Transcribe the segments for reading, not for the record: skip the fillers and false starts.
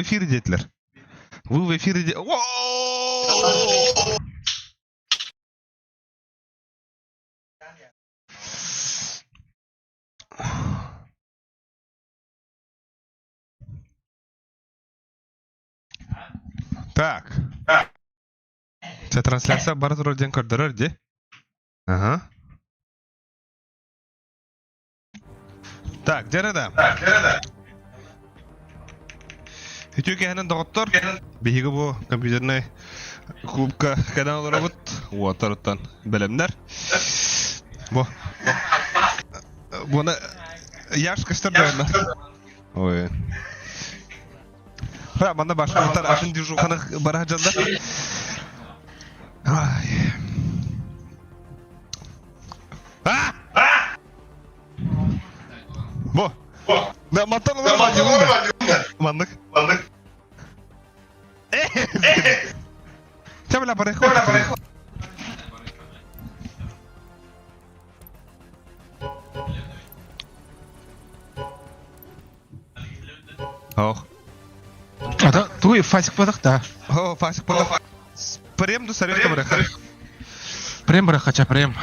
эфире диэтилэр. Вы в эфире де... Так. Це трансляция бара турар диэн көрдөрөр дии. Ага. Так, дьэ да. Үтүө кэһэнэн доҕоттор, биһиги бу компьютернай клубка кэлэн олоробут. Уоттарыттан бэлэмнэр. Бу Буна яш көстөр да Ой. Ха, манна башкалар атын движуханы бара дьаллар. Ай. А! Бу. Да, мантан олор да. Маннык. Маннык. Ча бля парехо. Ох. Ата туй фасик падах да. О, фасик падах. Прем ду сарехта бреха. Прем бреха, прем.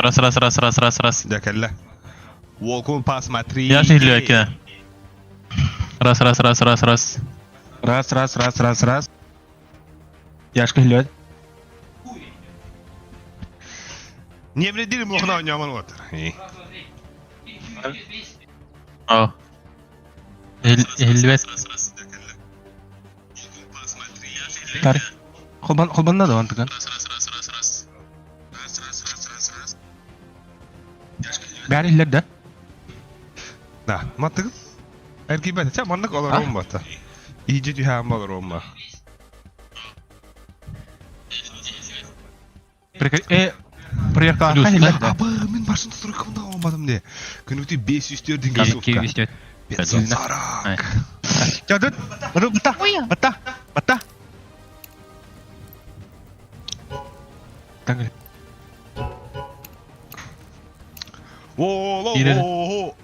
Раз, раз, раз, раз, раз, раз. Дьэ кэллэ. Уолкун посмотри. Я ж не Раз, раз, раз, раз, раз. Раз, раз, раз, раз, раз. Яшка хилет. Не вредили мохна оонньоомон уотар. О. Иһиллибэт. Тар. Холбан холбанна да антыган. Бәрі иһиллэр да? Да, маттыгын. Эргийбэт. Чэ, маннык олоруом бата. Иһдьи түһээн олоруом ба. Проверка иһиллэр да? Абы, мин башын стройкамда оңбадым не. Күнүтү 504 деңгей 204. 540. Ча, тут, бата, бата, бата. Таңгы. О,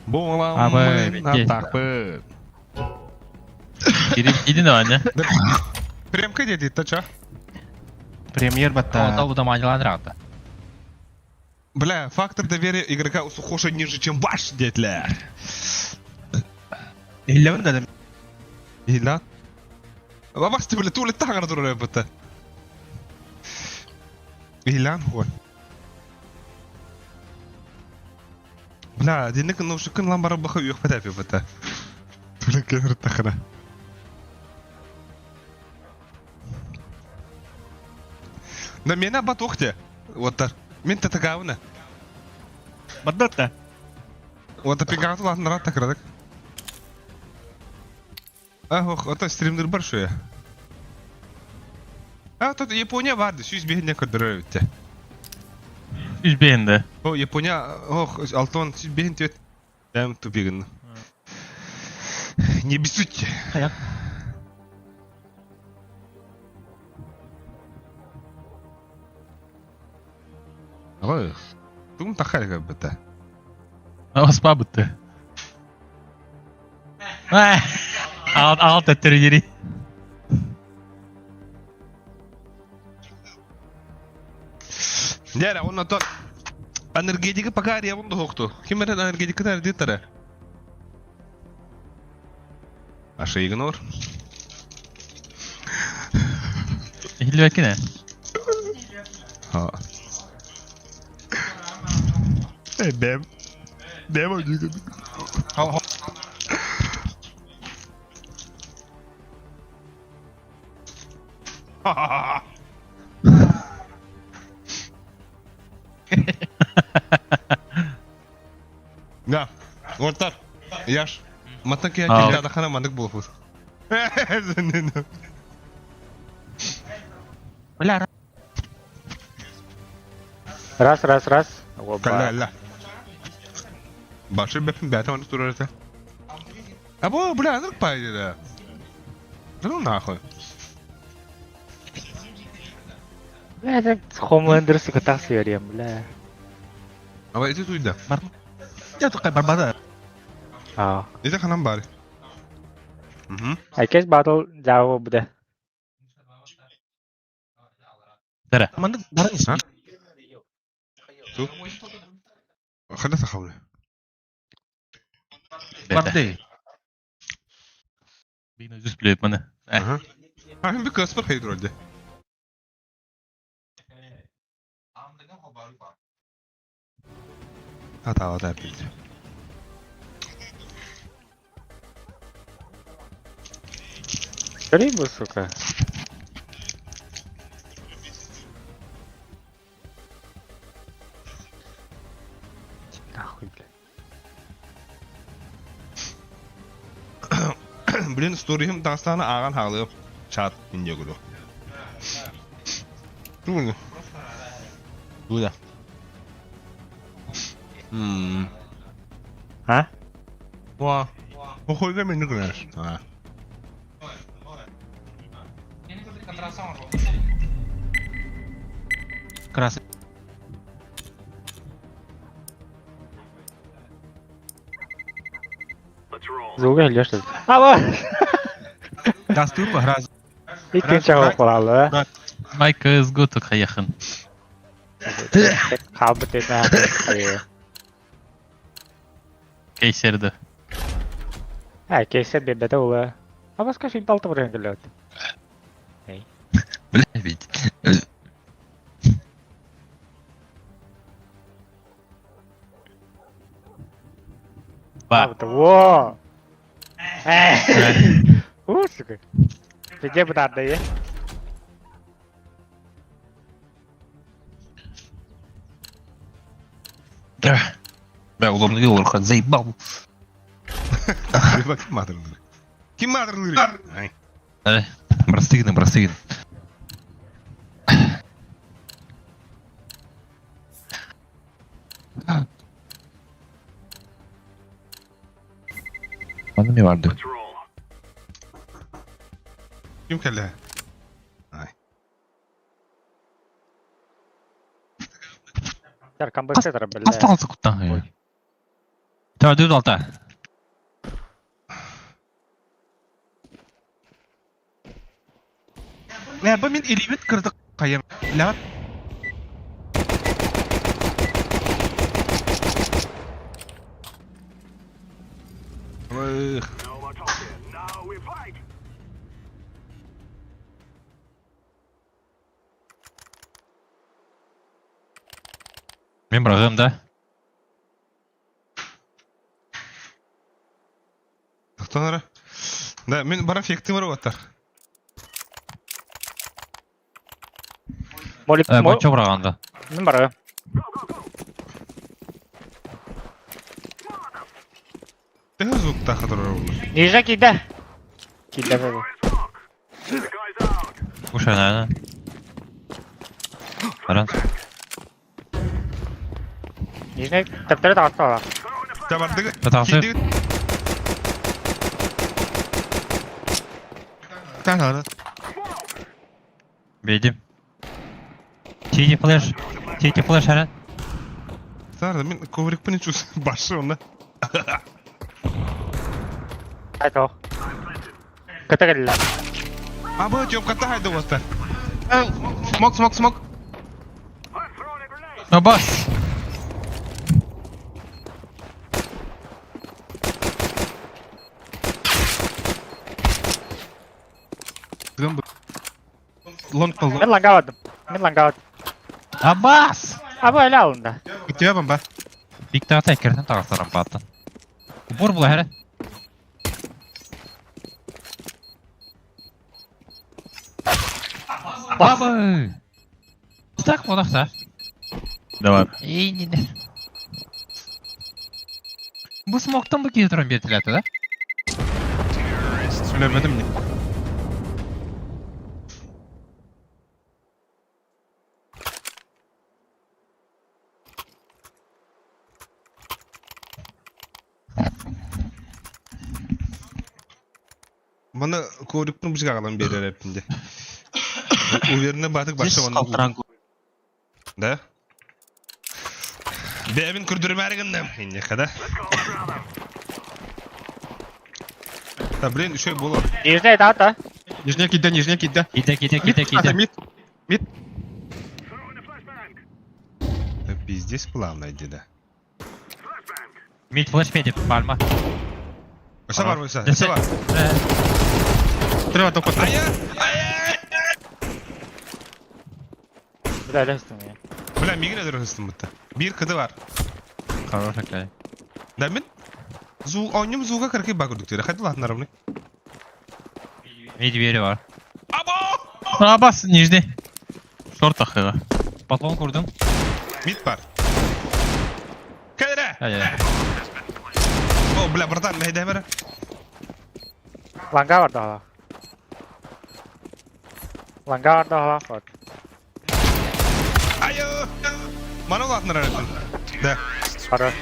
Абы, Атақпы. Иди Аня. Премка деді, та ча? Премьер бата. Ол да маньлан рата. Бля, фактор доверия игрока у Сухоша ниже, чем ваш, детлер. Иһиллэбин да? Иһиллэн. Бабасты, бля, туле таңара турар бата. Иһиллэн хуй. Бля, динник ну шукын лан бара баха үйөх бата бата. Туле кемер тахана. Да мена бат охте. Вот так. Мен татагавна. Баддатта. Вот пингату латын рат такрадык. Ах, ото стримдер бар шуя. А, тут Япония барды, сүүс биһинне көрдөрөр эбитте. Үс бейінде. О, Япония, ох, алтон сүүс биһин түөт. Бэм тупигын. Не бесуть. Хаяк. Ой, тум тахар быта. Оспа бытты. Ал ал төттөрү Дәрә, онна то энергетика пока ребун дохту. Ким эрен энергетика тәрди таре. Аша игнор. Иһиллибэккин Ha. Э, бэм. Бэм ойдугун. Да, вот так. Яш. Матак я А. тебя хана мандык болфус. Бля, Раз, раз, раз. Опа. Ла ла. Башы бэпин бәтә аны турар А бу, бля, анырк пайды да. Да ну нахуй. Бля, это Homelander сука так сверим, бля. Aba ити туйда. Бар. Я такай барбада. Аа. Ити ханан баар. Мгм. Айкес батл жаабы буде. Дара. Маннык баран А? Ту. Хана сахабы. Барды. Бина жүз билет маны. Аха. Ахын bir каспар хайыр ролде. Хата билdi. Рыбу, сука. Нахуй, блядь. Блин, сторихим дастаны аған халы чат инде гулу. Тугу. Туда. Мм. А? Ва. Хохойга мен нүгнэр. Аа. Красы. Звуга или что? А, вот! Даступ раз. Иккинчи холалы. Майка is good хайахын. Хаалбыт этэ. Кейсерді. А, кейсер биэрбэтэ буолуо. Абаска шимпалты баран кэллэбит. Бля, ведь. Ба. Во! Уу, сука. Где бытаарда Бля, удобно делал, заебал. Ким матырылыр? Ким матырылыр? Ай. Бырастыгын, бырастыгын. Bana ne vardı? Ким кэллэ? Ай. Камбэктер бля. Остался куда? Давай, дуй алта. Бля, бу мин илибит кырдык кайым. Ля. Эх. Мен бырагым да. Тохтонара. Да, мен бара фектим бар оттар. Молик Бончо быраганда. Мин бара. Төһө звук хатырар olur. Нижа кида. Кида бу. Кушай, наверное. Баран. Нижний таптары таҕыста Табардыгы. Татасы. Та Бедим. Тити флеш. Тити флеш, аран. Сарда мен коврик пын чус башы онда. Айто. Кыта кэллэ. Абы тёп ката хайда оттар. Смок, смок, смок. Абас. Дым. Лонг пол. Мин лангавадым. Мин лангавадым. Абас! Абы эле алында. У тебя бомба. Бик тагы керден тагыстарам баттан. Упор була хәрә. Бабы! Так, монахта. Давай. Эй, не, не. Бу смоктан бу кие туран бертиләте, да? Өлөрбөтүм не. Маны ковриктің бізге ағалан берер әпінде. Уверенно батык башы Здесь оны. алтранг. Да? Бэйэбин көрдөрүмээри гынным. Инньэхэ да. Да, блин, еще и было. Нижний да, да. Нижняя кидда, нижняя кидда. Киирдэ, киирдэ, киирдэ, киирдэ. Мид. Мид. Да пиздец плавно иди, да. Мид флеш меди, пальма. Өсө бар, өсө, өсө бар. Треба топ Ая! Ая! Бля, өлөстүм я. Бля, мигре дөрөстүм бутта. Бир кыды бар. Хороший клей. Да мин Зу, оонньум зууга кыракый баа курдук тиэрэ. Хайда улаатынарымный? Мид двери бар. Або! Абас, нижний. Шорт ахыга. Патлон курдум. Мид бар. Кэлэрэ! Ай-яй. О, бля, братан, мэйдэ бэрэ. Ланга бар да. Ланга бар да вот. Айо! Маны улаатынарар этим. Да. Хорош.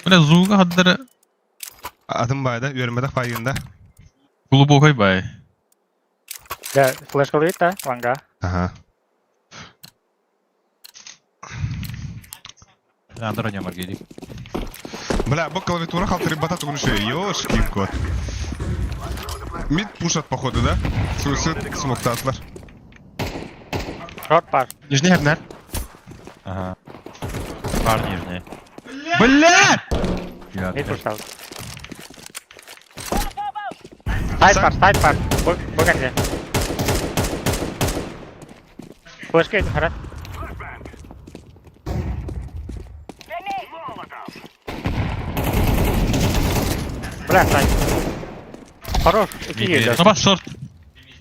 Бля, зууга хаддара Атым баайда, үөрмэтэх баайгында. глубокой бай. Да, флешка ловит, да, ланга. Ага. Андро не маргили. Бля, бу клавиатура халтыры бата тугун шею. Ёшкин кот. Мид пушат, походу, да? Суицид смоктатлар. Шорт бар. Нижний хернер. Ага. Бар нижний. Бля! Мид пушал. Сайт бар, сайт бар. Бу кэнде. Флешка идет, хорош. Бля, сайт. Хорош, Мид iki двери. Абас, шорт.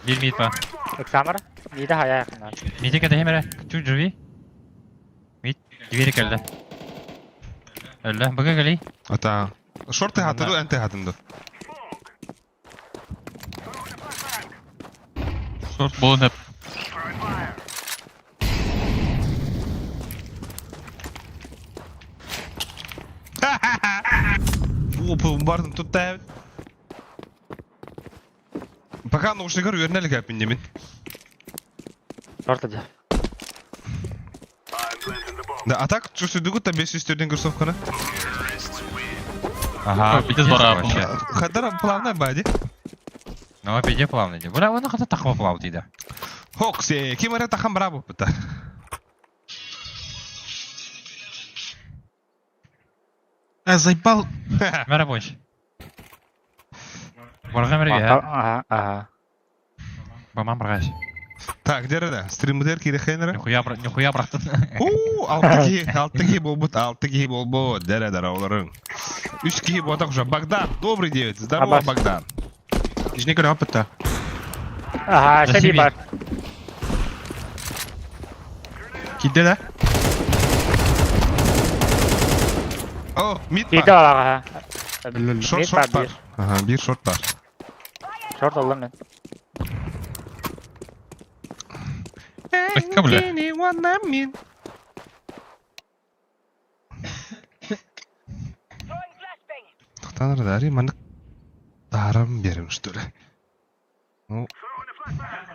Бир мид ба. Оксамара. Миде хая якыннар. Миде кede хемере. Чу живи. Мид двери келди. Өллө. Быга кели. Ата. Шорты хатыду, энте хатынду. Шорт болон хеп. Бу бардым тут та. Пока наушниктар үөрэнэ илик немин. Шорт иди. Да, а так чувствую, там 504 кроссовканы. Ага. Пиздец бара. вообще. Хадара плавно бади. Ну, пиде плавно иди. Бля, оны хата тахма плав дейді. Хоксе, ким эрэ тахан браво быта. А, заебал. Мәрі бойш. Барға мәрі я. Ага, ага. Баман барғаш. Так, где да? Стримдер кирехенера. Нихуя, нихуя браттын. У, алты ки, алты ки болбут, алты ки болбут. Дере дара оларын. Үч ки ботак уже. Богдан, добрый день. Здорово, Абас. Богдан. Нижний көрө опытта. Ага, Да шеби себе. бар. Кидде да? О, мид Киде бар. ага. Шорт, Мид бар шорт бар. бир. Ага, бир шорт бар. Шорт олдum мен. Такка, бля. Тохтаныр дари, маннык дарым берем, что ли. Ну,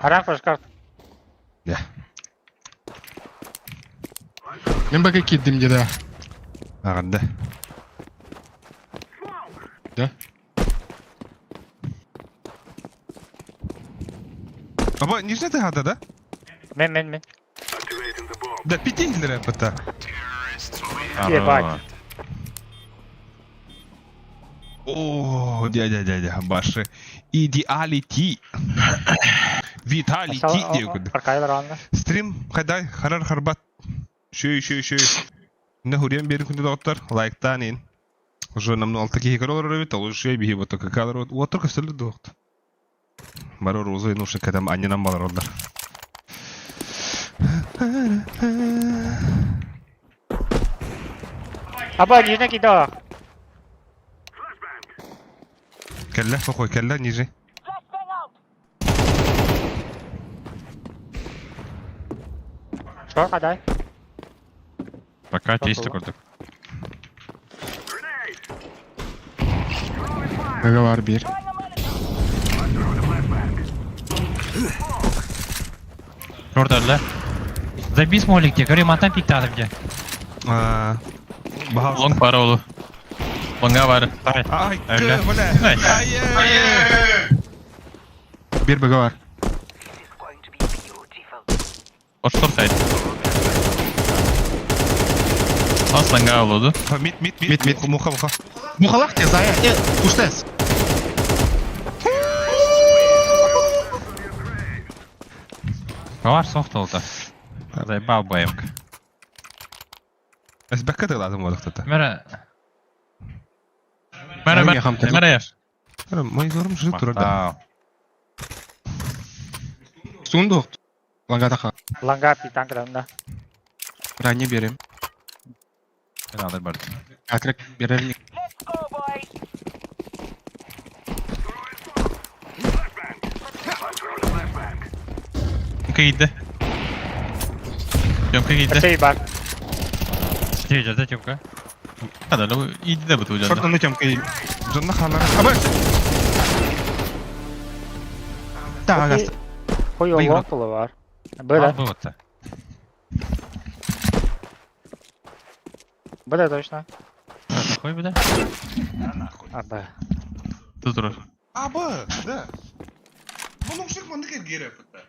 Харан флешка. да. Мен бака киддим деда. Ага, да. Да? Аба, нижний ты хата, да? Мен, мен, мен. Да, пяти рэпа-то. Ебать. О, дядя, дядя, ваши идеалити. Виталити. Аркайлар анна. Стрим хайдай харар харбат. Шөй, шөй, шөй. Не хурен бери күндө доктор лайктан ин. Уже нам алты кихи королар бит, ол шөй бихи вот какалар вот. Вот только стөлү докт. Барор узы нушы кадам аннан балар олар. Аба, нижний киде. Келле, похуй, келле, ниже. Шорт адай. Пока Шорт чисто олдum. көрдік. Бага бар бир. Шорт өллө. Забей смолик те, говори, мантан пиктадым де. Баһал. Лонг бар олу. Лонга бар. Ай, Өллө. бля. Ай. Ай. Бир бага бар. Ошто сайт. Ас лонга олуду. Мид, мид, мид. Мид, мид. Муха, муха. Мухалах те, зая. Э, пуштес. Бар софт oldu. Заебал БМК. Эсбекке тыгладым олуктата. Мера. Мера, Ай, мера, хам мера яш. Мониторум жит турар. Мактау. Сундук. Ланга таха. Ланга питан кырамда. Ранее берем. Мен алыр бар. Атрек берем. Тёмка кийди. Тёмка кийди. Сей бар. Тежерде Тёмка. Хада, лу иди да буту Шорт жанда. на тёмка. Жонна халар. Аба. Да, ага. Хуй Выиграл. лонг бар. Б да. Был это. Б да точно. Хуй бля. А Б. Тут турар. Абы, да. Бу нукшик мандык эргере пытта.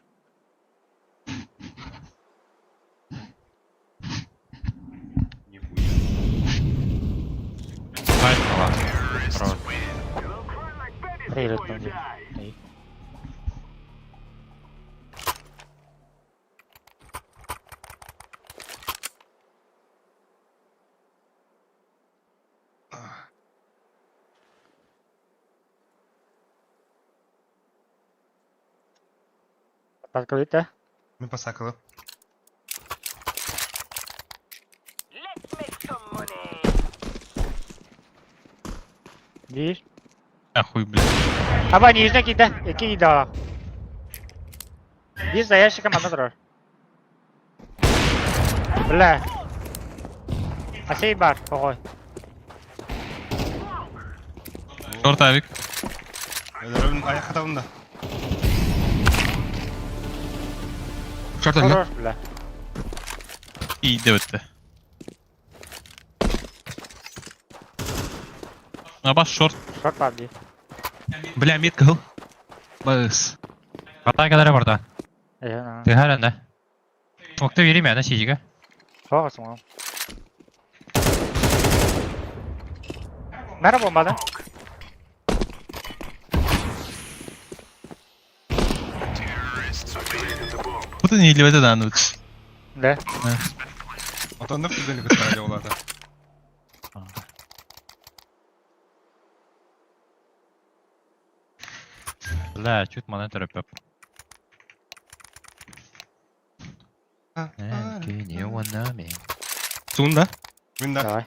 Сайт была. Просто. Рейрет там. Эй. Подкрыто. Мен пасакылы. Бир. А хуй, блядь. Аба нижний кида. Эки кида. Бир за ящиком одна турар. Бля. Асей бар, ой. Шорт авик. Өлөрөм аяк катабында. Шорт өллө. Хорош, бля. Иди битти. Аба шорт. Шорт бар бир. Бля, метка хыл. Бас. Атакалары бар да. Э, Ты харанда. Окты берейм ана сижиге. Соғасың ол. Мәрі болмады. Бу не илебете дааны бит. Да. Отондук түзөнү кыттара жолата. Бля, чуть мана төрөп. Сунда. Мен да. Давай.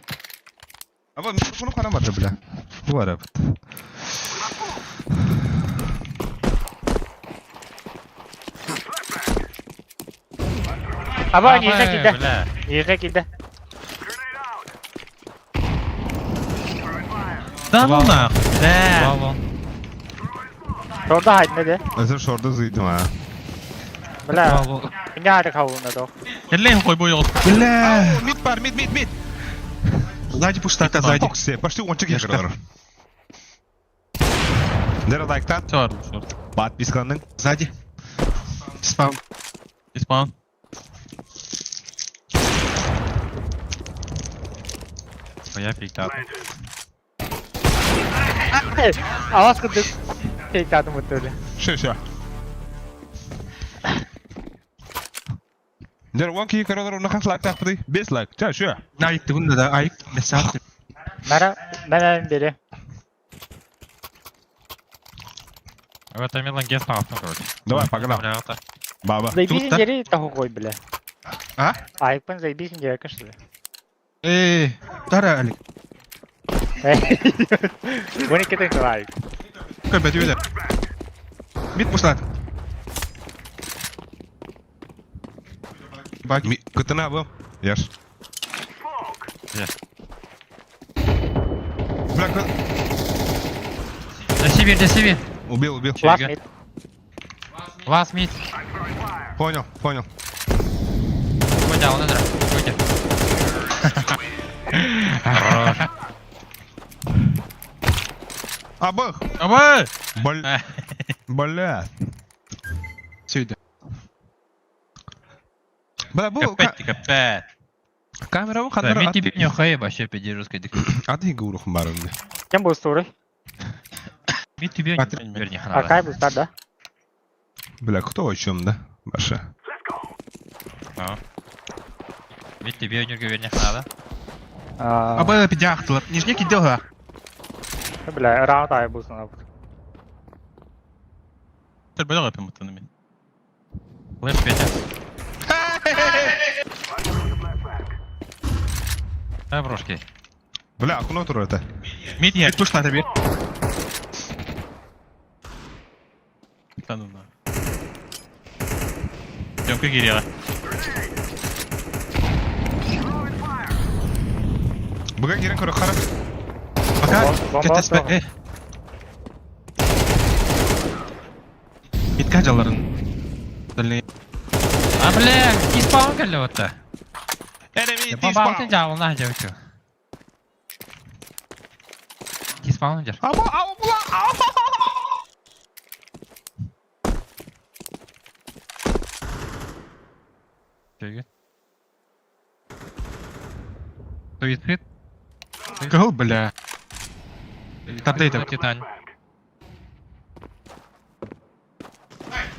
Аба микрофону карамады бля. Бу бар бит. Аба нижний кида. Бля. Нижний кида. Да ну нахуй. Да. Баллон. Шорда хайдны де. Özür şorda zıydım ha. Бля. Баллон. Не ары кабылында док. Эллен кой бой жогот. Бля. Мид бар, мид, мид, мид. Сзади пуштата, сзади. Токсе, почти онча Яшка. кешкалар. Дера лайктан, Чар шорт. подписканның. Сзади. Спам. Испан. Я пиктадым. Аваз кырдык. Пиктадым өтөлі. Ше, ше. Дер он кии көрөлөр уна хас лайк тақпыды. 5 лайк. Ча, ше. Айыпты бunda да, айып. Месат. Мәрі, мәрі бері. Это Милан Гес на авто, короче. Давай, погнал. Бля, это. Баба. Заебись да? жери таху кой, бля. А? Айыппын заебись жери кышты. Э, тара Алик. Бұны кетен айып. Кой бәтү да. Мид пуштат. Бак. Кытына бу. Яш. Где? Бля, кы... Дэсибир, дэсибир. Убил, убил. Last mid. Last mid. Понял, понял. Котя, он это. Котя. Хорош. Абых! Абы! Бл... Бля. Сүйді. Бля, бу... Капец, капец. Камера Да, ханнара... мен тебе не хай вообще пиздец жестко. Аты гурухум барымды. Кем был туры? Мен тебе Патрик. не верни А кай был да? Бля, кто о чем, да? Баша. Мен тебе не верни надо. А, Абы пидяхтылар. Нижний кидел Бля, раунд ай был снова. Тербеле апим мен. Флэш, Петя. Да, брошки. Бля, окно тур это. Мид я. Мид пушла тебе. Да ну на. Демка кириэҕэ. Быга кирен көрө хара. Пока. Бомба Кетеспе. атты. Э. Мидка жаларын. Дальний. А, бля, тиспаун келли отта. Enemy Бабаутын жабылна жабычу. Тиспаун жар. Аба, аба, була, аба. Чөйгө. Суицид. Кыл, бля. Таптайды. Титан.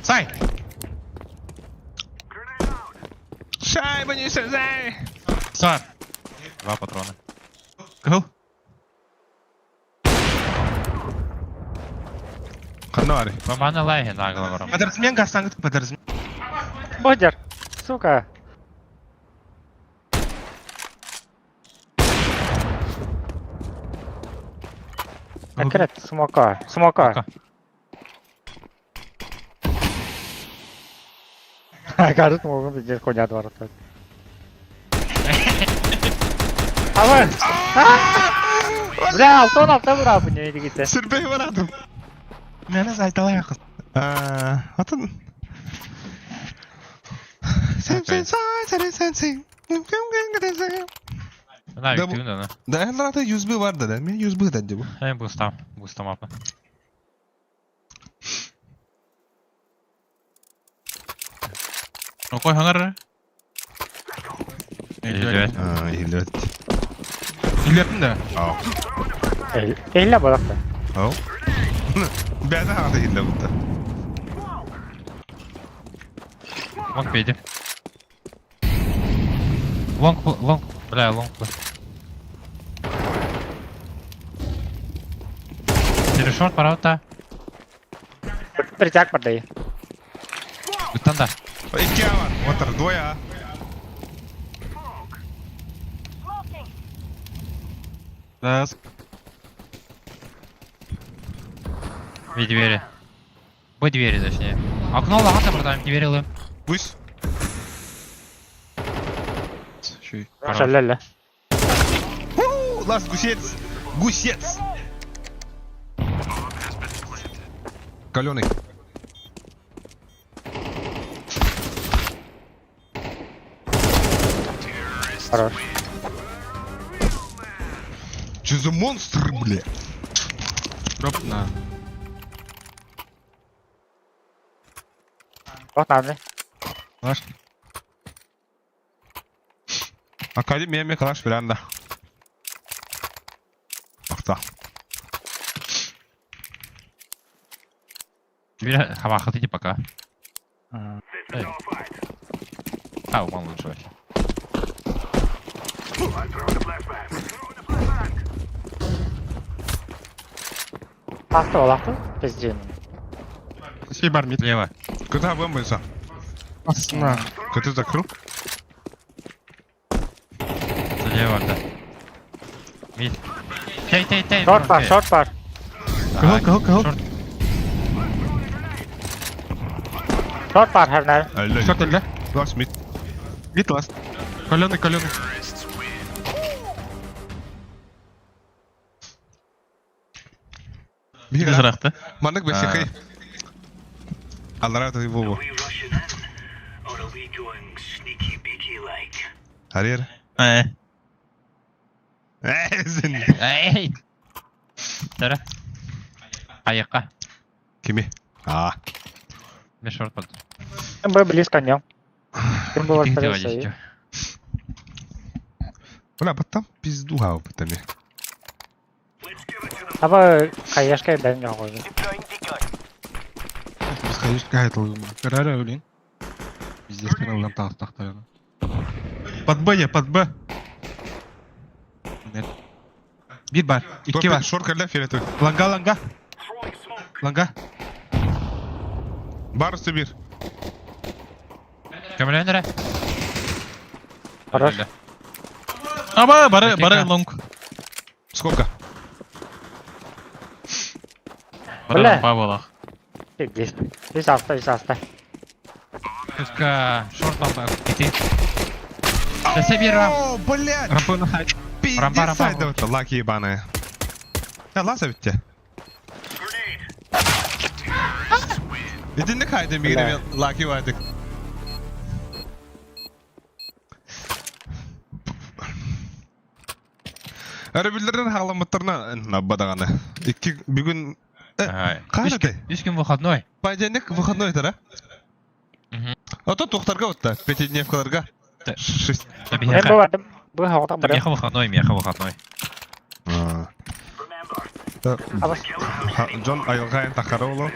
Сай! Шайба не сазай. Сар. Два патрона. Кыл. Ханна бар. Бабаны лайхи нагло барам. Падарзмен гасаңыт падарзмен. Бодер! Сука! Акрет, смока, смока. Кажется, могу пиздец хуйня два раза. А вы! Бля, Алтон алта бұрапы не дегенсе. Сүрбей барадым. Мені зайталай ақыз. Атын. Сен сен сай сен сен сен. На, Да, бу- үктүгүн да. Да, элрата 101 бар да, мен 101 дәнде бу. Эм бустам, бустам апы. Окой хаңар. Илбет. А, илет. Үйлердің да. Ау. Эйлі болақты. Ау. Бәді ағады иле бұнда. Лонг бейди. Лонг, лонг, бля, лонг. Через шорт параута. Притяг подай. Үттан да. Икки бар. Отыр, двое. Раз. Ви двери. Б двери, точнее. Окно лагата, братан, двери лым. Гусь. Шүй. Шалля. Лас гусец. Гусец. Каленый. Хорош. Че за монстр, бля? Дроп на. Вот надо. Ваш. Академия калаш веранда. Ахта. Дверь хавахаты пока. Эй. А, он лучше вообще. Асты болақты. Пиздец. Сей бар мид. Слева. Куда бомбится? Астына. Куда закрыл? Слева, да. Мид. Тей, тей, тей. Шорт бар, шорт бар. Кыл, кыл, кыл. Шорт. Шорт бар, хәрнәр. Шорт өлді. Лас мид. Мид ласт. Каленый, каленый. Биһиги Сырахта. Маннык бэсикэй. Аллараа тыы буолуо. Арыйар. Ээ. Ээ, Эй! Тара. Айыққа. Кими? А. Мен шорт болды. Б близко не. Ким было Тихо, Бля, потом пизду хау потом. Аба хаешка дай мне хожу. Біз хаешка айтылды. Көрәрі өлін. Пиздец, каналдан тақтақтар. Под Б я, под Б. Нет. Bir бар, икки бар. Шорт кэллэ фиолетовый. Ланга, ланга. Ланга. Бар bir. Көмілендірі. Хорош. Аба, бары, бары лонг. Сколько? Бары Бля. рампа болақ. Здесь. Здесь аста, здесь аста. Пуска шорт лампа. Ити. Десе bir рам. О, блядь! Рампа на сайт. Пиздец, Рампа, рампа. сайда вот лаки ебаные. Я лаза ведь те. Итинник хайда мигре лаки вадик. Өрөбүллэрин хаҕаламмыттарына набба даҕаны. Икки бүгүн хаһан этэй? Үс күн выходной. Понедельник выходной этэр, Мгм. А то тухтарга вот пятидневкаларга. Да. Шесть. Мен бу бардым. Бу хавата бардым. Меха выходной, меха выходной. А. Да. Аба Джон айылҕаайын тахара оло.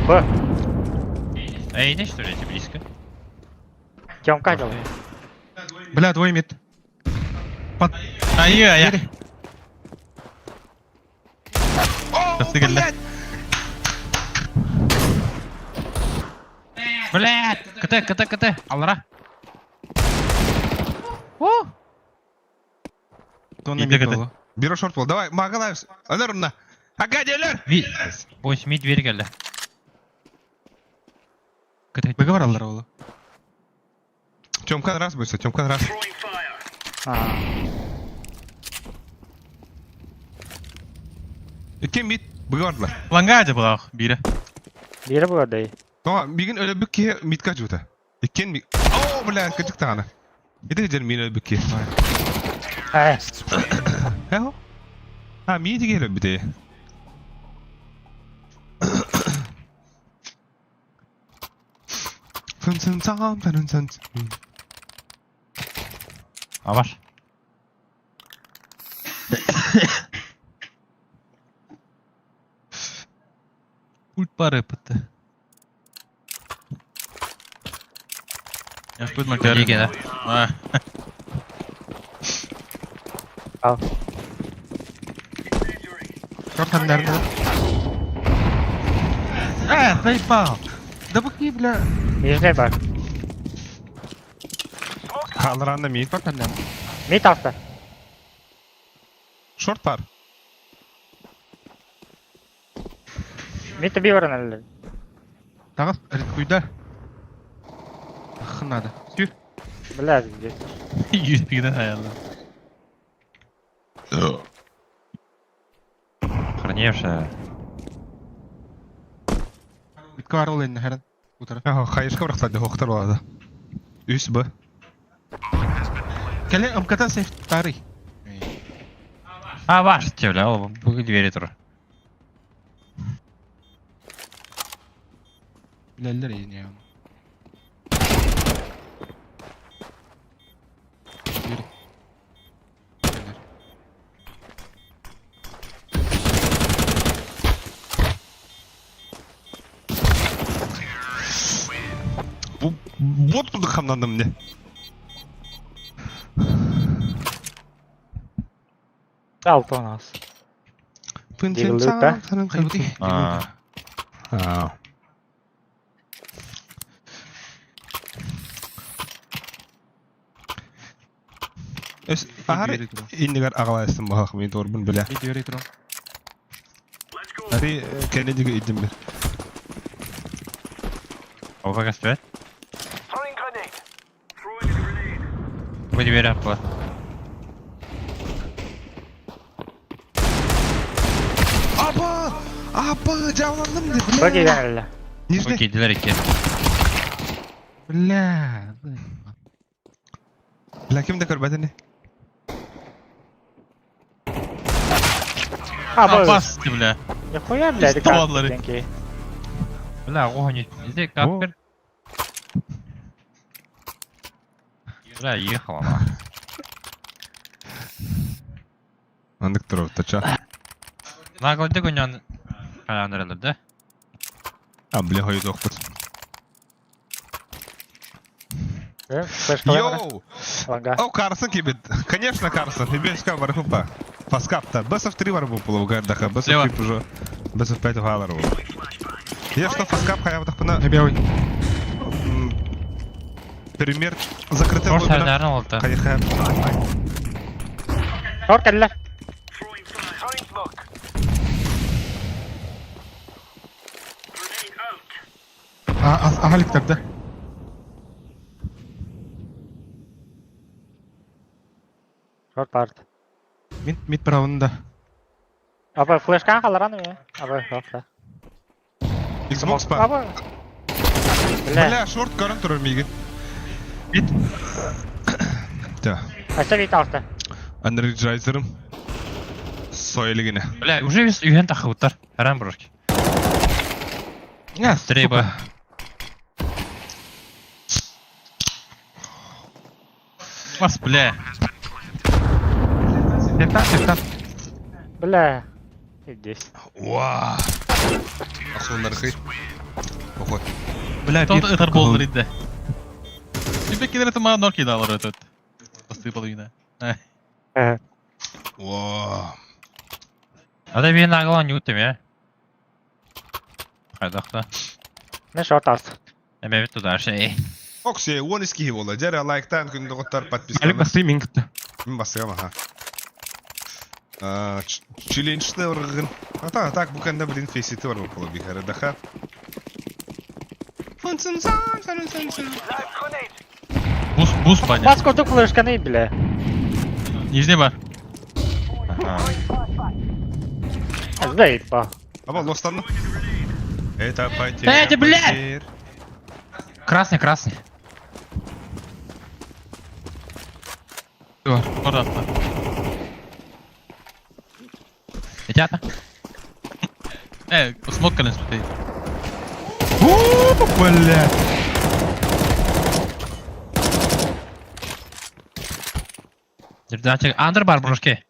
Б. Эй, не что ли, эти близко? Тёмка дел. Бля, двое мид. Под... Айы, ая. Двери. О, Тахсы кэллэ. блядь! Блядь! КТ, КТ, КТ! Аллара! О! То на Иди, мид КТ. было. Бюро шорт был. Давай, Магалаевс. Алер умна. Агади, алер! Ви... Бось, ми дверь кэллэ. КТ. Выговор аллара было. Тёмка раз быстро, Тёмка раз. А. Кем мид? Быгардла. Ланга ажа болақ, бире. Бири бу дай. Тоға, мигин өлө бүкке мидка жута. Иккен ми... О, бля, кычык тағана. Иди жер мин өлө бүкке. Эй. Эхо? А, ми диге өлө бите. Фын сын сам, фын сын. Аваш. Пульт бары бітті. Яқпыт макар. Неге, да? А, Ал. Шорт хандарда. А, заебал. Да бухни, бля. Нижний бар. Халранда мид. Шорт хандар. Мид аста. Шорт бар. Мид би баран әлі. Тағыз, редкуйда. Ах, надо. Сюр. Бля, здесь. юспигден аялы. Охреневшая. Мидка бар ол енді, хәрін. Утара. Эхо, хайышка бірақтады, хоқтар болады. Үс б. Кәле, МКТ сейф тары. Аваш, те, бля, ол бүгін двери тұр. Биләлер енді я. Yürü. Биләлер. Бу бот курдук хамнандым не. Алты у нас. Фын сын Диглы, да? сам, фын сын Хайбыты. А. А. Өс, ахары иннигер агалайстым бахах мен торбун биле. Двери тура. Ари кенедиге идим бир. Опа, каспет. Бу двери арқылы. Апа, дьааланным де, Б бля. киирэн эрэллэр. Нижний. Окей, дилер икки. Бля. Бля, ким да көрбөтүн? А, Б. Бас, бля. Нихуя, блядь, Исталлары. как Бля, огонь. Иди, капер. Бля, ехала нахуй. Андык турар тача. Наглый гонян. Хаянырылыр да? А, бля, хойдохпут. Флешка Йоу! Ланга. О, Карсон кибет. Конечно, Карсон. Ибешка бархупа. Фаскапта. Бесов 3 барбу полугардаха. Бесов 3 уже. Бесов 5 галару. Я что, фаскап хая вот Я белый. Пример закрытый Шорт глубина. харнарын олды. Хайха. Шорт кэллэр. А, агалик тогда. Шорт бард. Мид, мид правында. Аба флешканы халаран я. Аба шорт. Xbox па. Аба. Бля. Бля, шорт көрін тұрыр мигін. Мид. Да. Ася бит алты. Energizer'ım. Сойлигіне. Бля, уже весь үйен тахыбыттар. Харан брошки. Не, Стрейба. Бас, бля. Сектан, сектан. Бля. Здесь. Уа. Ахунархи. Охо. Бля, Тот ытар болдыр иди. Тебе кидер это маа норки далар өтөт. Басты половина. Уа. Ада бен наглан юттым я. Хайдахта. Не шорт алты. Эме бит туда шей. Окси, он из Киева. Дяря лайктан күнді ғоттар Алик подписканы. басты мен күтті. Мен басыгам, аха. Челленджны ұрғын. Ата, так, бұканда блин фейситі бар болып бихары даха. Бус, бус, баня. Бас курдук флешканы, бля. Нижний бар. Заебал. Аба, лостанны. Это потеря. Эти, бля! потерь. Красный, красный. Пожалуйста. Ребята. Смок кален смотри. Бля. Ребята, андер бар брошки.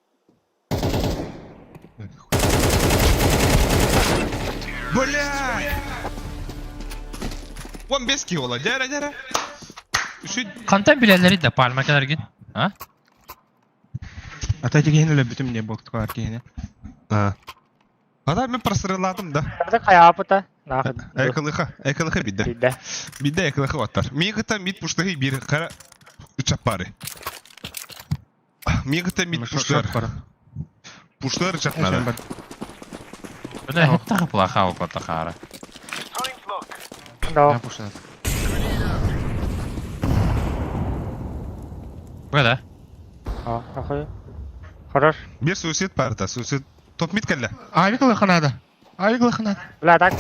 Бля! Он без Киола. Дяря, дяря. Үші... Кантан билелери да пальма келер гин. А? Ата дегені ле бүтім не болды бар дегені. А. Ада мен просырыладым да. Кырдык хайапыта. Нахуй. Экылыха, экылыха бидде. Бидде. Бидде экылыха оттар. Мигыта мид пуштығы бир қара чапары. Мигыта мид пуштар. Пуштар чапнада. Бля, это плоха у Патахара. Да. Бля, да? О, нахуй. Хорош. Бир суицид парта, суицид. Топ мид кэллэ. Авик лыханада. Авик лыханада. Бля, так.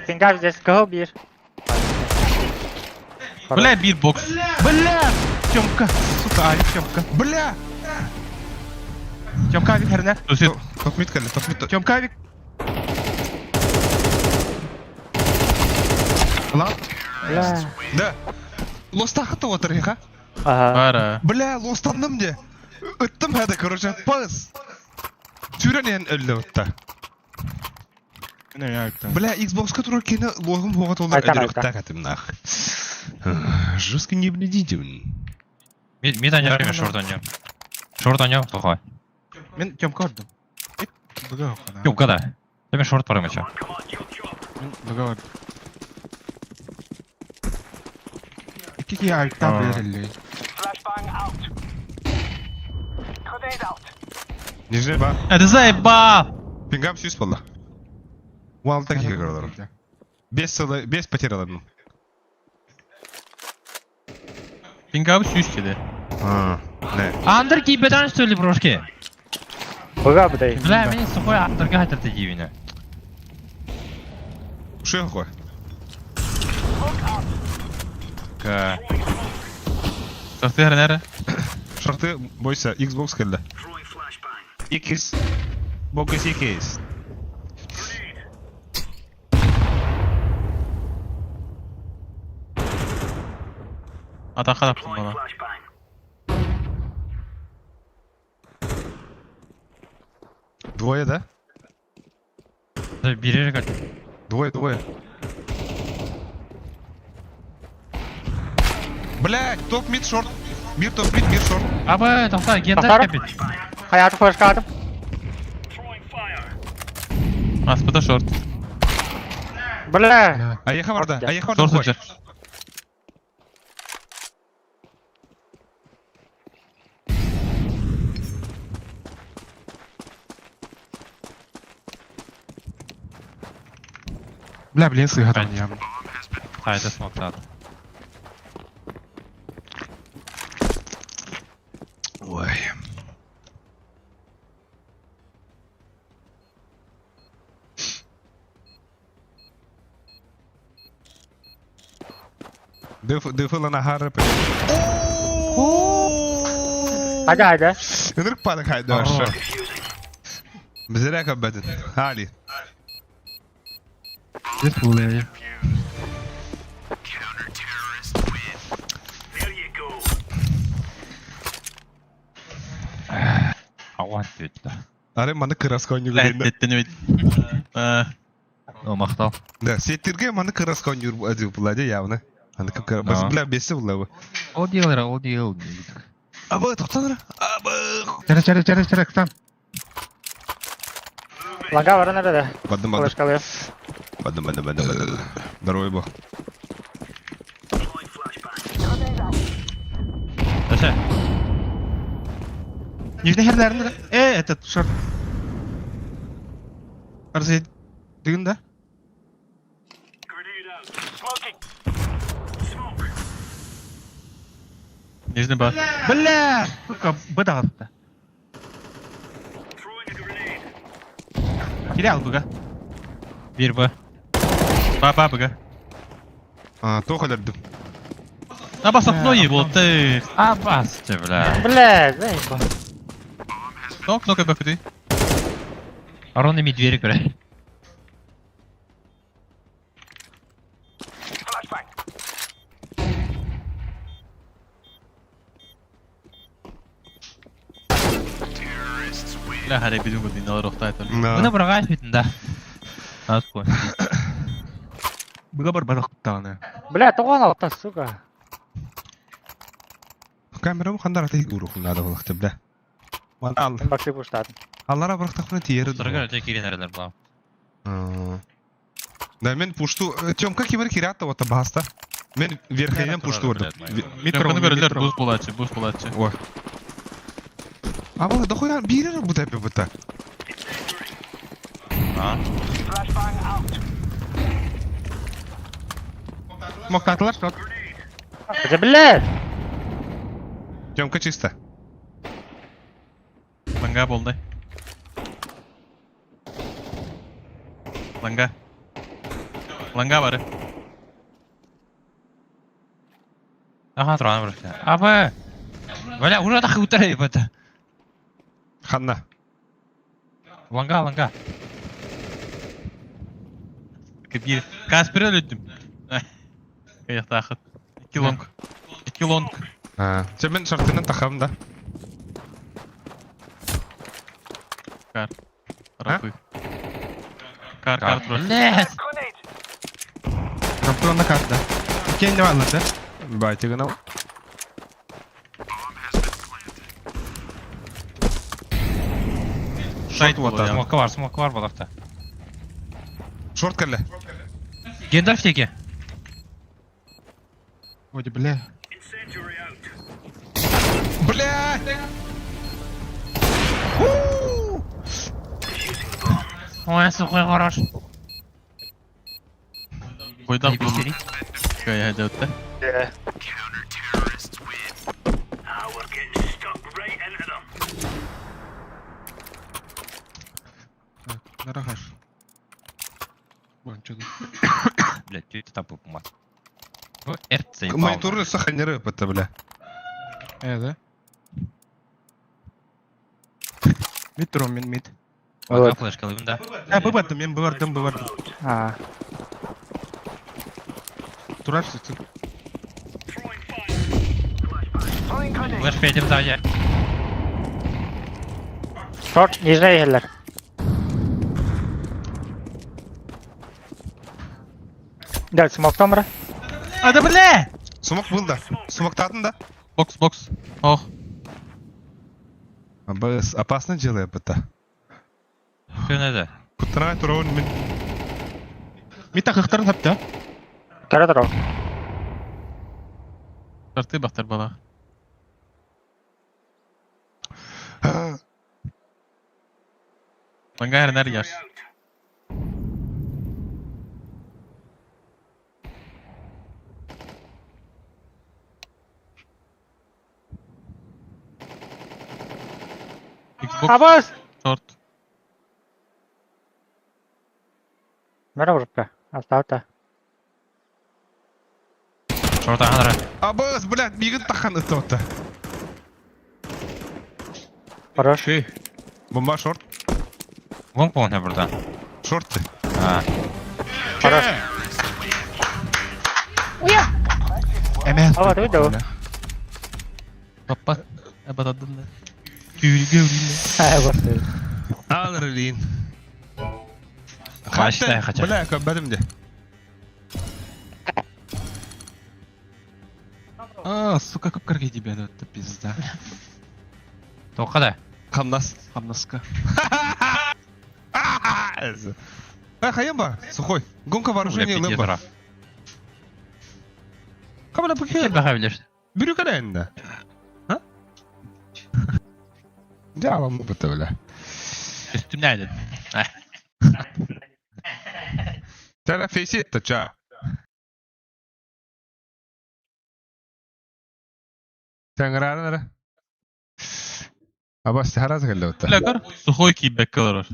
Фингар здесь кого бир. Бля, битбокс. Бля! Тёмка, сука, авик Тёмка. Бля! Тёмка авик херне. Суицид. Топ мид кэллэ, топ мид. Тёмка авик. Лан. Бля. Да. Лостахы отыр ха. Ага. Бара. Бля, лостандым де. Ыттым хәді, короче, пас. Түрен өлді отта. Бля, Xbox-ка тура кені логым боға толар Айтар, өдірік айтар. так атым нах. Жестко не бледите. Мид, мид анер, шорт анер. Шорт анер, плохой. Мен Тёмка ордым. Бага хана. Юбка да. Тебе шорт парымыча. Мен бага ордым. Кики авик та берели. Нижний ба. Это заебал! Пингам сүйіс болды. Уалта кеге көрдір. Бес сылы, бес потерял Пингам сүйіс деді. А, не. Андер кибедан что ли брошки? Быга бдай. Бля, меня сухой андерга хотел ты дивина. Что такое? К. Шорты нere? Шорты, бойся, Xbox кэллэ. X. Box X. Атака таптым bana. Двое, да? Бири кэллэ. Двое, двое. Блять, топ мид шорт. Мир топ мид, мир шорт. Аба, тохтоо, Гендальф Тохтоо. кэлбит. Хайааты флешкаатым. Аспыта шорт. Бля. А я хаварда, а я хаварда. Шорт сылдьар. Бля, блин, сыграл явно. Хайда смоктаад. Ой. Дыфыла на гары. Hadi hadi. Ынырык падык хайда вообще. Бизерек обеден. Али. Здесь был я. Ауан бүттэ. Ары маны кыраска ойнуур Блядь, дейм. теттен бит. О, махтал. Да, сеттерге маны кыраска ойнуур деп була явно. Аны кып Да. бля бесе була. Ол делер, ол дел. Абы токтонор. Абы. Через, через, через, через, там. Ланга бар nerede? Бадым бадым. Флешкалıyor. Бадым бадым бадым бадым. Здоровый бог. Төшө. Нижний херләрен этот шорт. Арсы дигин да? Нижний бар. Бля, сука, быдагатты. Кире ал буга. Бир Б. Ба ба бага. А, тоқ өлөрдүм. На бас окно ебал ты. Абас, ты, бля. Бля, заебал. Нок, нок бакыты. Арон эми двери көрө. Бля, харе бидүн гот инал рохтай тол. Мына бұрға бүтін да. Аз қой. Буга бар бадактаны. Бля, тоған алты, сука. Камерам хандар аты урухун надо было бля. Ман ал. Мен баксы буштадым. Аллара бырактакны тиери. Тұрға өте келген әрелер бұла. Да, мен пушту. Тём, как кимер кирата вот баста. Мен верхнен пушту ордым. Метро, Метро көрөлөр буз булачы, буз булачы. Ой. А вот дохуя бирер бу тепе бута. А? Моктатылар шорт. Хотя, бля. Тёмка чисто. Ланга болду. Ланга. Ланга бары. Аха, тұрған бір. Абы! Бля, уже тақы өтірей бұты. Ханна. Ланга, ланга. Бир. Каспер өлөттүм. Каяктагы. 2 лонг. 2 лонг. А, сен мен шартынан тахам да. Кар. Рапы. Кар, кар тура. Блядь! Раптон на карта. Кен не валла, да? Байтигана. Сайт Шорт вот болот. Смокы бар, смокы бар балақта. Шорт келе. Гендальф теке. Ой, бля. Бля! Ой, сухой хорош. Койдан болот. Кая жаутта. Так, нарахаш. Вон. Нуччалыы. Блядь, ты тапып мат. Бу эрт заебал. Мониторы сохраняры это, бля. Э, да? Мид туром, мид, мид. Вот. Флешка да. Э, быбардым, мен быбардым, быбардым. А, Турар сытын. Флешка этим сзади. Шорт, нижний иһэллэр. Да, смоктан бара. А да бля! Смок был да. Смоктатын да. Бокс, бокс. Ох. Абас, опасно дело это. Көнөдө. Куттарай турабын мин. Мид тахыхтарын хапта. Кара турар. Тарты бахтар бала. Мангар нар яш. Xbox Абас! Short. Мера урукка. Астаата. Шорт аханара. Абас, блядь, мигин тахан ытты. Хорош. Шей. Бомба шорт. Лонг полный burada. Шорт. А. Хорош. Эмэ. Ава, ты видел? Папа. Абатадын да. Күүргө үрүлэ. Ай, господи. Алрылин. Баштай хотя. Бля, көббәдим де. А, сука, как карги тебя, это пизда. Тоққа да. Хамнас. Хамнаска. Э, хаемба, сухой. Гонка вооружения Бля, лэмба. Камера Кел пакет. баха билер. Бүрүкәләнде. А? Жаалам бу бля. Үстүмнә дед. Чара фейси это ча. Таңрарнара. Абас хараз келди отта. Бля, көр. Сухой кийбек кылыр.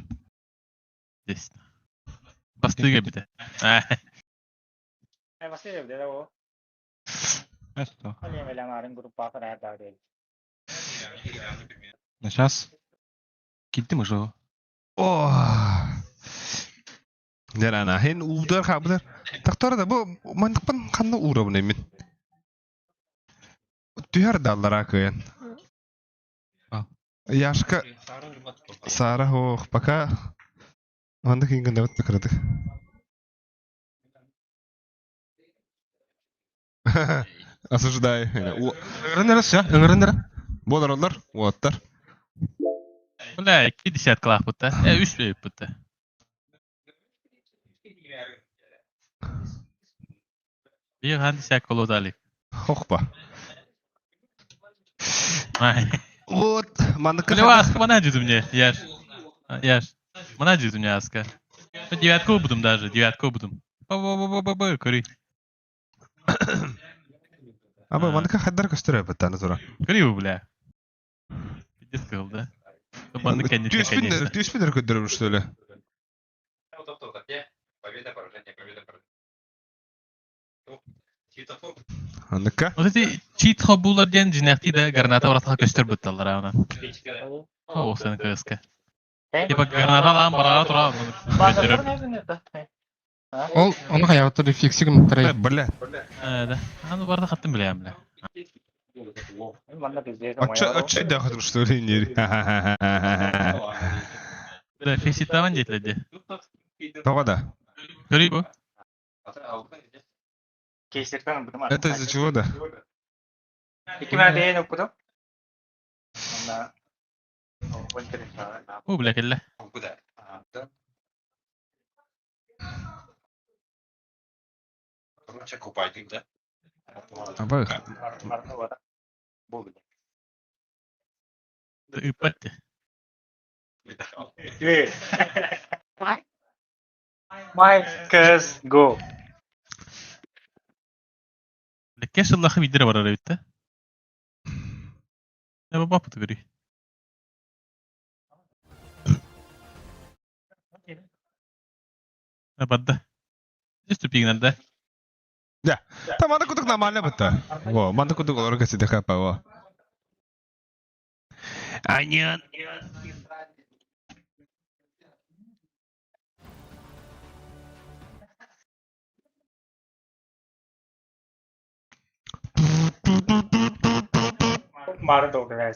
Здесь. Бастыга бите. Что? Ну сейчас. Килтим уже. О. Дерана, хен удар хабдар. Тактара да бу мандыкпан ханна уровне мен. Түһәр даллара кыйын. А. Яшка Сара хох пока Мандык ингэн дават кырдык. Осуждаю. Ыҥыран все, ыҥыран Болар олар, уоттар. Бля, 50 клах бутта. Э, 3 бейп бутта. Bir хан десятка колодали. Хохпа. Ай. Вот, мандык. Бля, аска мана жүзүм не, яш. Яш. Мана жүзүм не аска. Девятку будем даже, девятку будем. Ба-ба-ба-ба-ба, көрүй. Аба, мандык хаддар көстөрө баттаны тура. Көрүй, бля. Пиздец кыл, да? Банды, конечно, конечно. Түспүндөр көдөрөм что ли? Андыкка? Вот эти чит хобулар ден жинахти да граната братха көстөр бутталар ана. О, сен көскө. Типа граната лам бара тура. Ол, оны хаябыттар рефлексигин Э, тарай. бля. Да. Аны барда хаттым билем, бля. Ача, ача да хатыр что ли не. Бля, феситаван жетледи. Тога да. Көрүй бу. Это из-за чего да? О, бля, келле. Аба, Ыппатты. Майкас го. Бля, кеш Аллахы видере барар битте. Не баба пыты көрүй. Бадда. Үс тупигынан да. Та маны кудук нормально бытта. Во, маны кудук олору кесиде хапа, во. Аньян. Мары долгая,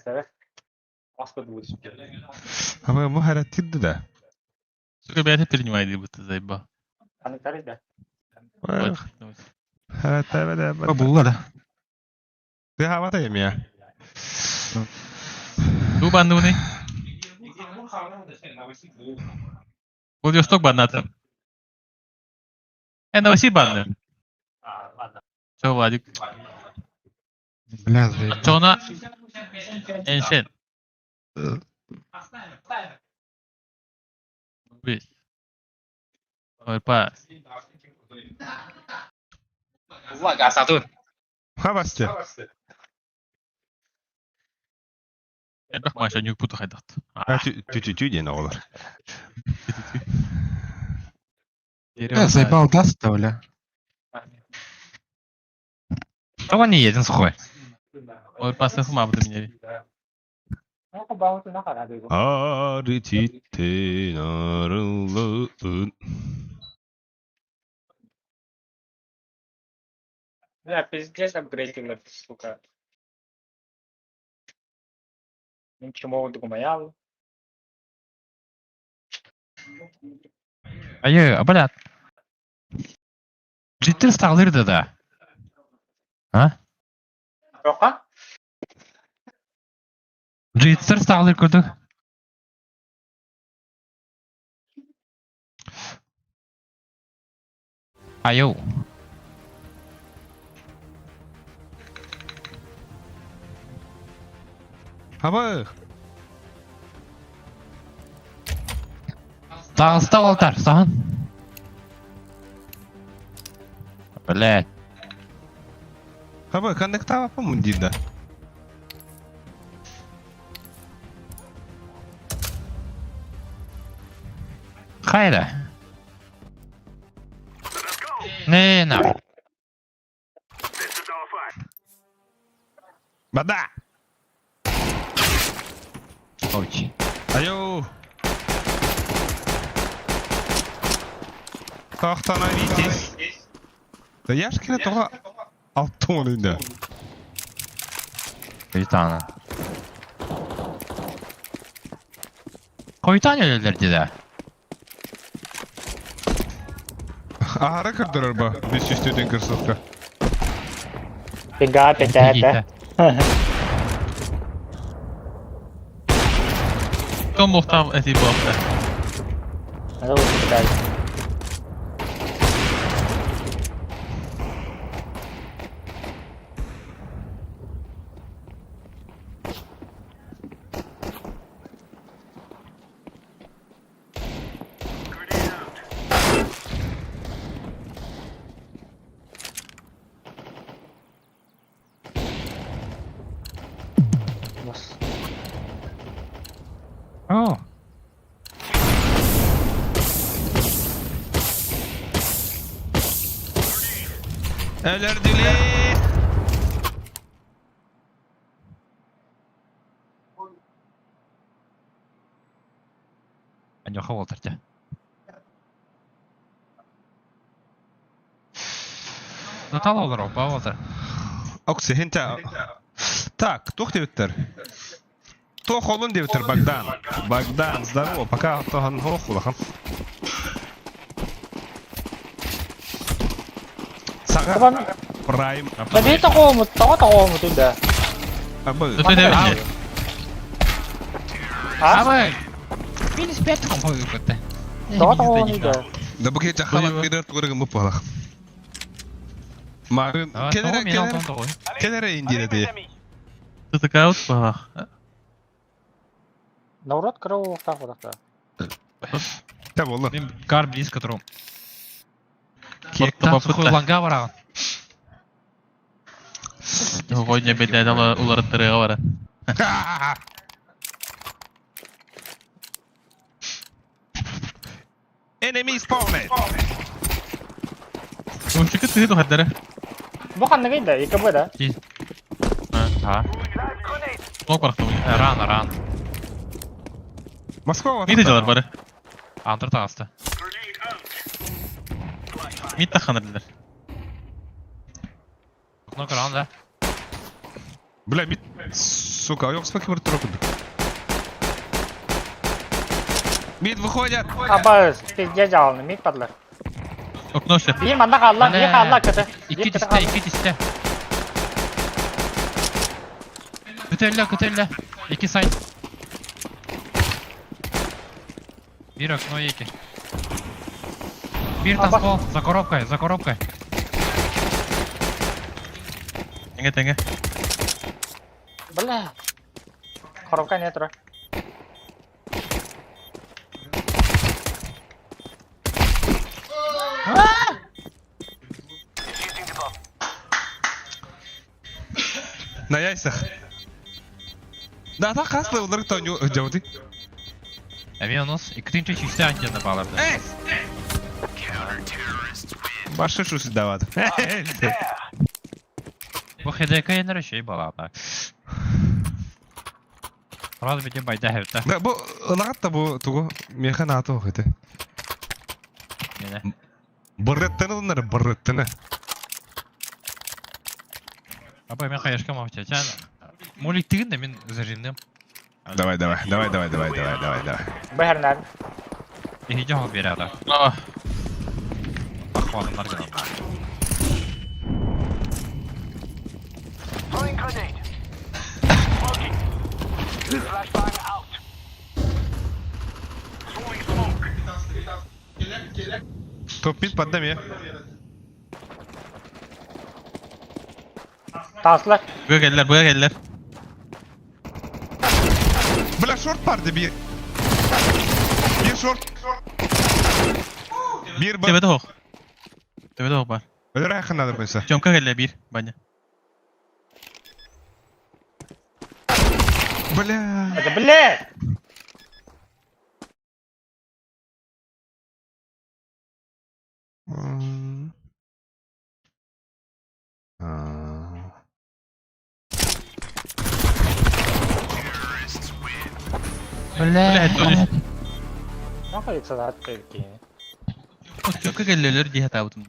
Ama bu hareketli да. Сука, бэйэтэ принимай бытта заебал. Булла да. Ты хавата емия. Туу баннууный? Владивосток банната. Э, Новосиб банны. Все, Владик. Бля, заебал. Чона. Эншен. Бис. Ой, пас. Хавасте. Элбэх Маша ньюкпуту хайдат. Тю-тю-тю диэн оҕолор. Бля, заебал даст, бля. Того не еден сухой. Ой, пас хумабыты меня. Арититин арылын. Бля, пиздец апгрейдили, сука. Ничего думаял. Айы, блядь. Життер сағылырды да. А? Тоқа? Життер сағылыр көрдік. Айу. Хабы. Тағыста олтар, саған. Блядь. Хабы, коннектава помундида. Хайда. Не, на. Бада! Оч. Айо! Остановитесь! Да я ж кире тоға алтын инде. Койтана. Койтан өлелерді да. Ахара кырдырыр ба. 500 кырсылка. Фига, пятая, Том мохтам эти бохта. Надо лучше пытать. О. Өлөрдүле! Анюха олтар. Натал олар, опа олтар. Окси, хинта. Так, тух дебиттер. Тох олон дебиттер Богдан. Богдан, здорово. Пока тохан хорохулахан. Сага Прайм. Бэби тоҕоомут, тоҕо тоҕоомут да. Абы. Тут не А? Абы. Минус 5 компой көтті. Тоҕо тоҕоомут да. Да бу кече халат берер тугырыгын бу палах. Марын келере келере келере индире де. Тут такая вот палах. Наурат кырау так вот Та болла. Мен кар близко турум. Кек Сухой ланга бараган. Сегодня бедная улар бара. Enemy spawned. Мушчика тыһы тухардара. Бу ханныгый да, ИКБ да? А, Смок барахтабын. ран, ран. Москва Мид дьалар бары. Антыр таҕыста. Мид тахханырдылар. Окно көрөн да. Бля, мид... Сука, а спаки бір тұр Мид выходят! Абас, пиздец жалны, мид падлар. Окно все. Биир манна хаалла, биир хаалла кыты. Икки Биир кыты тистэ, хаалла. икки тистэ. Көтөллө, көтөллө. Икки сайт. Бир окно екі. Бир Аба. таспол, за коробкой, за коробкой. Тэҥэ тэҥэ. Бля. Коробка не тура. На яйцах. Да, так хаслы, олар кто жауды. Эми онус, иккитинче чисте антенна баларды. Башы шусы дават. Бу ХДК енер şey балада. Раз бите байда хевте. Да, бу лагат та бу тугу меха нато хыты. Мене. Бырреттene bunları бырреттene. Аба мен каяшка мавча. Чан молик тигин да мен зажимдым. Давай, давай, давай, давай, давай, давай, давай, давай. Бэхэрнэр. Ихи жахал берада. А, Ахвалымар гына. Топ мид поддам я. Таслар. Быга келдилер, быга келдилер. Бля, шорт барды bir. Bir шорт. Bir бар. Төбөтө хоқ. Төбөтө хоқ бар. Өлөр айқынадыр қойса. Тёмка келле бир, баня. Бля. Это бля. М. А. Бля, это Нахуй это за Тёмка келлелер дии хатаабытым.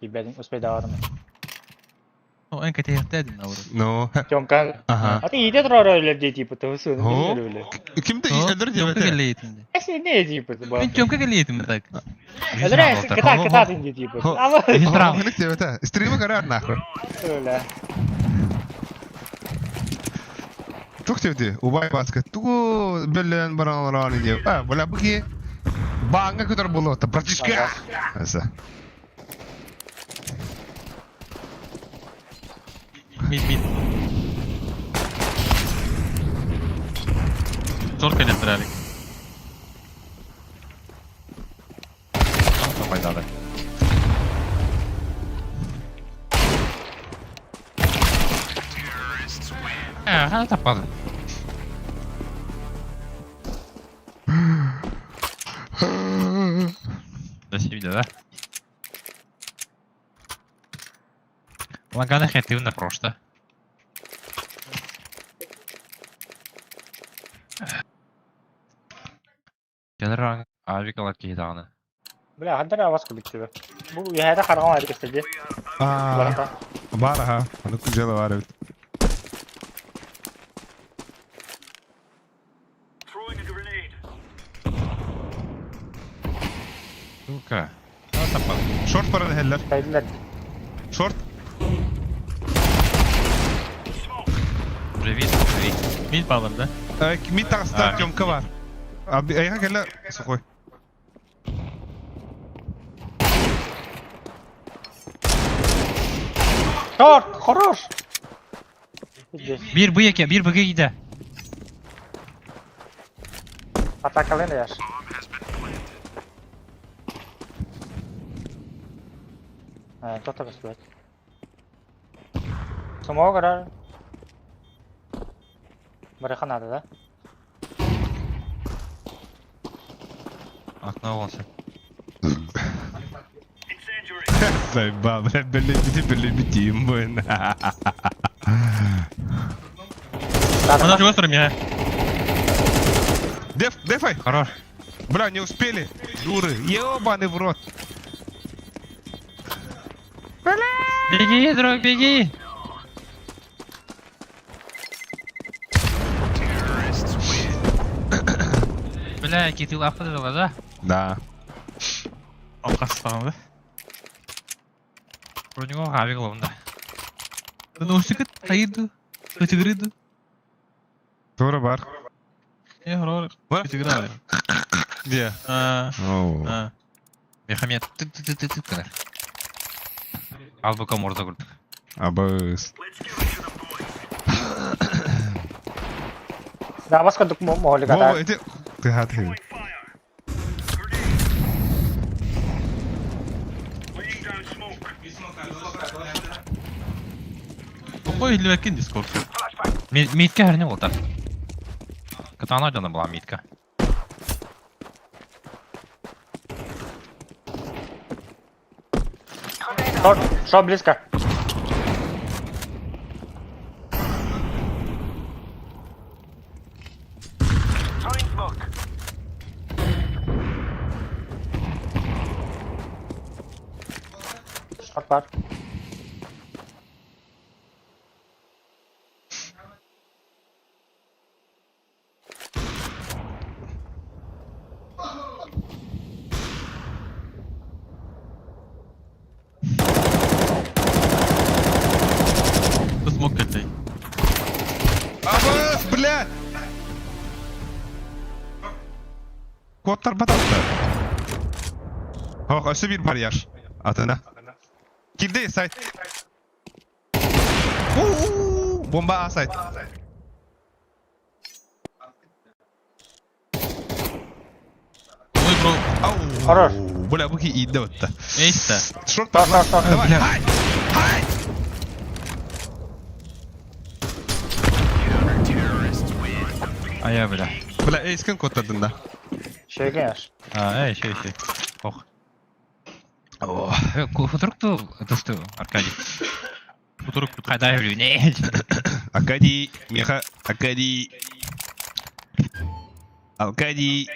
Ибедин успейдаварым. О, эн кэтиэхтээдин ауыр. Ну. Тёмка. Ага. А ты иде турар дии типа ты О. усуну. Кимди өлөр деп Тёмка это? келле етимди. Не типа ты Мен Тёмка келле етимди так. Өлөр кыта кыта дии типа. Ама. Хо, деп это. Стримы карар нахуй. Бля. Тух деп Убай баска. Тугу бөллен баралар деп. А, бля, буки. Баңа көтөр болот, братишка. Аса. Мид, мид. Зор келеттир алик. Пайдалы. Э, хана таппады. До свидания, да? Лагана хетивна просто. Келер авикалар кейдағаны. Бля, хандар авас кылык тебе. Бу яһәдә караган ари кестеди. А, Барата. бар аха. Аны күжеле бар бит. Сука. Хана таппады. Шорт баран хеллер. Кайдылар. Шорт. Привет, привет. Мид балар да. Мид тагыста А, Тёмка бар. Аби айга келе сухой. Торт, хорош. Здесь. Бир бу еке, бир буге гиде. Атакалын яш. А, то так сказать. Самого гора. Барыха надо, да? Окно болсын. Сайба, бля, бэлэбити бэлэбити мын. Она чего стороны? Деф, дефай! Хорош. Бля, не успели! Дуры! Ебаный в рот! Беги, друг, беги! Бля, какие ты лапы дала, да? Да. Алқастағанды. Про него Хави главное. Наушник таиду. Кычыгырыду. Тура бар. Э, хорор. Бар? Кычыгырады. Где? А, Оу. а. Мехамед, ты ты ты ты ты ты. Албука морда курдук. Абыс. Дабас курдук моһолик Во, ата. эти... Ты хаты. Какой илбекин дискорд? Митка херня болта. Катана жана была митка. Шо, шо близко. Шорт бар. Смок кэлтэй. Абыс, бля! Куоттар бататта. Ох, өссө бир бар яш. Атына. Кирди сайт. У-у-у, Бомба А сайт. Ой, бро. Ау. Хорош. Бля, бу ки иде отта. Эйста. Шорт Шорт, бар. шорт, шорт. Давай. Хай! Хай! А я, бля. Бля, эйскин куоттардын да. Шейген яш. А, эй, еще, еще. Ох. О. Футрук ту, тусту, Аркадий. Кутурук кутурук. Хайдай, блю, не. Аркадий, Миха, Аркадий. Аркадий.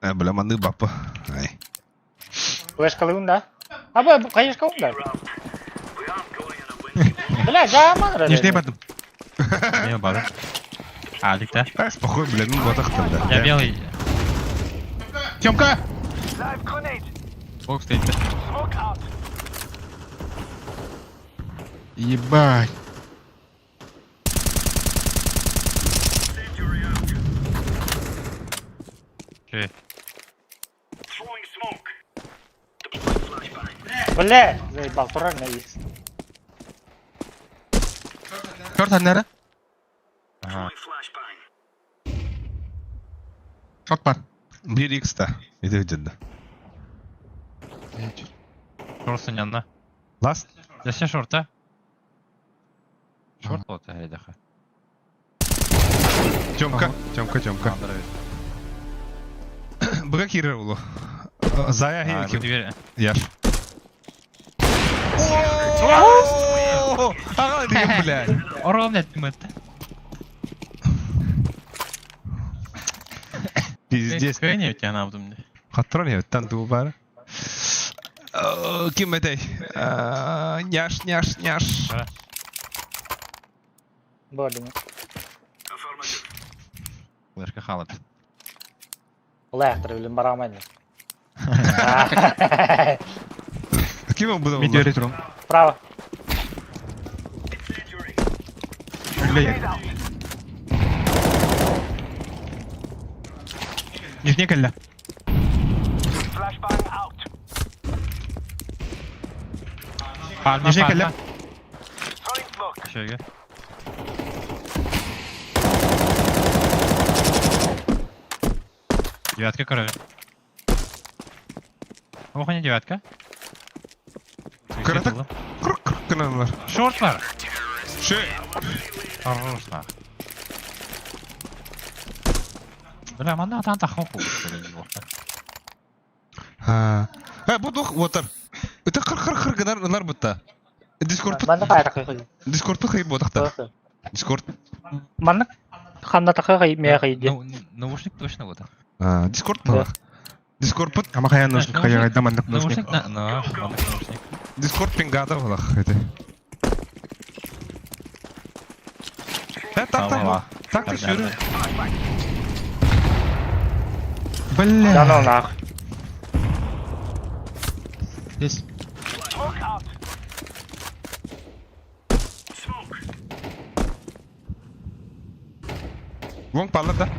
А, бля, маны бапа. Ай. Флешкалыын да? А бу конечно да. Бля, жаман Нижний бардым. Не бада. А, да? Ай, спокой, бля, ну батахта, бля. Я белый. Тёмка! Бок стоит. Ебать. Че? Бля, заебал, турар на есть. Шорт аннары. Ага. Шорт бар. Бир икс-та. Иди где-то. Шорт сынянна. Ласт? Десе шорта. Шорт вот, хайдаха. Тёмка, Тёмка, Тёмка. Быга кирер улу. Зая А, хейки. дверь. Яш. Ага, деген, блядь. Ором нет, мы. Пиздец. Кэне у тебя на мне. Хатрон я там ту бар. Ким этэй? Няш, няш, няш. Более. Флешка халат. Лехтер, блин, бараман. Ким он буду? Медиа ретром. Право. Бля. Нижний кэллэ. Пальма, Нижний кэллэ. Еще Девятка крови. Ох, не девятка. Карата- Круг, круг, кыналар. Шорт бар. Шей. Хорош нах. Бля, манна там тахоку. А. Э, бу дух уотар. Это хыр-хыр-хыр гынар ылар бутта. Дискорд Маннык аайра Дискорд хый ботахта. Дискорд. Маннык ханна такы мия хый Наушник точно вот. А, Дискорд Да. Дискорд пут Ама хайа наушник хайа гайда маннык наушник. Наушник на, на, маннык наушник. Дискорд пингата булах это. Э, так так. Так ты сюры. Бля. Да ну нах. Здесь. Вон палла да.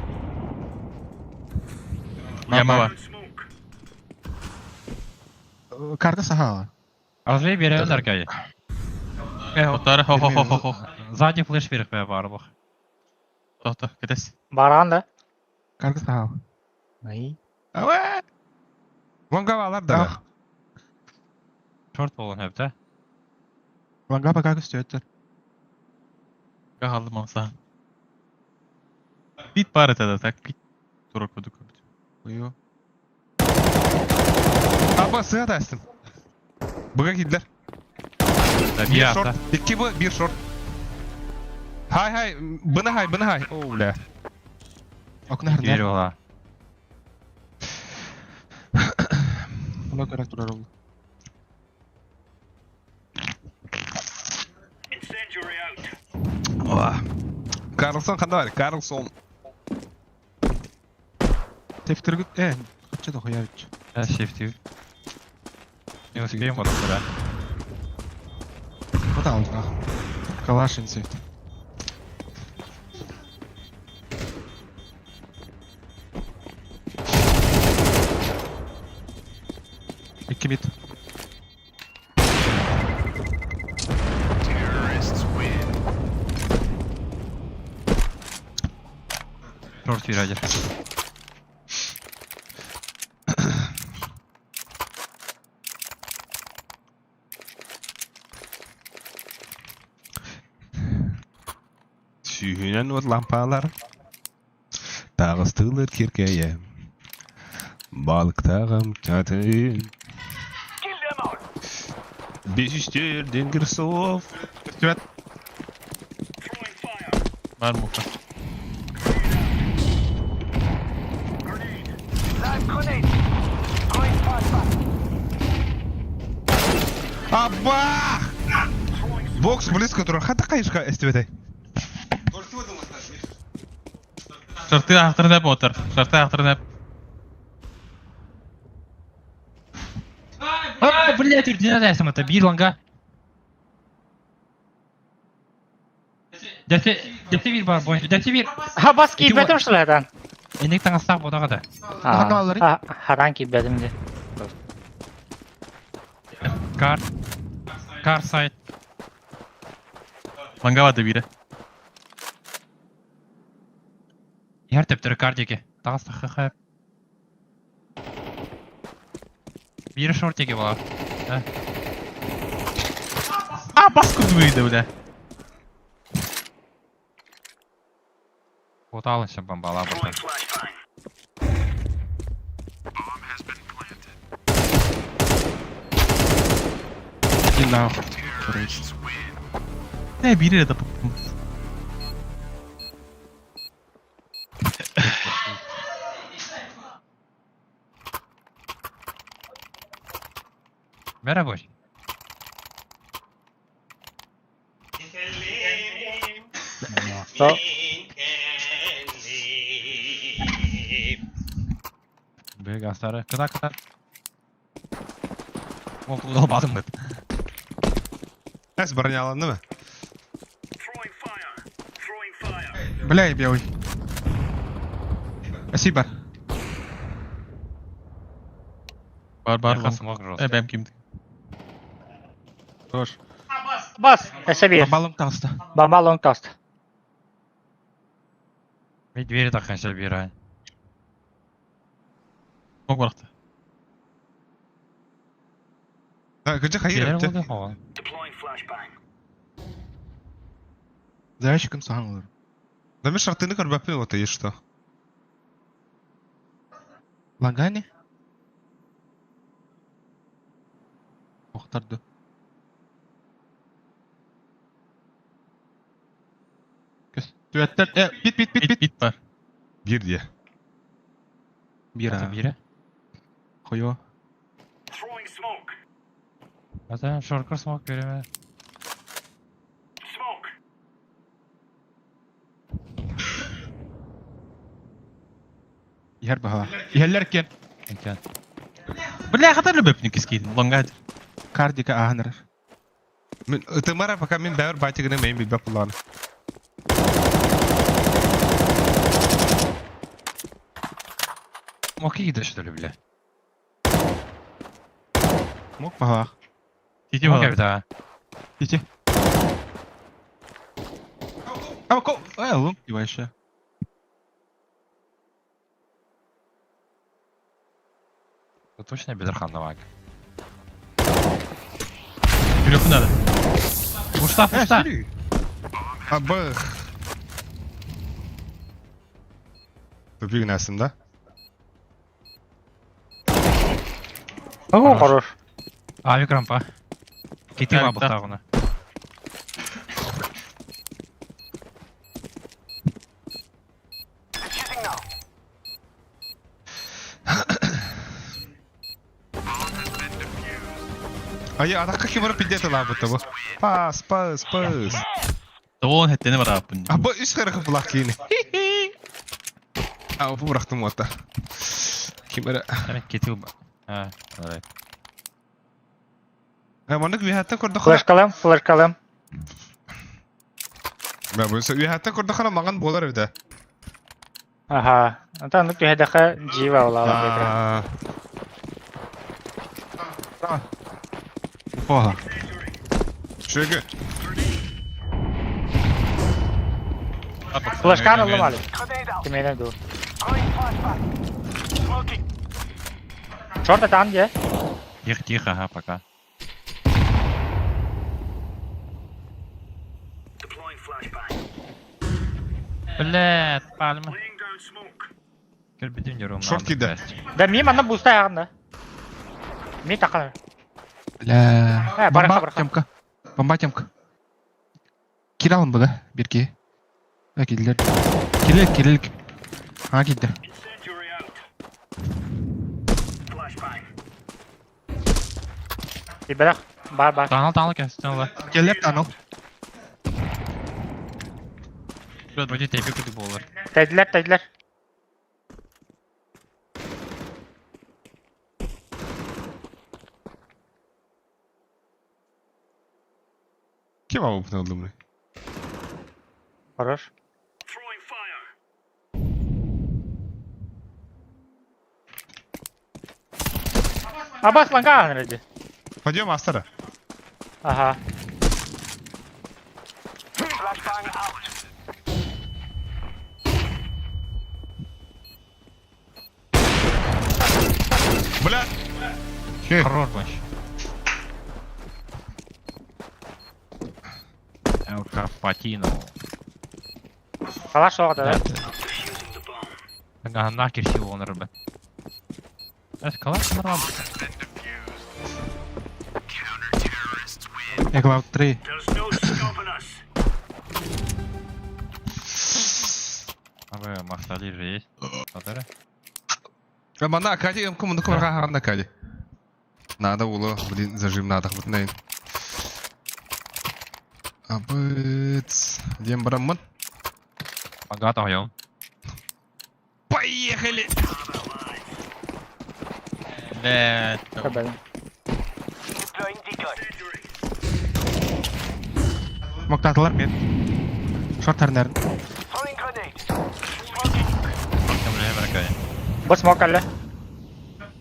Яма бар. Карта сахала. Азлей берем Аркадий. Отар, хо хо хо хо хо. Сзади флеш вверх бар бах. Тохто, кетес. Баран да. Карта сахала. Ай. Ауэ! Вон гавалар да. Шорт болон hep да. Ланга пока көстөттөр. Кахалдым амса. Бит бар это да, так бит. Тура куду көбүт. Ую. Аба сыга да астым. Буга кидлер. Да, Bir short. İki bu bir short. Hay hay buna hay buna hay. Oh бля. Окна Дверь харна. была. Оно көрөк турар ол. Карлсон ханда бар. Карлсон. Тефтергүт э, кача да хуярыч. Да, shift. Не успеем вот сюда. Вот алдыга. Калашин сейфт. Икки мид. Шорт вирادер. Сүйінен от лампалар. Тағыстылыр киркее. Балықтағым чатын. Бесіштерден кірсов. Көстөбөт. Бар муха. Абах! Бокс близко турар. Хата кайышка эстебетай. Шарты ахтырнап отыр. Шарты ахтырнап. А, блядь, үрдіне әсім это bir ланга. Дәсе, дәсе bir бар бойынша, дәсе bir. Ха бас кийбетим что ли это? Эндек таңастақ бодаға да. Ханна алар. Харан кийбетим де. Кар. Кар сайт. Лангава да бире. Ер тептері кар деке. Таңастақ хп. Бири шорт деке бола. А, бас куду выйды, бля. Ота алыншы бомбала бұрдан. Иди нахуй. Короче. Не, бире это поптым. Бәрі бой. То Büyük astarı. Kıda kıda. Ол бадым бит. Әс броняланды ма? Бля, белый. Спасибо. Бар бар лонг. Смог Э, бэм кимди. Тоже. бас. Эсе bir. Балым таста. Бомба лонг таст. Мен двери таққанша бері ай. Лонг барахты. Кыжы хайыр Бері өтті. болды оған. Зайчиком сахан олар. Да мен шартыны көрбәппін оты, есть что. Лангани? Охтарды. Көстүөттэр. Э, бит бит бит Бит бит. бит бар. Биир дии. Биир Это а. биирэ. Хойо. Ата шоркор смок береме. Иһэр баһа. Иһэллэр кен. Экен. Бля, хата любэпник кискейдин. Лонгад. Кардика ааһынарар. Мин ытымара пока мин бэйэр батигына мэйин билбэт булааны. Моки кида что ли, бля? Мок баһа. Тити Мок бар. эбит аа. Ити. А, ко... Э, лунг вообще. Точно Бедерхан навак. Жүрөкү надо. Ушта, ушта. Абых. Тупик нәсім да? О, хорош. Авик рампа. Кити Так, бабы так. тагына. Ай, атаққа кем барып пиздец алабыт бу. Пас, пас, пас. Тоон хеттени бар апын. Абы үс қырық бұлақ кейін. А, опы бұрақтым ота. Ким бара. Әне кити ба. А, давай. Маннык үйәттен көрді қара. Флешкалым, флешкалым. Мә, бұнсы үйәттен көрді қара маған болар еді. Ага. Ата ну түһәдәхә жива ола. Оха. Шөгі. Флешканы алым али. Кимеден ду. Шорта там где? Тихо, тихо, ага, пока. Бля, пальма. Кирбидин дерум. Шорт киді. Да мимо на буста ягында. Ми такан. Бля. Э, бараха, Бомба бараха. темка. Бомба темка. Киралым быга бирки. А килдер. Кирил, кирил. А килдер. Тиберах. Бар бар. Танал, танал, кес, танал. Келлеп таныл. Вроде тепи куды болар. Тәдиләр, тәдиләр. Ким алып алды бұны? Хорош. Абас ланга анреди. Пойдем, Астара. Ага. Бля. Хорош вообще. Эл Карпатино. Калаш оғда, да? Ага, нахер силу он рыбы. Эс, калаш нормально. Эглау 3. А вы Махтали же есть? Смотри. Мана Акади, МК, муну кымырға харанда Акади. Надо улы, блин, зажим надо, вот нейн. Абыц. Дем барамын. Ага, там Поехали! Бля. Кабель. Моктатылар мен. Шорт тарнарын. Бу смок әллә.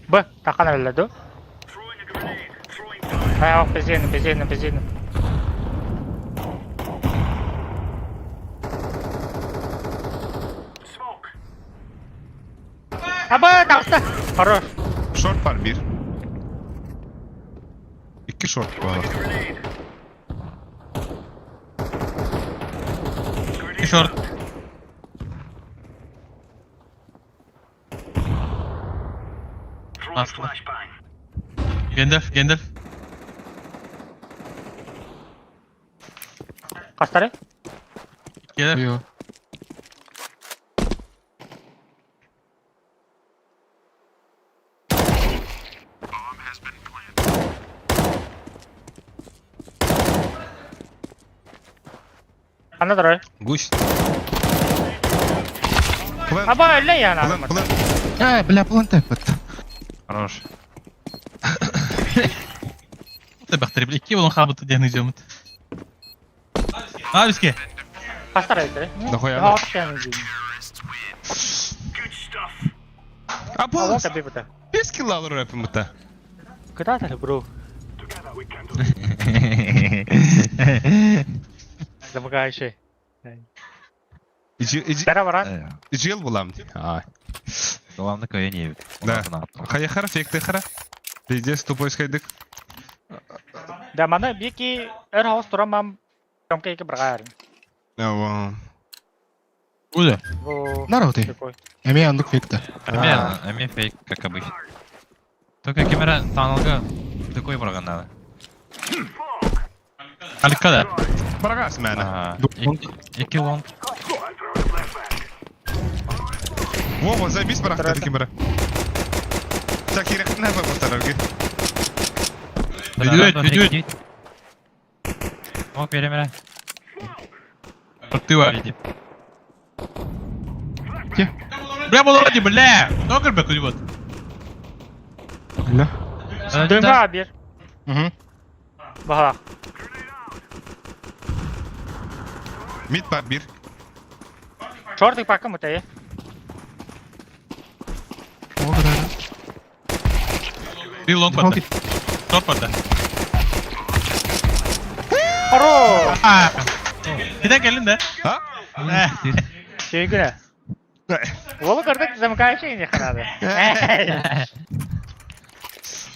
Б, такан әллә ду. Ай, ох, безен, безен, безен. Аба, тақта. Хорош. Шорт бар bir. İki шорт бар. Шорт. Астла. Гэндальф, Гэндальф. Хастары? Келер. Йо. Ана дорой. Гусь. План, Аба өллө яна. план, план. Э, бля, план тэппит. Хорош. Бахтары бile икки болон хаалбыт диэн ыдьаммыт. Аабиске. Хастары эбиттэр. Нахуя? А пол, без килла рэпим это. Кытаатар, бро. Замыкающий. Бара баран. Жил булам. А. Главное, кое не Да. Хаяхара, фектехара. Пиздец, тупой скайдык. Да, мана бики эр хаус туран Томка екі бір қайырын. Ава. Уда. Бу Народ. такой. Эме андык фейкта. Эме фейк, как обычно. Только камера таналга такой барган надо. Алика да. Барагас мэна. Икки лонг. Вова, заебись барахта камера. Так, я не повторю. Ведет, ведет. Мог беремере. Тыва. Бля, Володя, бля! Ногар бе вот. Бля. Дыңға бер. Угу. Баға. Мид бар бир. Шортик пакы мұтай. Bir long patı. Short patı. Хоро! Neden geldin de? А? Сүйгіні. Олы көрдік замыкающий не ханады.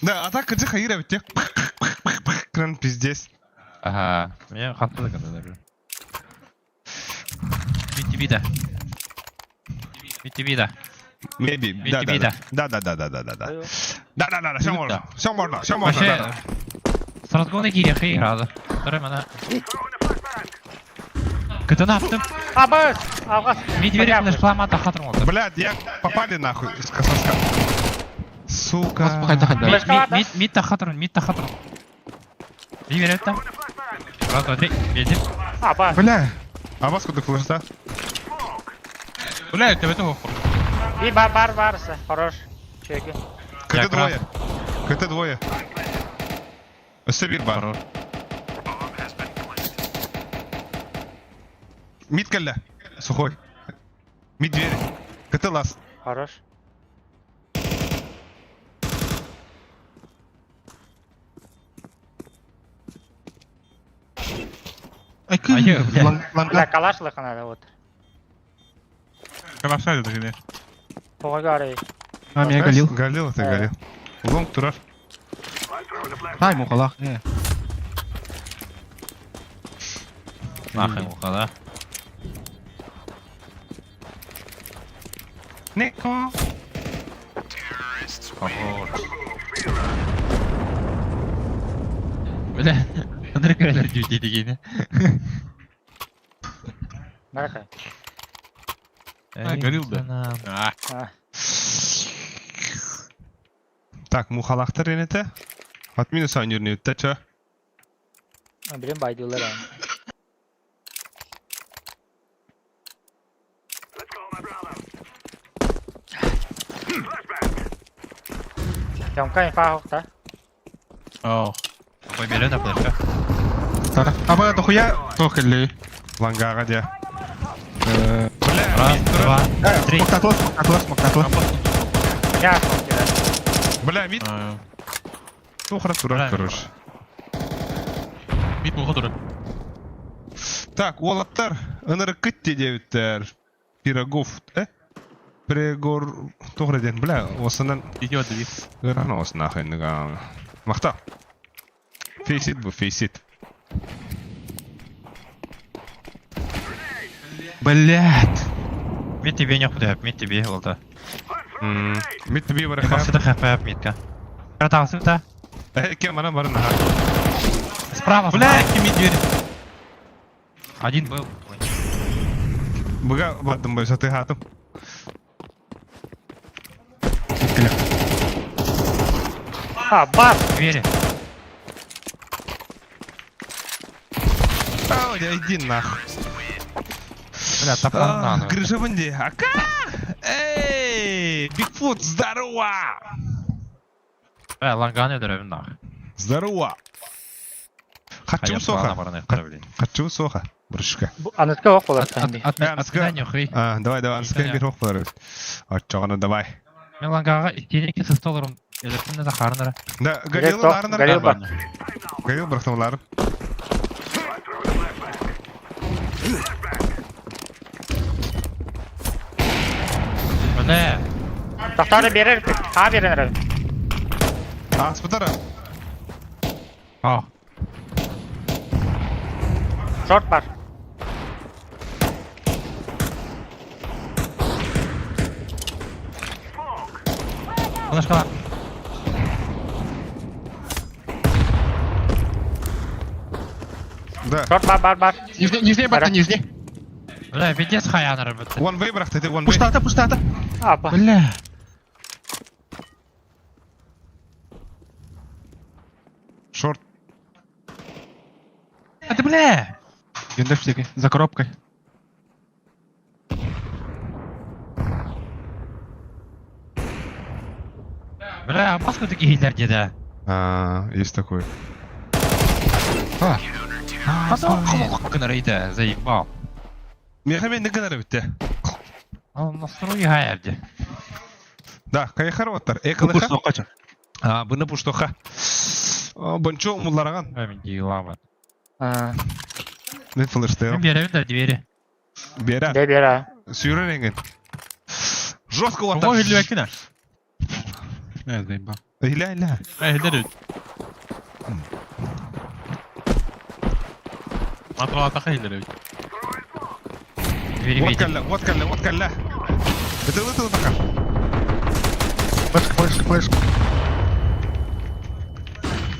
Да, а так кыджы хайра бит. Кран пиздец. Ага. Мне хатты да когда Бити да. Бити да. Maybe. Да, да, да. Да, да, да, да, да, да. Да, да, да, да, все можно. Все можно, все можно. Вообще, с разгона кириэхэ играда. Второй мана. Кытын аптым. Абыз! Алғас. Мид вересінде шламата хатырым oldu. Блядь, я попали нахуй из соска. Сука. Мид, мид, мид та хатырым, мид та хатырым. Би берет Раз, два, три, бедим. Абаз. Бля. А вас куда флешта? Бля, тебе того. Би бар бар барсы. Хорош. Чеки. КТ двое. КТ двое. Өссө бир бар. Хорош. Мид кэллэ. Сухой. Мид двери. КТ лас. Хорош. Айкы. Бля, калаш лыханады вот. Калаша dedi yine. Тоға гарай. А, меня галил. Галил, это галил. Лонг турар. Ай, мухалах. Нахуй муха, да? Нико. Хорош. Бля, Андрей Кайлер дегені. Наракай. А, горил да. А. Так, мухалахтар енете. От минус анюрни үтте чө. Билен байдылар. Тёмка инфа хоқта. О. Какой берет, а флешка? Аба, дохуя. Тохли. Лангага де. Бля, Раз, два, три. Смоктатлы, смоктатлы, смоктатлы. Я смок Бля, мид. Тухра турар, короче. Мид муха турар. Так, уолаттар, ыныры кытте дебиттер. Пирогов, э? Прегор... Тухра ден, бля, осынан... Идиот деди. Рано ос нахуй, ныга. Махта. Фейсит бу, фейсит. Блядь. Мид тебе не худая, мид тебе олды. Мид тебе бар Бақсыда хп мидка. Кратағысы да. Э, кем ана бар наха. Справа. Бля, ким мид двери. Один был. Быга бардым бой сатыхатым. А, бар! Двери. А, иди нахуй. Бля, топор А, на. Грыжа Бенди. Ака! Эй! Бигфут, здорово! Бля, ланганы дөрөбүн нах. Здорово! Хочу соха. Хочу соха. Брышка. Аныска ох болар. От Аныска. меня А, давай, давай, аныска бир ох болар. Аччоҕуна давай. Мен лангаға истерики сыстоларым. Электронны да харынара. Да, горилла ларынар. Горилла бар. Горилла бырахтым ларын. Бля. Тохтары берер. А берер. Аспытара. А. Шорт бар. Флешка. Да. Шорт бар, бар, бар. Нижний, нижний, бата, нижний. Бля, пиздец хаянара бітті. One way бырахты, ты one way. Пустата, пустата. Апа. Бля. Шорт. А ты бля. Гендерштеги, за коробкой. Бля, маску такие хилер деді. А, есть такой. А, Потом заебал. Мехамен не гынары бітті. Ал настрой хаярди. Да, кайхар оттар. Экылыха. А, бұны пуштоха. Бончо умулараган. Мен дилама. А, Мен флешты. Мен беремін да двери. Бера. Де бера. Сүйрен енген. Жестко Ого, оттар. хиллибэккин. Э, заебал. Иля, иля. Хиллер. Матра хиллер. Двери Вот видим. калля, вот калля, вот калля. Это это пока. Флешка, флешка, флешка.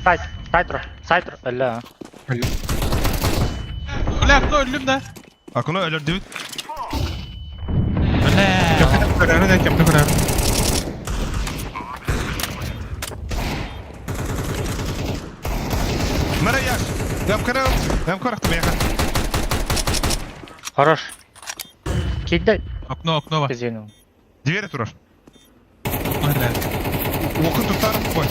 Сайт, сайтро, сайтро. Өлі. Бля, кто өллүм да? Акуна өлөр дебит. Бля. Көрәрін, кемді көрәрін. Мара яш. Гам карал. Гам карахты меха. Хорош. Киді. Окно, окно бар. Кезену. Двери турар. Окно хиллер. Окун туттар кой.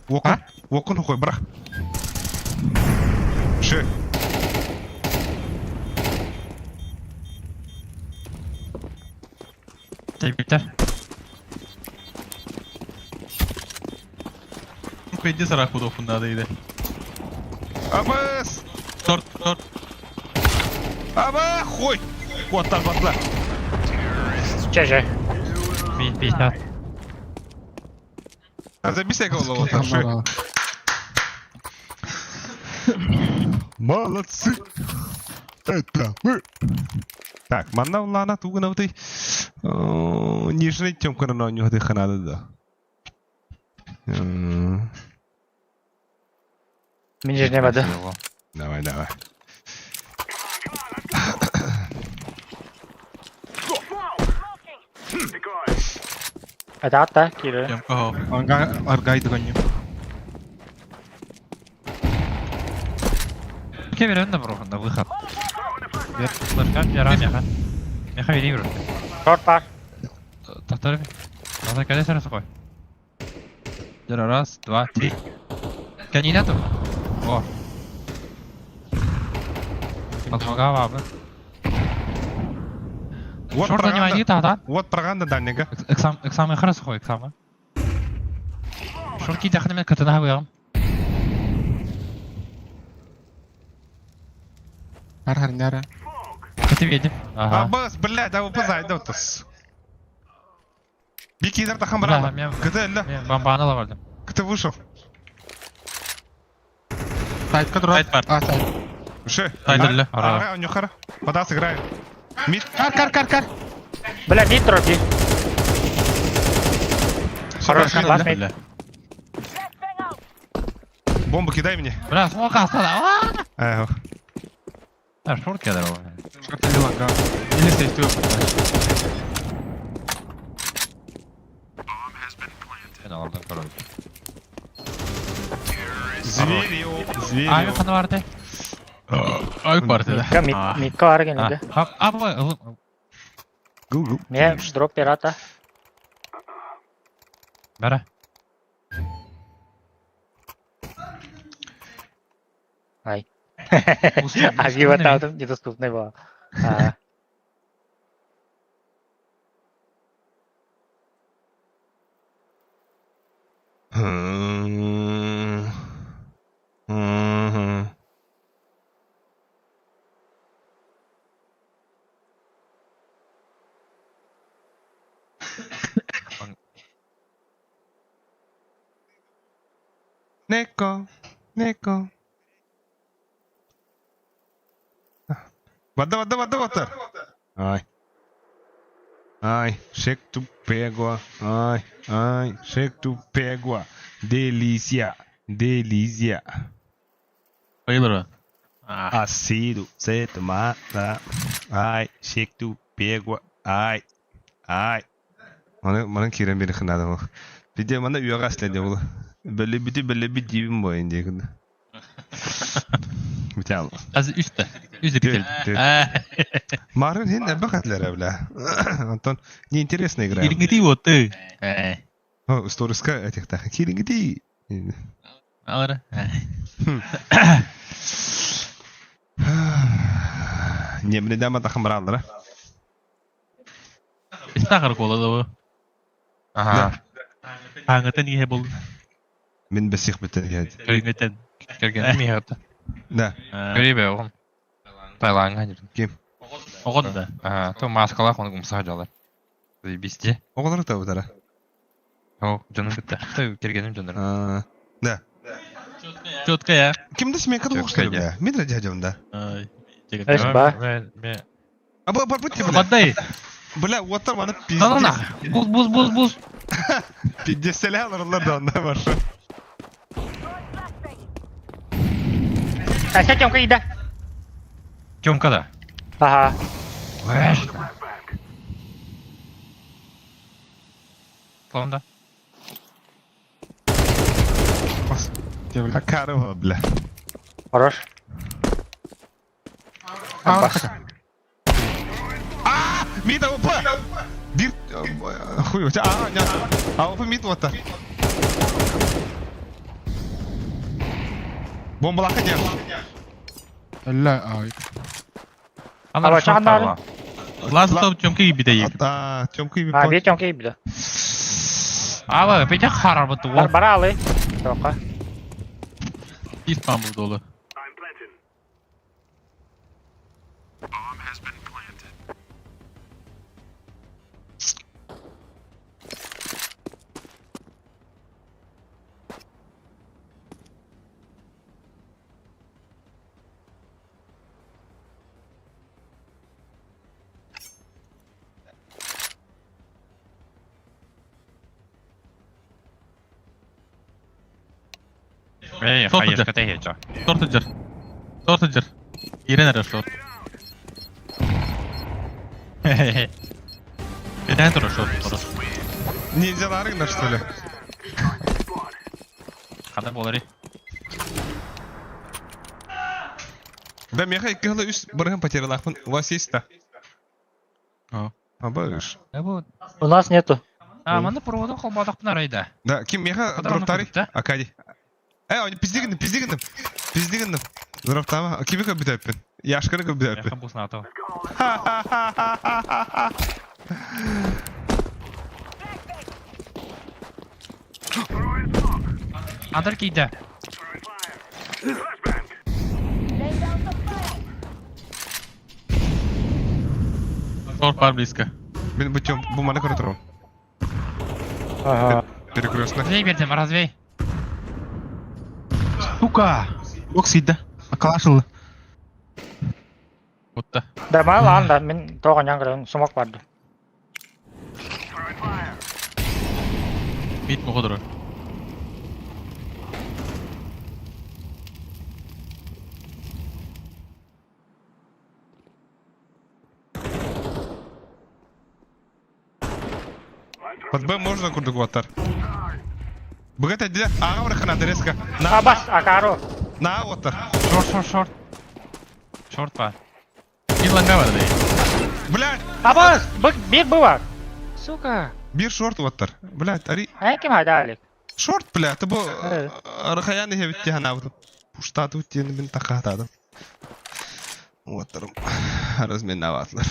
Окун. Окун кой, бірақ. Шы. Тебиттер. Пенде сарах буду фунда дейdi. Абас. Торт, торт. Аба, хой. Оттар батла. Чеже. 50. А забисай голову оттар. Шы. Молодцы. Это мы. Так, манна лана тугана вот Нижний тёмка на нього диханада да. Мен жеріне бады. Давай, давай. Это атта, кири. Ямка хо. Анга аргай догоню. Ке беремін да бұрғында выход. Бер, флешка, бера, меха. Меха бери бер. Шорт бар. Тохтар. Назад кәле сәресі қой. Жара, раз, два, три. Кәнина тұр. О. Алмага бабы. Вот Шорт не пропаганда. айди тағдан. Вот пропаганда дальнего. Эксам, эксам храс қой, эксамы. Шорт кейді мен кытына қойғам. Хар хар няра. Кыты едім. Ага. Абас, блядь, а вы позайду тос. Бики тахан Бля, брала. мен- КТ, ля, Мен бомбаны ала бардым. КТ вышел. Сайтка дура. Сайт бар. А, сайт. Ше. Сайт өллө. Ара, у него хара. Вода сыграет. Мид. Кар, кар, кар, кар. Бля, мид би. Хорош, Сюда, лас мид. Бля. Бомбу кидай мне. Бля, смока астада. Эх. А, шорт я дал. Шорт или лонга. Или сейф ты Мен алардан короче. Звери, звери. Ай, хана барды. Ай бар dedi. Микка, микка бар генеде. А, бу Гу-гу. Мен дроп пирата. Бара. Ай. Авива там недоступный была. А. Neko, Neko. Vada, vada, vada, vada. Ai. Ai, chega tu pego. Ai, ai, chega tu pego. Delícia, delícia. Bayılır o. Ah. Ácido, você mata. Ai, chega tu pego. Ai, ai. Маны маны кирен бери хынады ол. Биде мана үйәға эшләде ул. Бәле бите бәле бит дибим бу инде. Битә Az üstte. Üst Тө, dikil. тө. Марын хин әбә хәтләр бля. Антон, неинтересно играем. Килингити вот ты. Э. О, сториска этих так. Килингити. Алар. Не, мне дама тахым бралдыр. Истагар кола да бу. Ага. Аңытын ihe бол. Мин бесих битер гәд. Көйгөтен. Керген ми хатта. Да. Көребе оғым. Тайланга дирдим. Огон да. Ага, то маскалах оны гумса жалар. Заебись. Оғылар та бутара. О, жаным бітті. Той кергеним жаным. А, Да. Четко я. Кимде смека Четко дугышлар я. бля. Мин дядям да. Ай. Эш ба. Мен А бу бар бу бля. Баддай. Бля, уоттар маны Да на. пиздец. Буз буз буз буз. Пиздец аларлар да онда бар. А сейчас Тёмка ида. Тёмка да. Ага. Вэш. Планда. Акарова, бля. Хорош. Бас. А, мид АВП! Бир... Хуй, у тебя... А, нет. АВП мид вот так. Бомба лаха нет. Ля, ай. Ана Ала, чағын Лаз топ Тёмка gibi de А, Тёмка и А, бир Тёмка ида. Ала, бите харар буту. Бар бара алы. Тоқа. İstanbul dolu. Эй, Сотыджы. хаешка тегече. Шортыджыр. Шортыджыр. Ирен ара шорт. Ирен тура шорт тура. Ниндзя Ларгна, что ли? Када болары. Да, меха иккіғылы үш бұрын потерялақпын. У вас есть-то? А. А, быш. Э бу. У нас нету. А, маны проводын колбадак арайда. Да, ким меха Кадр аны дроптари? көрдік та? Акади. Э, они пиздигіндім, пиздигіндім. Пиздигіндім. Дроптама. Кими көп бітәппін? Яшканы көп бітәппін. Яхын бусын аты. Андар кейді. Шорт бар близко. Мен бұл тем, бұл маны көрі тұрам. Ага. Перекрестно. Развей бердім, развей. Сука! Бокс ида. Акалашылы. Бутта. Да, мал анда мен тоған яңгырын сумок барды. Мид му ходура. Под Б можно курдук уоттар. Быга тәдилер. Ага бар хана резко. На Абас, акаро. На уоттар. Шорт, шорт, шорт. Шорт бар. Bir ланга бар дей. Блядь, Абас, бык бир бывар. Сука. бир шорт уоттар. Блядь, ари А ким хайдалик? шорт, блядь, бу Э. Архаян хебитти ханабытым. Пуштаты уттиэн мин такаатадым. Уоттарым разменнаватлар.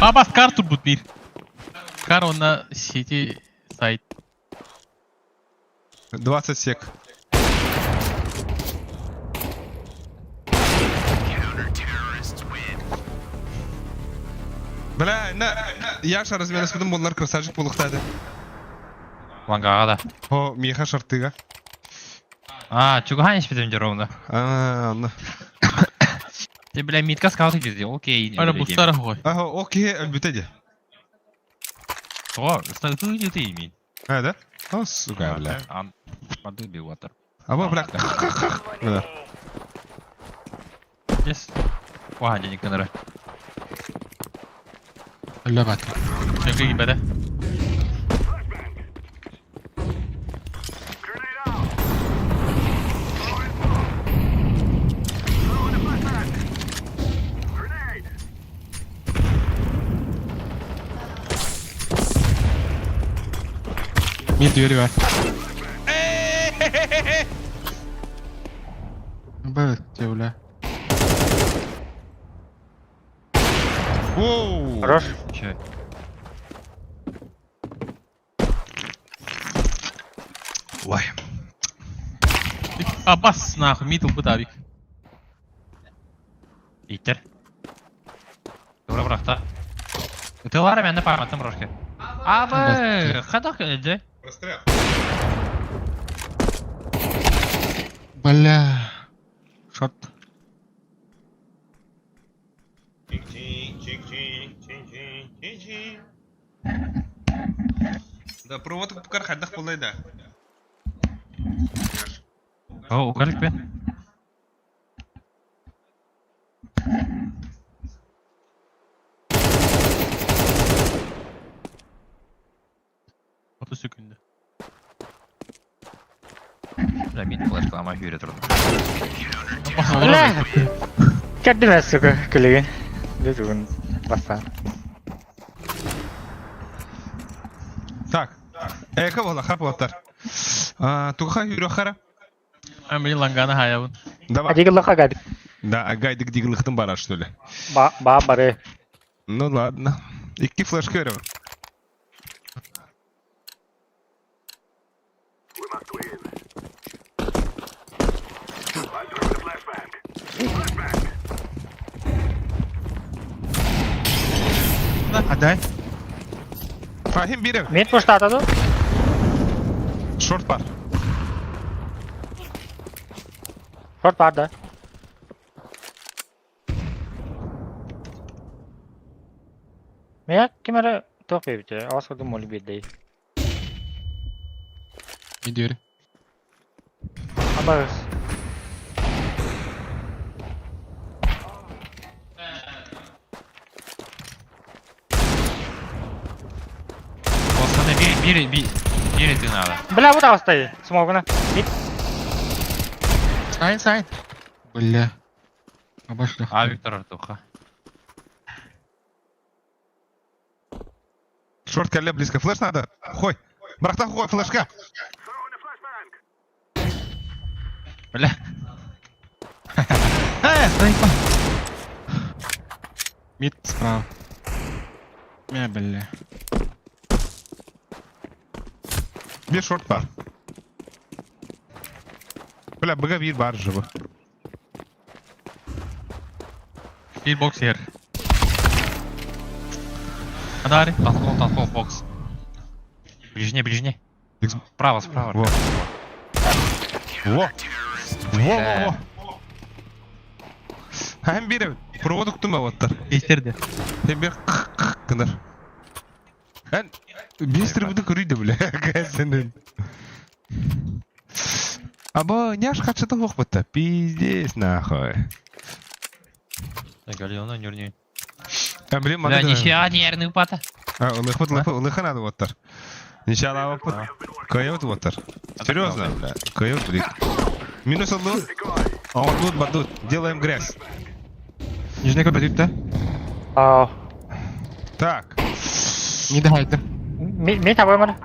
Абас кар турбут бир. Кар онна сити сайт. 20 сек. Бля, на, Яша разменаспытым боллар красавчик болуқтады. Лангаға да. О, Миха шартыга. А, чуган испитим ровно. А, ну. Ты, бля, митка скаут иди, окей. Ара бустар хой. Ага, окей, өлбүтеди. О, что ты ты имей. А, да? О, сука, бля. Подуби water. А, бля, бля. Yes. Уа, денег кенере. Өлө бат. Чөкө гибеде. Мид двери бар. Б, те, бля. Воу! Хорош. Че? Ой. Абас нахуй мидл бут абик. Иттер. Добро брахта. Ты лара мен памятым рожки. А вы хадах эди? Расстрел. Бля. Шорт. Да, проводка пукар хадах болай да. О, угалик бе. Отuz секунда. Бля, мид флешка, ама хюре трудно. Бля. Кәддім сука, күлеген. Біз бүгін баста. Так. Эка бола, хап болаттар. Туха юрохара. Мен били ланганы хаябын. Давай. Адигіллақа гадик. Да, агайдык диглыхтын бара, что ли? Ба, ба бары. Ну ладно. Икки флешка берем. Адай. Фахим берем. Мен пуштатаду. Шорт бар. Шорт бар да. Мен кимere тоқ бейбіте. Асқырдым молі бейдей. Мид двери. Абарыс. Пацаны, бери, бери, бери ты надо. Бля, вот астай. Смогына. Бит. Сайн, сайн. Бля. Обошли. А, Виктор Артуха. Шорт колле близко. Флеш надо. Хой. Брахта хой, флешка. Бля. Э, стой, Мид справа. Мя, бля. Bir шорт бар. Бля, быга бир бар живы. Bir box yer. Адари. Танкол, танкол, бокс. Ближне, ближне. Справа, справа. Во. Во. Во, во, во. Hem biri проводок тума оттар. Иштерди. Hem bir кыныр. Эн министр буду көрүйдө бля. Кэсенин. Або няш хачыта хуохпата. Пиздец нахуй. Галеона нюрней. А, блин, Бля, нихера нервный упата. А, улыхпыт, улыха надо воттар. Ничала опыт. Кайот воттар. Серьезно, бля. Кайот, блин. Минус одну. А он тут, бадут. Делаем грязь. Нижний көрбөтүт да? Аа. Так. Не дahайдым. Ми табамар.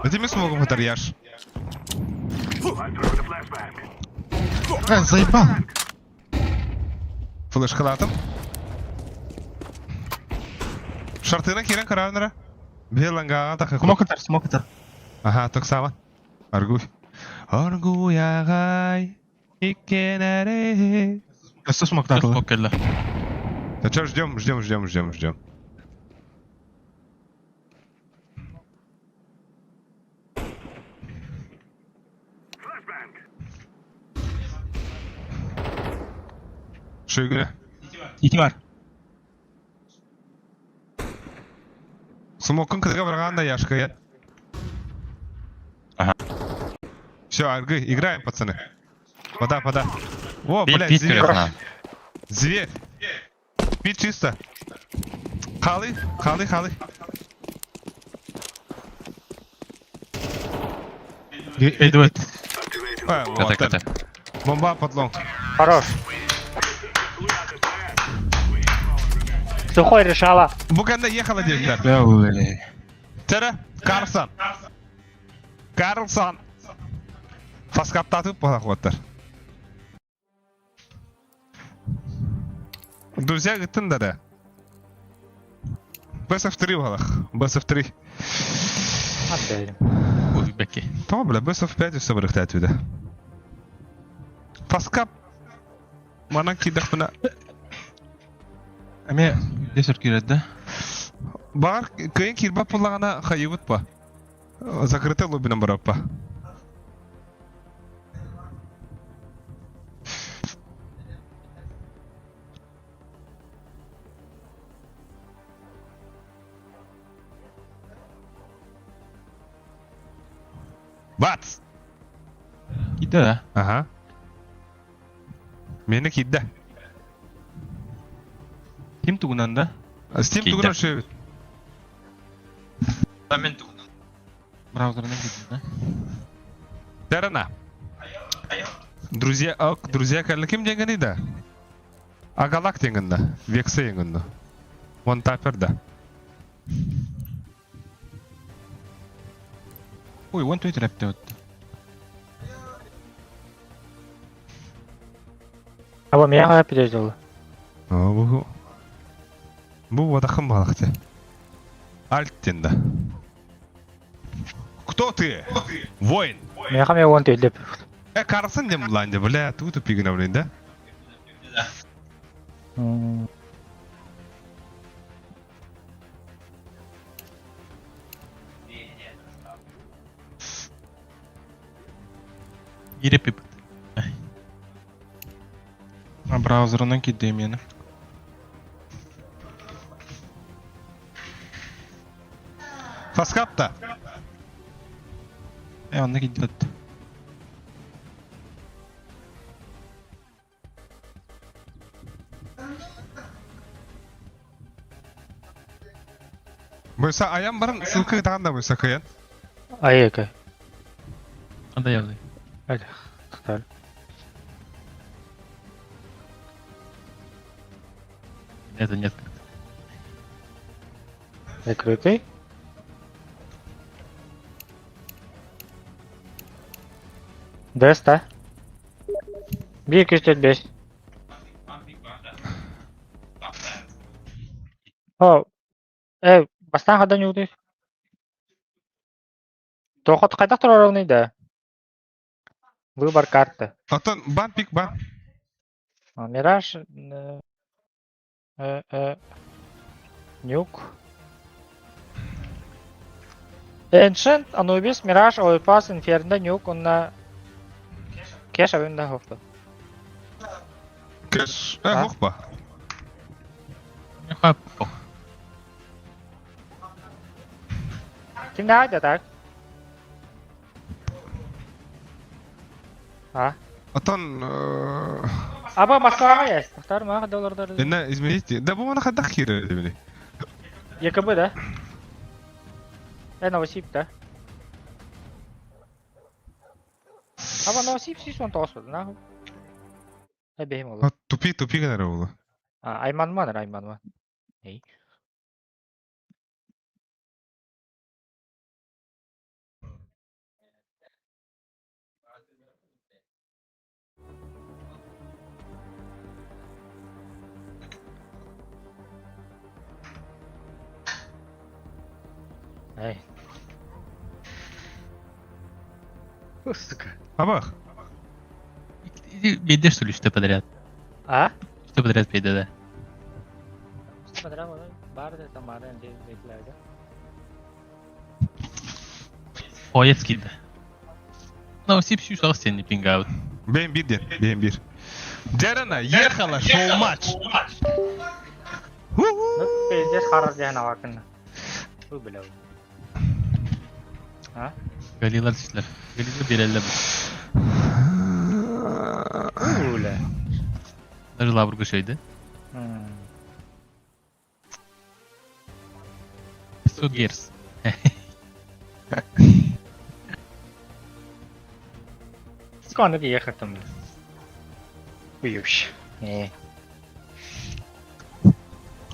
Это мы смогем это яш. Э, заебал. Флеш халатом. Шартына кирен каравнера. Беланга так. Смокатар, смокатар. Ага, так само. Аргуй. Аргуй агай. Иккенере. Өссө смоктатылы. Смок кэллэ. Да что, ждем, ждем, ждем, ждем, ждем. Шигре. Ити бар. Смокын кызга барган да яшка я. Ага. Все, аргы, играем, пацаны. Вода, вода. О, Бит, блядь, бит зверь. көрөр. Зверь. Пить чисто. Халы, халы, халы. Эдвард. А, вот, Ката, это. ката. Бомба под long. Хорош. Сухой решала. Буганда ехала директор. Бля. Тера, Карлсон. Карлсон. Фаскаптатып балахуаттар. Друзья, гыттын да да. BSF3 балах. BSF3. Отдали. Ой, бэки. Tamam бля, BSF5 өссө барыхта отсюда. Фаскап. Манан кидахпына. Эме десерт кирет да? Багар кыйын кирбап буллагана хайыбыт па. Закрытый лоббинен бараппа. Бац! Кидде да? Ага. Мени кидде. Ким тугунан да? Steam Кидде. тугунан шөбүт. Мен тугунан. Браузерынан кидде да? Дарана. Друзья, ок, друзья, ким дегени да? Агалак дегенде, Вексе дегенде. Вон тапер да. Ой, 1 2 3 өттү. Аба меня хая переждал. О, бу бу вадахым балыкты. Альт да. Кто ты? Воин. Меня хая он төлеп. Э, Карлсон дем буланды, бля, тут тупигина, блин, да? Кирип А браузерынан кидде мени. Фаскапта. Э, онна кидде өттү. Бойса аян баран ссылка таган да бойса кыян. Айыка. Анда yazıyor. Hadi. Tutar. Это нет. Закрытый. Деста. 1 2 3 4 5. О, бастан хадан югды. Тохот кайда турар да? Выбор карты. Атын бан пик бан. А, Мираж, Нюк. Ancient, Anubis, Mirage, Overpass, Inferno, Nuke, онна Кеша вында хофта. Кэс. Э, хохпа. Ким да да так? А? Отон... Аба Москваҕа есть. Тахтар маах доллардар. Инна, измените. Да бу мана хадах киирэр дебини. ЕКБ да? Э, Новосиб да? Аба Новосиб сис он тоҕус нахуй. Э, бэһим олу. Тупи, тупи гынар олу. А, айманман, айманман. Эй. Эй. Сука. Абах. Биирдэ что ли үстэ подряд? А? Үстэ подряд биирдэ да. Үстэ подряд баар да Тамара диэбитлэргэ. Поец киирдэ. Новосиб сүүс аҕыс диэн пингаабыт. Бэйэм биир диэн, бэйэм биир. Дьарана, ехала, шоу-матч! Ну, пиздец, харар диэн авакынна. Бу бля. А? Галилар түстүлэр. Галилар биэрэллэр. Бу бля. Даже лабыргы шөйдө. 500 герц. Сколько ехать там? Уюш. Не.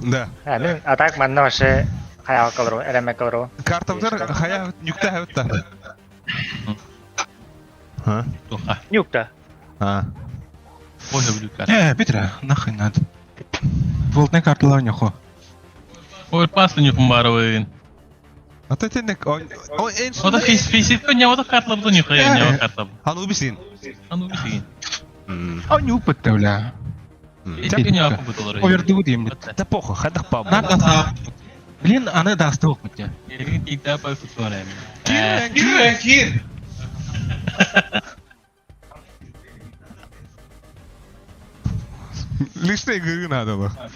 Да. А, ну, а так манна вообще хайа калру, эреме калру. Картамдар хая нүкте хавытта. А? Туха. Нюкта. А. Ой, люблю карту. Э, Петра, нахуй надо. Волтный карталар нюхо. Ой, паслы нюхумбаровын. А то тенек, ой, ой, Ода фейс фейсит ньявата картлабы нюхая, ньява картлабы. Аны убисин. Аны убисин. А нюпытта, бля. Ити ньява бутылары. Оверду дейм. Да похуй, хадах паб. Надо Блин, аны дастук бутя. Кир, Кир, кир. Лишний игры надо было. Да.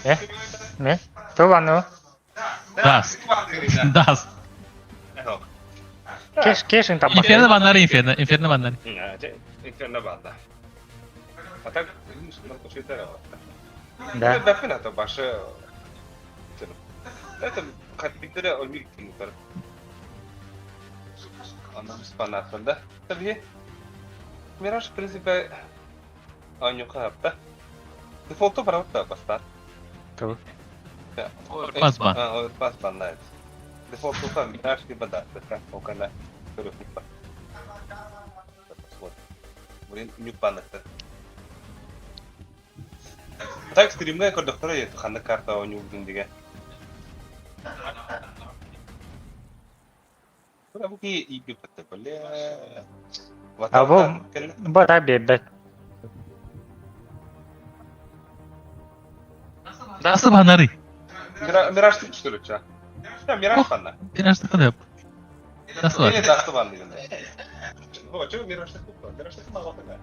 Э? Не? Тулану. Даст. Даст. Кеш, кешин там. Инферно баннары, инферно, инферно баннары. Инферно банда. А так, Да. Бәфин башы. Это хатбиктері өлмек тиңдер. Анам спанатында. Tabii. Мираж, в принципе, анюха апта. Дефолту барабыта бастар. Ту. Пас бан. Пас бан, да. Дефолту там Мираж либо да, окана. Блин, нюк банныктар. Так стримге көрдөктөр ханнык карта ойнуулдун деген. Бу ки иби патта бля. А бу бара бебе. Дасы баннары. Мираж түштүрүчү. Мираж банна. Мираж тыкы Дасы бар. Или дасты бан деген. О, чё Мираж тыкы? Мираж тыкы мага тыга.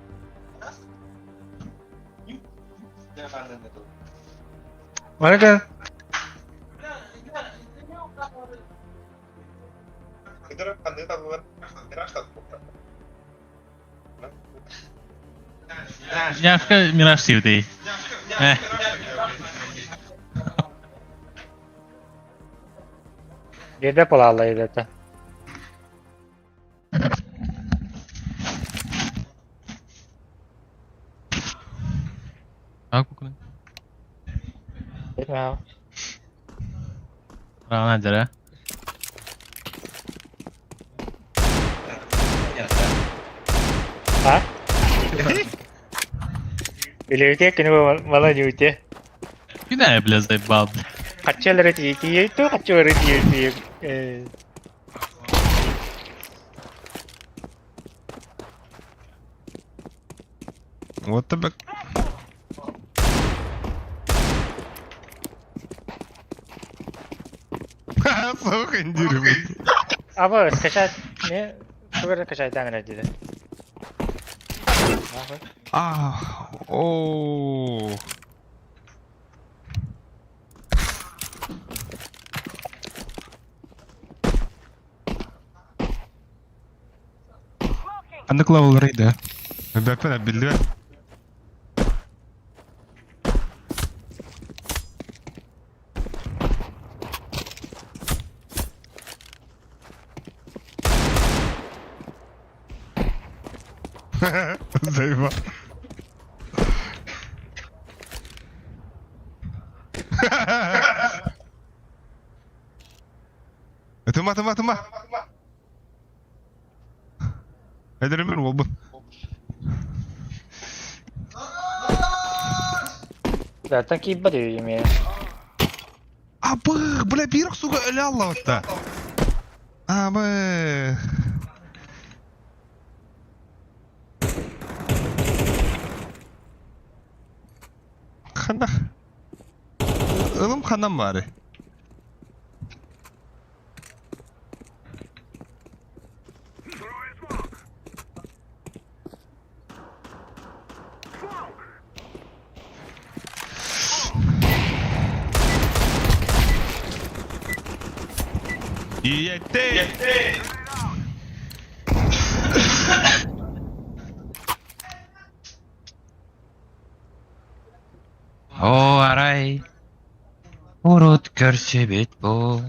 Оныгын Кыдырып кандай табылар? Мираж табылар. Няшка Мираж сивдей. Э. бебе полала это. А кукны. Бетмә. Рана жара. А? Билэбитэ күнү мала ньүүтэ. Күнэ, бля, заебал. Хаччалары тиийийту, хаччалары тиийийту. What the fuck? Суох индирбит. Аба, скачать не тугар качайтан эрэ диде. А, о. Аннык левеллары да. Бэппен биллибэт. Заеба. Тыма, тыма, тыма. Эдеримин уолбун. Да, такие бады имею. Абы, бля, биир охсууга өлө аллабытта. Абы. Ханна. Ылым ханан баары. Иетте! Оо, арай. Урут көрсүбүт бу.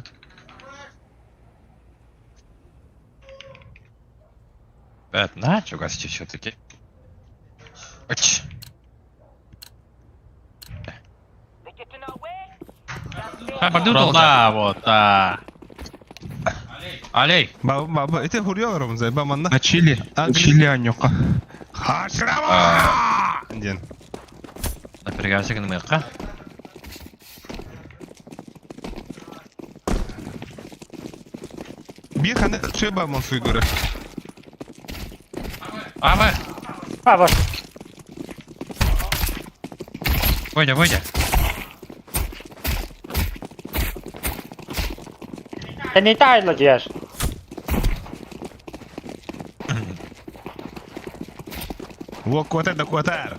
Бэт, на, чугас все-таки. Оч. Туралла, вот, а. Алей! Бабы, бабы, это хуриялар заеба манна. На чили. А, Чили аньока. Хашрама! Диэн. Напрягайся гынмыакка. Биир ханы шеба монсуйдура. Ава! А, вот. Выйди, выйди. Да не тайла дешь. Во квотер да квотер.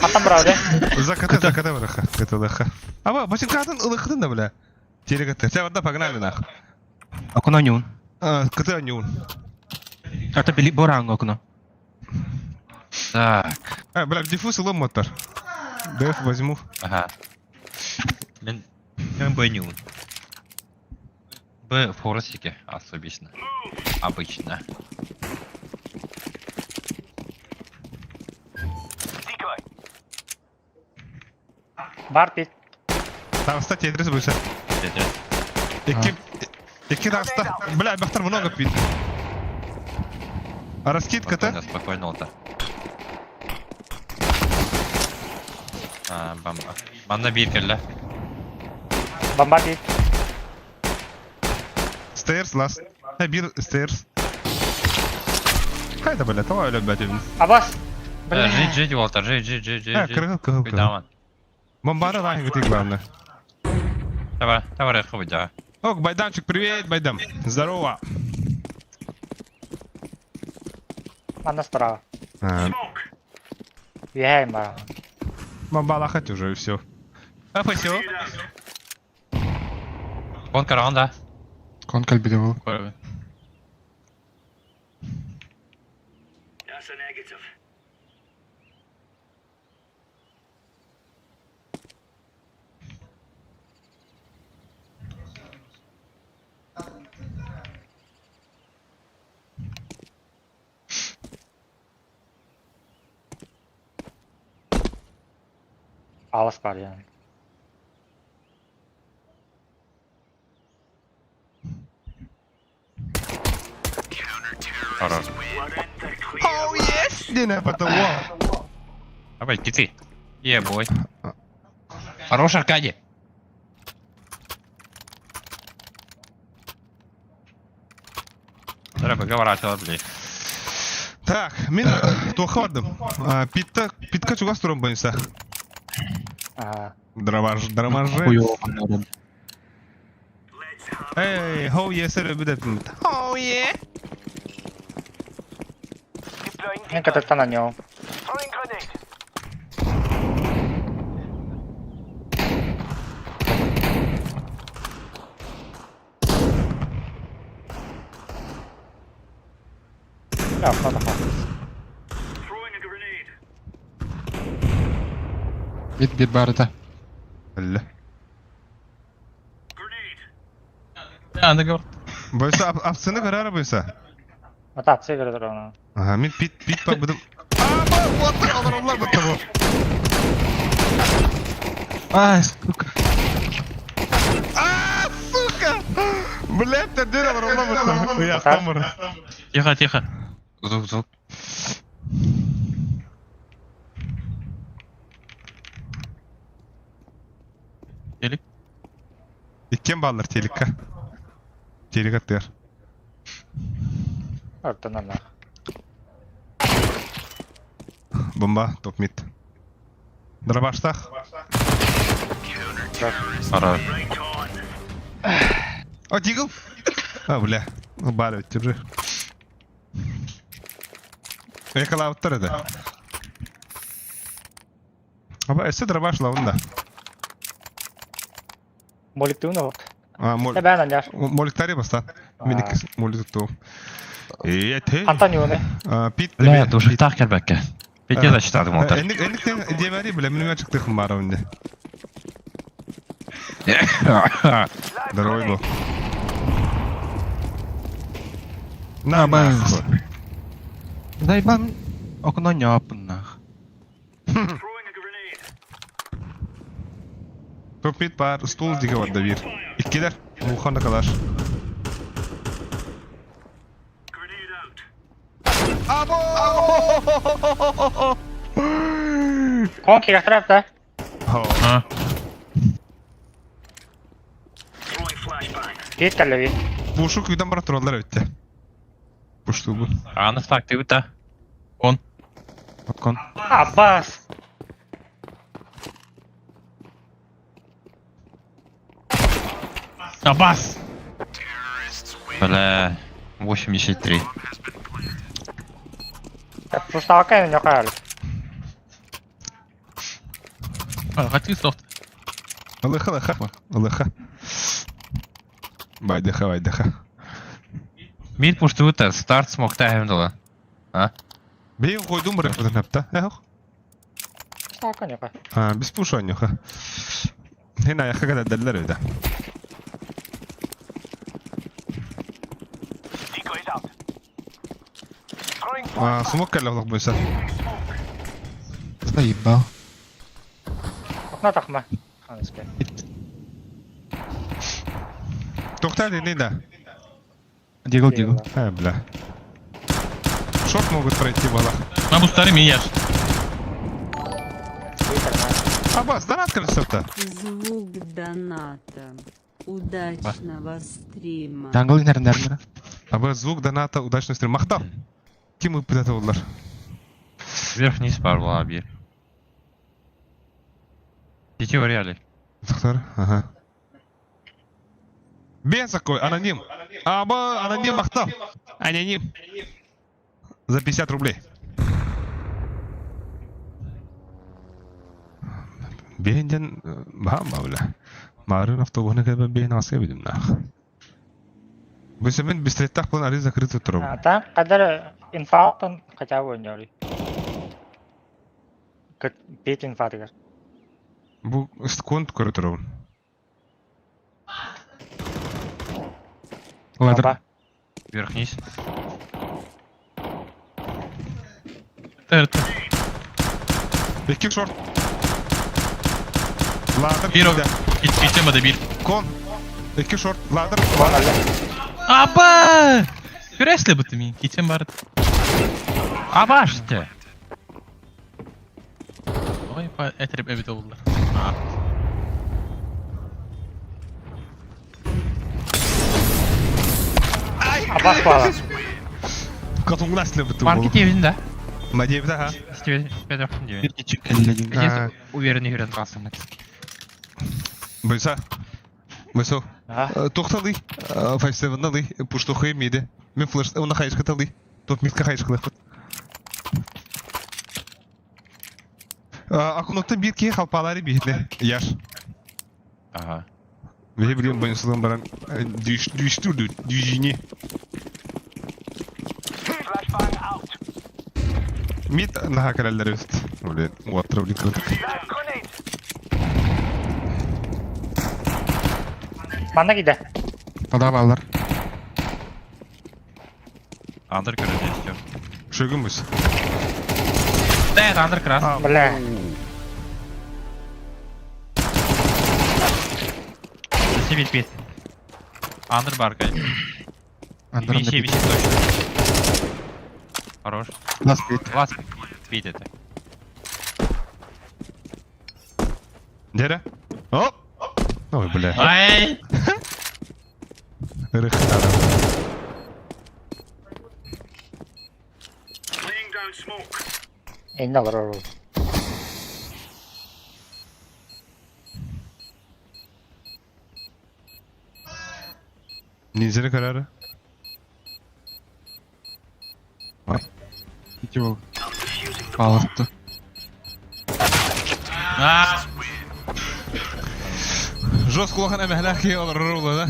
А там правда. Закаты, закаты враха, каталаха. Аба, бачинкатын ылыхтын да бля. Телегаты. Тебя вода погнали нах. Окно нюн. А, каты нюн. Это били боранг окно. Так. А, бля, диффуз и мотор. Деф возьму. Ага. Мен мен б нюн. Б в форсике особенно. Обычно. Бар пит. Там, кстати, адрес будет. Эки... Эки раста. Бля, Бахтар много пит. А раскидка-то? Спокойно, спокойно, вот А, бомба. Манна бир Бомба пит. Stairs last. Ha bir stairs. Хайда, бля, давай, бля, блядь. Абас. Бля. Жить, жить, Уолтер, жить, жить, жить, жить. А, кыргыл, кыргыл, кыргыл. Бомбара лахи ты главное. Давай, давай, да. Ок, Байданчик, привет, Байдам. Здорово. Манна справа. А, Я им. Бомба лахать уже и все. А, спасибо. Вон караон, да. Кон кальбидевал. Алас бар yani. Хорош. Oh yes! Диэн потом. Давай, киты. Ебой. Хорош, Аркадий. Треба говорить, блядь. Так, мин туохха бардым. Питта, питка чугас туран бойынса. Дроваж, дроважи. Эй, хоу е, сэр, бүдет. Хоу е. Мен кататтан аньо. Бит бит барыта. Әллә. Аны гөр. Бойса, апсыны көрөр бойса. Ата апсы көрө турар. Ага, мин пит пит бар будым. Аба, вот алар бу бу. Ай, сука. А, сука! Блядь, ты дыр алар бу. Я тамыр. Тихо, тихо. Звук, звук. Телек. Иккен баллар телекка. Телек аттыр. Ортонан. Бомба, топ мид. Дробаштах. Хорош. О, дигл! А, бля. Бар держи. Якала это. Аба, эссе дробаш лавында. Моликтуун вот. А, мол... Эбэн аньяр. Моликтари баста. Мен молик ту. Ете. Антон юны. Пит. Бля, душихтах келбекке. Петя зачитады мотор. Энник энник демери бля, мен чыктыхым бар önde. Здоровый был. На, нахуй. Заебан окно няпын нах. Топ мид бар, стул диге бар да бир. Иккилер, мухана калаш. Або! Кон кирахтрап да. А. Бит каллеви. Бушу күйден бара туралар өтте. Бушту бу. Аны так ты та. Он. Откон. Аббас. Абас. Бля, 83. Пусталка не нёкал. Хати софт. Алыха, алыха. Алыха. Байдыха, байдыха. Мид пуштута, старт смог тахемдала. А? Бейін қойдым бір бір напта. Эх. Пусталка нёкал. А, без пуша нюха. Хина я хагада даллар өйдә. А, смок кәллә улак буйса. Заебал. Окно тахма. Ханыске. Токта не да. Дигл, дигл. А, бля. Шорт могут пройти балах. На бустаре мияш. Абас, донат красота. Звук доната. Удачного стрима. Джангл инер нер. Аба звук доната, удачный стрим. Махтал. Ким ыппыт олар? Вверх-вниз бар була бир. Сети в реале. Доктор, ага. Без такой, аноним. Аба, аноним махтал. Аноним. За 50 рублей. Бенден, бам, бля. Марын автобуны кәбе бейн аска бидим нах. Бүсемен бистреттах план ари закрытый туру. А там кадар инфарктон хотя бы нёли. Кыт бит инфарктыгар. Бу конт көрө туру. Ладер. Вверх-вниз. ТРТ. Икки шорт. Ладер. Бир Итчемеде бир. Кон. Икки шорт. Ладер. Аба! Күрэсле быты мин, кичен барыт. Абашты! Ой, этирип эбит оллар. Абас бала. Катуңнас ле буту. Марки тебин да? Мадеб да, ха. Стебен Bir geçip kelledim. Здесь уверенный хүрен қалсың. Бойса. Бойсо. А? Тохталы. 5-7-налы. Пуштухы миде. Мен флеш, она хайшка талы. Топ митка хайшка лехот. Акуноктан бир ки халпалары бихне. Яш. Ага. Бе билем бойсылан баран дүйш дүйштү дүйжини. Мит наха караллар өст. Блин, уаттыр блин кырдык. Манна киде. Ада баллар. Андыр көрөдө еще. Шөгін бұс. Да, это андыр крас. Бля. Себет бет. Андыр бар, конечно. Андырын Еще, еще точно. Хорош. Лас бит. Лас бит это. Дәрі? Оп! Ой, бля. Ай! Ырых адам. Энне олар ол. Ниндзяны көрәрі? İki bol. Балықты. А, Жестко улахан әмәһләх ки олар рулы, да?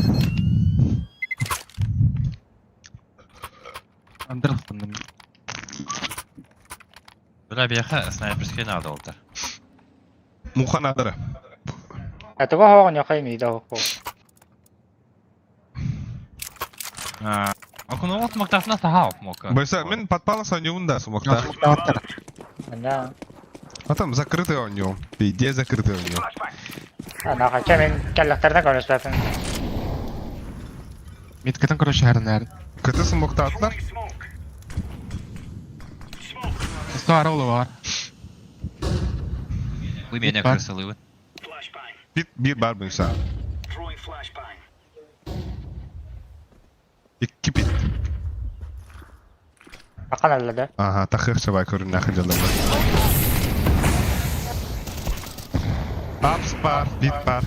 Андырын. Бля, бияха снайперский надо олтар. Мухан адыры. Этого хоғын яқай мейді хоқ. Окунуот мактасына сахау мока. Бойса, мен подпала сонюн да сумакта. Ана. А там закрытый он нем. Везде закрытый он нем. Ана қача мен кәлләхтерден көрөспәпін. Миткетен көрө шәһәрен нәр. Кыты сумакта атлар. Сары улы бар. Вы меня Бар. крысылы. Бит бир бар бойса. Икки бит. Ақан әлләді. Ага, тахыр чабай көрін нахы жалар. Апс бар, бит бар.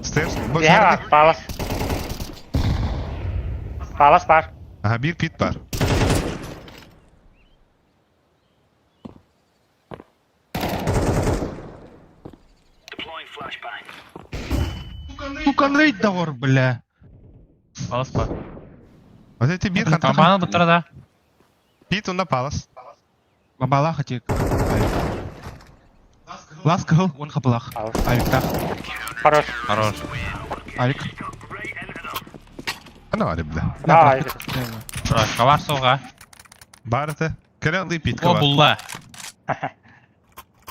Стерс, Бля, палас. Палас бар. Ага, бир пит бар. Сука, нейт да бар, бля. Палас бар. Вот эти бир хантахан. Камана буттара да. Пит онда палас. Бабала хатик. Лас кыл, он хапалах. Палас. Авикта. Хорош. Хорош. Авик. Ана бар бля. Да, Хорош. Кавар соға. Бар это. Кәрән ли пит О, кавар. булла.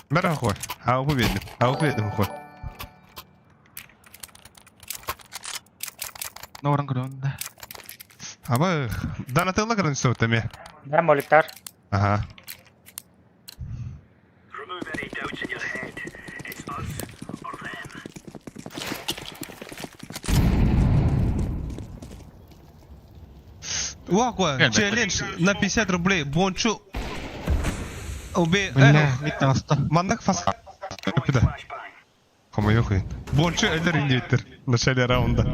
Бәрі қой. Ауы бердім. Ауы бердім қой. Норан көрөн. Аба, данатылла кырын сөйтеме. Да, моликтар. Ага. Уаква, Кәл, челлендж на 50 рублей. Бончу. Убей. Бля, мит аста. Мандак фас. Куда? Хомойохуй. Бончу эллер индивиттер. В начале раунда.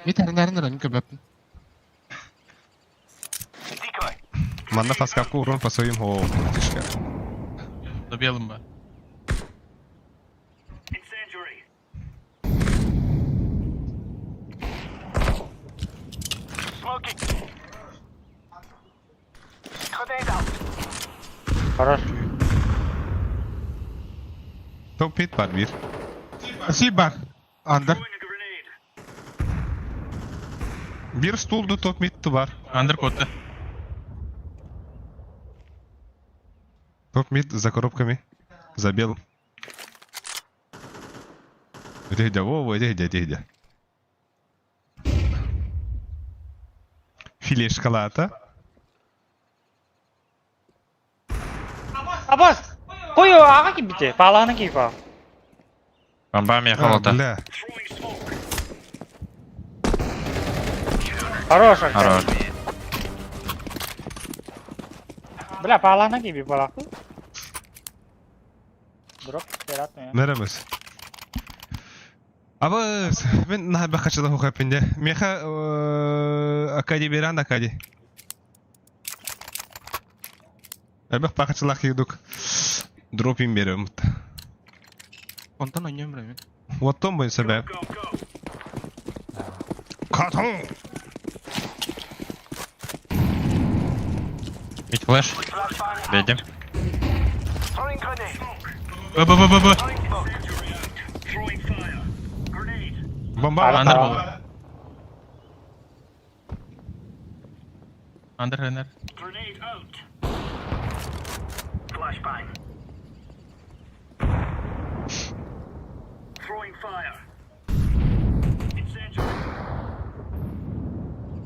Мит әрнәрен рән көбәп. Манна фаскапка урон по своим. О, тишка. Добьялым ба. Хорош. Топ пит бар бир. Спасибо. Андыр. Бир стулду топ мид бар. Андер котты. Топ мид за коробками. За белым. Где где? Во, во, где где, где где. Филешкалаата. Абас! Кой аға кийбите, паалааны кийип аа. Бомба миэхэ олота. Бля. Хорош. Хорош. Бля, паалааны кийип балакты. Дроп вероятно. Неремес. Абыс, мен наһаа бэхачыла хухапинде. Меха Акади беран Акади. Эбэх пахачылах кирдук. Дропин берем. Онтон ойнуом бре мен. Оттон бойын себеп. Катон! Ведь флеш. Бедем. Б Б Б Б Б. Бомба. Андер был. Андер Ренер.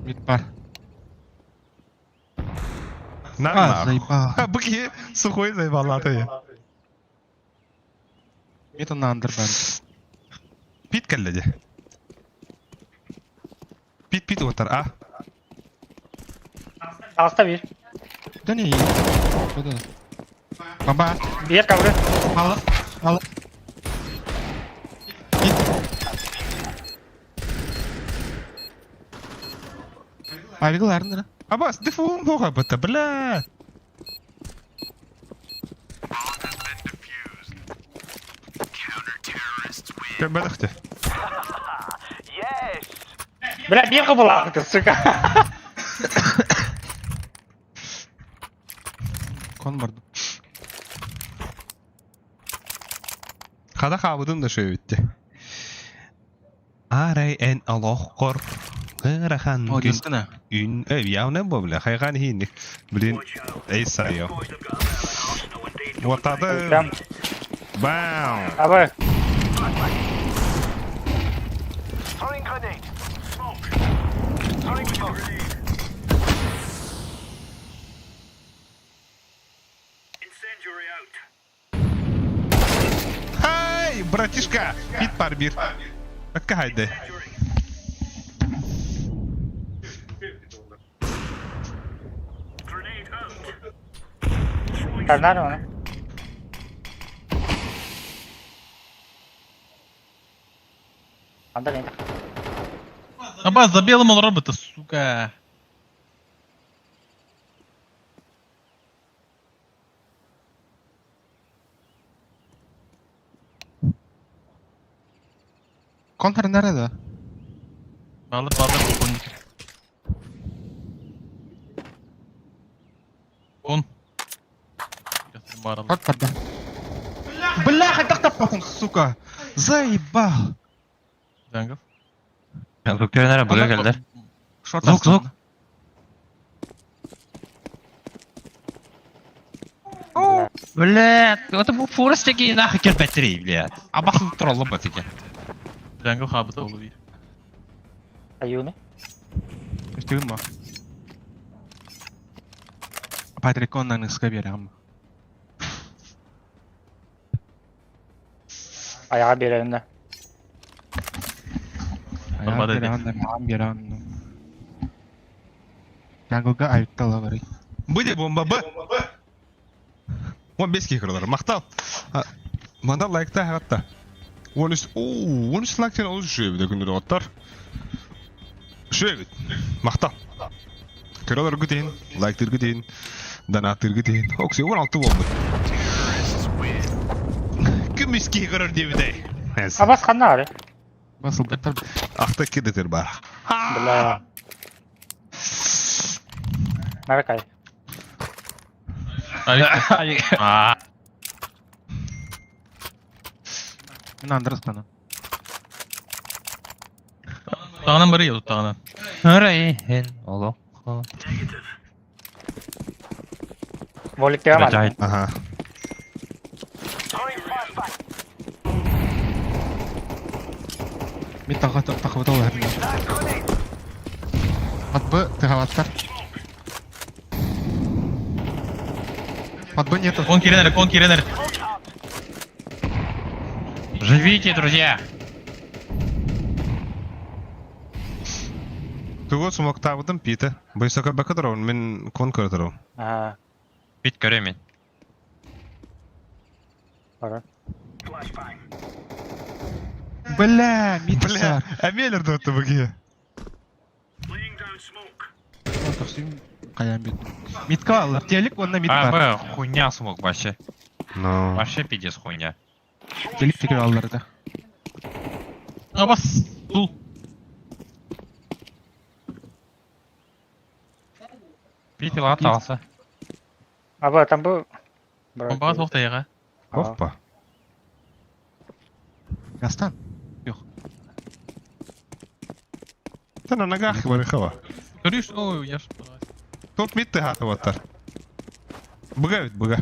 Мид бар. На, А, нахуй. заебал. Бу киһи сухой заебалаты. Мид на андер бар. Пит кэллэ Пит пит отар, а? Алста бир. Да не, да. Бомба. Бир ковры. Мало. Мало. Мид. Авиглар, да? Абас, дефу бога бата, бля. Кэбэдэхте. Бля, бир кыбылаакты, сука. Кон барды. Хада хабыдын да шөйүтте. Арай эн алохкор. Ырахан О, күн дискана. үн э явно бо бля хайган хинник. Блин, эй сайо. Вот это Прям. бам. Абы. Хай, братишка, пит парбир. Какая Карнар оны. Андер енді. Абас, за белым он робота, сука. Контр nerede? Балыр, балыр, он. Он. Как тогда? Бляха, как потом, сука! Заебал! Джангов. Лук көрінәрі, бұға келдер. Шорт Звук, звук. Блядь, это был фурас такие нахуй кирпетри, блядь. Абахын троллом батыке. Джангов хабыта олу бир. Аюны. Үстігін ба? Патрик оннан ысқа берем. Аяға берерінде. Аяқ берем, маған берем. Джанглға айыптала бар. Буде бомба Б. Он беске кырылар. Мақтал. Манда лайкта хатта. 13, ооо, 13 лайктен олус үшөбүт күндүр оттар. Үшөбүт. Мақтал. Кырылар күтейін, лайктыр күтейін, донаттыр күтейін. Окси, 16 болду. Күмүс кырыр дебидей. Абас қанда ары? Басылды. Акта кедетер бар. Бля. Наракай. А, Мен андыр ыстана. Тағынан бары еді, тағынан. Арай, эн, оло. Волик деген бар. Ага. Мен тағы тақыбыта олар. Подбы тыһалаттар. Подбы нету. Кон кирен эрэ, кон кирен эрэ. Живите, друзья! Тугу смоктаабытым пиитэ. Быйсакарбакка туробун, мин кон көрө туробун. Аа, Бит көрө мин. бара. Бля, мид Бля, эмиэлэр дуотта бу киһи. Хайаан бит. Мидка бааллар. Телек уонна мид А, бар. б, хуйня смог вообще. Ну. Вообще пиздец хуйня. Телек тигр аллар да. Абас. Тул. Пит латался. Аба, там бу... Бомбаҕа суох тайаҕа. Опа. Гастан. Та на ногах барыхава. Көрүш, ой, я ж. Топ мид тыһаатыбаттар. Быга бит быга.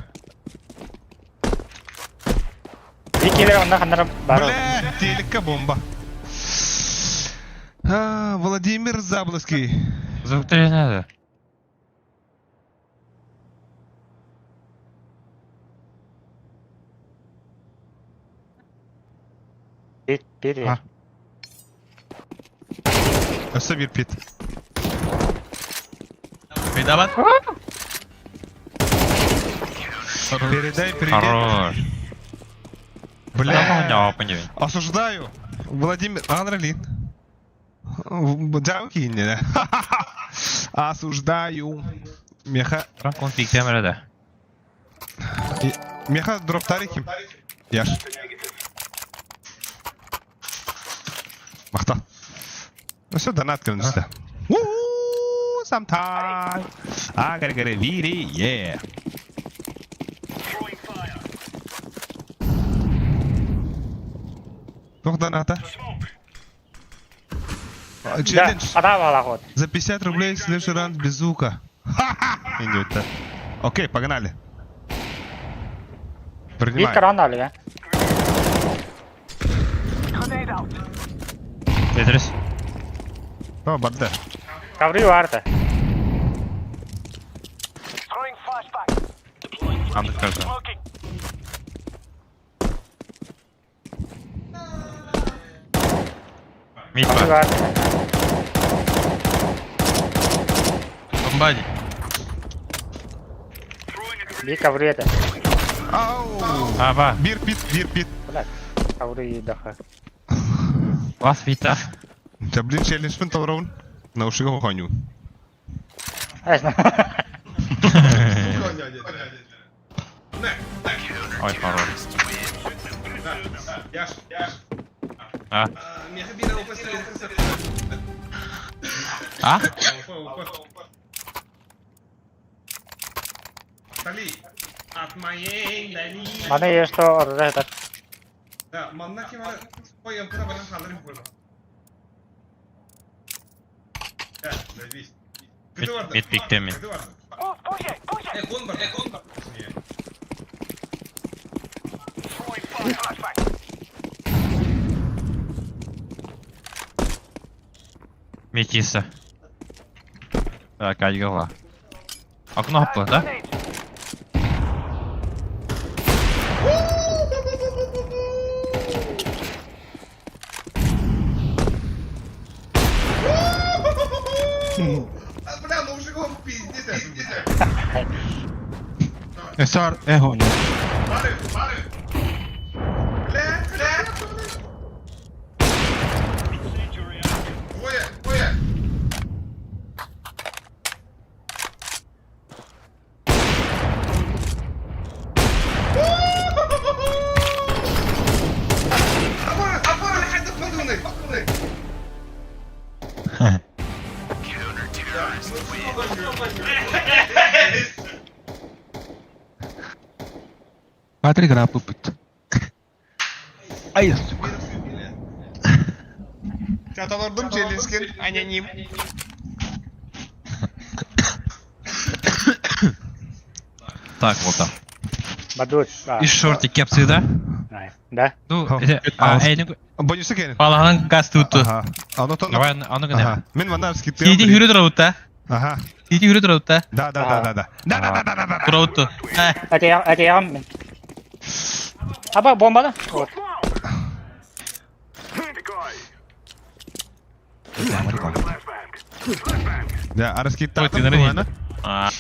Викилер онна ханнара бар. Бля, телекка бомба. А, Владимир Заблоский. Звук не надо. Бит, бит. А. Өссө bir пит. Бейдабат. Передай привет. Хорош. Бля. Бля, не Осуждаю. Владимир Андрелин. Дяукин. Осуждаю. Меха. Франк он пиктемер да. Меха дроп тарихим. Яш. Махта. Ну все, донат кылынышта. Уу, sometime. I gotta get a VD, yeah. Туох доната? А, Да, Челлендж. ата бала ход. За 50 рублей следующий раунд без звука. Ха-ха! Идет, Окей, погнали. Бит Принимай. каран али, Тетрис. О, барда. Ковры варта. Андык карта. Мид Ковры бар. варта. Бомба дии. Бит ковры это. Ау! А, ба. Бир пит, бир пит. Блядь. Ковры даха. Вас вита. Да блин, челлендж пин толроун. На ушига хоню. Эсна. Ой, хорош. А? А? Маны ешто орда это. Да, манна кем ой, я баран халырым Да, завис. Мид пиктемин. Метиса. Так, голова. Окно хапла, да? Бля, ну уже он пиздец. Эсар эхо. Бля, бля. Двое, двое. Патрик рапы бит. Ай, сука. Чаталордум челлендж аноним. Так, вот там. Бадут. И шорты кепсы, да? Да. Ну, Хо. это- а, эй, ну, Боюся кэлин. Балаһанан газ тутту. Ага. Ону Давай аны гына. Ага. Мин манна скиптым. Сиити хүрү турабытта. Ага. Сиити хүрү турабытта. Да, да, да, да, да. Да, да, да, да, да, да. Турабытту. Атыйаҕым мин. Аба бомбаны. Вот. Да, араскиттаатым Ой, тыынары туһана. А,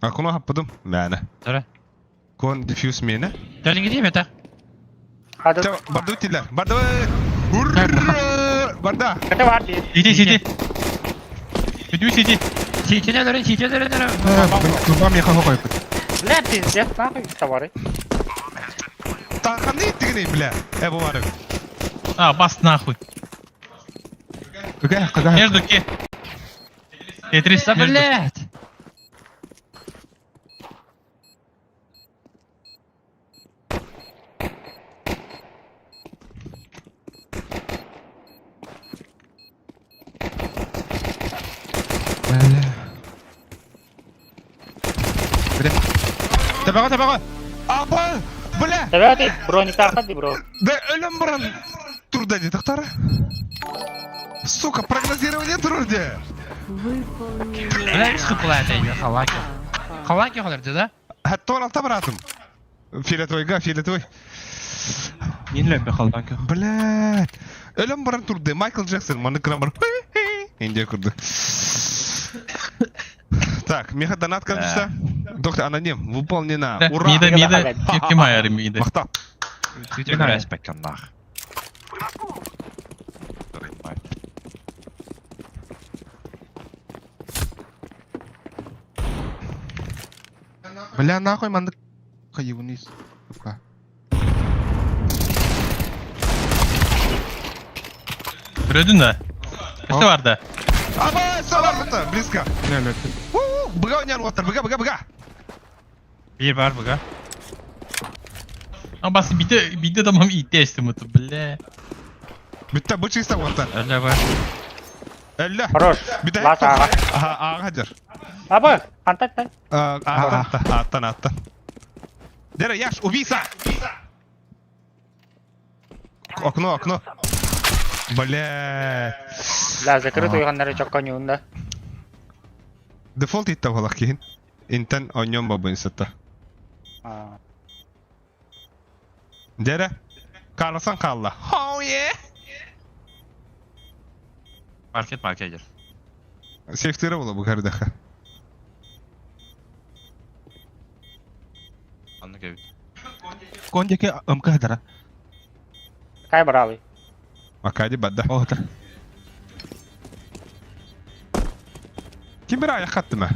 Акуну хаппыдым. Мээнэ. Töre. Кон диффьюз миэнэ. Төлүн gideyim yeter. Hadi. Чэ, барды тиллэр. Барды. Ура! Барда. Кete var diye. Сити, сити. Бүтүү сити. Ситine dönün, sitine dönün, dönün. Курбам яха хокой. Бля, пиздец, нахуй товары. Тарханы иттигини, бля. Э, бу бары. А, бас нахуй. Кыга кыга. Между ки. Тетрис, Да между. блять! Бля. Табага табага. Апа! Бля! Evet, броник тархат бро. Да өлөм баран турда дии тахтара. Сука, прогнозирование турде. Выполнено. Бля, үс кыпылай это халаки. Халаки холерди, да? Хаттон алта баратым. Фиолетовый, фиолетовый. Нин лөпе халбанка. Блядь. Өлөм баран турды. Майкл Джексон, маны крамар. Индия курды. Так, меха донат кажется. Доктор Аноним, выполнена. Да, Ура! Мида, мида. Ким айары мида. Махта. Ситine респект нах. Бля нахуй мандык кайыбыныз. Сука. Көрөдүн да. Өстө бар да. Аба, салар быта, близко. Бля лөпе. У, Быга ойнар оттар, быга, быга, быга. Bir var buga. А бас бите, бите тамам итешти мыты, бля. Битте бу чисто оттар. Öyle var. Әллә. Хорош. Битте. Лас ага. Аха, ага хадер. Аба, антат та. Аттан, аттан, аттан. Дера, Яш, убийца! Окно, окно. Бля. Бля, закрытый уйганнары чокка нюнда. Дефолт итте болақ кейін. Интен оньон бабын сатта. А. Дера, Карлсон қалла. Oh yeah! Market market. Сейфтері бола бұл кәрдіға. Anlık evet. Кондеке МК дара. Кай брали. Акади бадда. Ота. Ким бір аяқ қатты ма?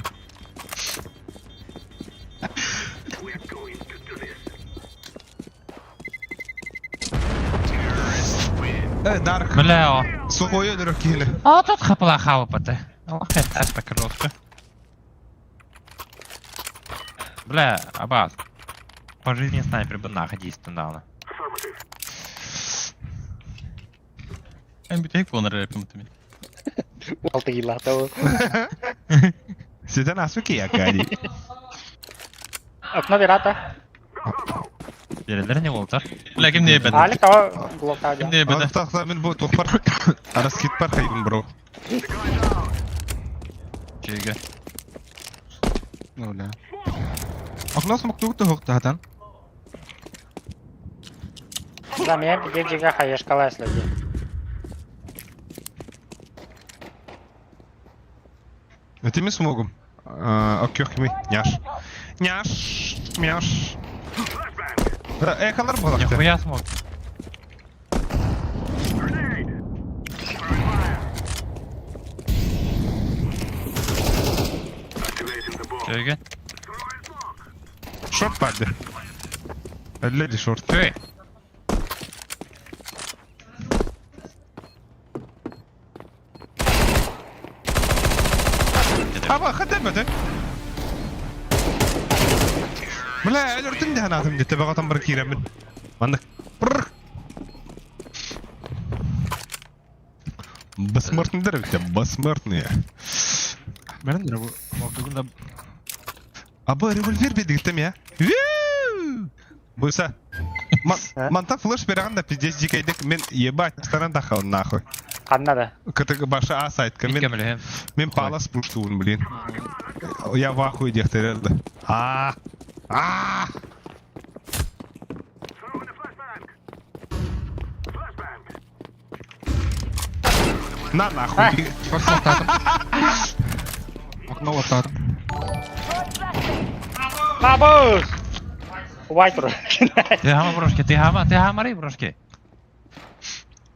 Э, Дарк, Бля o. сухой өлірі кейіні. А тут хапала хапаты. Аллах это жестко. Бля, Абаз. По жизни снайпер бы нахуй действовал. Мен бите конор репим мыты. Алты килла та. Сиден асуки Акади. Окно верата. Берелер не болтар. Бля, ким не беде? Али та глока. Ким не беде? Ақтақта мен бұл тоқпар. Араскит бар хайбын бро. Чөйгө. Бля. Окно смоктугу хокта хатан. Да, меня пиздец хаешкала следи. Это ми смогу. Окей, няш. Няш, мяш. Эхалар болақ. Нихуя смог. Чөйгө. Шорт барды. Леди шорт. Чөй. Аба, хадам бәті. Бля, өліртін де анатым де, табағатан бір киремін. Мандық. Бррр. Бессмертный бітті, бессмертный. Берендер бу. Мактугунда. Аба револьвер бердигиттем я. Быса. Манта флеш береген да пиздец дикайдык мен ебать старан тахал нахуй. Ханна да. КТГ баша А сайтка мен мен палас пуштуун блин. Я в ахуе дехтерелді. А. А. На нахуй. Окно лататым. Абыз! Убай тур. Ты хама брошки, ты хама, ты хамари брошки.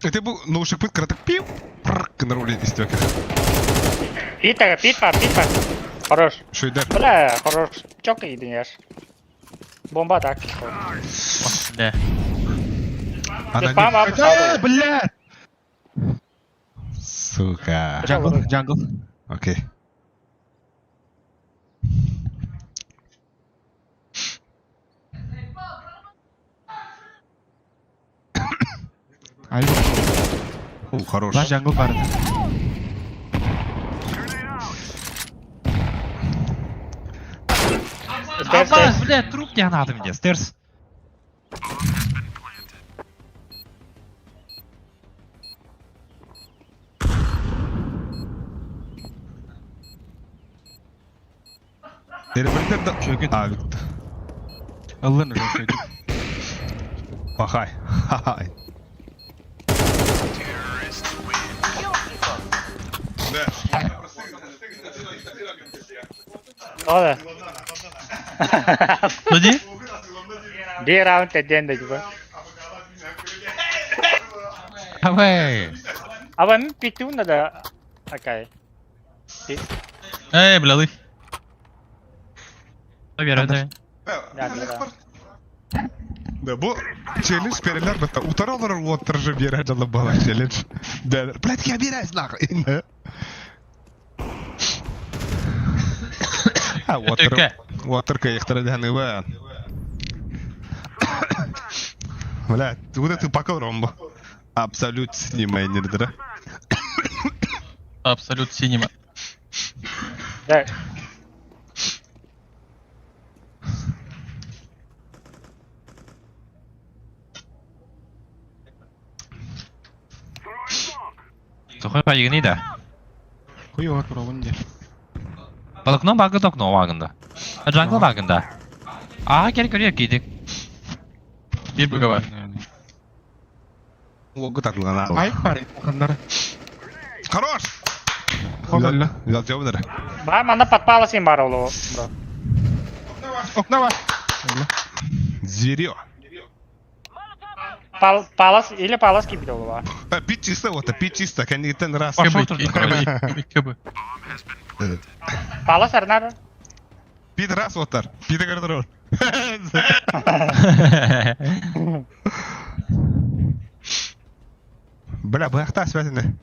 Это был наушник пыт краток пиу. Прррк, на руле истек. Пит, пит, пит, Хорош. Шуйдар. Бля, хорош. Чок идешь. Бомба так. Бля. Она не... Бля! Сука. Jungle, jungle. Окей. Ай, О, хорош. Да, jungle бар. Аббас, бля, труп не надо мне, стерс. Револьвер да... А, Виктор. Ылын уже шөйдүк. Пахай. Хай. Ода. Ходи. Bir round edен de gibi. Давай. Ama мен питуна да. Окей. Эй, бля, лых. Верю, Да, бу челлендж берелер бата. Утара олар уоттар же берер жала бала челлендж. Да, блядь, я берәс нахуй. А, уоттар. Уоттар кайыктар дәне ва. Блядь, вот это пока ромбо. Абсолют синема нердера. Абсолют синема. Да. Сухой пайгыны да. Хуй от бровын де. Балыкның багы токно вагында. Jungle багында. А, кел көрер кидик. Bir bıga var. Лого тарлана. Ай, бар. Хандар. Хорош! Хобалла. Взял темнер. Ба, мана подпала син бар олу, бро. Окна бар. Зверё. Пал, палас или палас кибит олу ба. А, пить чисто, вот, пить чисто, кәнігіттен раз. Пошел Кыбы, кыбы, кыбы. Палас арнар. Пить раз, вот, пить гардероб. Бля, бұяқта связаны.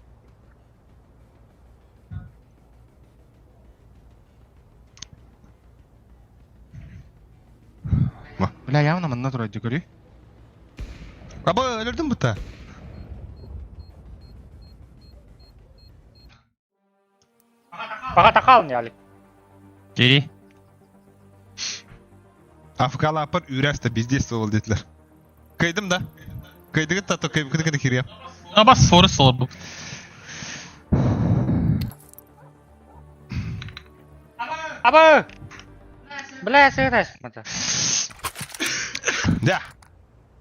Бля, явно манна турар көрүй. Аба, өлірдім бұта. Бага такал не алик. Кири. Афгала апар үрәсті бездействовал детлер. Кайдым да. Кайдыгыт та то кайдыгыт хирия. Аба соры солар bu. Аба! Бля, сырас. Да.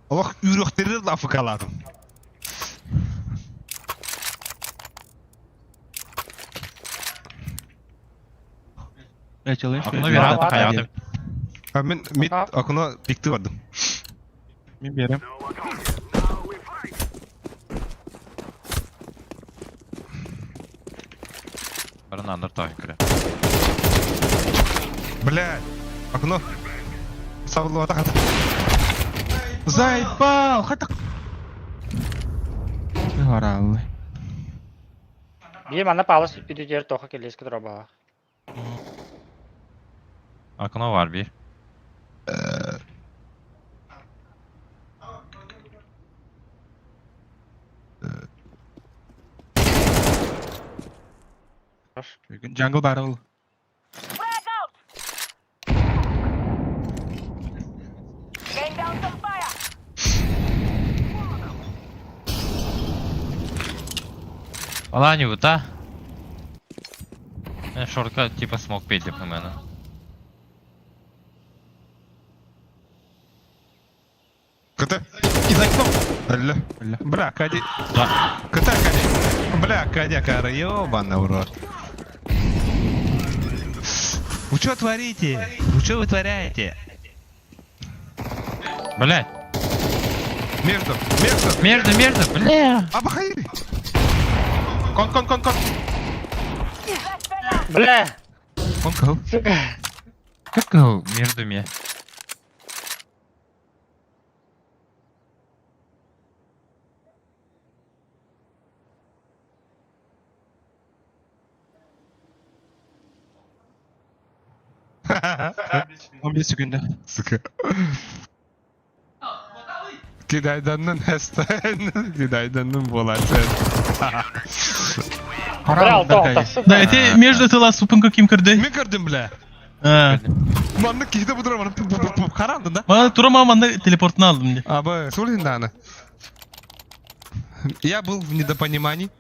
Олох үрөхтерер афгаладым. Окно верата хаяты. А мен мид окно пикти бардым. Мен берем. Барын андыр тагын күрә. Бля. Окно. Сабылы хата. Заебал, хата. Харалы. Би мана палас үдүдер тоха келеске тура бага. Окно var bir. Jungle battle. Оланюта. Шорка типа смог петь на мене. КТ. И за окном. Алло. Бля. Бля, Кади. Да. КТ, Кади. Бля, Кадя, кара, ёбана в рот. Вы что творите? Вы что вытворяете? Блять. Между, между. Между, между, бля. Абахаири. Кон, кон, кон, кон. Бля! Кон, кон. Сука! Как его между ми? Он секунды. Сука. Кидайданнын хестен, кидайданнын болачын. Бля, алта, сука! Да, эти между тыла супын каким кырды. Мен көрдүм, бля. Манны кихде будура маны карандын да. Bana Turam manna teleportunu aldım diye. Абы, сулин даны. Я был в недопонимании.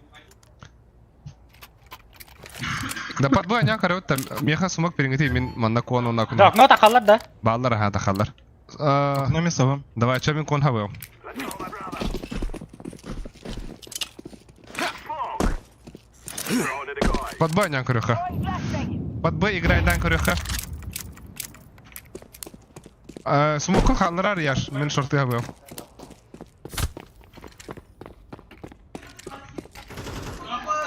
Да подбой аня карабыт там меха сумак перингити мен манна куан онна кун. Да, окно тахаллар да? Баллар аха тахаллар. Окно мен сабам. Давай, чё мен кон хабыл. Подбой аня карыха. Подбой играй дан карыха. Смоку халларар яш, мен шорты хабыл.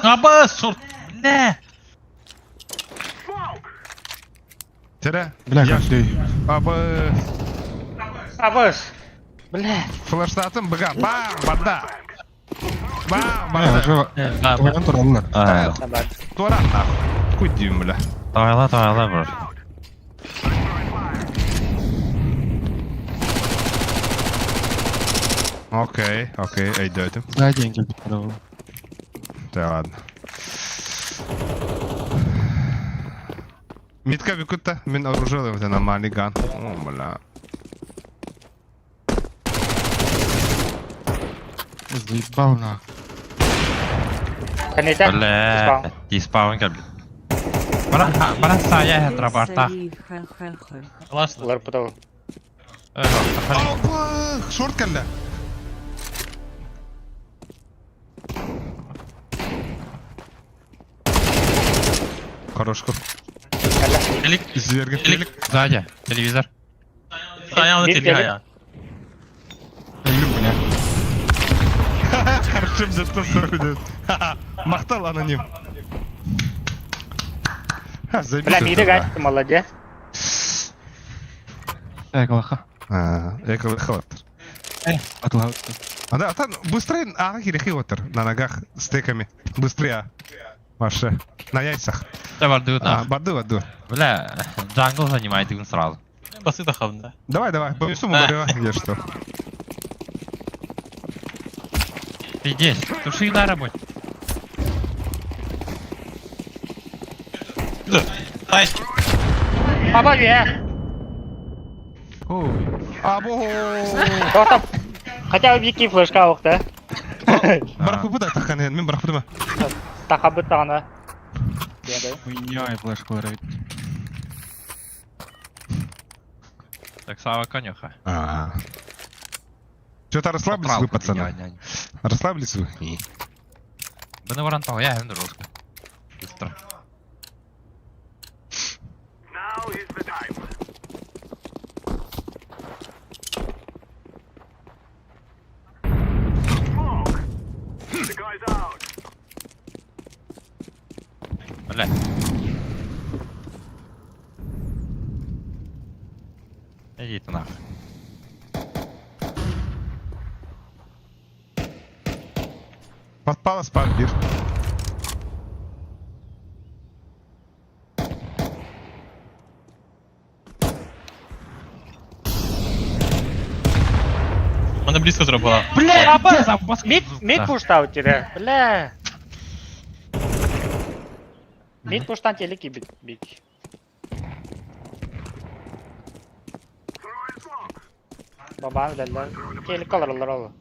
Аба шорт. Бля. Тере. Бля, Яш. как ты. Абы Абыс! Бля! флаштатым быга. Бам, банда. Бам, Бля, банда. уже Да, Твоем тураллар. А, Тура нахуй. Кудим, бля. Тайла, тайла, бро. Окей, окей, өйдөтүм. Да, деньги подавал. Да ладно. Митка бикутта, мен оружие вот нормальный ган. О, бля. Заебал нахуй. Каните? Бля, диспаун кел. Бара, бара сая хетра барта. Классно. Улар потол. Опа, шорт келді. Хорошку. Элик. Зверген. Элик. Сзади, телевизор. Ayağını Bir telik ayağı. Люблю, бля. Хорошо, зато Мақтал аноним. Ха, забил Бля, это, миды да. гать, молодец. Так, лоха. А, эко хватер. Атлау. А да, там быстрее, а, хирихи на ногах с теками. Быстрее. Ваше. На яйцах. Да, барды А, нах. барды, барды. Бля, джангл занимает их сразу. Басы да хавында. Давай, давай, по сумму говорила, где что. Ты здесь, туши на работе. Ay. Аба, е! Ой. Або. Тоқтап! Хотя бы екі флешка ауық, да? Барахпы да таххан, мен барахпы да. Тақабыт тағана. Хуйня и флешку ловит. Так, Сава конюха. А. Что-то расслабились вы, пацаны. Расслабились вы? Бны варантал, я им русский. Быстро. Бля. Иди ты нахуй. Подпала спад бир. Она близко была. Бля, аба! Мид, мид пуштау тебе. Бля. Мид пуштан телеки бит. бит. Бабам дәлләр. Телек алырлар олы.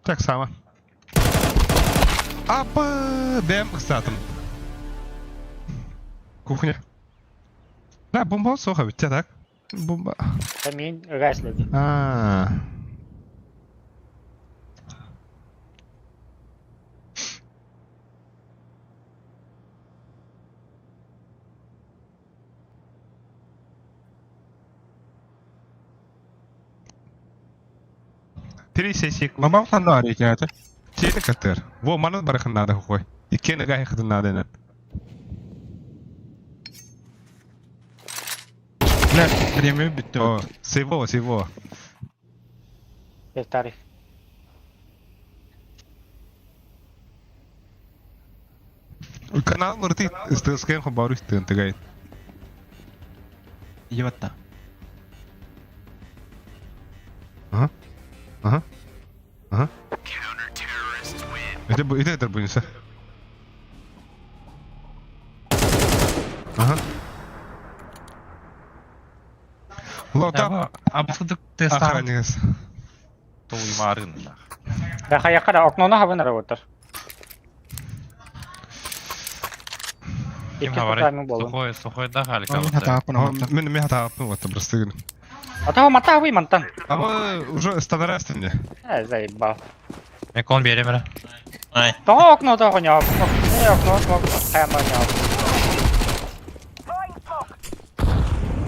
Так само. Апа, бэм ыксаатым. Кухня. Да, бомба суох эбит, так? Бомба. Мин ыга эследи. А. Три сессии. Мамам ханна арыйаата. Тиэри катыр. Во, маны барахын надо хуй. Иккен ыга хытын надо инен. Бля, время бүттү. О, сего, сего. Тарих. Канал мырты СТСК хабару тынтыгай. Ебатта. Ага. Ага. Ага. Это это это будет. Ага. Лота. Абсолютно теста. Охранник. Туймарын. Да хаяққа окноны хабын работар. Ким Икки говорит? тайминг болду. Сухой, сухой да халика. Мен мен хата вот просто. Ата мата вы мантан. А вы уже стандарт мне. Э, заебал. Мен кон берем ра. Ай. Тоҕо окно тоҕо Э, окно хайаманяв.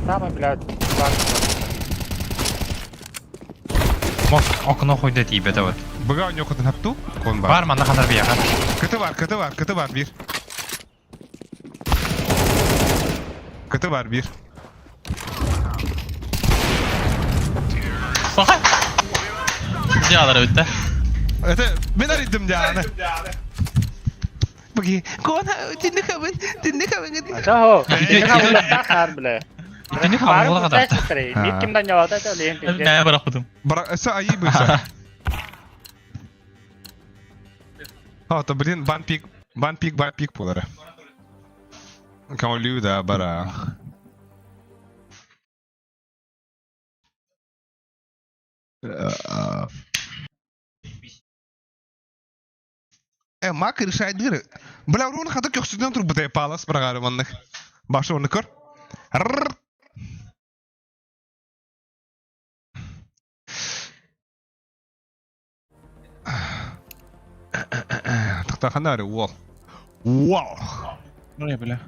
Самый, блядь, банк. Мок окно хуйда тиибет вот. Быга у него хапту? Кон бар. Бар манна ханар бияха. Кыты бар, кыты бар, кыты бар бир. Кыты бар бир. Саха. Дьаалар бүттэ. Это мен арыйдым дяны. Быги. Кон тинни хабын, тинни хабын. Ата Ити- бля. Итини хабылга да. Бит кимден явата та лен пиздец. Мэ барахпытым. Бара, это аи быса. А, то блин, бан пик, бан пик, бан пик полара. Кому да, бара. Э, мак решает дыры. Бля, урон хата көхсүдөн тур бутay палас барагары маннык. Башы оны көр. Рррр. Тахтаханары, уол. Уол. Ну, бля.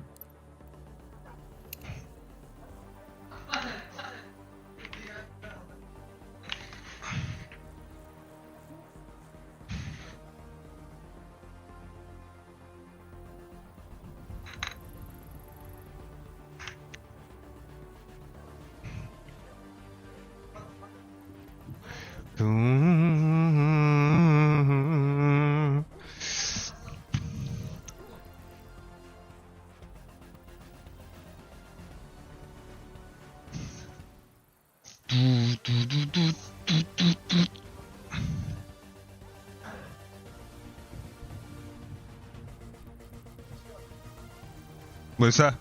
Мыса,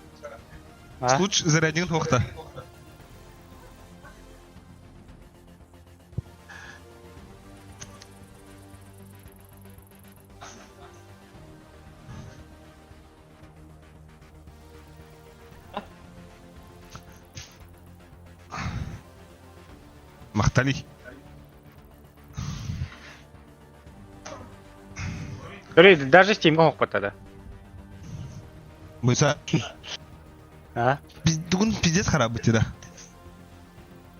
А? случ зарядник тохта. Махтали. Даже Steam хохпата да. Мыса, А? бүгін пиздец харап бітті да.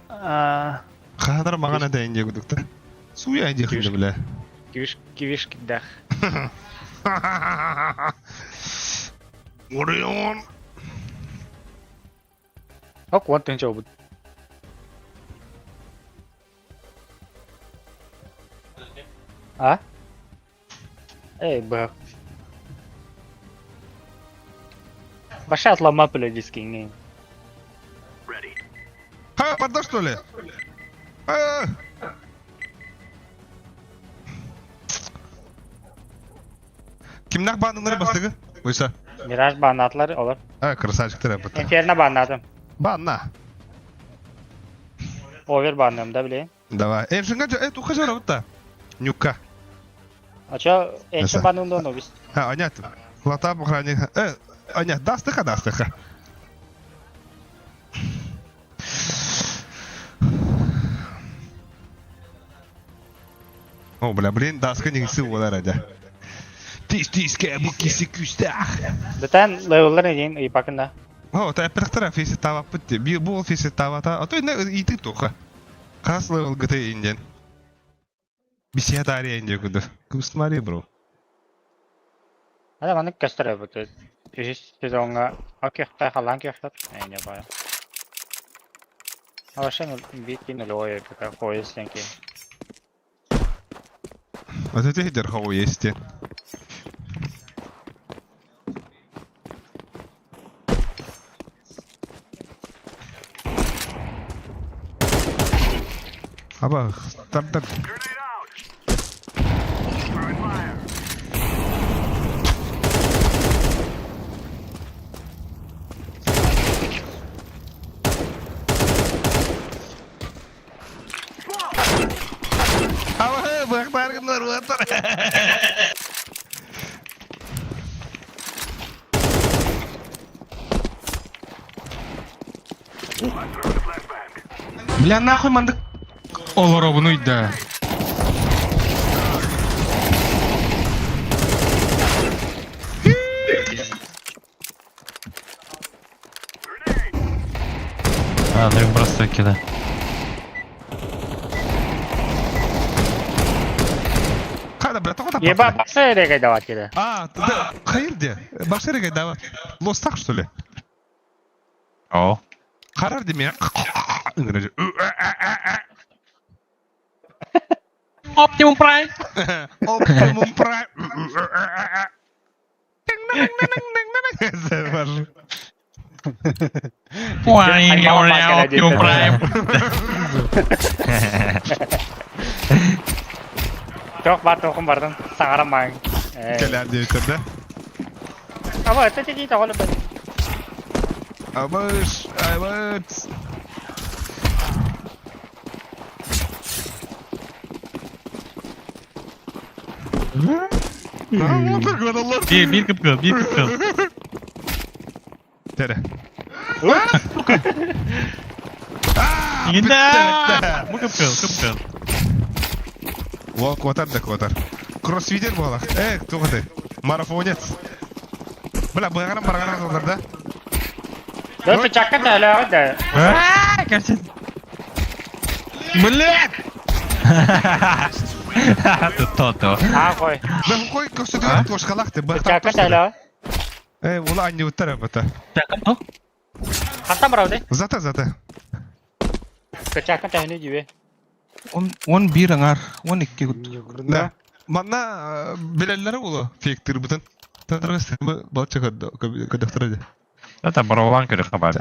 А, Ханар маған да инде гудукта. Суя инде хынды бля. кивиш кивиш кидах. Орион. Ок, вот тынча бут. А? Эй, б. Баша отлама бля диски. Ха, пардон что ли? А! Кимнах баннылары бастыгы? Ойса. Мираж баннатлар олар. А, красавчик ты Инферно баннатым. Банна. Овер банным да, блин. Давай. Эй, шинга, эй, тухажара вот та. Нюка. А чё, энче банын доо бис. Ha, анят. Латап охранник. Анят, дастыха, дастыха. О, бля, блин, даска не сыл болар адя. Тис тиске бу киси күстах. Бүтэн левеллер един ыйпакында. О, та эппэтэхтэрэ фейси таабаппыт дии. Би бу ол фейси таабата. А то инне иитик туха. Хас левел гыты инден. Бисия таария индия куду. Кыбыстымари бро. Ада маннык көстөр эбит. Үһүс сезоҥҥа окиохта халаан киохтат. Не бая. А вообще бит нулевой пока поезд сенки. Вот это дерхоу есть. Аба, тардар. Аба, бахтар гыннар, бахтар. Бля, нахуй мандык олоробунуй да. А, ну просто кида. Қайда, бля, тоқта. Еба, бақса эрегай дават кеде. А, да, хайыр де. Башыры гайдава. Лостақ, что ли? О. Харар деме. Оптимум Прайм! Оптимум Прайм. Оптимум Прайм! Тох бар тохум бардын. Саңарам маң. Кэлэр диэбиттэр да. Аба, это ти тоҕолу бет. Абыш, абыц. Биир биир кыпкыл, биир кыпкыл. Тере. Ингинде! Бу кыпкыл, кыпкыл. Уол куотар да куотар. Кроссфитер буолар. Э, туох этэй? Марафонец. Бля, быгаҕынан бараҕынан олор да. Да печакка тэлэҕэ да. Короче. Блядь! То-то. Аа кой. Бля, кой көстөтүгэр туошкалаах ты. Печакка тэлэҕэ. Э, ула анньыбыттар эбэтэ. Хантан барабыт? Зата, зата. Печакка тэһини дьүбэ. Он он бир аңар, он икки гут. Да. Манна билэллэрэ буолуо фиктирбытын. Татаргас балча көдөхтөрө дии. Это барабан көрөх хабар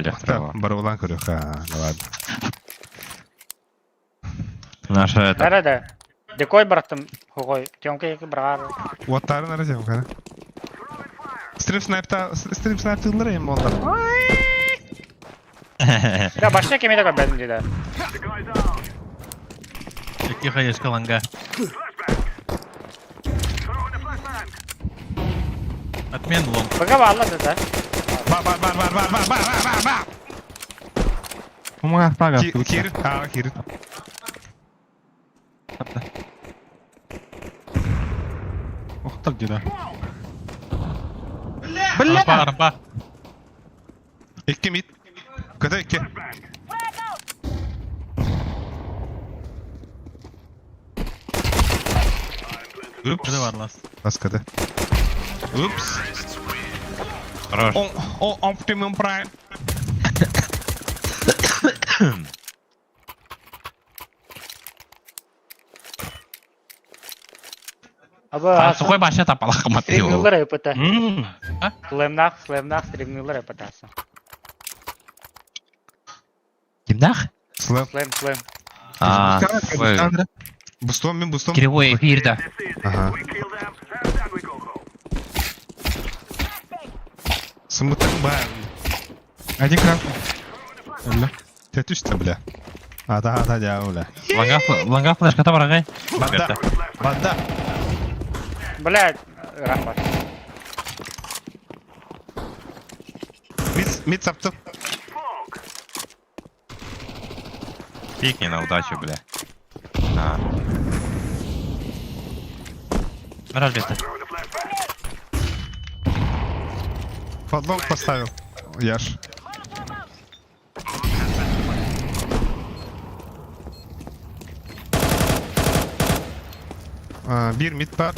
Барабан көрөх, а, ладно. Наша это. Нара да. Декой бараттым. Хогой. Тёмка барар. Уоттарын арасем кара. Стрим снайпта, стрим снайптылар эми ондар. Да башта кеме да бәдим диде. Икки хаешка ланга. Отмен лонг. Бага баалла да. Бар бар бар бар бар бар бар бар бар. Умага пага. Кир, а, кир. Охтар дира. Рампа, рампа. Икки мид. Көтө икки. Упс. Көтө бар лас. Бас көтө. Упс. Хорош. О, о, Optimum Prime. Аба. А сухой баша тапалах матил. Стримнылар эпата. М. Слэмнах, слэмнах, стримнылар эпатасы. Кимнах? Слэм. Слэм, слэм. А, ой, Бустом мен бустом. кривой эфир да. Ага. Смытын бар. Один красный. Бля. Тетүстэ бля. Ата ата дя бля. Ланга ланга флешка та барагай. Банда. Банда. Блядь, ыраах бар. Мид, мид саптым. Пикни на удачу, бля. На. Мираж бетті. Подлог поставил. Яш. А, Бир мид бар.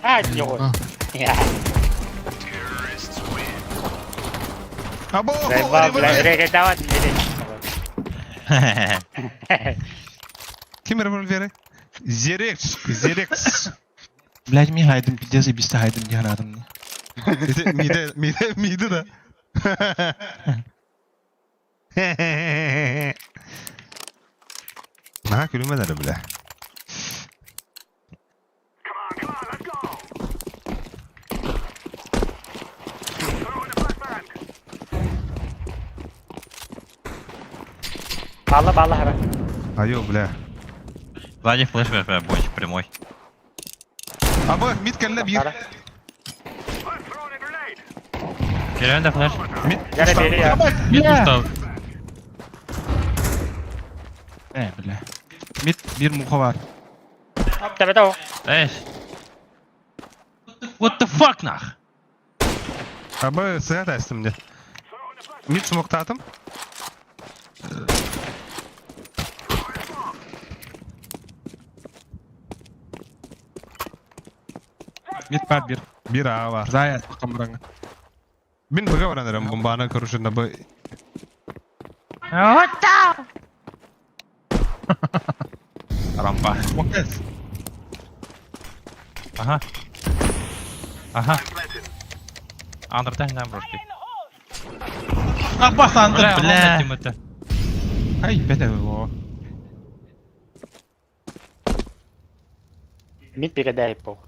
А, его. Або! Заебал, блядь, рекомендовать Ким револьверы? Зерекс, Зерекс. Блядь, ми хайдым, пиздец, и бисте хайдым диэн аатым. Миде, миде, миде, миде да. Наһаа күлүмэн эрэ бля. Балла, балла, хара. Айо, бля. Сзади флеш, бля, бля, бонч, прямой. Абы, мид кэллэ биир. Керен де флеш. Мид. Дьэ, бери, я. Мид устал. Э, бля. Мид бир муха бар. Тебе того. Эш. What the fuck нах? Абы, сыга тастым де. Мид смоктатым. Мид бар бир. Бир аа бар. Зая бакам Мин быга баран эрем бомбаны көрүшүн абы. Рампа. Ага. Ага. Андер, дай нам брошки. Апас Андер, Бля, бля. Ай, бете во. Мид передай пол.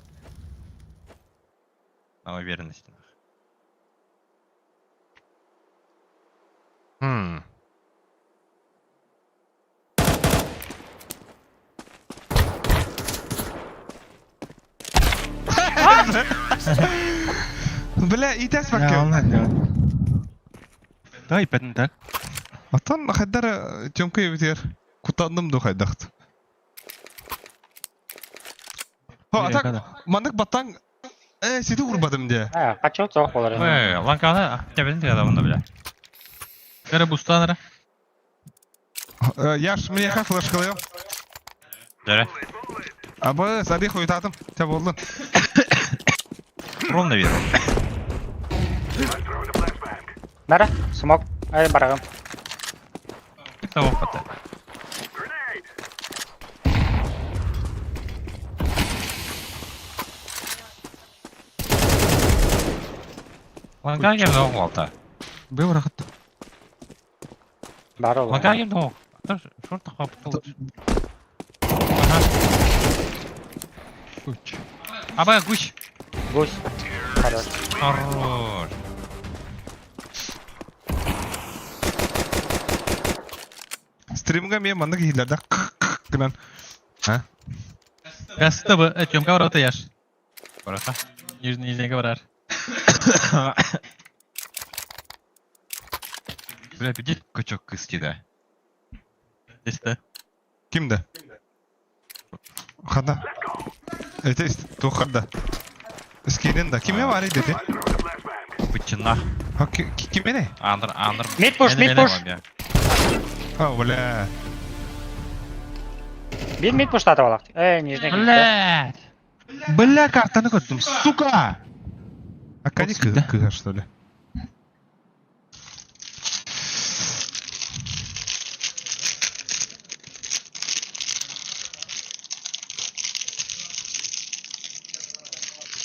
На уверенности. Хм. Бля, итәс Я, бакка. ална Дай бетин так. Атан хайдар Тёмка ебитер. Кутандым ду хайдахт. Хо, атак мандык баттан э сити урбадым де. А, качок соқ болар. Эй, ланканы, тебедин тегада онда, бля. Кәрі бустан ара. Яш, мне ха флешкалıyor. Дәрі. Абы, сари хуйтатым. Те болдun. Ровно веру. Нара, смок. Ай, барагым. Того хватает. Ланка кемді оқ алта. Был рахат. Бар ол. Ланка кемді оқ. Шорт қапты. Куч. Абай, гусь. Гусь. Хорош. Хорош. Стримга мен мандык хилерде гынан. Ha? Гасты бы, Тёмка бараты яш. Барата. Нижний, нижнийге барар. Бля, бедит кучок кысти, да. Десті. Кимде? Хада. Эте тухада. Скинен да. Киме бар dedi? Бычына. Ha киме не? Андр, андр. Мид пуш, мид пуш. Ha бля. Бир мид пуш татып алақ. Эй, нижний. Блядь. Бля, картаны көрдүм, сука! А кади Да. кыга что ли?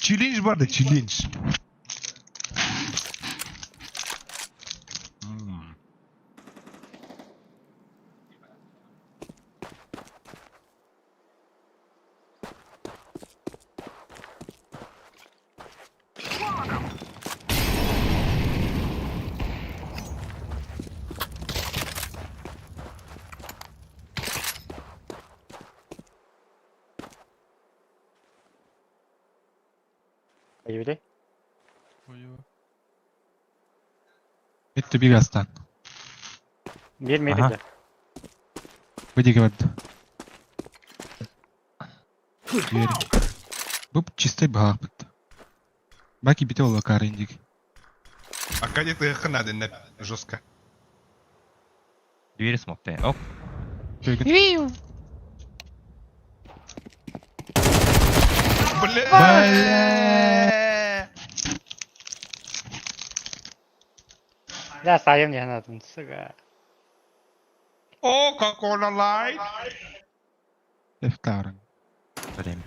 Челлендж барды, челлендж. Эйбити. Мид түбүг астан. Биир Аха. метрде. Бу диэки барда. Дверь. Бу чистай баҕахпыт. Баки бите ол акарын диги. Акади ты надо на жестко. Двери смог ты. Оп. Бля! Да, сайым диэн атын, сука. О, Кока-Кола Лайт! Эфтаран. Время.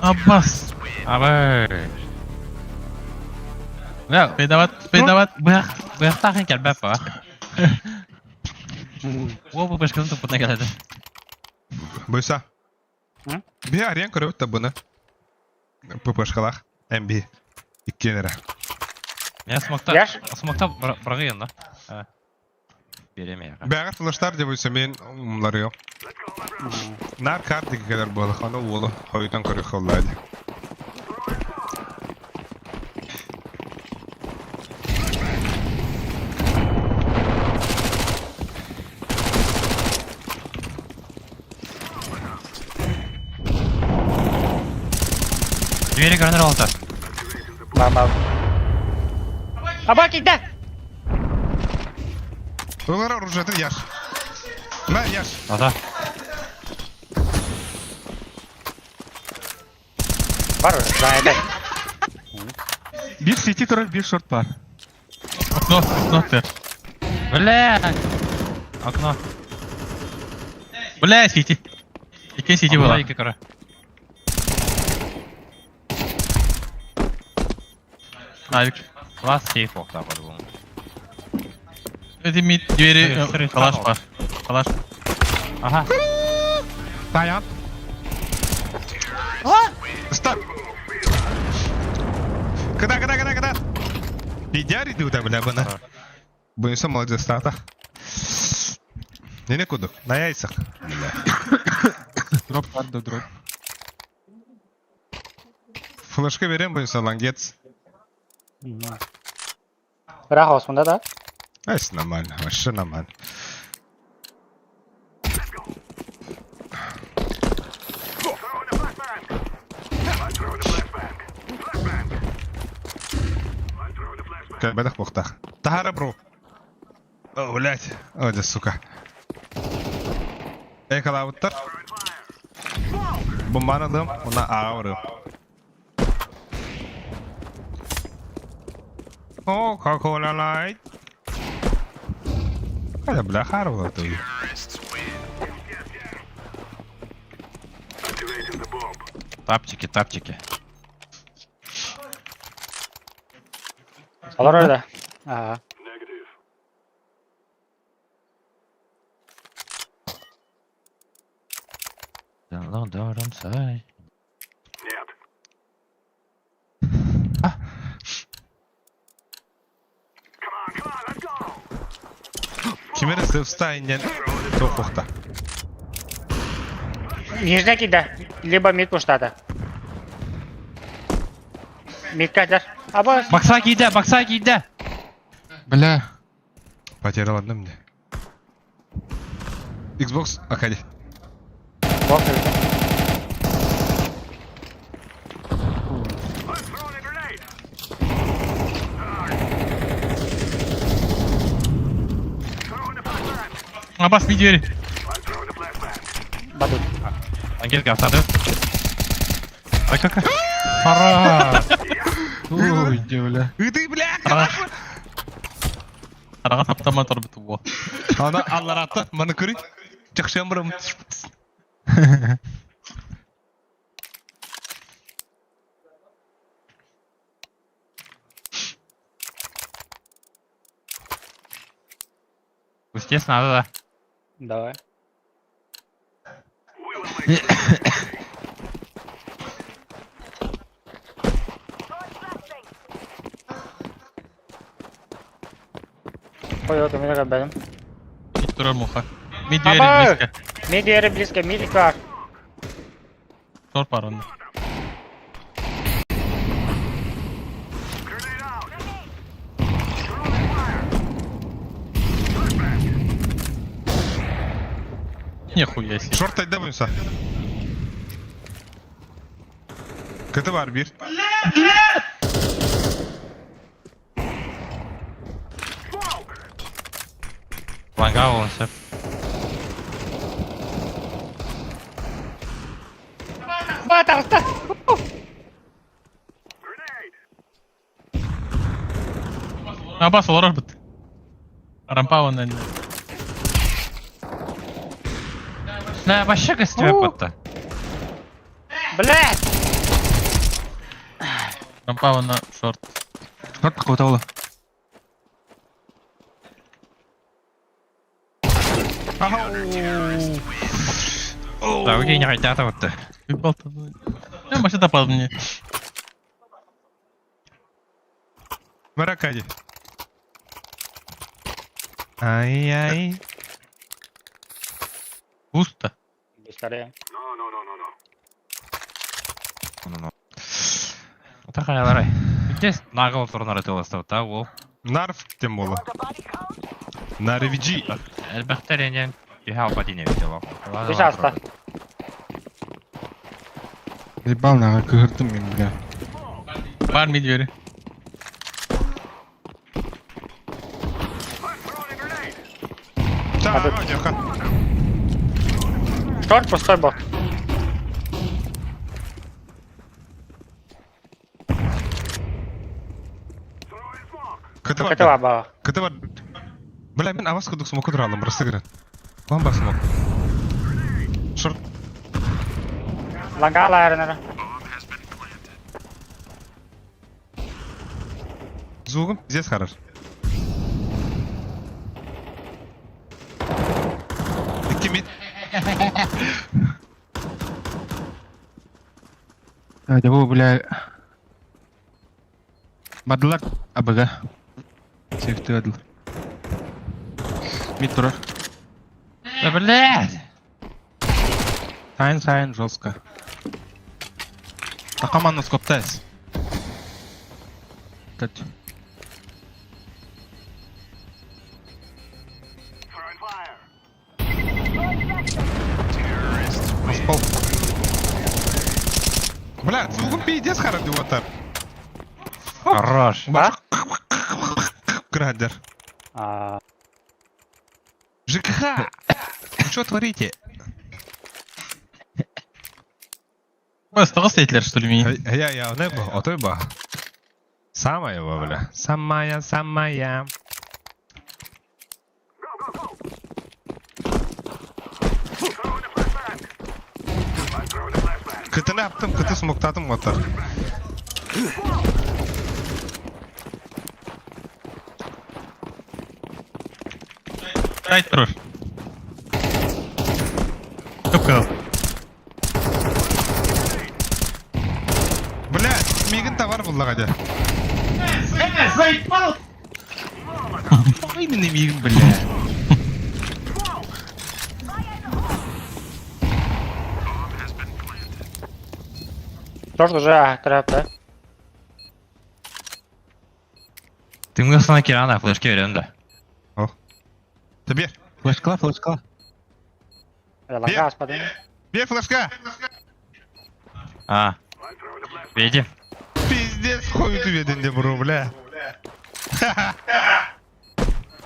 Аббас. Абы. Бля, Бедават, бедават. Быахтаахын кэлбэп ба. Уо бу башканы туппутна кэлэдэ. Бойса. М? Би арен көрөбүт да буны. ППшкалах. МБ. Иккенера. Я смогта. Яш? Смогта бырагыйын да. Береме. Бәгәр флештар деп бойса мен умларыйым. Нар карты келер болы, аны уолу хойтан көрө холлайды. Двери көрөнөр алта. Ба-ба. Аба кийдэ! Олар оружиятын яш. На яш. Ата. Бар уже, да, Бир сити турар, бир шорт бар. Окно, окно ты. Бля. Окно. Бля, сити. Икки сити была. Икки көрө. Авик. Класс сейф охта по-любому. Эти мид двери, Сырый, сырый калаш стал. бар. Калаш. Ага. Таян. Стоп. Куда, куда, куда, куда? Идяри ты бля, бына. Бойса молодец, тата. Не куду, на яйцах. Бля. Дроп бар да дроп. Флешка берем, бойса, лангец. Ыраах осмында да. Айс нормально, вообще нормально. Бадах бохтах. Тахара бро. О, блядь. О, да сука. Экалауттар. Бомбаналым, она ауру. О, Кока-Кола Лайт. Хайда, бля, харвала ты. Тапчики, тапчики. Олар orada. Ага. Дай. Кимер сывстайнен тоқуқта. Нижняя кийдэ. Либо мид пуштата. Мид катер. Аба. Бакса кийде, бакса кийде. Бля. Потерял одну мне. Xbox, Акади. Бок. Аббас, мид двери. Бадут. Ангелька, автодет. Ай, как? Пора. Ой, где, бля. И ты, бля! Араға таптама тұрбы туbo. Ана алларатты, маны көрей. Чақшан бұрым. Естественно, надо, да. Давай. Ой, вот у меня как бедом. турар муха. Мид двери Аба! близко. Мид двери близко, мид бар. Шорт бар онно. Нихуя себе. Шорт айда буйса. КТ бар bir. Ланга он сөп. Ба, таҕыста! Абас олорор бит. Рампа он Да, вообще костюм потта. Блядь! Рампа на шорт. Шорт какого-то Да, окей, не хотят вот. Ебал-то. Я машина попал мне. Маракади. Ай-яй. Густо. Быстрее. Такая ларай. Здесь нагол турнар это та ол. Нарв тем более. На ревиджи. Элбэхтеринен Юхал падение видела. Үс аста. Ебал нахуй, кыһырдым мин, бля. Бар ми двери. Да, Дерхан. Шорт пустой был. КТ КТ бар. бар. КТ бар. Бля, мен авас кудук смоку туралым, просто говоря. Бомба смок. Шорт. Ланга лайрынара. Звугом здесь хорош. Икки мид. Да, дебу, бля. Бардылар АБГ. Сейфти адыл. Мид турар. Да блядь! Сайн, сайн, жестко. Такаман скоптайс. Кать. Пол. Бля, звугом пиздец хорош диватар. Хорош. А? Градер. А, ЖКХ! Вы что творите? Бас, стоит что ли, меня? Я, я, не бо, а той ба. Самая его, бля. Самая, самая. Кытını yaptım, kıtı smokladım motor. Сайт турар. Көп Бля, мигин товар булла гадя. Именно мигин, бля. Шорт уже трап, да? Ты мне на Кирана флешки верен, да. Тебе. Флешкла, флешкла. Ланга аспадын. Бей флешка! А. Види? Пиздец, хуй ты веден де бро, бля.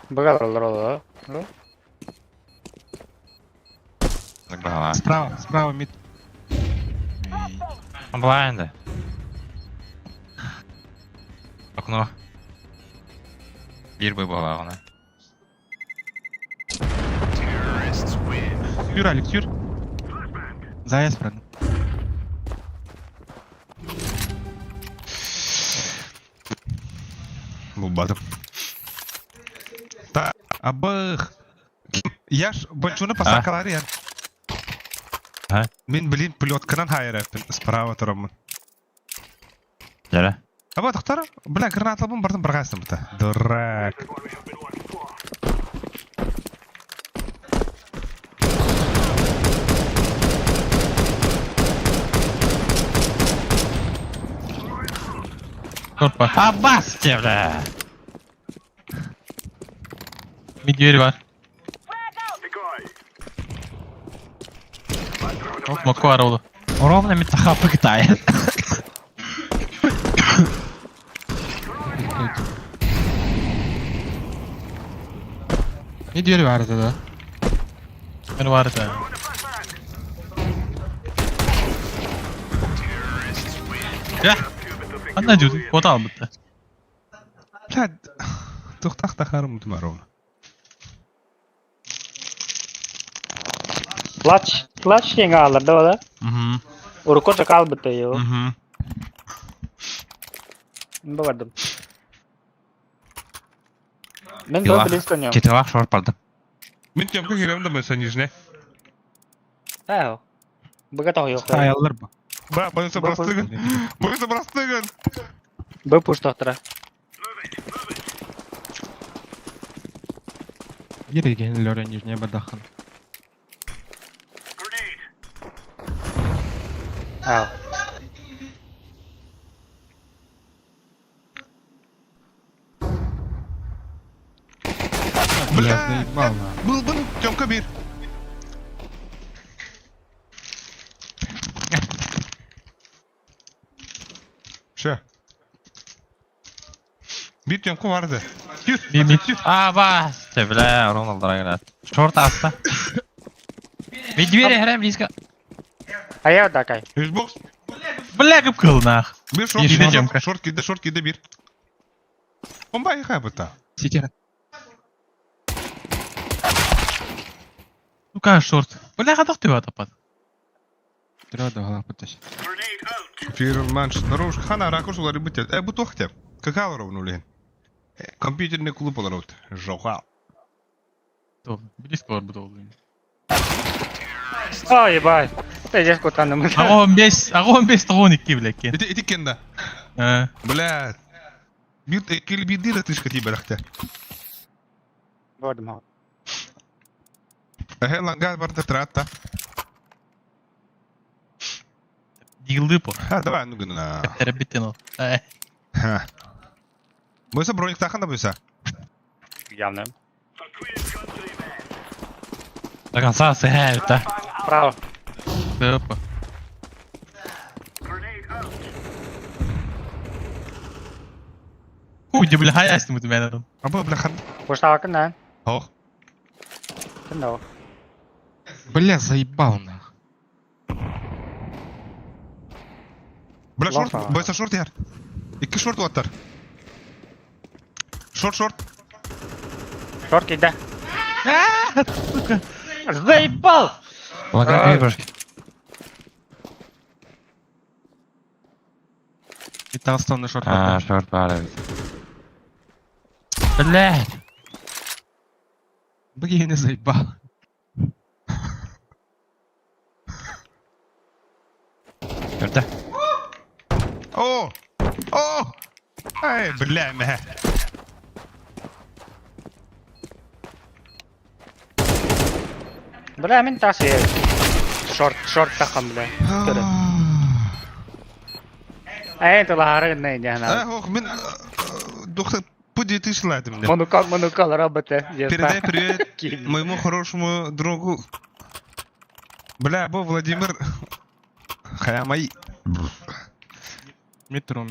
Быга Загбала. Справа, справа мид. Блайнды. Окно. Бир бы была она. Юр, Алекс, Юр. Заезд, правда. Бубатым. Та, абых. Я ж бончуну посакалар я. А? Мин, блин, плетканан хайраппин справа турамын. Жара. Аба, тоқтар, бля, граната бун бардым бір қайсың бұта. Дурак. Корпа. Абас тебе, бля! Мид двери бар. Мокко арылы. Ровно метаха пытает. Не двери бар да? Мен бар да. Я. Анна жуды. Кота албытты. Блядь. Тухтах тахарым тумаров. Клатч, клатч диэн хаалларда бала. Угу. Урукку да хаалбыта юу. Угу. Бу бардым. Мен Дела. до близко нем. Четырех шорт барды. Мин тёмка кирем да мыса нижне. Ээ. Быга тоҕуйуох. Аяллар ба. Ба, бойся простыгын. Бойся простыгын. Бу пуштахтара. Биир лөрө нижняя бадахан. Аа. Бля, Бля, заебал на. Был, был, Тёмка бир. Все. Бир Тёмка vardı. Yürü. Bir mid. Абас тебе, бля, ровно драград. Шорт аста. Ведь двери играем близко. Аяа дакай. Xbox. Бля, кып кыл нах. Bir şort, Bir şort, Тёмка. şort gidi, şort gidi bir. Bomba yıkay bu Сити. Сука, шорт. Бля, кадак төбө атапат. Трёда голова потащи. Фирман снаружи. Хана ракурс улары бутет. Э, бу тохте. Какая ровно лен? Компьютерный клуб олар Жоха. Близко бар бу долу. Оо ебать. Ты здесь кутаным. Ага 15, ага 15 12 бля кен. Ити ити кенда. Э. Бля. Bir ekil bir dira tışka ти барахта. Бардым. Эхе лангар барда трата. Дигилды по. Ха, давай ну гына. Теребиттен ол. Э. Ха. Бойса броник таханда бойса. Явно. До конца сыграют, да. Право. Опа. Хуй, бля, хаястым бу мен. Аба бля хан. Пуштаакын да. Ох. Кында. Бля, заебал нах. Бля шорт, Лафа. бойса шорт яр. Икки шорт уаттар. Шорт шорт. Шорт кида. Заебал! Лагай выброшки. И толстон на шорт. А, шорт падает. Блядь. Бля, не заебал. Көрді. О! О! Ай, бля, мә. Бля, мин тас Шорт, шорт тахам, бля. Көрө. Эй, тулаары не Э, не ох, мин доктор пуди ты шла мне. Монукал, монукал работа. Передай привет моему хорошему другу. Бля, бо Владимир. Хаямай. Метром.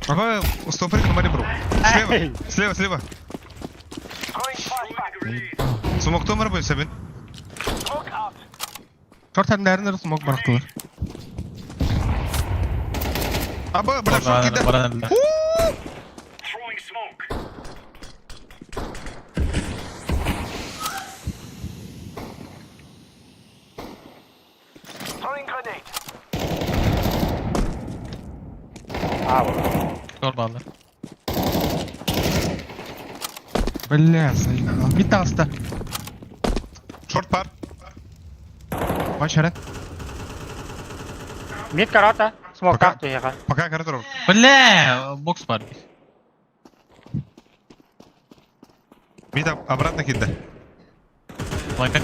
Ага, стоприк на Марибру. Слева, слева, слева. Смок томар бойса мен. Шорт әндәрін смок барақтылар. Аба, бля, шорт киді. Баран. А, вот. Нормально. Бля, заебал. Металста. Шорт пар. Башара. Мид карата. Смок Пока. тахту яга. Пока караторов. Бля, бокс бар. Мид обратно киді. Лайка.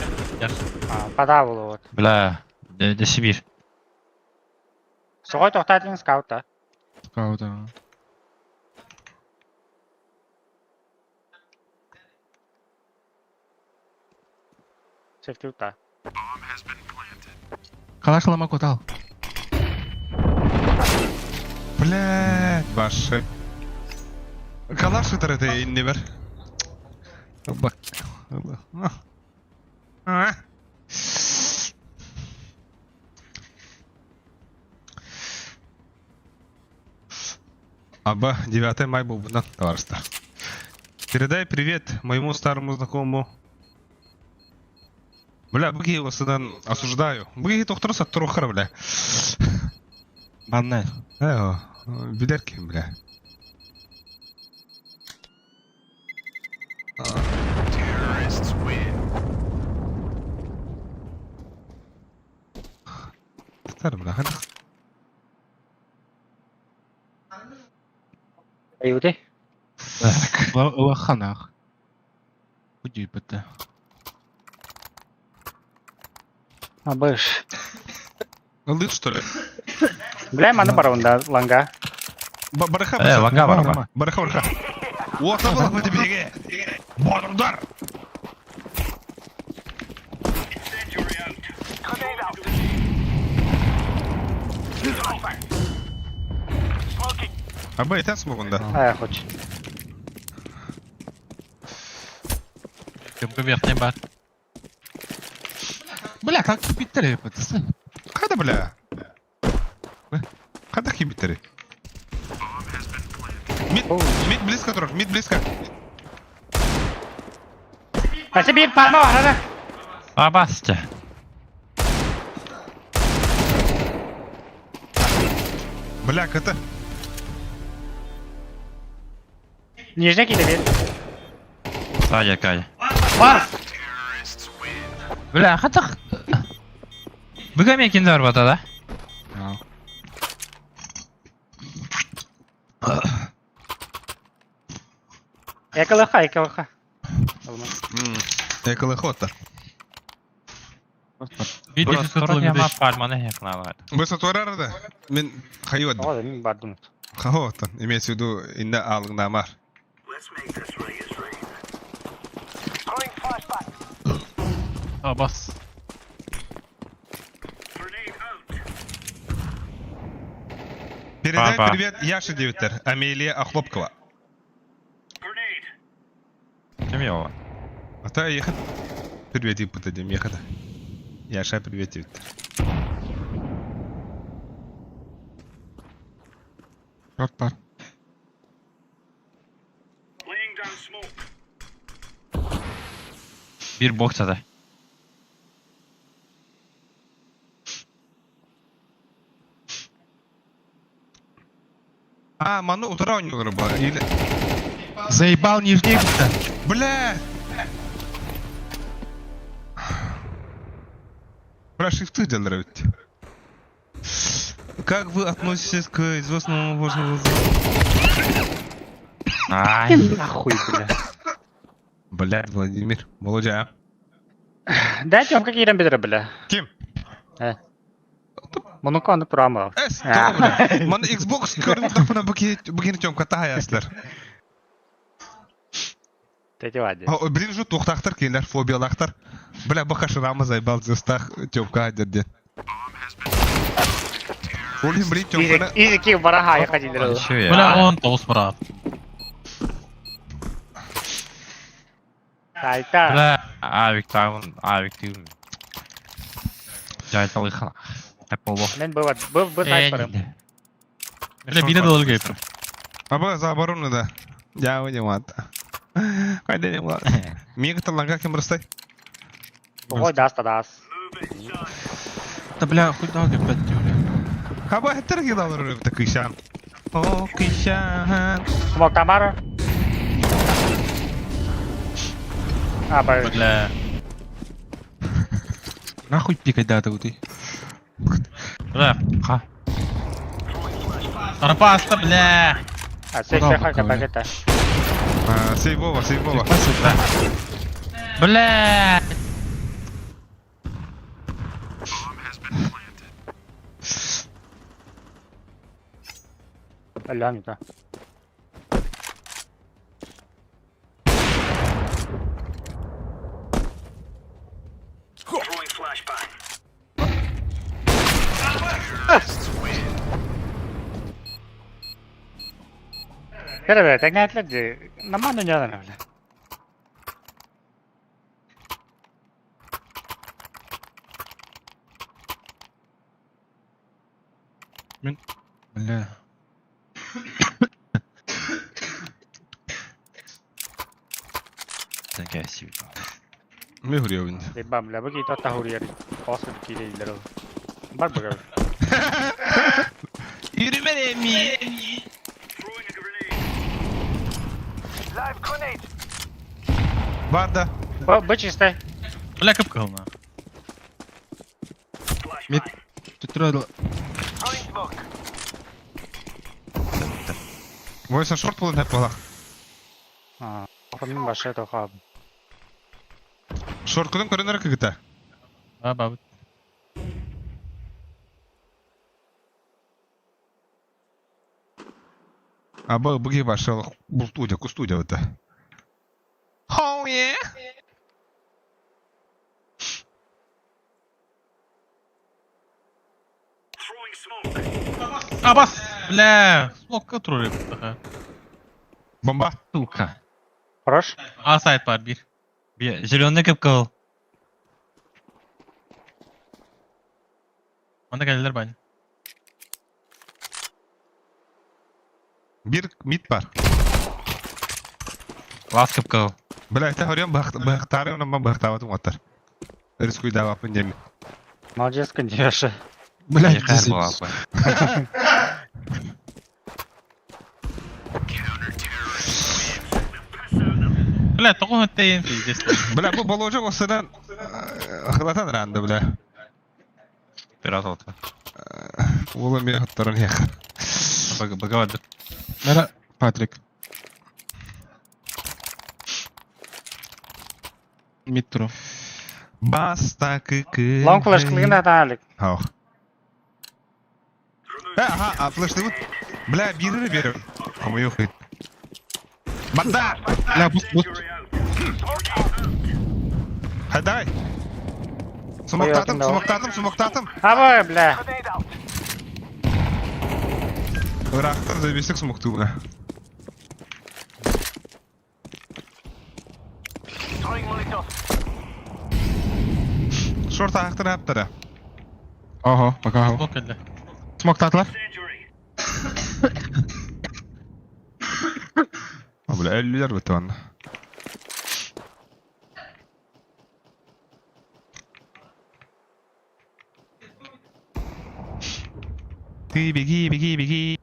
Падаа буолуо. Бля, де Сибирь. Соҕой тохтоотун скаута. Скаута. Сертюта. Калаш лама котал. Блядь, башы. Калаш ытар это иннибер. Бак. Аба, 9 май был бы товарищ. Передай привет моему старому знакомому. Бля, быги его сыдан осуждаю. Быги доктор саттырухар, бля. Баннай. Э, билер ким, бля. Тар, бля, хана. Аюды. Улаханах. Уди быта. Абыш. Лыт, что ли? Бля, маны барабында ланга. Бараха, Э, ланга бараба. Бараха, бараха. Вот, там было тебе. Бодрудар! Аба, и смогу, да? А, хоч. Көмкө верхний бар. Бля, как кипиттер быта. Када, бля? Када хибитеры? Мид, мид близко, трох, мид близко. А себе пано, ара. Абасте. Бля, КТ. Нижний киде. Садя, Катя. Бар. Бля, хатах. Бүгін мен бар бата, да? Эколоха, эколоха. Эколохота. Видите, Просто пальманы хехнала. Высоту да? Мен хайват. О, мен бардым. Хавота. Имеется в виду инна алгнамар. Абас. Передай Папа. привет Яше Девитер, Амелия Охлопкова. Кем его? А то ехать. Привет, и потадим, ехать. Яша, привет, Девитер. Рот бар. Bir боксада. А, ману утра у него была. Или... Заебал нижний быта. Бля! Бля, шифты делают. Как вы относитесь к известному важному... Ай. Нахуй, бля. Бля, Владимир, Володя. Да, Тём, какие там бедра, бля. Ким? Мунука оны турама. Эс, тоҕо, бля. Маны Xbox көрүн тахпына букин Тёмка тахаяслар. Тети вади. Блин, жу туохтаахтар кинилэр фобиялаахтар. Бля, баха шрама заебал звездах Тёмка дерден. Олин, блин, Тёмканы... Изи ки бараха я ходили. Бля, он тоғыз брат. Айта. Бля, авик таун, авик тюн. Жайталыхана. Apple. Мен был был был сайт Бля, бине долго гейпер. Аба, за оборону, да. Я унимат. Хайда не млад. Мига таланга кем ростай? Ой, даст, даст. Да бля, хуй дал опять, бля. Аба, хеттер кидалар такыйшан. О, кыйшан. Смок Тамара. А, бля. Бля. Нахуй пикать да ты. Бля, ха. Арпаста, бля. А, сей, сей, хайка, пакета. Сей Вова, сей Вова. Бля. Өлөөн юта. Кэрэ бэ, тэҥнээтилэр дии. Наман дөньялар бile. Мин бля. Ми хурьевин. Бам, бля, бу киһи тахурьер. Осып киирэллэр ол. Бар быгар. Yürüme emi. Бар да. Бу бу чистай. Бля, кып-кыһылна. Мид. Төттөрө Войса шорт болын хәп балах. Аа, мин башы тоха. Шорт кудын көрінер кігіті. А, бабыт. А бұл бұге башы бұл студия, ку студия өті. Oh yeah. Абас! Бля, смокка турар эбит. Бомба. Сука. Хорош. А сайт бар бир. Зеленый кыпкыл. Онда келдилер бани. Bir mid бар. Лас кыпкыл. Бля, это хорем бахтары, он мам бахтаватым оттар. Рискуй давапын деми. Молодец, конечно. Бля, Ехар була бы. Бля, тоҕо өттейин пиздец. Бля, бұл боложок осынан хылатан ранды, бля. Пират oldu. Ола мен хаттаран яхар. Бага Мера Патрик. Мид туру. Баста кыкы. Лонг флеш кылгын да алик. Ау. Ага, а флеш ты вот. Бля, биры берем. А мы ухает. Банда! Бля, буст, буст. Хадай! Смоктатым, смоктатым, смоктатым. Аба, бля. Ырахтар забесек смокту, бля. Шорт ақтыр аптара. Ого, пока. Смок келди. Смоктатылар. А, бля, әлілер бітті онна. Ты беги, беги, беги.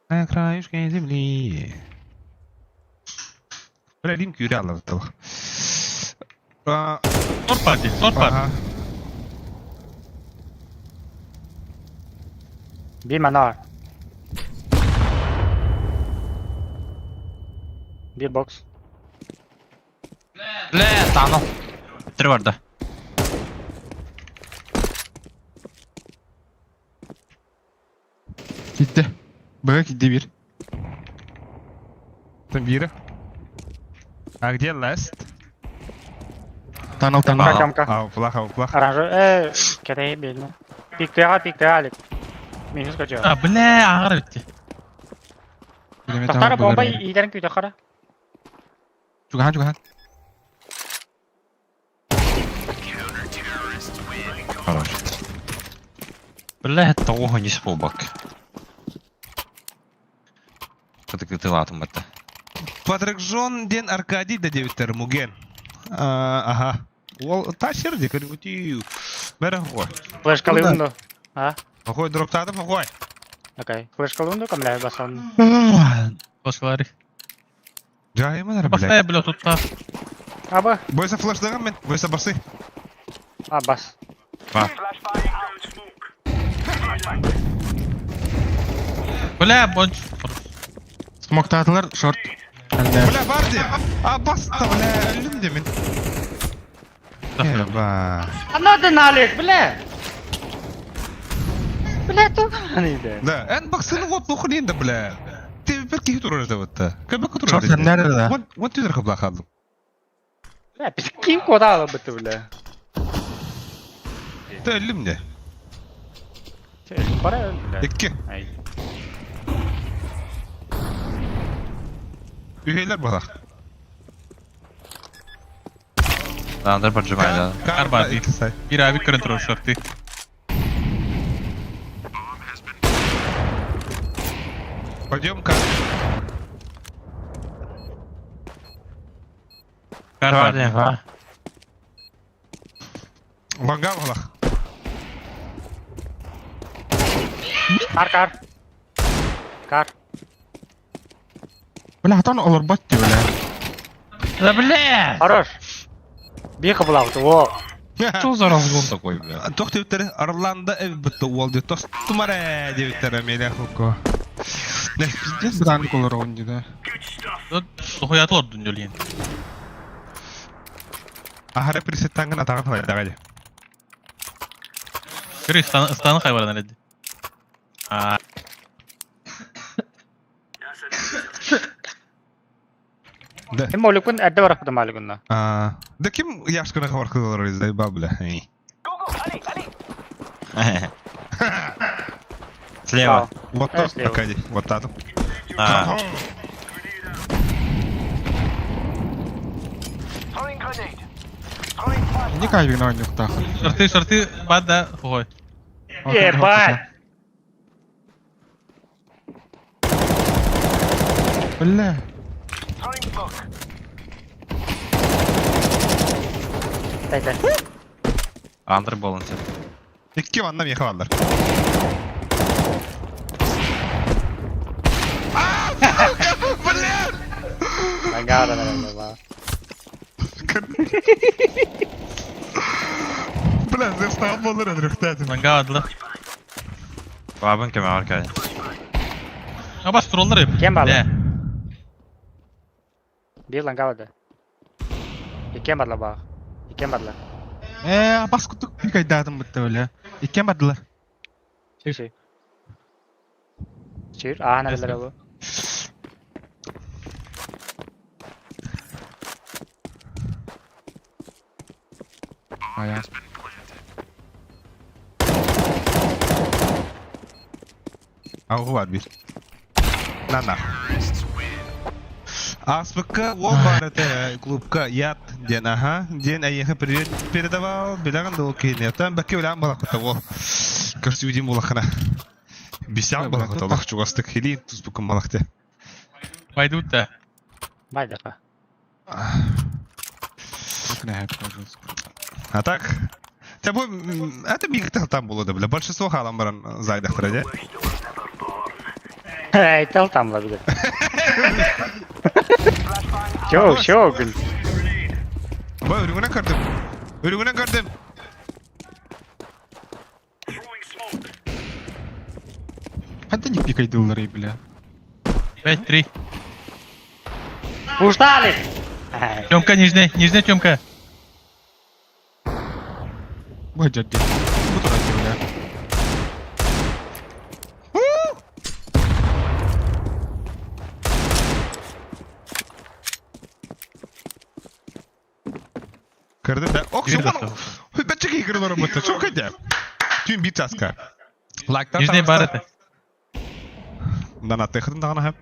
На краюшке земли. Бля, Дим кюря алып Шорт бар ди, шорт бар. Ага. Би мана. Би бокс. Бля, тану. Три барда. Gitti. Б gitti bir. Там бирі. А где last? Танал, танал. Камка. Ау, плах, ау, плах. Оранжевый. Кетай бельно. Пиктега, пиктега, алик. Минус кача. А, бля, ағыр битти. Тохтара бомба итерин күйдө хара. Чугахан, чугахан. Хорош. Бля, того не спобак. Кытык тылатым это. Патрик Жон ден Аркадий да девиттер муген. Ага. Ол ташер де кәдімгідей бәрі ғой. Флешка лыунду. А? Охой дроптадым, охой. Окей. Флешка лыунду, камля басан. Башкалары. Жайыманар, блядь. Бастай, бля, тутта. Аба. Бойса флештаған мен, бойса басы. А, бас. Бля, бонч. Смоктатылар, шорт. Әлдә. Бля, бар де. А, баста, бля, өлдім де мен. Еба. Анадын алик, бля. Бля, туган Да, эн баксыны вот тухын да, бля. Ты бер киһи турар это вот. Кэбэ турар. Шорт сэннэр да. Вот, вот түдер кыбла халдым. Бля, ким куда быты, бля. Ты өллүм не? Бара, бля. Икки. Ай. Үһелер балах. Андер поджимай, да. Арба, Икки сай. Bir abi көрөн турар шорты. Пойдем ка. Кар бар. инфа. Ланга балах. Кар, кар. Кар. Бля, хатан олор батты, бля. Да бля! Хорош. Бихо была, во. Что за разгон такой, бля? Тох диэбиттэр Орландо эбит уол диэт тостумар диэбиттэр меле хукко. Пиздец бранк олор онди, да. Тухуятыл ордун жолиен. Ахара присеттангын атагын хайдагай. Көрү ыстаны хайбаран эледи. А, Да. Ким оликун әдді барақ бұдым алигунна. А, да ким яшкына хабар кылар издай бабля. Слева. Вот Э, то, слева. Аркадий, вот там. А, Не кайбик на нюхтах. шорты, шорты, бада, хуй. Ебать! Бля. Дай, дай. Андер балансе. Икки ванна меха баллар. Блин! Ангара, наверное, ба. Бля, застал болар өдрөхтәдим. Ланга адла. Бабын кем Аркадий. Абас тураллар эп. Кем балы? Да. Бир лангава да. Иккен барла баг. Иккен барла. Э, бас кутук пикайдадым бутта, бля. Иккен бардылар. Шир, шир. Шир, а, наверное, бу. А я. Аугу бар бир. На-на. Аспыкка ол бар это клубка ят ден ага ден әйехе привет передавал биляган да окей там бәке биляган балакыта ол көрсүдим булахына бисян балакыта олах чугастык хили тузбукун балакты Пойдут да. Байдака. А так Та бу это мигтал там было да бля большинство халам баран зайдахтыр да. Эй, тал там ла билет. Чё, чё, гүл. Бай өрүгүнө көрдүм. Өрүгүнө көрдүм. Ханта не пикайдылар, бля. 5-3. Устали! Тёмка нижний, нижний Тёмка. Бу дядя. Бу турат, бля. Көрдүм да. Ок, Бир суман. Бәчеке кирдер бутта. Чок эде. Түн бит аска. Лайктан Нижний бар это. Нана техрин дагана хеп.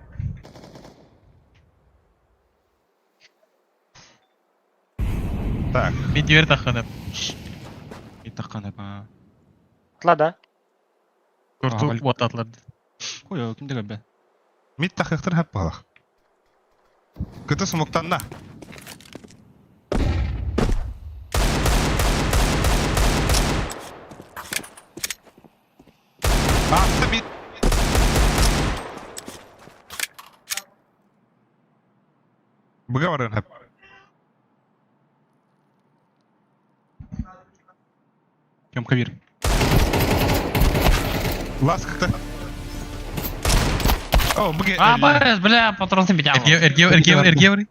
Так, Мен дверь таханып. И таққан ба. Атла да. Шорту валь- вот атлар. Кой, ким деген бе? мит тахыктыр хеп балах. Кыты смоктанна. Асты мит. Быга барын хеп. Тёмка бир. Ласкыты. О, быга. А, Борис, бля, патроны меня. Эрге, эрге, эрге, эрге.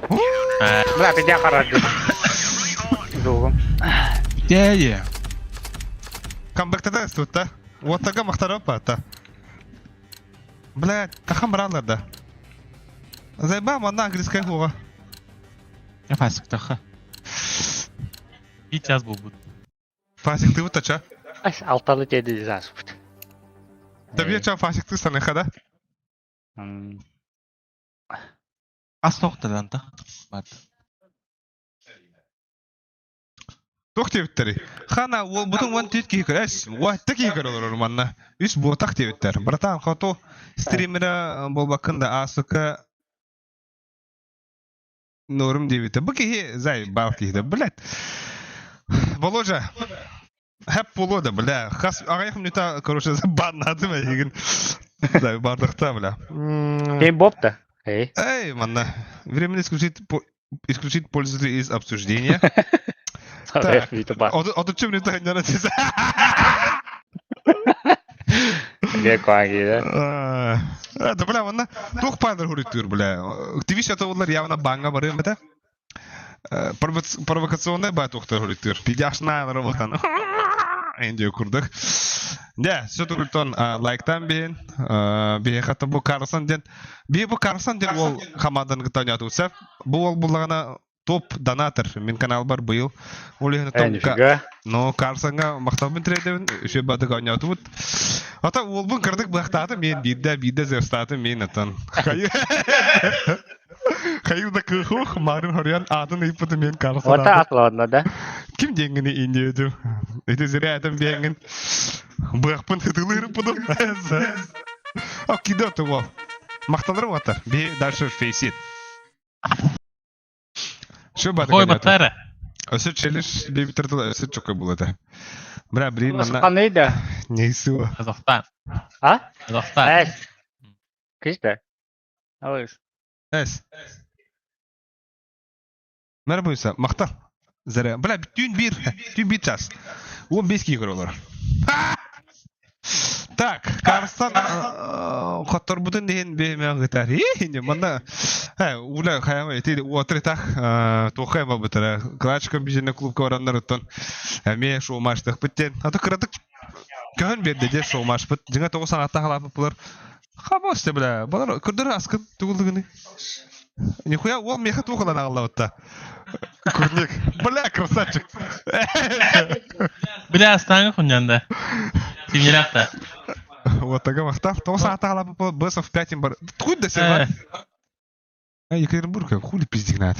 Бля, пидя харады. Долгом. Где? Камбэктата ыстыбытта. Уоттарга махтарап баатта. Блядь, тахан бараллар да. Зайба манна английскай хуоҕа. Я фасиктаха. Биир час буолбут. Фасиктыбыт тача. Ас алталы тиэди заспыт. Табия ча фасикты саныха да? Ас тоқтаданта. Бат. Туох диэбиттэрий? Хана уолбутун уон түөрт киһи көрө, эс, уотта киһи көрө олорор манна. Үс буотах диэбиттэр. Братан, хоту стримера буолбаккын да, аасыка норм диэбитэ. Бу киһи, зай, бал киһи да, блядь. Володя, хэп буолуо да, бля. Хас аҕыйах мүнүүтэ, короче, баннаатым эйигин. Зай, бардахта, бля. Ким бопта? Эй. Эй, манна. Временно исключить исключить пользователей из обсуждения. Так. Отуччу минута ханнара тиз. Ге Да, бля, манна туох паанар хуруттуур, бля. Тивиш это явно банга барыам это. Провокационный бай туохтар хуруттуур. Пидяшна работан. Энди курдук. Дэ, все тугультон лайктан биһин. Биһи хата бу Карлсон ден. Би бу Карлсон ден ол хамадан кытта ойноту. Бу ол буллаҕына топ донатор мин каналбар быйыл. Ол иһин Нифига. Но Карлсонга махталбын тириэрдэбин, үчүгэй бадык оонньоотубут. Ата уолбун кырдык быахтаатым мен биирдэ биирдэ зевстаатым мен атан. Хайы да кыхух марын хорьян аатын ыйпытым мен Карлсон. Ота атланна да. Ким диэҥҥини инниэдим. Ити зря этим биэҥҥин быахпын хытылыырыппытым. О, кидо тугу. Махталарым уоттар. Би дальше фейсит. Что бады Ой, баттара. Өсө челлендж бебитер тыл өсө чокой был это. Бра, блин, манна Қандай да? не сыла. Казахстан. А? Казахстан. Әс. Кишті. Алыс. Эс. Мэр буйса, махтал. Заря. Бля, түүн бир, түүн бир час. 15 киһи көрө олорор. Так, Карстан хотторбутун диһин биһимэ гытар. Манна ула хайама ити уотыр так туохай бабытара. Клачка бизине клубка бараннарыттан эмиэ шоу-матчтахпыт диэн. Аты кыратык көһөн биэрдэ диэн шоу-матчпыт. Дьиҥэ тоҕус санаатта халааппыт булар. Хабос бля. Балар көрдөрө аскын тугуллугуны. Нихуя уол миэхэ туох ылан аҕаллабытта. Курник. Бля, красавчик. Бля, астааҥы хунньанда. Симнелээх Вот такая махтав. Тоҕус саата халааппыт бс в 5 бар. Хуй да сен Екатеринбург, хули пиздигнат.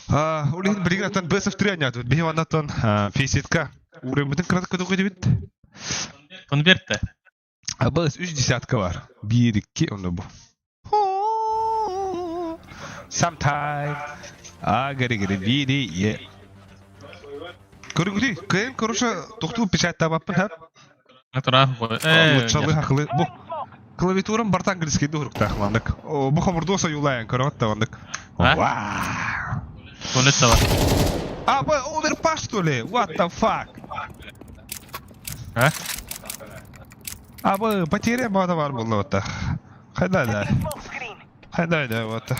Ол иһин билигин аттан бс в 3 анньаатыбыт. Биһи оннаттан фейситка. Уурэммитин кыратык көтөҕө дибит. Конвертте. Абыс үс десятка бар. Биир, икки, онно бу. Sometime. А, гори, гори, бири, е. Көрүҥүтүй, кыайын короче, тохтуу печаттаабаппын, ха? Натурах. Нуччалыы хахылы. Бу клавиатурам барта английскийды уруктаах маннык. Бу хомурдуо сойуулаан көрөҕүт да маннык. А? Туалет сала. А, бу оверпас что ли? What the fuck? А? А бу потеря бада бар буолла вот Хайда да. Хайда да вот.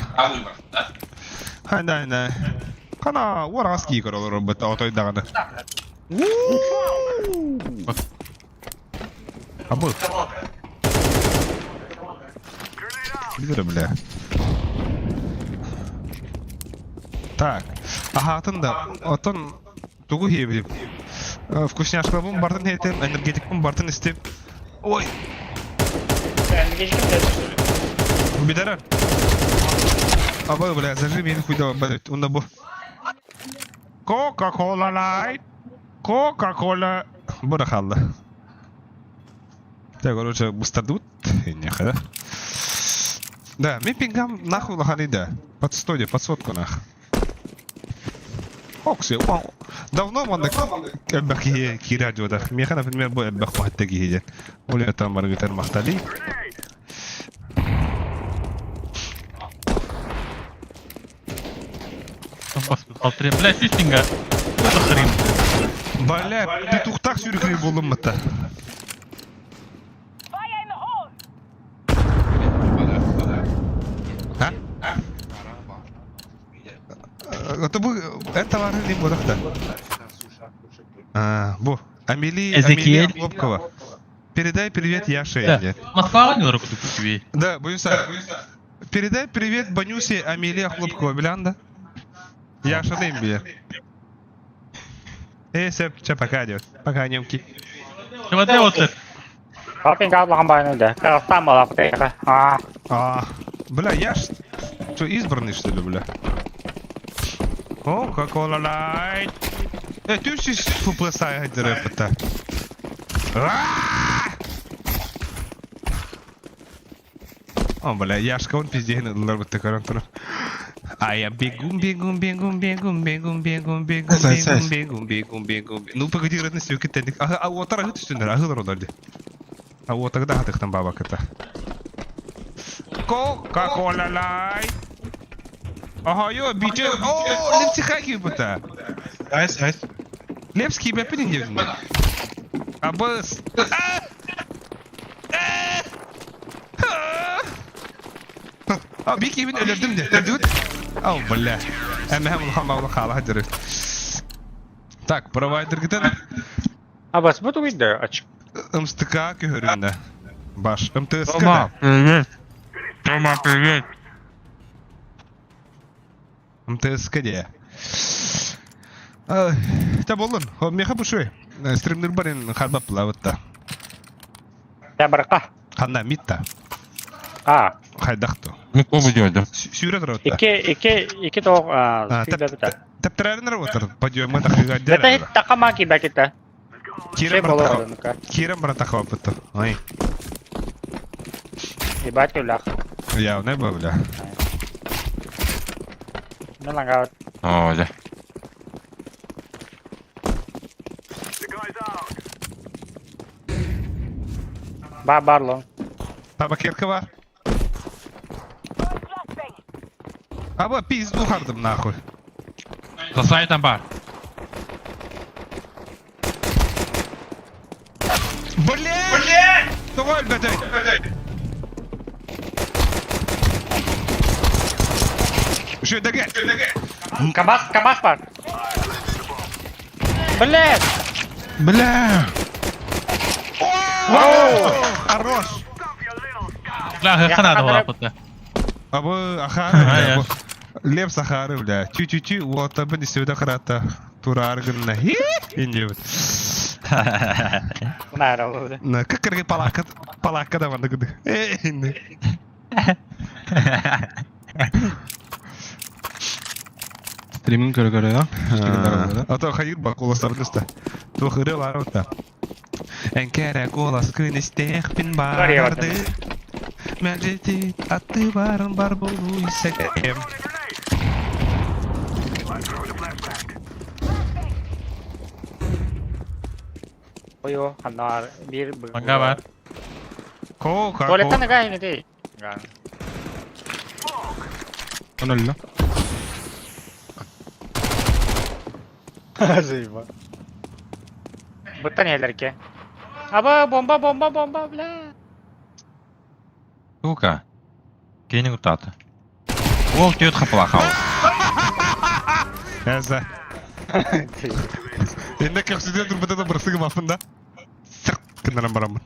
Хайда да. Хана уорас кии көрө олорор отой даҕаны. А бу. Билэр бля. Так. Аһаатын да, оттон тугу иһиэбитим? Вкусняшкалабын бартын иһэтим, энергетикпин бартын истим. Ой! Битэрэр. Абы, бля, зажи мени хуйда блядь, онда бу. Кока-кола лайт. Кока-кола. Бу да хаалла. Так, короче, быстардыбыт. Иннеха, да? Да, мин пингам нахуй улаханый да. Под студию, под сотку нах. Окси, давно маннык элбэх киһи киирэ дьуодах. Миэхэ, например, бу элбэх баһытта киһи диэн. Ол там баргытар махтали. Алтыры, бля, сүүс пинга. Это хрен. Бля, петухтах сүүрүкүрүй буоллум мытта. А? Это бу это бар не буолах да. А, бу. Амели, Эзекиэль. Амелия Хлопкова. Передай привет Яше. Да. диэн. Москваҕа ньылар курдук үчүгэй. Да, буюса. Передай привет Банюсе Амелия Хлопкова, билэн да? Яша дым бие. Э, сеп, че, пока идет. Пока, немки. Чебаде отыр. Папин каблахан байны да. Казахстан балап тейха. А, А, бля, я ж... Что, избранный, что ли, бля? О, Кока-кола лайт. Э, ты все фуплесай рэпа-то. О, бля, Яшка, он пиздец, көрөн турар. А я бегу, бегу, бегу, бегу, бегу, бегу, бегу, бегу, бегу, бегу, бегу. Ну, погоди, родной сюки тенник. А, а вот арагы түстүнөр, агылар олар А вот тогда хатыктан бабак это. Кока-кола лайт. Ага, йо, биче. О, лепси хаки бута. Айс, айс. Лепский бепин дедим. Абыс. А, бики мен өлөрдүм де. Өлөрдүм. Ау, бля. Әмәм улхан бабла хала дөрү. Так, провайдер гитен а бас бу тугуйда ачык. МСТК көһөрүндө. Баш МТСК. Тома, привет. Тома, привет. МТСК де. Та болдун. Меха бушуй. Стримдер барин харбап лавытта. Та барка. Ханна митта. А, Хайдахту. Микробы делать. Сүүрэ турабытта. ики ики ики то а Тэптэрэрин работар. Подъемы тахыга Это дер. такамаки бакита. Кирен братаха. Кирен братаха опыта. Ой. Ебать улах. Явно был, бля. Ну ланга. О, да. Ба барлон. Табакерка бар. Аба пизду хардым нахуй. За сайтом бар. Блядь! Блядь! Тоҕо өлбөтөй? Үшөдөге! КамАЗ, КамАЗ бар. Блядь! Бля! Хорош! Бля, хана да опытта. Абы ахары, бля. Лев сахары, бля. Чу-чу-чу, вот абы не сюда харата. Турар гынна. Инде. Мына На как кыргы палака палака да ванды гыды. Инде. Стриминг көрө-көрө, да? А то хайыр ба колостарныста. Тухыры ларыта. Энкере голос күністехпін барды. Мәжети аты барын бар болу исәкем. Ой, ханар бир Манга бар. Ко, ка, Туалеттен гай не дей. Он өллө. Заеба. Буттан елерке. Аба бомба бомба бомба бля. Сука. Кейнин утаты. Ол түйет хапалахау. Әзі. Енді көксүден турбутада бырсыгы бафында. Сырт кынаран барамын.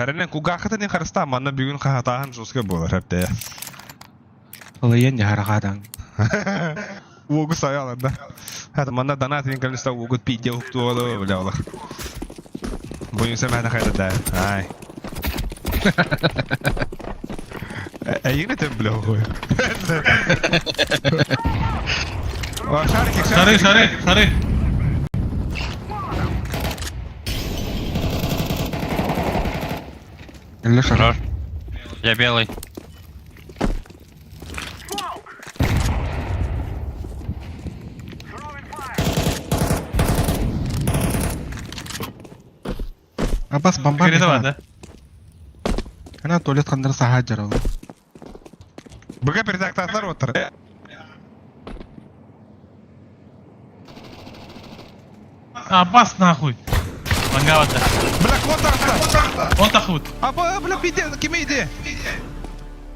Әрінен кугақыты не қарыста, манна бүгін қағатаған жосқа болар әпте. Ылыйын яхарахадан. Уогу саялар да. Хата манна донат мен калиста уогу пиде уктуолу бля олах. Буюнса мәхна хайда да. Ай. Әйгене тем бля хуй. Шарики, Шары, шары, шары. Өллө шар. Я белый. Абас бомба. Кире бар да. Ана туалет кандыр саха жаралы. Быга передактатлар отыр. А, бас нахуй. Манга бар да. Бля, кот арта. Он тахут. Аба, бля, пиде, киме иде?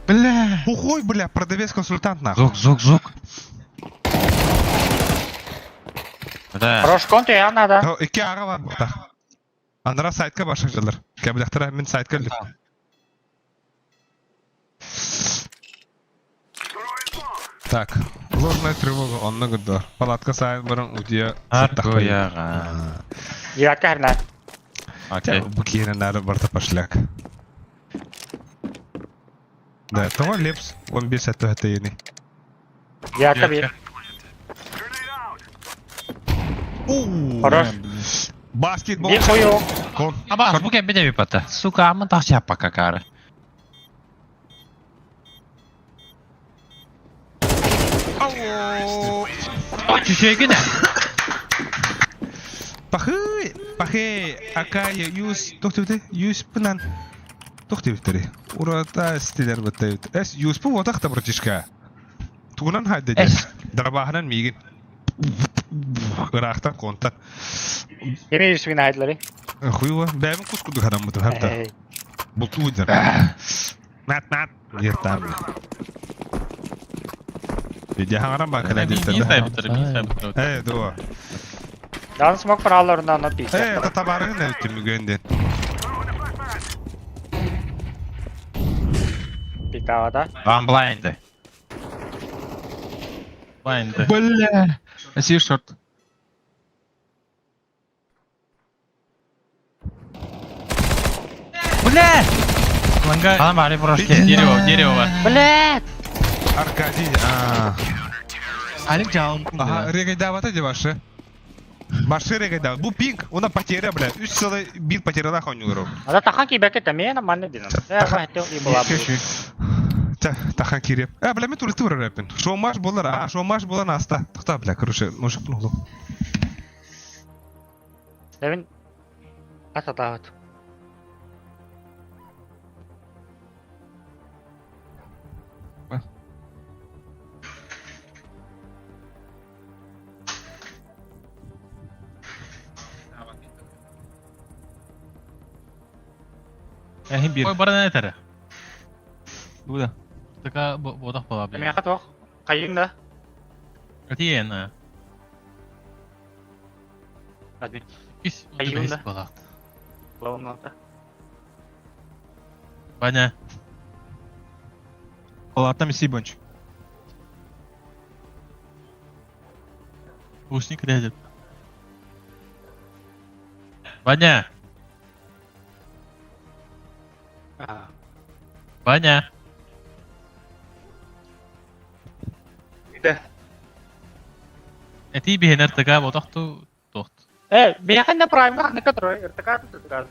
Бля! Бухой, бля, продавец-консультант нахуй. Звук, звук, звук. Бля. Рожкон ты надо. Икки аҕа бар бута. Анара сайтка башыр жылыр. Кәбіләқтіра мен сайтка ілдік. Так, ложная тревога, онны гыддар. Палатка сайын барын удия Аргуяға. Девятка херна. Окей. Бу киһини нары барта пошляк. Да, тоҕо Лепс 15 өттө Девятка бир. Хорош. Баскетбол. Бир хую. Кон. Аба, бу кем беде бипата. Сука, амын тахча пока кары. Чүчегіне. Пахы, пахы, акай, юс, тохтыбыты, юс пынан. Тохтыбыттары. Урата стилер быттайбыт. Эс, юс пу отақта братишка. Тугунан хайда Эс. Дарабахынан мигин. Ыраахтан контан. Кеми юсвин хайдлары. Хуйва, бәймін кускуду харам бутым хапта. Булту уйдар. Нат нат. Ертам. Видя хаңарам бакына Мин диттер. сайбыттыр, мин сайбыттыр. Э, дуа. Дан смок параларынан на пик. Э, это табарың не өттім үгенден. Пиктавада. One blind. Blind. Бля. Сир шорт. Бля! Ланга Адам бari брошки. дерево, дерево бар. Блядь! Аркадий, а. Алик жауын. Ага, регайдавата де башы. Башы регайдава. Бу пинг, она потеря, бля. 3,1 потеряла хонюру. Ада тахан кибеке таме нормально динам. Э, хотел и была бы. Та, тахан киреп. Э, бля, мен туристы бар рэппин. Шоумаш болар, а, шоумаш болар аста. Тохта, бля, короче, ножик пнулу. Девин. Аса тахат. Әһин бир. Ой, бара не тәрі. Бу да. Така бодақ бола Мен бля. хат ох. Кайын да. Атиен. Админ. Кис. Айын да. Бола. Лаунлата. Баня. Олаттан миси бонч. Ушник рядет. Ваня, Ваня. Да. Эти бихенер така бодақту тоқты. Э, бияхан да прайм гах некатрой, иртака тутка.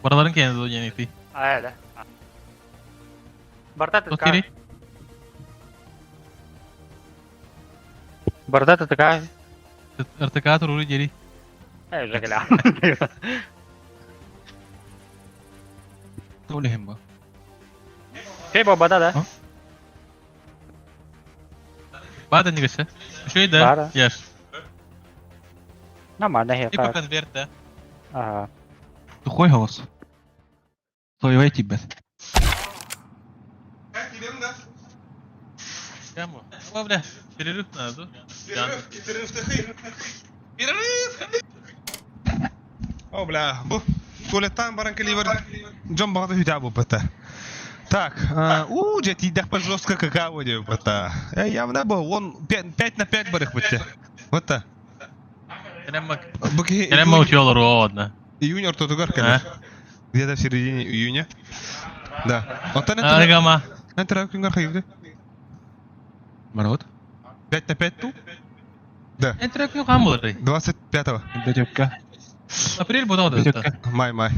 Бараларын кенді дойен эти. А, да. Барта Тот тутка. кири? Барта тутка. РТК турури дери. Э, жагля. Толихим ба. Кей баба да. Бада негеше. Еще и да. Бара. Яш. Нормально хер. Типа конверт, да. Ага. Тухой голос. Тойвай тибет. Кому? О, бля, перерыв надо. Перерыв! О, бля, бу туалеттан баран каливер Джон бағды хүтә бу бата. Так, у, же тидах по жестко какао де бата. Э, явно бу, он 5 на 5 барых бітті. Вот та. Бу Керем учил родно. Июнь ортотугар кэлэр. Где-то в середине июня. Да. Онтон Аргама. Энтер күнгөр хайыбды. Марот. 5 на 5 ту? Да. Энтер күн кам булыр. 25-го. Бөтөккә. Апрель буду да. Бөтөккә. Май, май.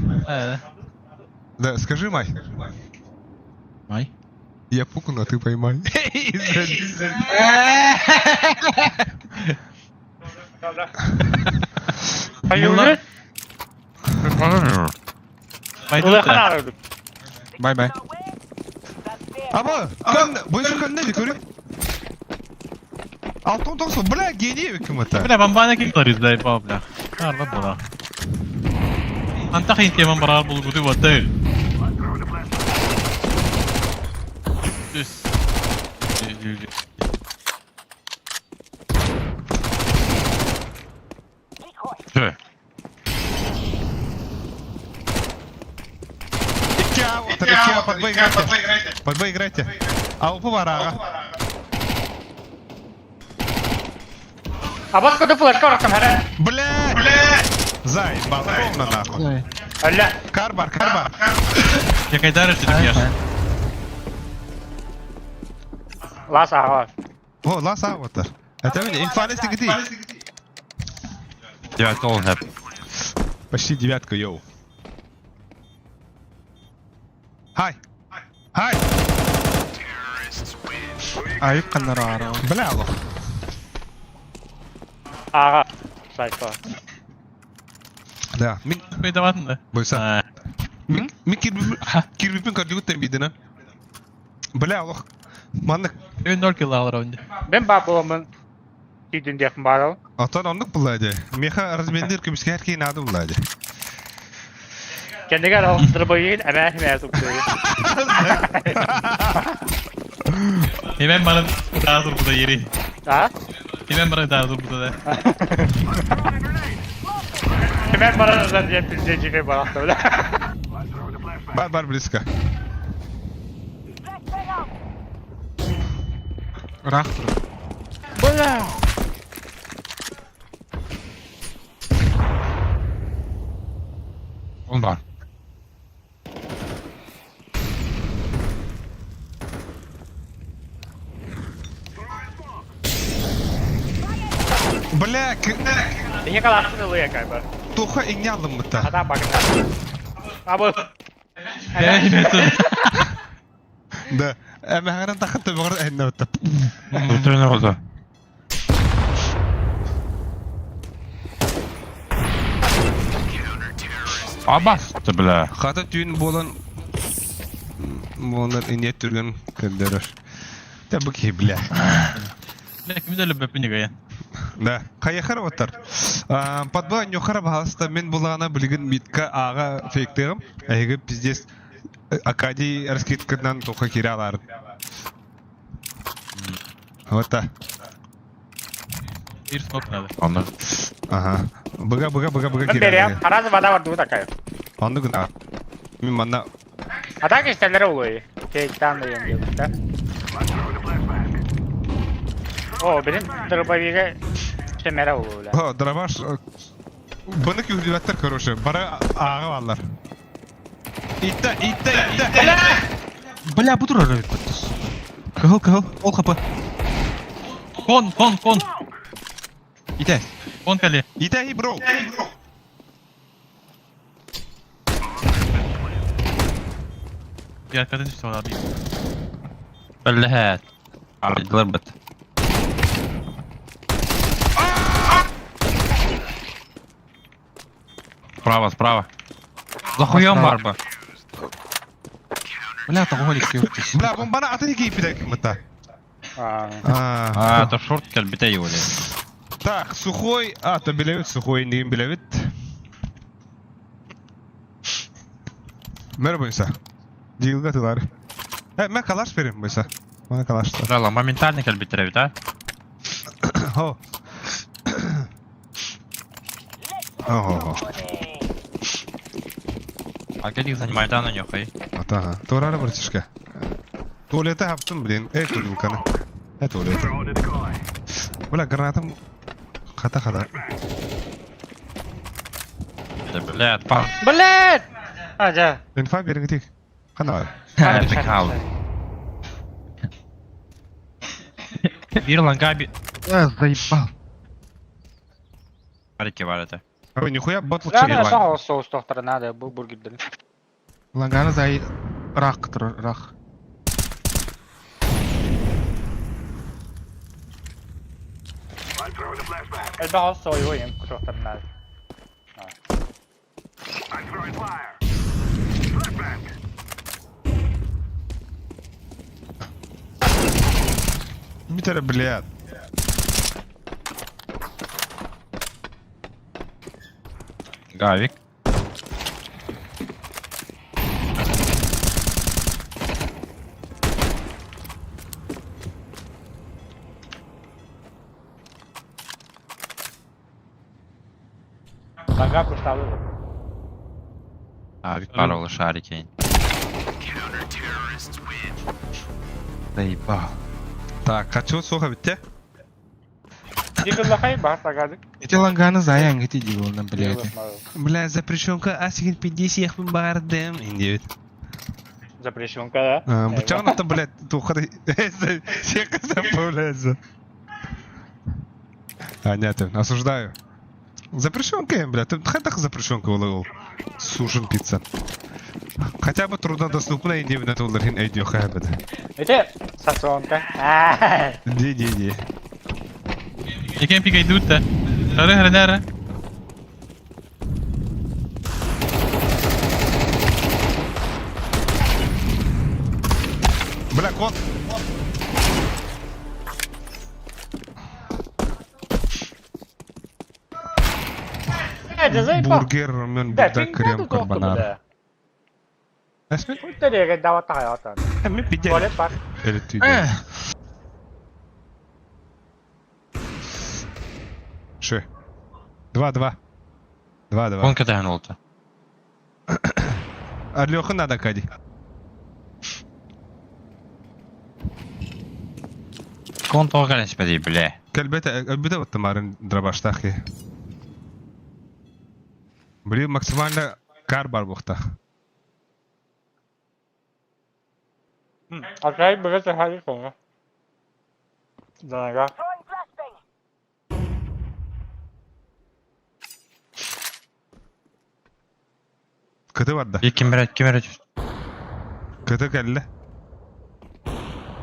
Да, скажи май. Май. Я пукну, а ты поймай. Айылы. Пойду. Бай бай. Аба, көн, бойынша көн не көрі? Алтын тоқсы, бля, гений кім это? Бля, бомбана кикларыз да, бля. Арла була. Антах интеман барар булгуду ватыр. Түс. Все. Икки А, вот, икки А, под Б играйте. Под Б играйте. А УП варага. А вот куда флешка орохтом хара. Бля! Бля! Заебал, ровно нахуй. Алла. Карбар, карбар. Я кайдары что ты пьешь? Лас ага. О, лас А, вот. Это меня, инфалис ты Девятка должен. Почти девятка, йоу. Хай! Хай! Айып каннара Бля, алло. Ага. Сайко. Да, мин Көйдаватын да. бойса. Мин мин кирбипин кардигуттан бидина. Бля, алло. Маннык Өн ноль килл алар онда. Мен ба боломун. Тидин дехм барал. Атан оннук буллади. Меха размендер көмүскә һәр нады буллади. Кендигер алдырбайын әмә әмә тукты. Hemen bana daha dur burada yeri. А? Hemen bana daha dur burada da. Hemen bana da diye pizzacı bana öyle. Бар бар близко. Ыраах турар. Бля. Он бар. Бля, Niye kadar oluyor galiba? тоха иңне мыта. Adam bakın. Абы. Да. Әмәгәрен тахты бөгөр әнне үтеп. Утренний роза. Абас, ты, бля. Хата түйін болан болан ине түрген көндөрөр. Та бу ки бля. Бля, ким дәле бөпүнү гая. Да. Каяхар оттар. Подба нюхара баһаста мен булана билген митка ага фейктегем. Әйге пиздец Акадий раскидкадан тоха киралар. Вот та. Бир смок надо. Аны. Ага. Быга быга быга быга Ben beriyim. киралар. Arazı bana var dur takayım. Анды гына. Мин манна Atak işleri oluyor. Şeytan da yeniyor işte. O benim дробовиге кемере oluyor. О, дробаш. Быны күрдүбәттер, короче. Бара ага баллар. Итте, итте, итте. Бля, бу турар эбит баттыс. Кыһыл, кыһыл, ол хапы. Кон, кон, кон. Ите. Кон кале. Итте, бро. Bir arkadan düştü abi. Бля. Ардылар бит. Справа, справа. За хуем Справа. барба. Бля, тоголик кептис. Бля, бомбаны атын кийип битек мыта. А, А, А, это шорт кэлбите его, Так, сухой. А, то билебит, сухой не билебит. Мэр бойса. Дилга тылар. Э, мен калаш берем бойса. Мана калаш. Да, моментально кэлбите бит, а? Хо. Ого. А где занимает на нюхай? Ата, турары братишка. Туалета хаптым, блин. Эй, турилканы. Э, туалет. Бля, гранатым хата хата. Да, бля, пар. Блядь! А, да. Инфа бергитик. Кана. Это кал. Бир лангаби. Я заебал. Марики варите. Ой, нихуя ботл Да, да, чирилан. сау соус доктора надо, бу бургер. Лангана зай рах турар, рах. Это соус им доктора надо. Битер, блядь. Гавик. Ланга пушталы. Авик паролы шарики. Заебал. Так, хочу суха битте. Дигыллахай бар тагадык. Эти ланганы заян гити дигылна, блядь. Бля, запрещенка асигин 50 яхпын бардым. Индивид. Запрещенка, да? Бучагын там, блядь, тухары. Всех появляется. А, нет, осуждаю. Запрещенка, блядь, тут хатах запрещенка улыл. Сушен пицца. Хотя бы труднодоступная индивид это улархин эйдио хайбед. Это сосонка. Ди-ди-ди. Екен пикай дутта. Хары хары Бля, кот! Это заебал. Бургер, рамен, Да, бурдак, крем, карбонара. Эсме? Хуй дава тагай Эми пидя. Туалет бар. Ши. 2-2. 2-2. Вон когда гнулся. Алёха надо, Кади. Кон тоғалес беди, бля. Кэлбете, элбете вот тамарын дробаштахи. Блин, максимально кар бар бухта. Акай бігіт хари коңа. Данага. Кыты барда. Ким берет, ким берет. Кыты кэлле.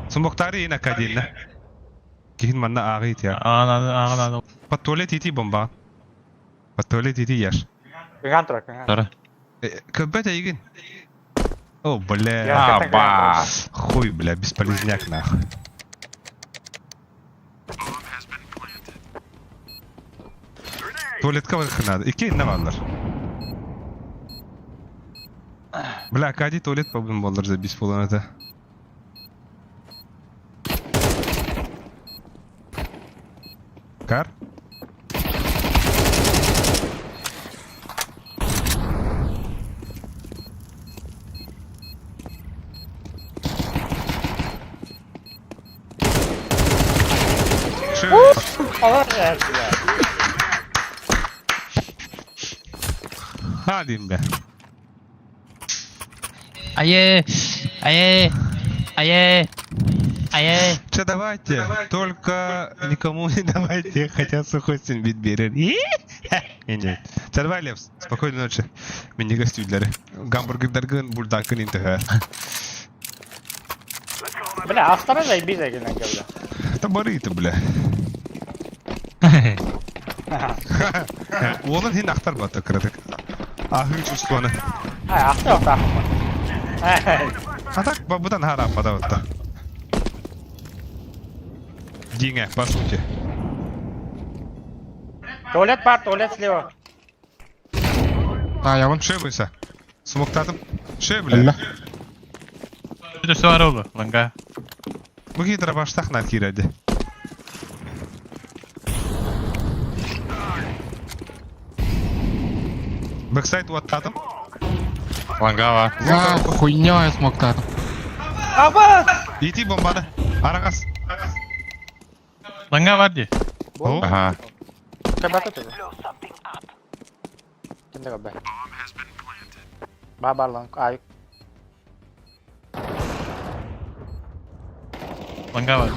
Сумоктары ина кадинна. Кихин манна ағит я. Ана ана. Под туалет идти бомба. Под туалет идти ешь. Кыган тұра, кыган. Тары. Көббет эйгин. О, бля. Я- Аба. Хуй, бля, бесполезняк нахуй. Туалетка барых надо. Ики инне баллар. Бля, Кади туалет побын боллар за бесполезно. Кар? Ши. Алар бля. Hadi be. Ае, ае, ае, ае. Че давайте, только никому не давайте, хотя сухой бит берер. Нет. Че давай, Левс, спокойной ночи. Мини гостюдлери. Гамбургердергин, бульдакын интеге. Бля, автора заебись эгин бля. Это барыты, бля. Олын хин ахтар бата кырадык. Ахы чувствоны. Ай, автор автор. А так бабудан хара падаватта. Диңе, по сути. Туалет бар, туалет слева. А, я вон. Шей бойса. Смоктатым. Шей, бля. Это все аролу, ланга. Бу гидра баштах на киради. Бэксайд уаттатым. Лангава. А, хуйня я смог там. Ити бомбаны. Арагас. Ланга бар ди. О, Ага. Кабата тугу. Кимде кабе? Ба бар лан, ай. Ланга бар.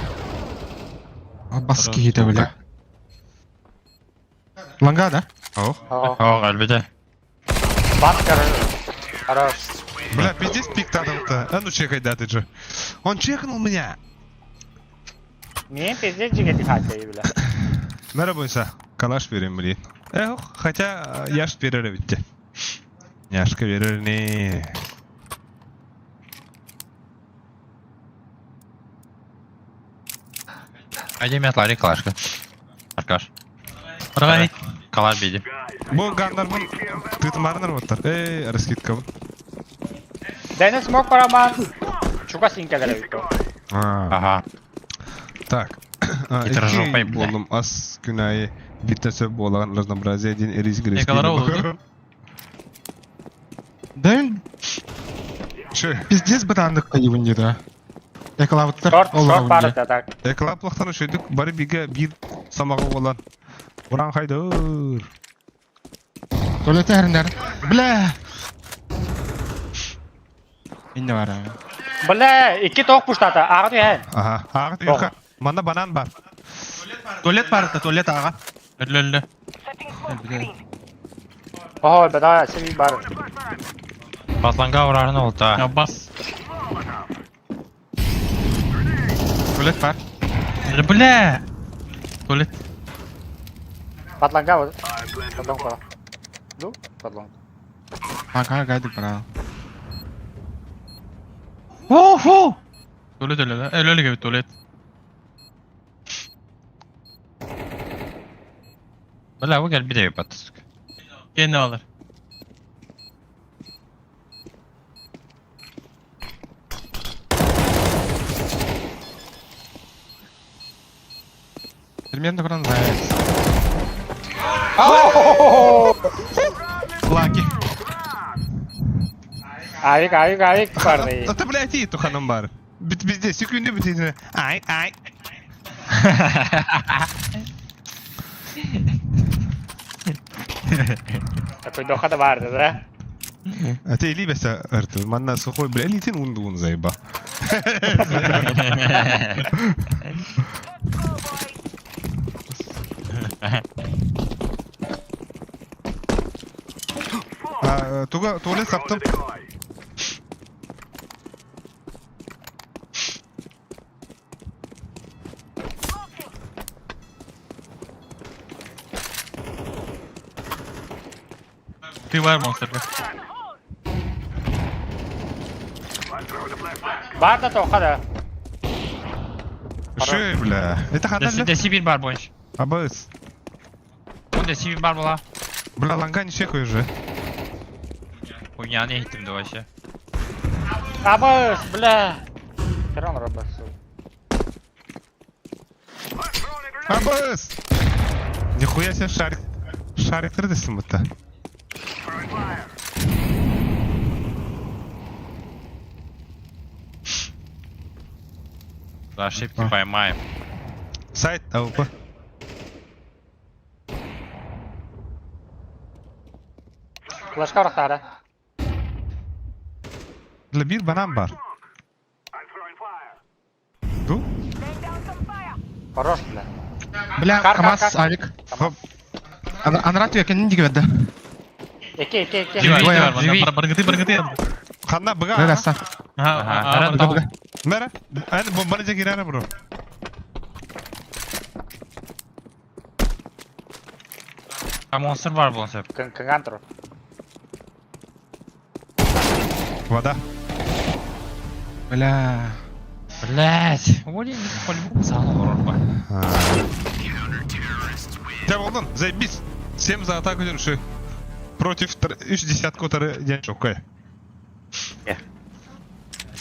Баски киһитэ, бля. Ланга, да? О. О, О, әлбете. бас Хорош. Бля, пиздец пик тадым-то. А ну чекай, да ты же. Он чекнул меня. Мен пиздец жигети хатя, бля. Merhaba Калаш верим, блин. Эх, хотя я ж перерывите. Няшка верерни. Айде мен атлари калашка. Аркаш. Давай. Калаш биди. Бу ганнар бун тытмарнар боттар. Эй, раскидка бун. Дәне смок параман. Чука синкелер бит. А, Ага. Так. Хитро жопой, бля. Болдум ас күнайы. Бииртэн сөп буолаҕын разнообразие диэн риск Экалара олорду. Да мен Шö. пиздец бытаандык кайыбын диэтэ. Экалабыттар Шорт, ол шорт баар дии. этэ так. Экалап лахтан үшөйдүк бары бигэ биир самаҕа буолан. Уран хайдыр. Туалетте хэриннэр. Бля! Инне бар. Бля, икки тоқ пуштата. Ааҕа түһэн. Аха. Ааҕыт үйэхэ. Манна банан бар. Туалет бар это, туалет аға. Өллө өллө. Охо, бада, себи бар. Батланга урарын олта. Ya бас. Туалет бар. Бля! Туалет. Батланга вот. Подлон қора. Ну, подлон. Ага, гайдык бара. Ху-ху! Туалет өллө да. Өллө өллө туалет. Бля, bu gel bir de bat. Kendi alır. Примерно баран заяц. Лаки. Авик, авик, авик бар дей. Ата блядь, и туханым бар. Бит везде, секунды бит. Ай, ай. Такой доха да бар да? А ты либеса Артур, манна сухой, бля, летин унду заеба. А, туга туалет саптым. Ты бар монстр. Бар да тоққа да. Шö, бля. Это Деси, ханна. деси bir бар бойынша. Абыс. Bu desi bir бар бола. Бля, ланга не чекай уже. Хуйняны ехтим да вообще. Абыс, бля. Херон рабасы. Абыс! Нихуя себе шарик. Шарик десем будто. За ошибки поймаем. Сайт АВП. Флешка ұрақтары. Для бир банан бар. Ду? Хорош, бля. Бля, Кар, кар, КамАЗ, кар. авик. Хоп. Анрат екенин диге бедді. Эки, эки, эки. Живи, Двое, бар. живи. Баргыты, баргыты. Ханна быга. Бля, аста. Ага, Ага, ага. Бля, бля. Мера. Аны бомбаны жегирара бро. А монстр бар болса. Кыңган тұр. Вода. Бля. Блять. Блин, по-любому саған ұрар ба. Тебя болдун, заебись. 7 за атаку держи. Против 3 десятку тары день окей.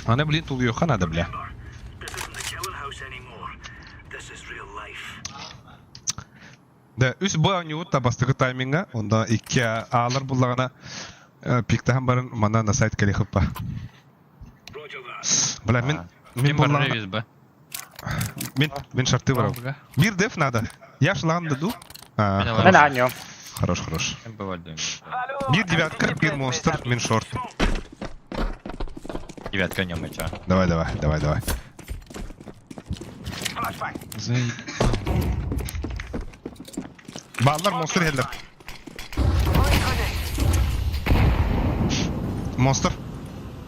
Она, блин, тут её надо, бля. Да, үс бу ойнуут табастыгы тайминга, онда икки аалар буллагана пиктахан барын мана на сайт кели хыппа. Бля, мен мен Ким бар буллагана ревиз ба? мен мен шарты барам. Бир деф надо. Я шлан даду. А, Поняла. Мен хорош, аньем. хорош, хорош. Ким бывает? Бир девятка, бир монстр, мен шорт. Девятка нем и чё? Давай, давай, давай, давай. Заебал. Баллар монстр хеллер. Монстр.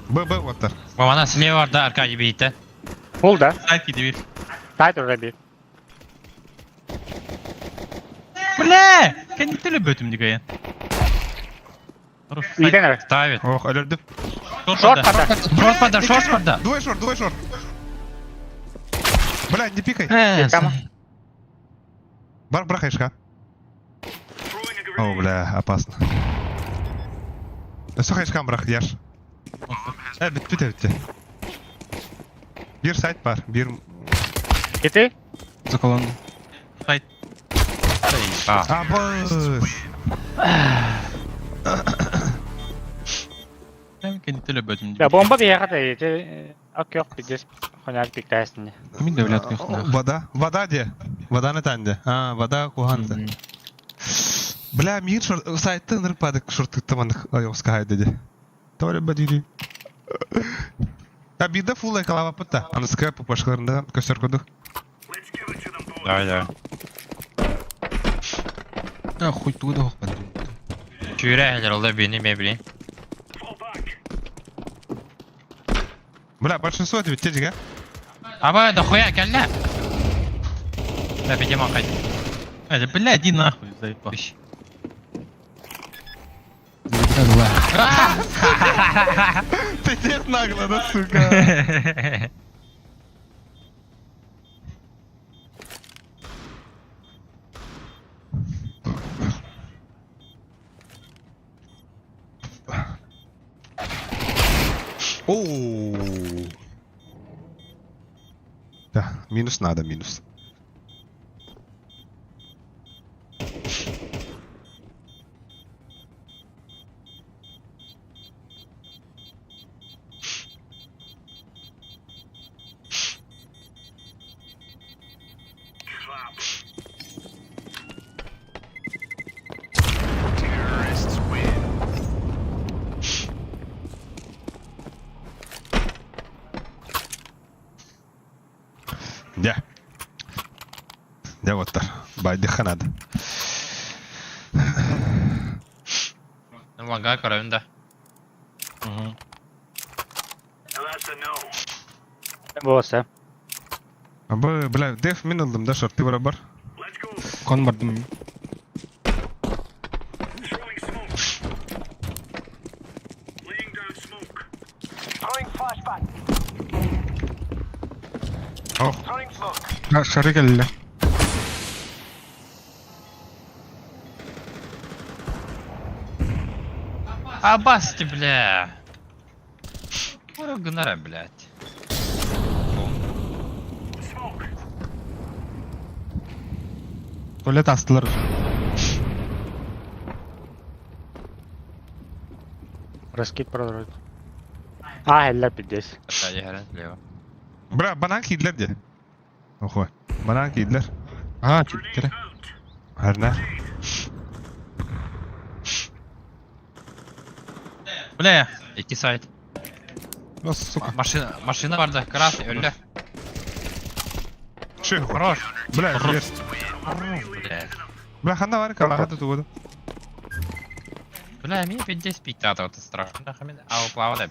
Б, Б, вот так. Мамана слева бар да Аркадий бейті. Бұл да. Сайт киди бир. Тай тұр bir. Бля! Kendi төлө бөтүм диген. Хорош. Үйден әрі. Ставит. Ох, алердим. Шорт Шорт бада. қата. Шорт бада, шорт бада. Двое шорт, двое шорт. Блядь, не пикай. Кама. Бар, брахаешка. О, бля, опасно. Все, хайшкам брах, яш. Бит, бит, бит. Бир сайт бар, бир... Кети. За колонну. Сайт. Абыс! Кэнниттэн өлбөтүм Да, бомба биһиэхэ да ити ок пиздец хоняк пиктээсинне. Мин да билет көхтөөх. Вода, вода де. Вода танде. А, вода куханта. Бля, мир шор... сайтты ынырык падык шортыкта мандык айоска хайды де. Торе бадири. А бида фулла калава пытта. Аныска пупашкаларында көстөр көдүк. Давай, давай. А, хуй тугу да хохпат. Чүүрэ эхэлэр ол да бини ме билин. Бля, большинство это ведь те же, Аба, да хуя, кэллэ! Да, видимо, хай. Э, бля, иди нахуй, заебал. Пиздец нагло, да, сука. Оу. Да, минус надо, минус. Дьэ. Дьэ оттар. Байдыха надо. Лага көрөбүн да. Болса. Абы, бля, деф мин ылдым да, шорты барабар. Кон бардым. Ох, А, шары кэллэ. Абасти, бля. Кура гынара, блядь. Туалет астылар. Раскид продолжит. А, эллер пиздец. Слева. Бля, банан кидлер де. Охой. Банан кидлер. А, киттер. Арна. Бля, Икки сайт. О, сука. Машина, машина бар да, красный, өллө. Ши, Хорош. Бля, Хорош. Бля. Бля, ханда бар, калаха тут воду. Бля, мне пиздец пить надо, вот это страшно. А уплава да,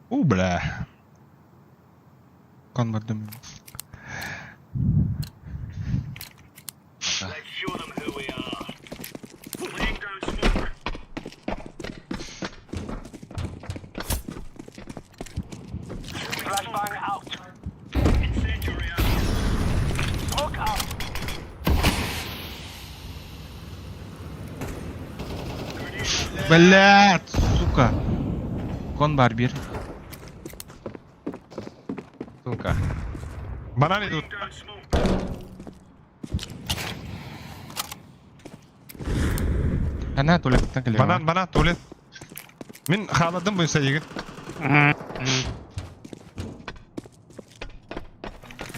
У, бля. Кон бардым. Блядь, сука. Кон бар бир. Сука. Банан идут. Ана туалеттан кэллэ. Банан, банан, туалет. Мин халадым буйса егит.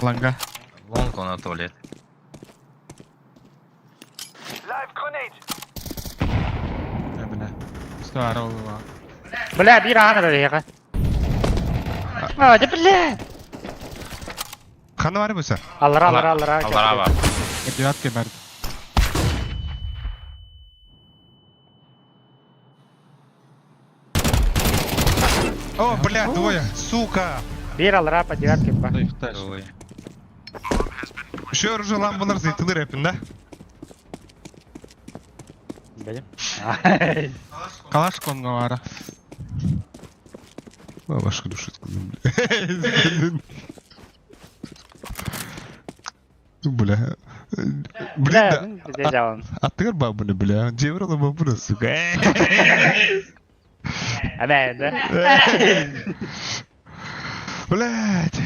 Ланга. Лонг на туалет. Э, бля. Что орал? Бля, бир аана да яга. А, да бля. Ханда бар буйса. Аллара, аллара, аллара. Аллара бар. Девятка бар. О, бля, двое. Сука. Бир аллара по девятке ба. Ой. Еще оружие ламбалар зайтылыр эпин, да? Блин. Калаш кон гавара. О, ваша душа. Бля. Бля. Бля, Блин, пиздец жалын. да. А ты бабуля, бля. Деврала бабуля, сука. Әмән да. Блять.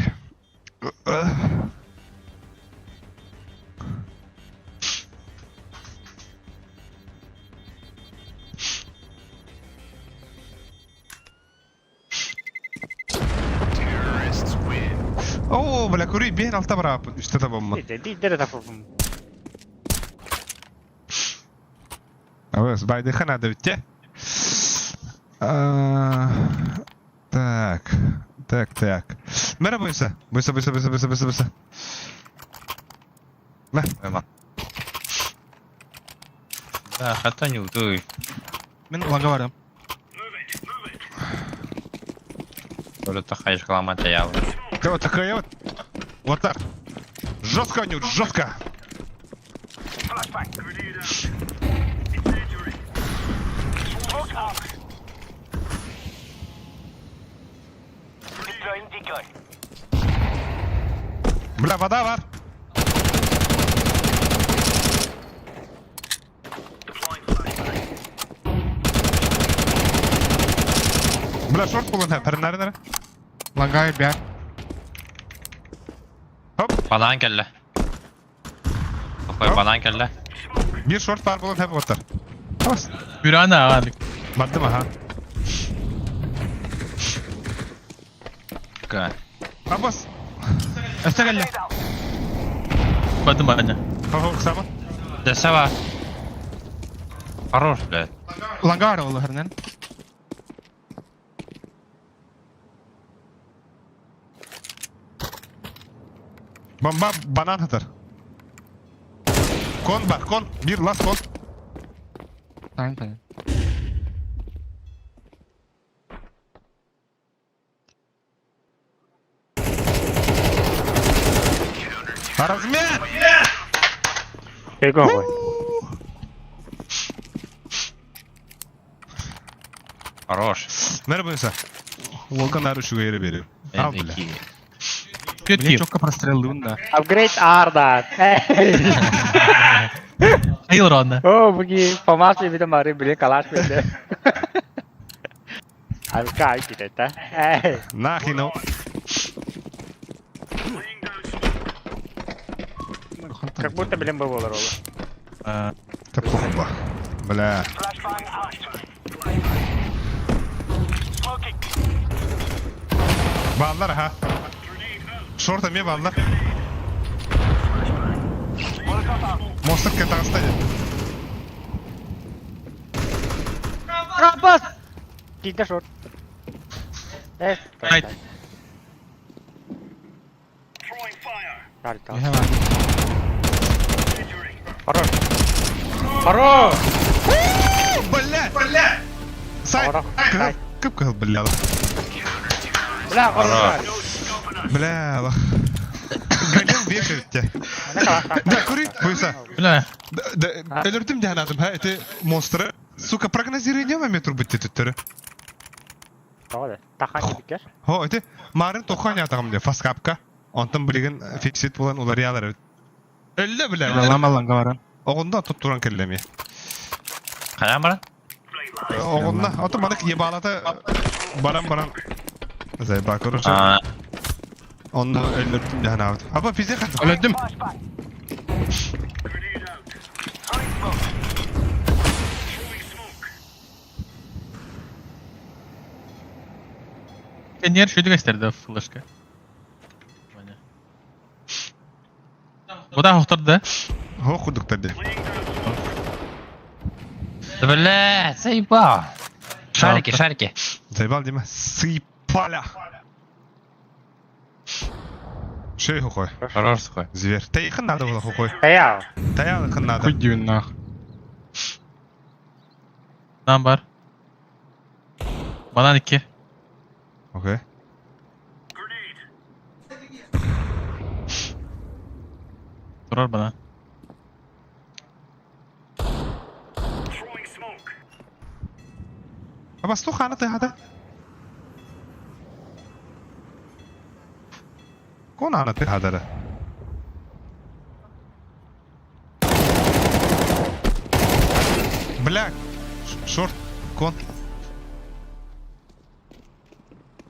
Оо, бля, көрүй, бен алта барааппын, үстэ табаммын. Биирдэ таппыппын. Абыс, байдыха надо ведь, Так, так, так. Мэра бойса. Бойса, бойса, бойса, бойса, бойса, бойса. Мэ. Да, хата не утуй. Мен лага барам. Только хайшкалама таял. Ты вот такая вот. Вот так. Жестко, Анют, жестко. Бля, вода бар. Бля, шорт булан һә, пәрнәрен әрә. Лагай бәр. Хоп. Банан кэллэ. Ой, банан кэллэ. Бир шорт бар булан һәп оттар. Бас. Бүрәне аҕалык. Бардым аха. Ка. Абас. Өстө кэллэ. Бардым аня. Хо-хо, сама. Да сава. Хорош, блядь. Лагар ол хернен. Бомба банан хатар. Кон бар, кон. Бир лас кон. Тайн тайн. Размен! Көйгөн ғой. Хорош. Нэр буйса. Волка нары шугайры берем. А, бля. Күт Мне киев. четко прострелдым да. Апгрейд Арда. Айыл ронна. О, буги, помашли вида мары, блин, калаш били. Алка китета. Нахи, ну. Как будто блин был ролла. Это плохо. Бля. Баллар, ха. Шорта ме баллар. Мосток кетаста. Рабас! Кита шорт. Айт. Хорош. Хорош! Бля! Бля! Сай! Хорош. Кып кыл, бля. Бля, хорош. Бля, лох. Галил вешает тебя. Да, кури, буйса. Бля. Да, өлөрдүм диэн атым, ха, это монстры. Сука, прогнозирование метр быть түттөрү. Тахан бикер. Хо, это марын тохан ятагым де, фаскапка. Онтон билген фиксит булан улар ялар. Өллө бля. Лама ланга барам. Оҕунда туттуран келлеми. Хайа бара? Оҕунна, ото манык ебалата баран баран. Зайба короче. А, Онно өллөрдүм диэн аабыт. Аба пизде хат. Өлөдүм. Кенер шүйді көстерді флешка. Буда хоқтырды. Хо кудуктар де. Да блядь, заебал. Шарики, шарики. Заебал дима. Сыпаля. Шей хохой. Хорош такой. Зверь. Тайхын надо было хохой. Таял. Таялыкын надо. Хуй дивин нах. Нам бар. Банан 2. Окей. Турар банан. Аба слух аны тыхада. Кон аны тыхадары. Бля, шорт, кон.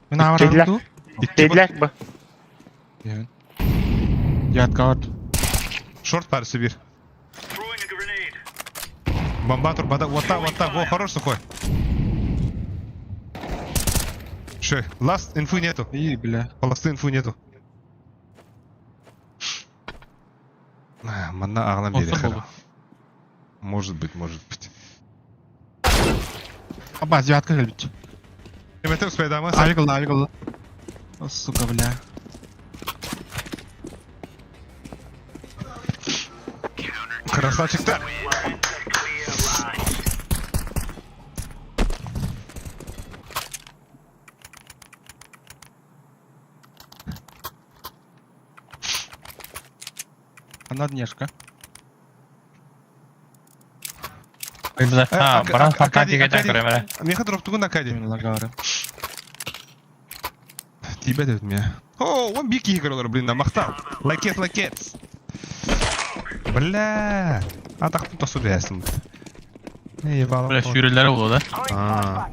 Мин аҕар Кэллэ. дуу? Икки Dediler bu. Диэбин. Девятка бар. Шорт бар Сибирь. Бомба турбада. Вот так, вот так. Во, хорош сухой. Шо, ласт инфы нету. И, бля. Полосы инфы нету. А, Манна ағынан Монстр бері. болды. Может быть, может быть. Аба, девятка кэлбит. Эметер успейдамы. Авик ылла, авик ылла. О, сука, бля. Красавчиктар. Она днешка. Ой, бля. А, баран фонтан Акади, тиге Акади. көрөмөрө. Меха дроптугун Акади. Именно лагары. Тебя дают меня. О, он бики играл, блин, на махтал. Лакет, лакет. Бля. А так тут особо ясно. Не ебало. Бля, сүүрэллэрэ буолуо да. А.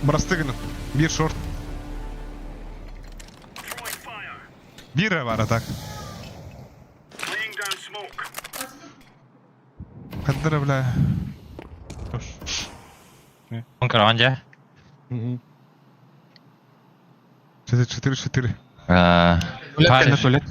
Брастыгну. Бир шорт. Бир бар так. Каддыра, бля. Он көрөҕүн дьэ. 4-4. Э, Туалет, Париж. туалет.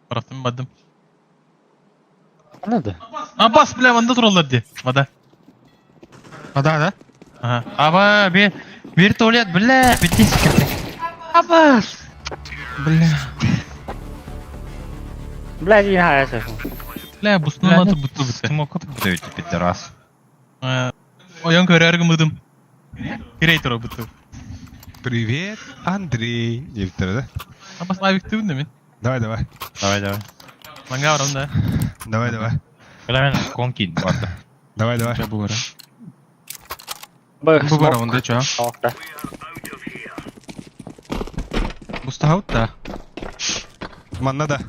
Бырахтым бардым. Anladı. А бас бля, манна тураллар дии. Вода. Вода, да? Ага. Аба, бир бир туалет, бля, бүттис. Abbas. Бля. Бля, yine hayal saçma. Бля, бустун аты бутту бүтте. Смок бүтү пидорас. Ойон көрөр гымыдым. Кирей тура бутту. Привет, Андрей. Диэбиттэр, да? Абас авиктыбын да мин. Давай, давай. Давай, давай. Манга барам да. Давай, давай. Бля, мен кон кийин барды. Давай, давай. Ча бу бара. Б, Бу бара, онда ча. Nokta. Бустаут да. Манна да.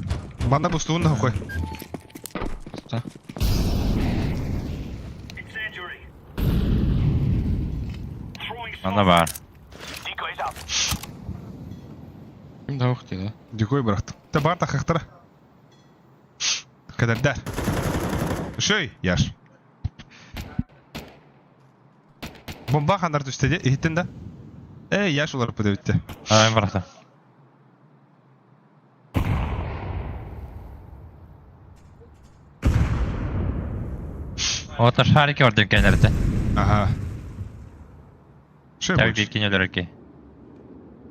Манна бустуун да хохой. Буста. Анда бар. Да, ух ты, да. Дикой бырахтым. Та бар тахахтара. Кадердер. Шөй, яш. Бомба хандар түсті де, иттін да. Эй, яш олар бітті. Давай бырахтым. Ото шарики орден кенерде. Ага. Шөй Тәби больше. кенелерки.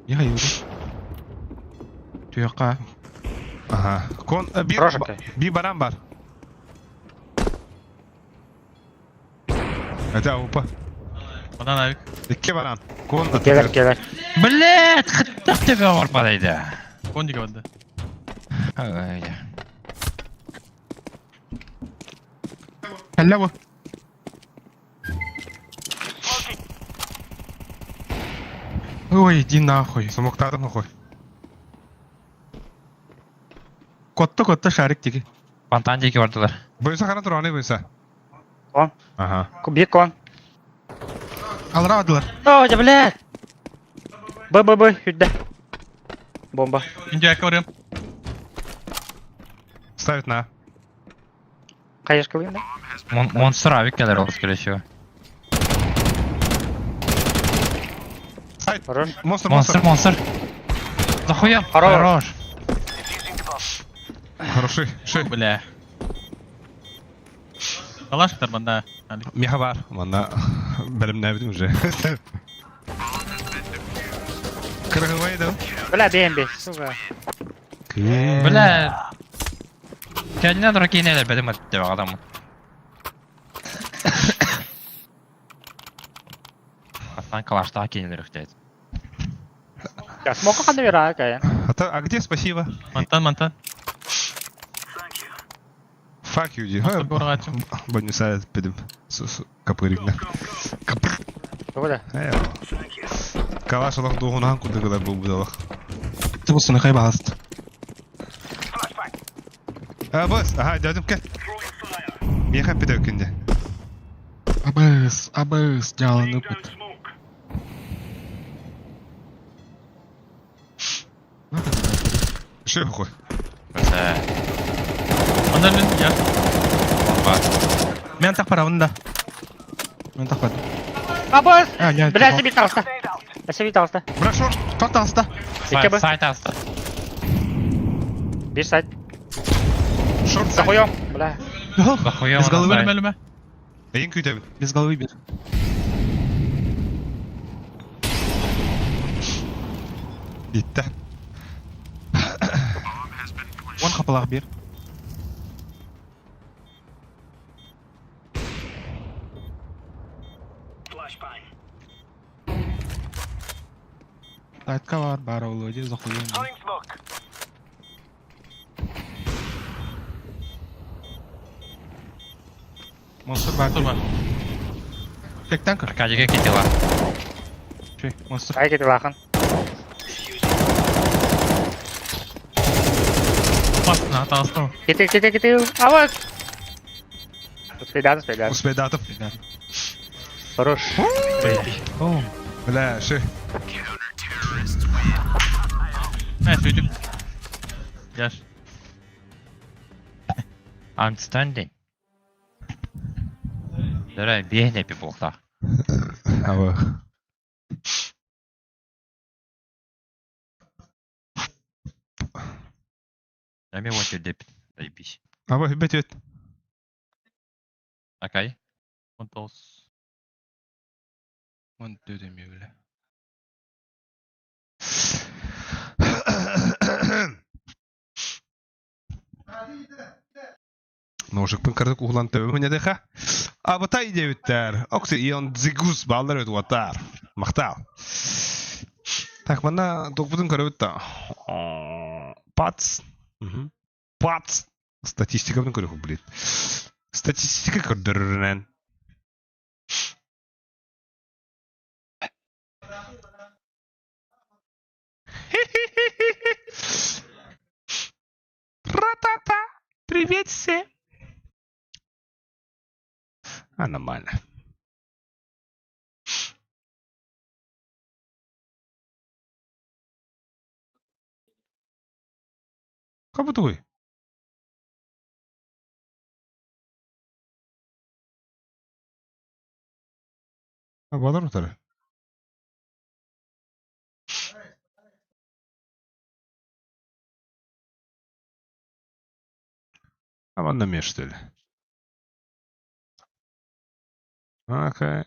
Я юру. Туяка. Ага. Кон, э, бир, Рожа ба- би баран бар. Это опа. Водан авик. Икки баран. Кон, Gelir gelir. Блядь, хыттах тебе барбадайды. Кондига барды. Ай. Кэллэ бу. Ой, иди нахуй. Смоктадым хохой. Котта котта шарик диги. Фонтан диэки бардылар. Бойса хана тураны бойса. Кон. Ага. Bir kon. Алра бардылар. О, бля. Б, Б, Б, yüzde. Bomba. Индия барам. Ставит на. Kayış kılayım da. Монстр авик келер ол, скорее всего. Сайт. Хорош. Монстр, Монстр, монстр. монстр. Захуя? Хорош. Хорош. Хороший. Шөй. Бля. Калашниктар манда. Алик. Меха бар. Манна бәлем нәбідім уже. Кыргыбай да. Бля, БМБ. Сука. Бля. Кэннинэн тура киинэлэр бэтим өттө адамын. Асан калаштаах киинэлэр үхтээт. Смока ханна бера кая. А где спасибо? Мантан, мантан. Fuck you, ди. Горгачым. Бонюсайт пидим. Капыригна. Капыр. Тугу да? Калаш алах дугунахан кудыгылар бу будалах. Ты болсын хай бағаст. А, бос, ага, дядим ке. Меха пидеукинде. Абыс, абыс, жаланы бит. Шо хуй? Бәсә. Онда мен я. Бомба. Мен тақ бара, онда. Мен тақ бара. Абыс! А, не, Бля, себе талста. Себе талста. Бра шорт. Шорт алыста. Икки б. Сайт асты. Бир сайт. Шорт. Захуем. Бля. Захуем. Без головы. Өлмө, өлмө. Эйин күтәбин. Без головы бер. Битте. Он қапалақ бер. Сайтка бар, бара олы, захуем. Монстр бар. Турба. Тектен кір. Аркадийге кетела. Шей, монстр. Ай кети лахан. Басына, тағыстым. Кети, кети, кети. Абыс! Успейдан, успейдан. Успейдатып. Хорош. Бля, шо. Мә, сөйтіп. Яш. I'm standing. Дөрә, бейне пи болта. Аба. Әме вот деп. Заебись. Аба, бет бет. Акай. 19. Он дөдеме бля. Ножыкпын кырдык углан төбөмүн эдеха. Абатай дебиттер. Окси ион дзигус балдар өтүп атар. Мактал. Так, мана токпутун көрөбүт да. Пац. Пац. Статистикабын көрөк, блин. Статистика көрдөрүнөн. Ра-та-та. Привет все. А, нормально. Как будто вы? А, балар утары. А вон на что ли? Окей.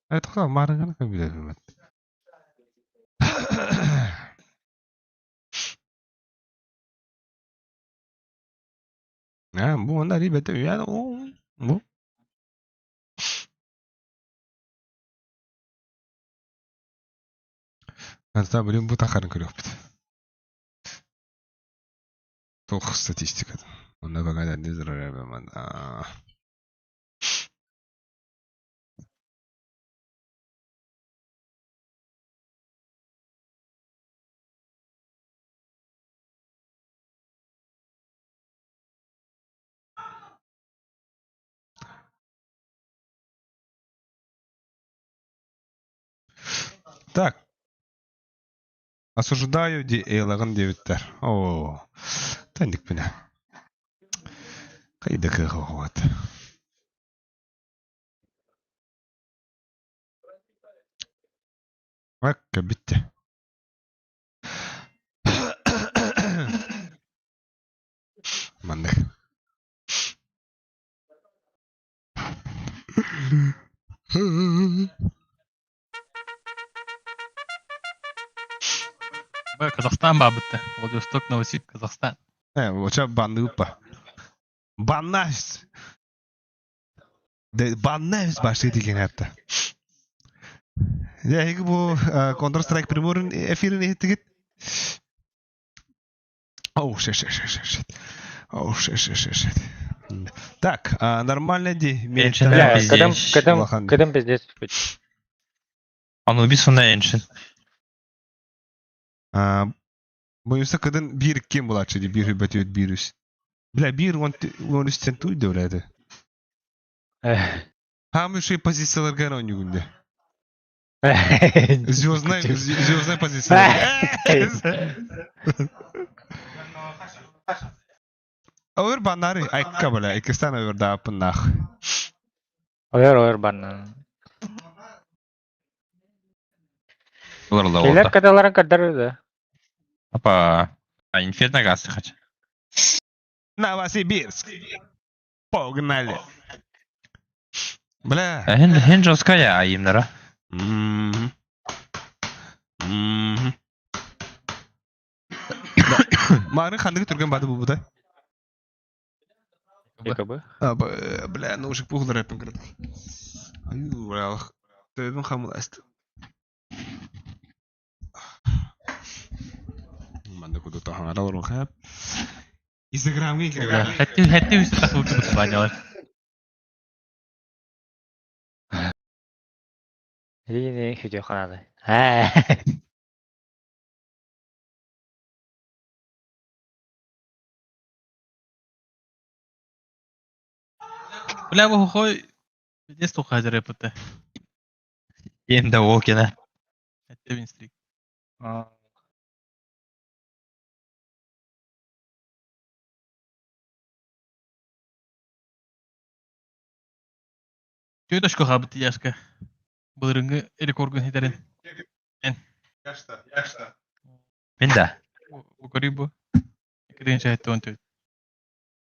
Это кто? Марган как билет. А, бу онда ребята, я бу. Anta блин бу тахарын көрөк бит. Тох статистика. Онда багада не зарарабаман. Так. Осуждаю ди эйлагын дебиттер. О, тандик бина. Кайда кыгы вот. Акка битте. Мандык. Б, Казахстан бабытты. Владивосток, Новосиб, Казахстан. Оча банныыппа. Баннайс. Баннайс башты деген атта. Я эһиги бу Counter Strike Primor'un эфирин иһиттигит? Оу, shit, shit, shit, shit, shit. Оу, shit, shit, shit, shit. Так, нормально ди. Ancient Бля, пиздец. кыдым, Улахан. кыдым пиздец. Анубис уонна Ancient. Боюса кыдын бир кем булачы ди, бир хүбәт бир үс. Бля, бир он он үстен туйды бля. Хамы шей позицияларга ойнугунде. Звездная, звездная позиция. Өр баннары айкка бля, икистан өр да апыннах. Өр өр банна. Булар Келер да. кадаларын кадар да. Опа. А, инферно газ хочу. Новосибирск. Погнали. Бля. Хен хен жесткая айымнара. Мгм. Мгм. Мары хандыгы түрген бады бу да? КБ. А, бля, наушник пухлы рэппинг кырат. Аю, бля, төбім хамыласты. Манда куду тахаңара орун хап. Инстаграмга кире. Хәтте хәтте үсте тахылып бит банялар. Лине хүдө ханады. Ха. Бля, бу хой Пиздец тухазер рэпте. Им да окена. Хәтте винстрик. Түйөтөшкө хабыт яшка. Былырыңгы рекордун хитерин. Яшта, яшта. Мен да. Укори бу. Кеден шайтон төт.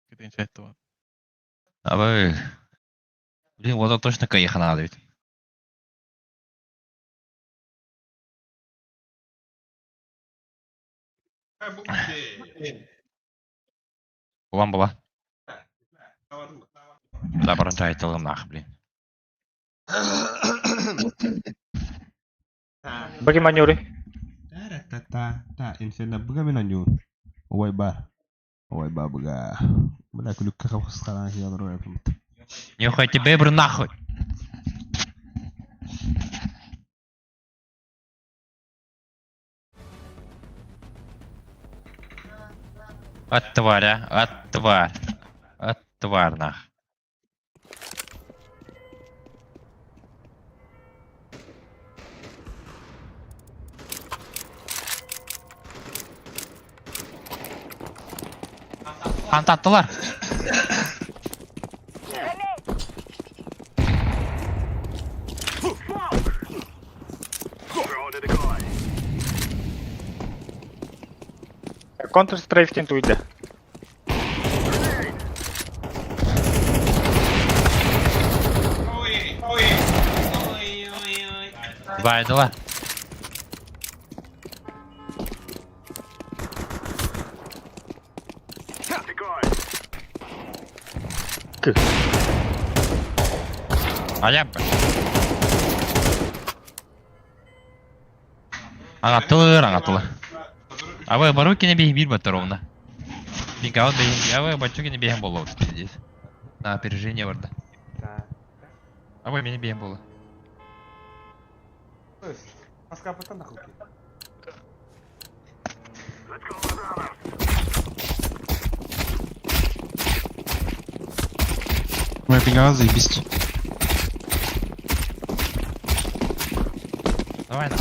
Кеден шайтон. Абы. Блин, вот точно кайхана надо ведь. Улан була. Да, баран айтылым нах, блин. Баги манюры. Та та инферно буга мен аню. Ой ба. Ой ба буга. Бля, күлүккэ хапсыскадан хиялар рэппинг. Нюхайте бебру нахуй. От тварь, а, от тварь. От тварь, нах. Антаттылар. Counter Strike тен туйда. Байдыла. К. А я... Аңаттылыр, аңаттылыр. А вы баруки не бей бир ровно. Пинкаут бей, а вы бачуки не бейм болу, пиздец. На опережение варда. А вы меня бейм болу. Моя пингала заебись. Давай нах.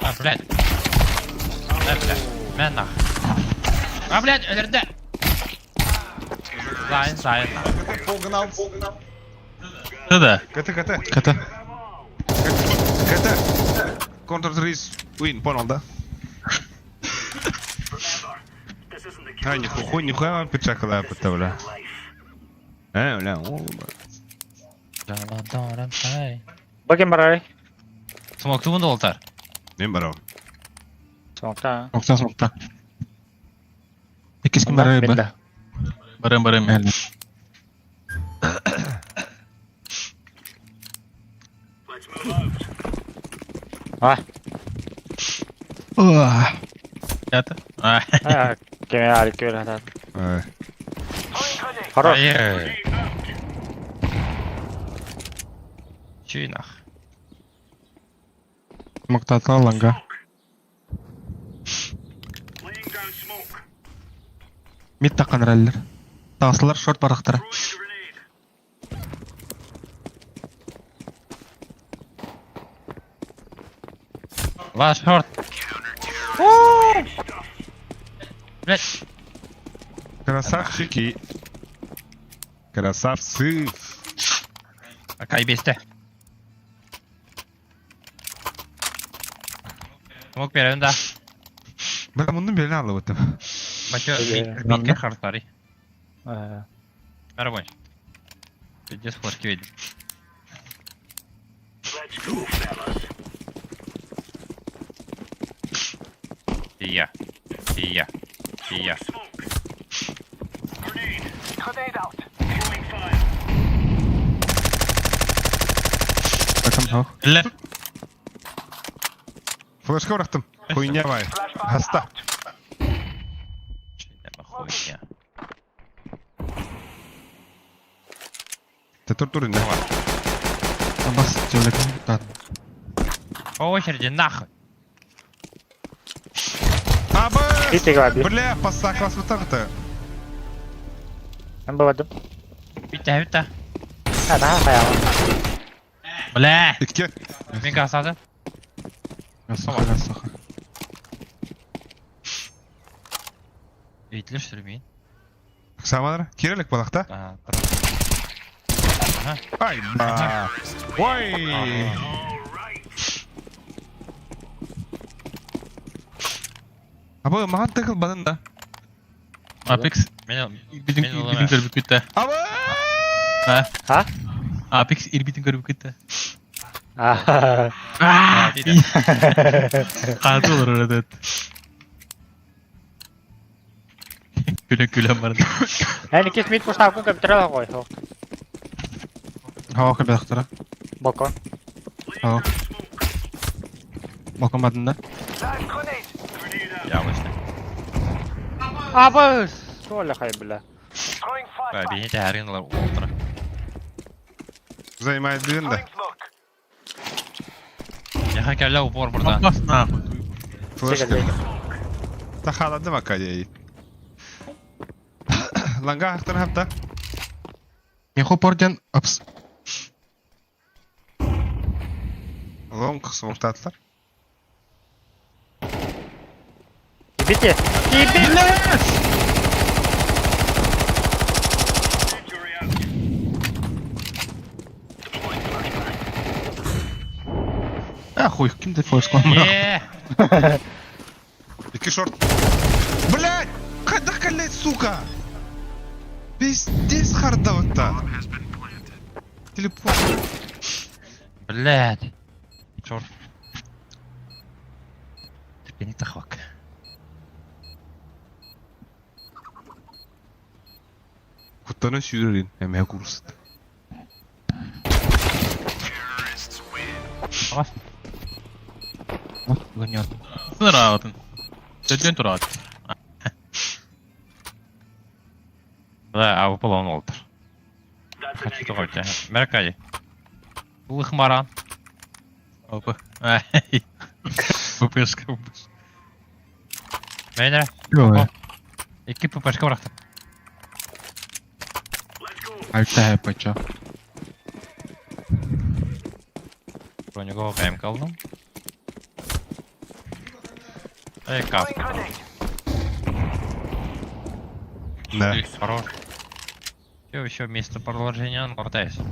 А, блядь. Да, блядь. Мэн нах. А, блядь, өлөрдө. Зайн, зайн нах. Погнал. Да-да. КТ, КТ. КТ. КТ. Counter 3 win, понял, да? А, нихуя, нихуя вам пиджак лапы-то, бля. Бля, о, бля. Баги марай. Смок тубун долтар. Мен барам. Соңта. Смокта, смокта. Иккис ким барар Мен ба? да. Барым барым. Әлі. А, Уah. Ята. А, а, кеме алик көр хатат. Ай. Хорош. Ай. Чүй нах. Мактатла ланга. Мид таққан рәлілер. Тағысылар шорт барақтары. Last short. Блять. Красавчики. Красавцы. Акай бесте. Мог берем да. Бля, мунну белен алып өтіп. Бачо Э, митке хартари. Э, Нарабонь. Пиздец флешки видим. И я. И я. И я. Бакам хау. Эллер. Флешка бырақтым. Хуйня бай. Хаста. Хуйня. Ты тур тур не. Бас жөлек. По очереди нахуй. Абы! Битеге бар, бит. Бля, пасса класс бутарты. Мен бабадым. Битте битте. А, да, хаяла. Бля. Икки. Мен касады. Саха, саха. Итлер сүрмейін. Самалар. Кирелік балақта. Ага. Ай, ба. Ой. Абы, маған тықыл бадын да. Апекс. Мен Ирбитин Мен ирбитин көрбүт күттэ. Абы! А? А? Апекс ирбитин көрбүт күттэ. А, А! дейді. Кааты олар этот. Күлөн күлөн бар. Ән иккис мид пуштап күн көптөрө қой. Хау кабяқтара. Балкон. Хау. Балкон бадын да. Яблочный. Абы, соля хай, бля. Бейне тәрін олтыра. Займает білін да. Яха кәлі упор бұрда. Бас нахуй. Флешка. Тахаладым акадей. Ланга ақтар хапта. Меху порден апс. Лонг смоктатлар. Бите. Бите. А, хуй, ким де флешка мырақ. Е! Икки шорт. Блядь! Қайда калет, сука? Пиздец хардавта. Телепорт. Блядь. Черт. Терпение тахвак. Куттаны сүйрерин, әмә курс. Бас. Гонет. Сыраатын. Сөдөн турат. Да, а выпал он олтыр. Хочу только тебя. Меркади. Лыхмаран. Опа. Ай. ППшка. Мейнер. Йо. Икки ППшка бырақтым. Альта пача. Бронюға кайым қалдым. Эй, кап. Да. Хорош. Все, еще место продолжения он вертайся.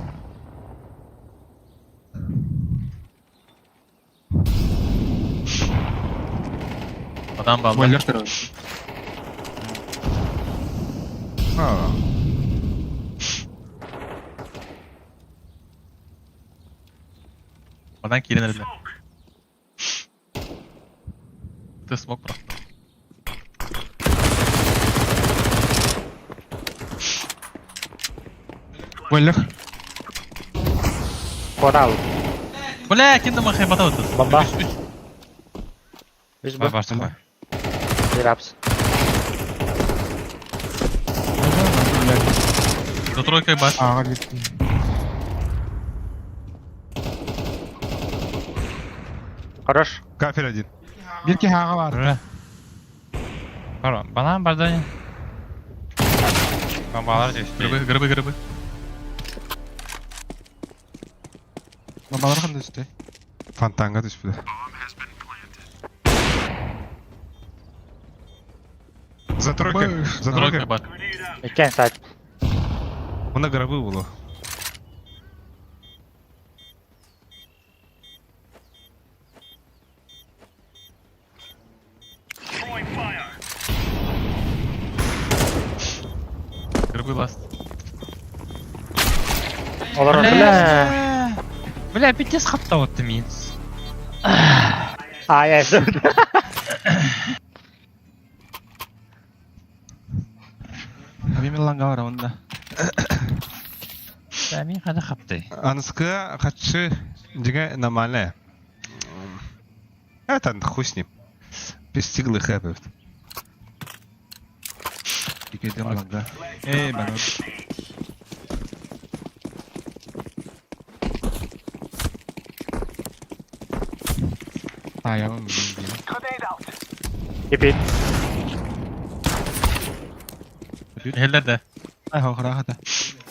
Адам балда. Бойлер короче. А. Адам кирен эле. Ты смог просто. Бойлер. Коралл. Бля, ким да махай батал тут. Бомба. Үс Бар б. бар сахай. Bir апс. За тройкой бар. Ага, бир. Хорош. Кафель один. Бир ки хага бар. Бра. Бар, банан бар да. Бомбалар здесь. Гробы, гробы, гробы. Бомбалар ханда үсте. Фонтанга түспүдэ. За тройкой. За Тройка тройкой. бар. Иккен сайт. Она гробы было. Гробы ласт. Олар бля. Бля, пиздец хапта вот ты мин. А, я все. Мен ланга бар онда. Да, мин хада хапты. Аныскы хатшы диге нормальная. Это хуй с ним. Пестиглы хэппи. Дикедем ланга. Эй, банан. Таялым блин. Теперь. Хеллер да. Ай, хохра хата.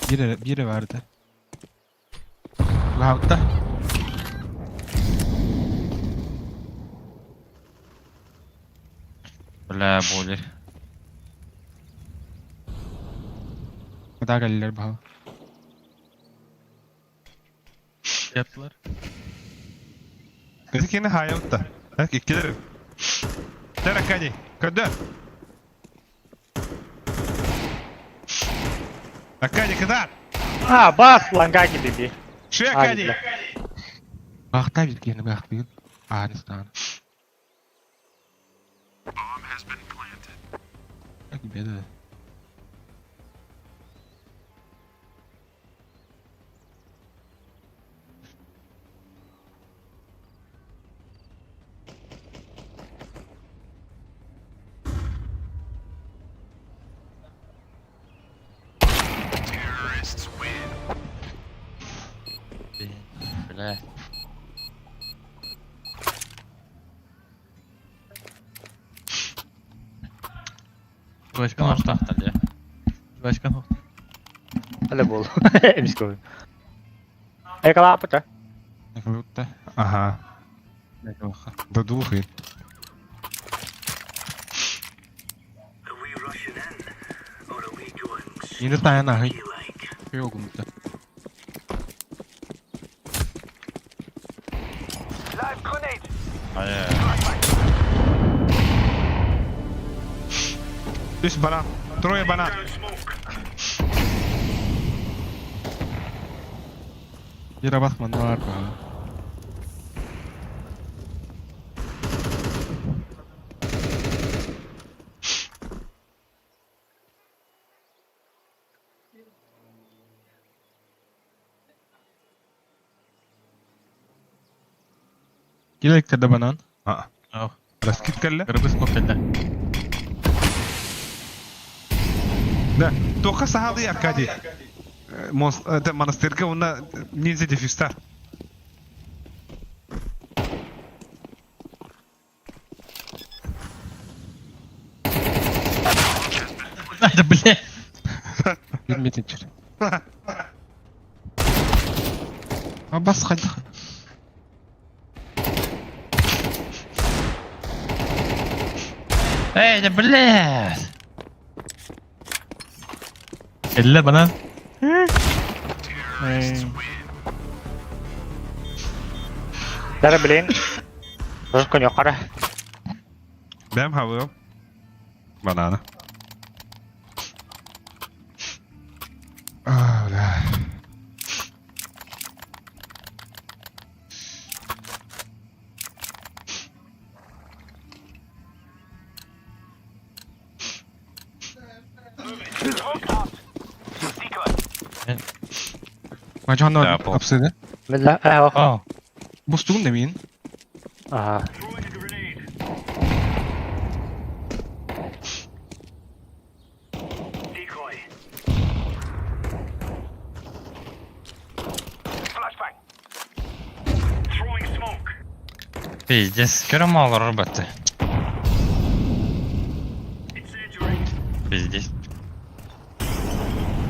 Бире бире барды. Лаутта. Бля, бойлер. Куда галлер бал. Yaptılar. Ötekini hayavutta. Bak ikileri. Der Akadi. Ködü. Акади, кыдар! А, бас ланга биби. Ши А, Акади! бля. Бахта бир кени бах бир. А, не знаю. Как беда. Бля. Başkan Баш тахта, бля. Başkan oldu. Öyle bol. Эмиской. Экала пута. Лаутта. Ага. До двух и. Не знаю, нахуй. Ёгунта. Ай. Üç банан. Трое банан. Бира бахман бар ба. Келектерде банан. А. Ау. Раскидкалля. Гробы смокеллер. Да. Тоха сахалы Аркадий. Это монастырька, он на ниндзя дефистар. Да бля. Билметинчер. А бас қайда? Эй, да бля. Eller banan. Дара блин. Тоже конек қара. Бәм хавы. Банана. А, бля. Мажонно Да, пол. апсыды. Бля, э, ох. О, Бустугун да мин. Ага. Пиздец, көрө малар батты. Пиздец.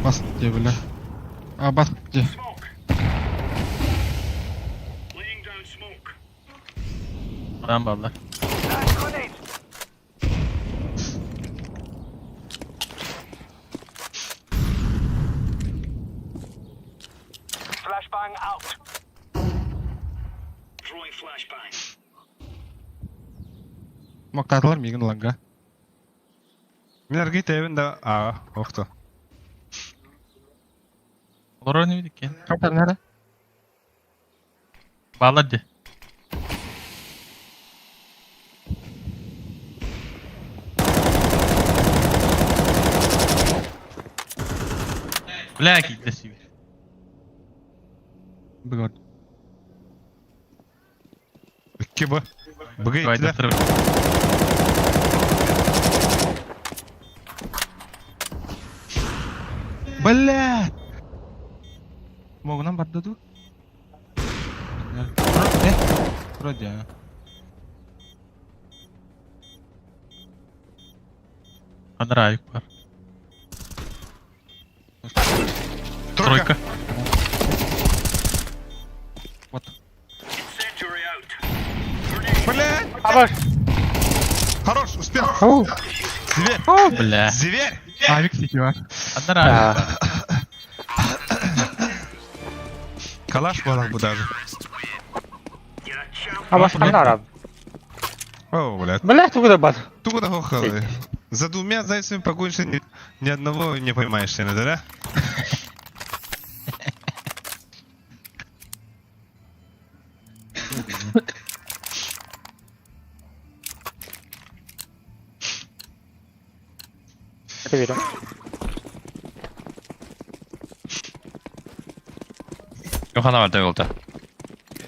Бас де бля. А бас де. Банан баллар. Мактатылар мигин ланга. Мен аргы тэбин да а охто. Олорор не видик Каптар нара. Баллар де. Бля, кийтли сүйбер. Бүгін. Икки б. Быгы Давай, иттилер. доктор. Бля! Могунан барды ду. Э, вроде. Анра айык бар. Тройка. Тройка. Вот. Бля! Абаш. Хорош, успел. Оу. Зверь. Бля. Зверь. Авик сетева. Анра айык бар. Калаш балак бу даже. Абаш канара. О, блядь. Бля, ты куда бат? Туго да хохалы. За двумя зайцами погонишься, ни одного не поймаешь, наверное, да? Это верю. Юхана бар төгүлтө.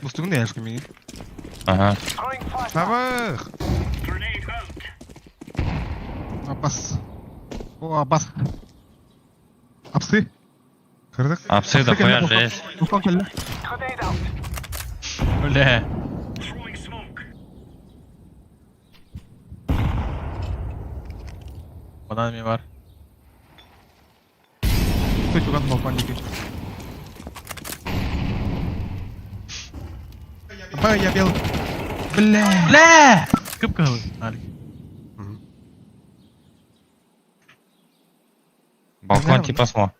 Бустугун да яшкы мигин. Ага. Абых! Абас. О, абас. Апсы. Кырдык? Апсы да хуя жесть. Уфан келді. Бля. Банан ми бар. Ты чуган балкон деки. Б, я бел. Бля. Бля! Кып-кызыл. Алик. Балкон типа смо.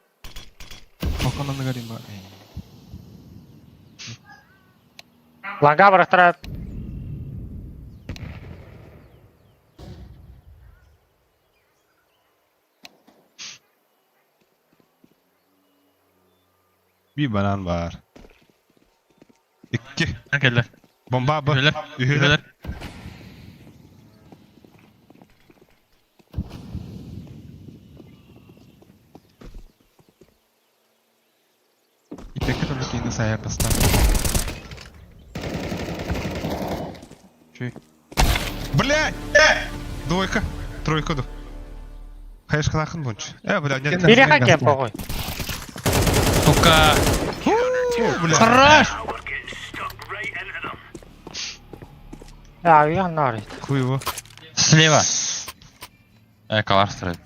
Балконнан горим ба. Ланга барахтара. Bir банан бар. Икки. Келдер. Бомба б. Үһүлэр. Үһүлэр. Үһүлэр. Ипекке только кейінді саяр бастан. Чуй. Блядь! Двойка. Тройка ду. Хайш халахын бунч. Бля, нет. Бери хакен похуй. Сука. Бля. Хорош! А, я нарит. Хуй его. Слева. Калаш строит.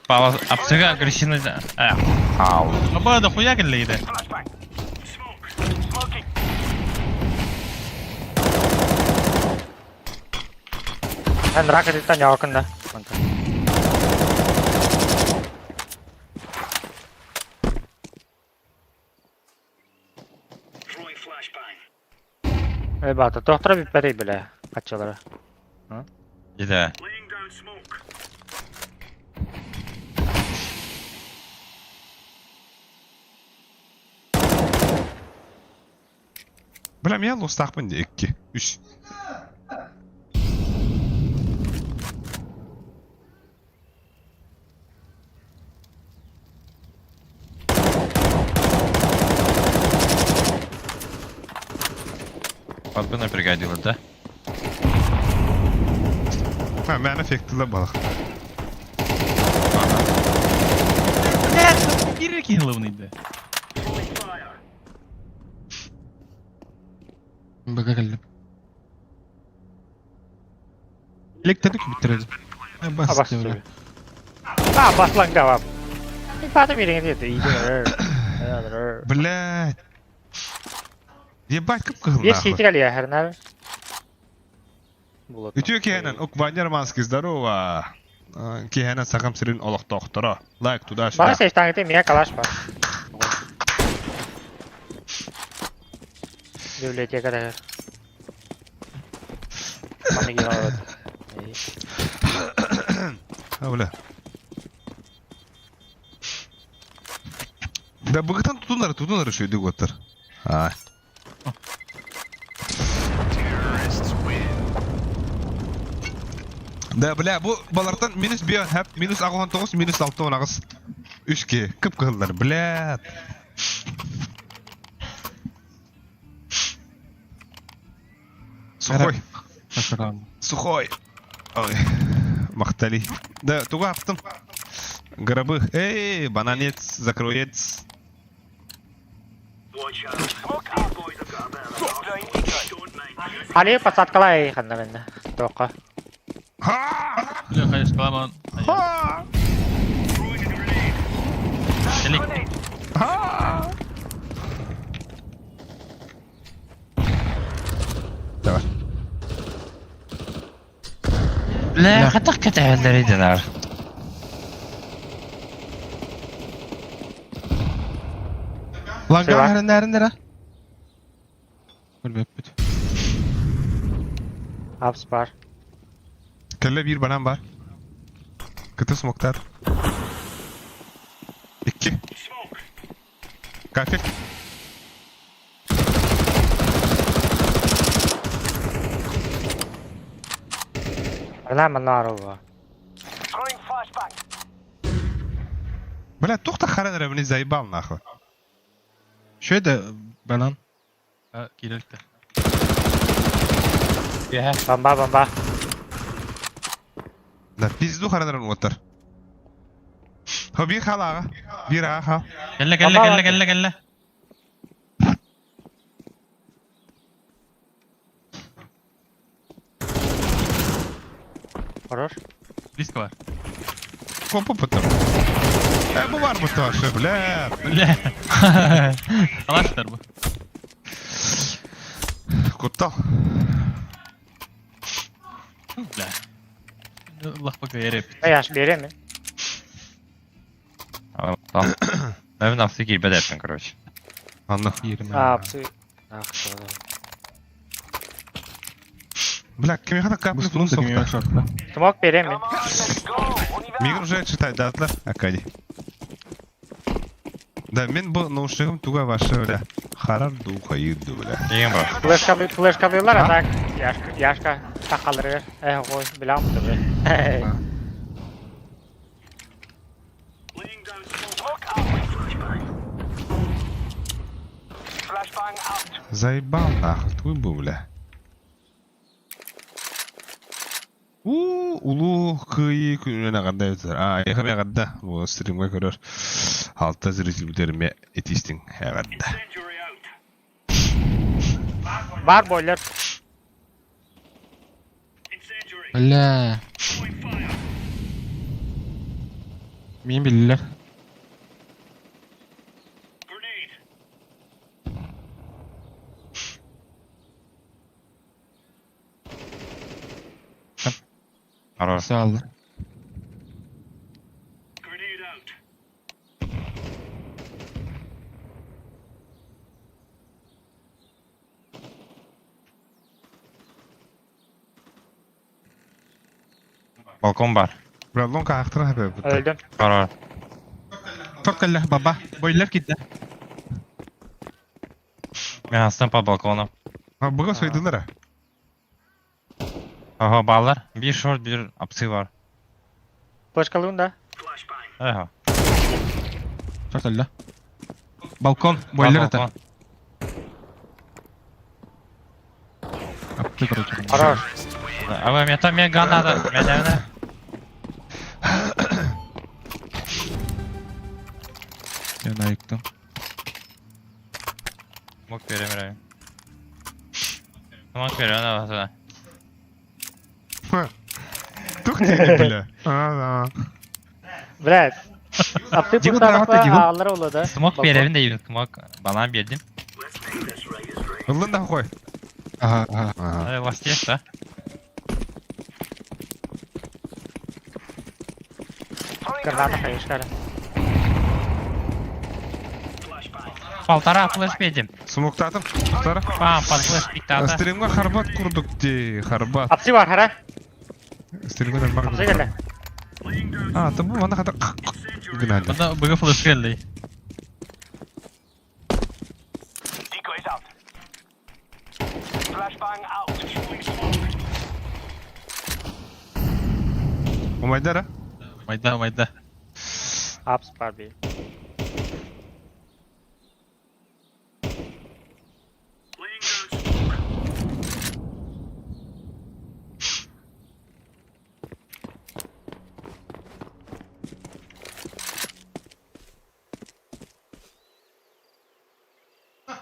Пава, апсыга агрессивный... Ау. Аба да хуя келлейdi. Эн ракет иттан якында. Эй, бата, доктора биппери бля. Аччалара. Да. Бля, мен лостаахпын дии, икки, үс. Подбына бригадила, да? Ha, мен эффектілі балық. Биир киһи лыбын Бага кэллим. Elektrik bitirelim. Бас Абас. бля. А, баслаң давап. Патым иреңе деді. Блядь. Ебать, кып кыһыл Бир нахуй. сейтик әле яһәрнәр. Булат. Үтүө киһэнэн, ок Ваня Романский, здорово. Киһэнэн сахам сирин олохтоохторо. Лайк туда-сюда. Бара сештаңыты мия калаш бар. Библиотека да. Маны кире алат. А, бля. Да быгытан тутунары, тутунары шүйдүк оттар. А. Да, бля, бу балартан минус бион хәп, минус 69, минус 6 онагыз. Үшке, кып кыллар, бля. Сухой. Сахарам. Сухой. Ой. Махтали. Да, туга аптым. Гробы. Эй, бананец, закроец. Али подсадкалай ханна менне. Тоққа. Ха! Бля, хаешкаламан. Ха! Элек. Ха! Давай. Бля, хатах кәтәһәлләр иде нар. Ланга Сыла. хәреннәрендер, а? Көрбөппүт. Апс бар. Кelle bir banan var. Kıtı smoktar. İki. Kafir. Ана манарова. Бля, тухта харен ревни заебал нахуй. Шөйдө банан. Кирилте. Яһә. Бомба, бомба. Да пизду харен ревни оттар. Хо bir халага. Bir аха. Кэллэ, кэллэ, кэллэ, кэллэ, кэллэ. Хорош. Близко бар. Компа потом. Э, бу бар бу тоже, бля. Бля. Алаштар бу. Куттал. Бля. Аллах пока ереп. Яш береме? Там. Наверное, все кирбәдәппин, короче. Анна. Апсы. Ах, Бля, кем хата капли Бустун да кемеге шартта. Смок береме? Мигр уже читать датлар. Акади. Да, мен бу наушнигым туга ваша, бля. Харар духа иду, бля. Деген бар. Флешка, флешка берлар, а так. Яшка, яшка. Тақалыры. Эх, ой, билам түбі. Заебал нахуй, твой был, бля. У, улуу кыйы күнүнөн аганда өтөр. А, яхы аганда. Бу стримге көрөр. Алта зритель бүтерме этистин аганда. Бар бойлер. Бля. Мен билилер. Хорош. Сааллар. Балкон бар. Бля, лонг аахтара хэпэ. Өлдüm. Бар бар. Тор кэллэ, баба. Бойлер киирдэ. Мен астым по балкону. А быга сойдылар. Ага, баллар. Bir short, bir апсы бар. Флешкалыын да. Ага. Тор кэллэ. Балкон, бойлер это. Апты, короче. Хорош. А вы, мне там мега надо. Меня, меня. Я наиктым. Мог перемираю. Мог перемираю, Тух ты, бля. А, да. Блядь. Апты Дигл пусталыкта граната, Дигл. ağlar oldu da. Смог перевин дейбин, смог банан бердим. Ылын да хой. Ага, ага. Ага. Ластеш, да? Граната хайышкара. Полтора флеш бердим. Смоктатым. Тара. Пам, под флеш пиктата. Стримга харбат курдук ти, харбат. Апсы бар хара. Стримга нормально. Апсы келді. А, там бу мана хата. Гнали. Мында быга флеш келди. Умайдара. Майда, майда. Апс бар би.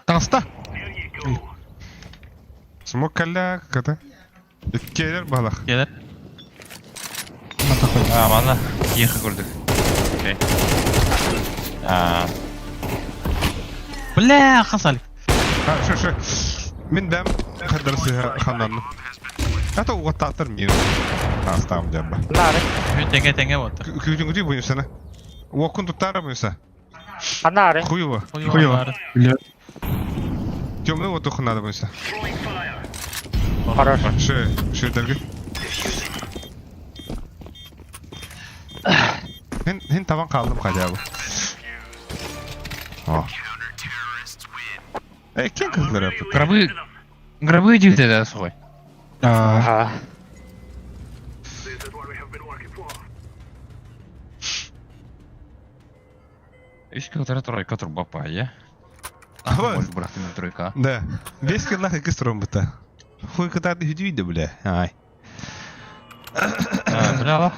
Таста. Смок калля ката. Келер балах. Келер. А, мана тихо курдук. Окей. А, Бля, хасалик. А, шо шо. Мен дәм хаддарсы ханнан. Ата уаттатыр мир. Астам жабба. Нары. Теңге теңге болду. Күтүн күтү буюсана. Уокун туттара буюса. Анары. Хуево. Хуево. Бля. Темный вот надо буюса. Хорош. Шö, шö дәрге. Хин хин табан калдым хотя бы. О. Эй, кем кызлар yaptı? гробы... Гробы идут это свой. А, Ага. Үч килтера тройка труба пая. Ага. Может, брат, на тройка. Да. Бес киллах икки сторон бута. Хуй кытарды хүдүйді, бля. Ай. Бля, лох.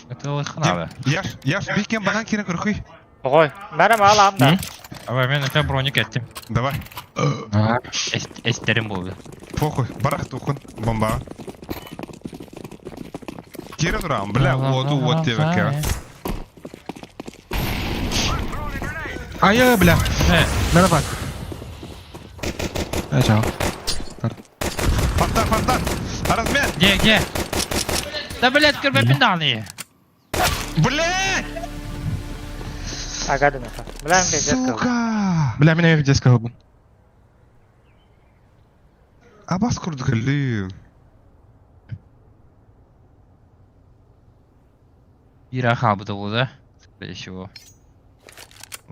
Это лох надо. Яш, яш, бейкен банан керек үрхүй. Ой. Мәрім алам да. А мен это броник еттим. Давай. а. Эстерим болды. Похуй, барах тухын, бомба. Кире турам, бля, оту от тебе ке. Ай, бля. Мера бак. Эй, чао. Фонтан, фонтан. Размен. Где, где? Да, блядь, кырбапинданы. Бля! Ага демек. Бля, мен пиздец кылдым. Сука! Бля, меня где сказал бы. Абас курдук элли. Ира хабы да? Скорее всего.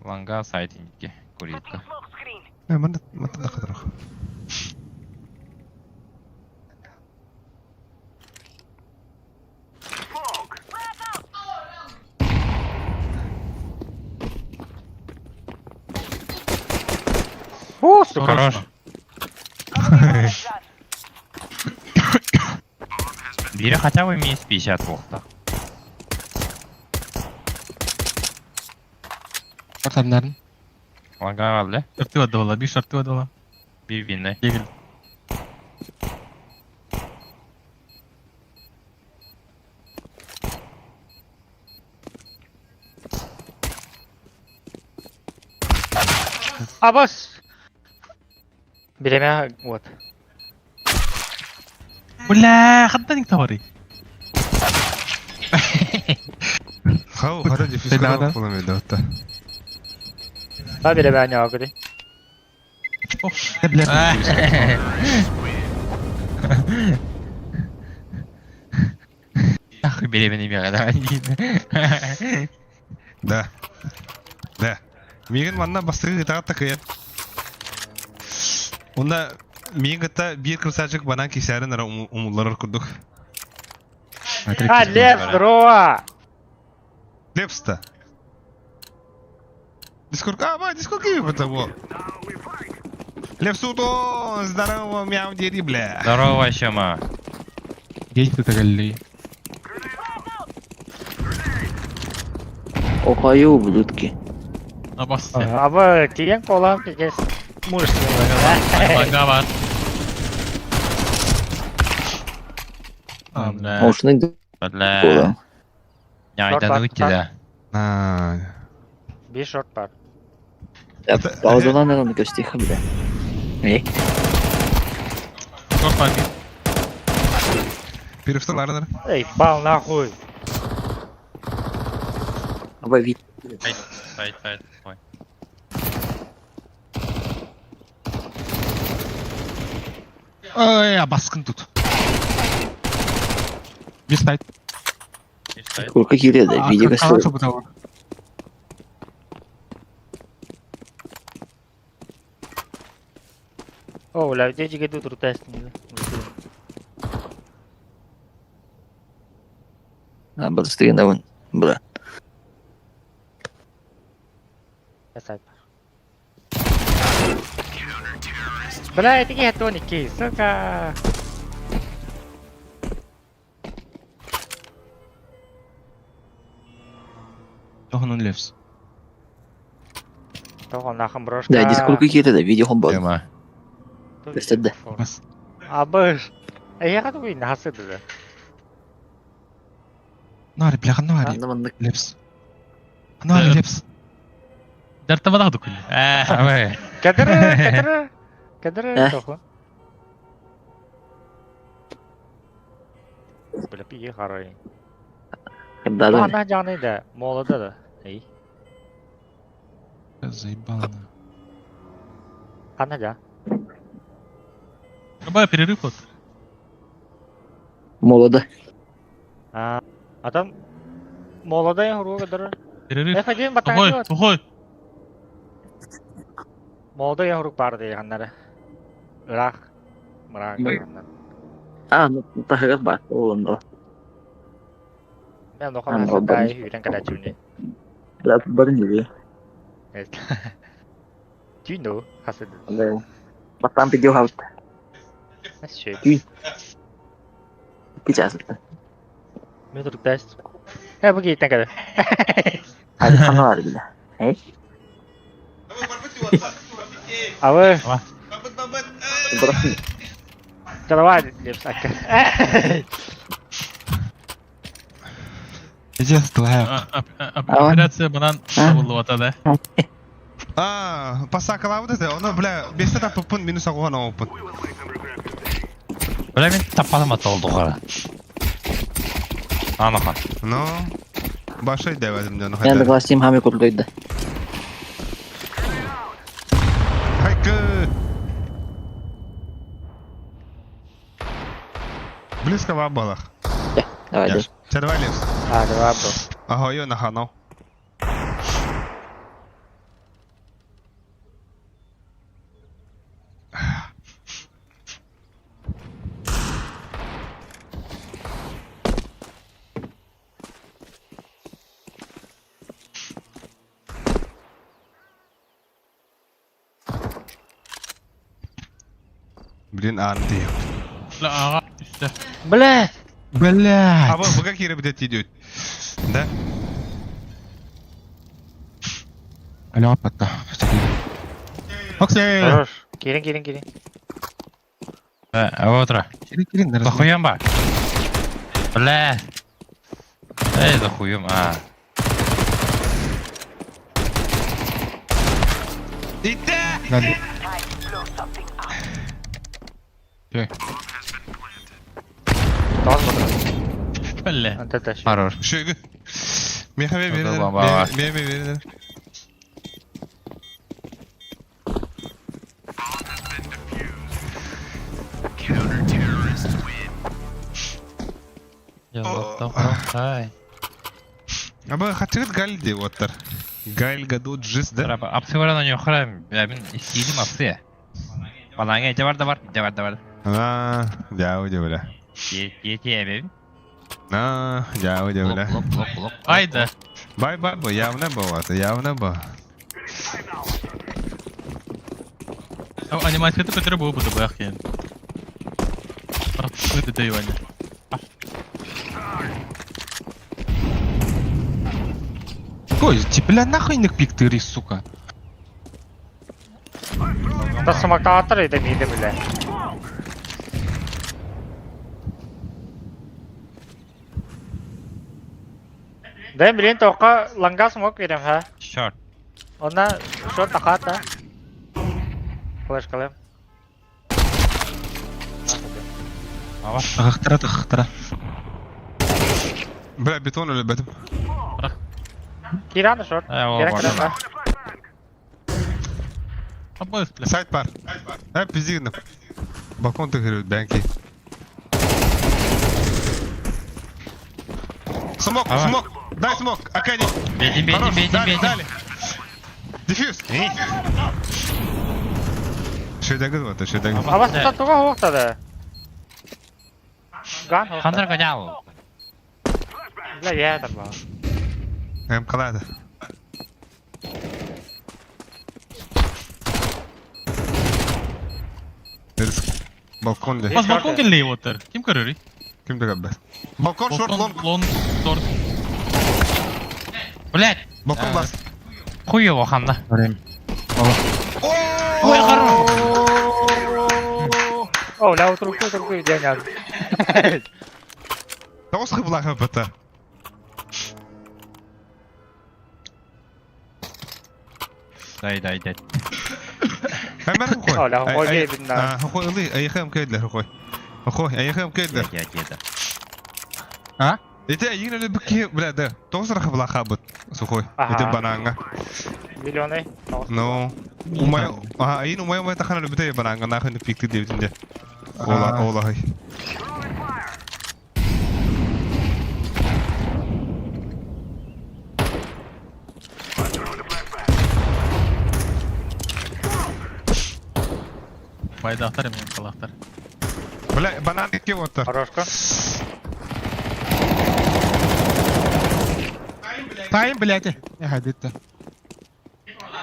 Ланга сайтинги. Куритка. Э, мында, мында да кадырах. О, сука. Хорош. Бери хотя бы минус 50 волта. Портамнарын. Ланга алды. Шарты бадала, бир шарты бадала. Bir binle. Дегил. Абас. Биреме вот. Бля, хаттан табары. Хау, хара дефис Ребята. кадырах болам да. Ба биреме не агыды. Э, бля. Нахуй беременный миэхэ. Да. Да. Миигин манна бастакы кытаҕа такыйан. Уонна миигин кытта биир красавчик банан кисээрин эрэ умулларар курдук. А, Лев, здорово! Лепс-то. Дискурк... А, ба, дискурк это вот. Лепсуто, здорово, мяу, дери, бля. Здорово, Сема. Десять кытагалли. Охаю, ублюдки. Абас. Аба, тиен колам здесь мужественный. Бага бар. А, бля. Ошны Бля. Няйдан выйти, да. А, Бир шорт бар. Паузалан аны көстейхі, бля. Эй, Шорт бар. Перевталардар. Эй, бал нахуй. аба вид. Сайт, сайт, ой. Ой, а баскын тут. Бир сайт. Сколько киле, да, видео Калаша көстер. бутала. О, бля, где жиге тут рутестин. А, быстрее на вон, бля. Сайт бар. Бля, это не тоники, сука. Тохнун левс. Того нахуй брошка. Да, дискурка киле, да, видео хомбол. Тема. Көстер, да. Бас. Абыш. Эй, я хочу нахасы да. Нари, бляха, нари. Анда мандык. Лепс. Нари, лепс. Дартабадах дукулли. Абы. Кадыр, кадыр. Кадыр, Э. тоху. Бля, пи харай. Да, да. Ана жаны да, молода да. Эй, Заебало. на. ана жа. Кабай перерыв вот. Молодо. А, а там молодая хуруга кадыр. Перерыв. F1 Сухой, батарея. сухой. Молодая хуруг бар дейханнары. Ырах. Мырак. А, ну, тахыгар бар. Олон, Мен Ан, охам ол бар. сатай үйрен кадачуни. бля, барын жүрі. Тюну хасыды. Батан видео хаут. Шөй. Пичасыты. Мен туруктас. Э, бу кейтен када. Hadi sana var bile. Эй, Абы, бұрын. давай лепс акка. Пиздец, твоя. Операция банан табылды да. А, пасакалабыт это, оны, бля, бесте тапыппын, минус агуған оңыппын. Бля, мен таппадым атолду қара. Анаха. Ну, башай дәвәдім дән Мен де классим хами курдойды. Хайкы! Близко вам балах. Давай, да. Давай, Левс. А, давай, бро. Ага, ё наханал. Блин, Анди. Бля, ага, üstte. Бля! Блядь. А вы какие ребята идете? Да? Алло, пока. Окей. Хорош. Кирин, кирин, кирин. А вот ра. Кирин, кирин, наверное. Захуем ба. Бля. Эй, захуем, а. Ите! Надо. Окей. Бля. Антата. Хорош. Шögü. Меха Ода бомба. бердер. Меха бердер. Ай. Аба хачыгыт Галь дии уоттар. Галь Гадот Жис да? Апсы баран они храм, мин истиилим апсы. Балаңа эте бар да бар, эте бар да бар. А, дяу дя бля. Тие эбэбин. А, дяу дя бля. Лоп, лоп, лоп. Айда. Бай бай бу, явно бу, это явно бу. Анимацията көтөрө бу бу бах кен. Артык дөйвәне. Ой, бля, нахуй них пиктыри, сука. Да смоктаатар это миде бля. Да, блин, только ланга смог верим, ха. Шорт. Она что таката? Флешкалым. Ахтара, ахтара. Бля, бетон өлбөтүм. Киран шорт. Киран киран. Абыс, бля. Сайт бар. Ә, пиздигін. Балкон тыгыры бәнки. Смок, смок. Дай смок. Акади. Бедим, бедим, бедим, Дали, бедим. дали. Дефьюз. Шөйдәгіз вот, шөйдәгіз. А вас тут туга хоқтады. Ган хоқты. Хантер конял. Бля, я это был. Эм қалады. Балкон де. Бас балкон келли оттар. Ким көрөр? Ким де Балкон шорт лонг. Лонг, шорт. Блять. Балкон бас. Хуй его ханда. Ой, хорош. О, ля, утруку, утруку, дядя. Тоғыз қыблаға бата. Дай, дай, дай. Әмәр қой. О, ля, қой, бейбін. Қой, ылы, айхам кәйдлер, қой. Қой, айхам кәйдлер. Я деда. А? Ите, ең әлі бүкке, бля, да, тоғыз рахы бұт. Сухой. Ите бананға. Миллионы. Ну, умай, ага, айын умай умай тахана лүбіте бананға, нахуй пикті дейтінде. Ола, ола, хай. Байдақтар мен қалақтар. Бля, банан ке оттар. Хорошка. Тайм, блядь. Я битті.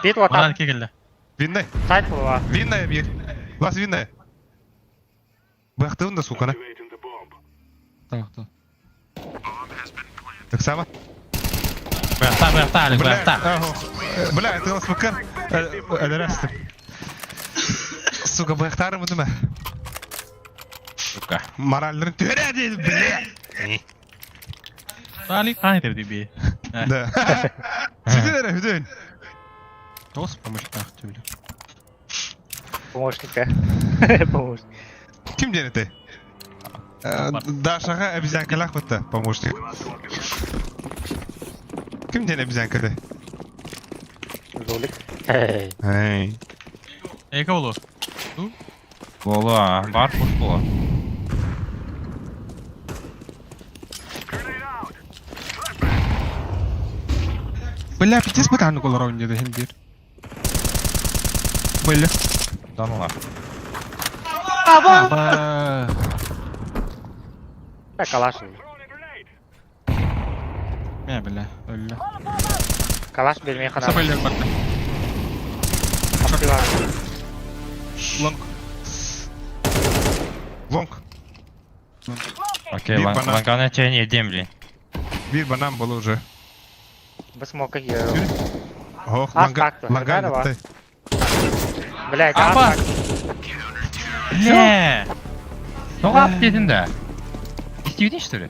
Бит вот Банан келді. Виннай. Сайт була. Винная бир. Лас винная. Бахтывын да, сука, на. Так, так. Так само. Бәхта, бәхта, Алик, бәхта. Бля, это лас макар. Эдерасты. Сука, бахтарым удыма. Сука. Моральдарын төрә дейді, бля. Алик, қаны деп би. Да. Сүтін хүдін. Тоғыз помощник бля. Помощника. Помощник. Ким дені ты? Дашаға обезьянкалах бітті, помощник. Ким дені обезьянка Жулик. Эй. Эй. Эки болу. Болу, бар пуш болу. Бля, пиздец бытааны колор ойнады хим бир. Бля. Даныла. Аба. Бля, калаш. Мә, бля, өллө. Калаш бермей хана. Сапайлар барды. Лонг. Лонг. Окей, Бир банан. лангана чайын едем, блин. Бир банан был уже. Біз смока киеру. Ох, Ас ланга, так-то, ланган здорово. бітті. Блять, Апа! а Бля! Тоға ап дедin да. Истебедin что ли?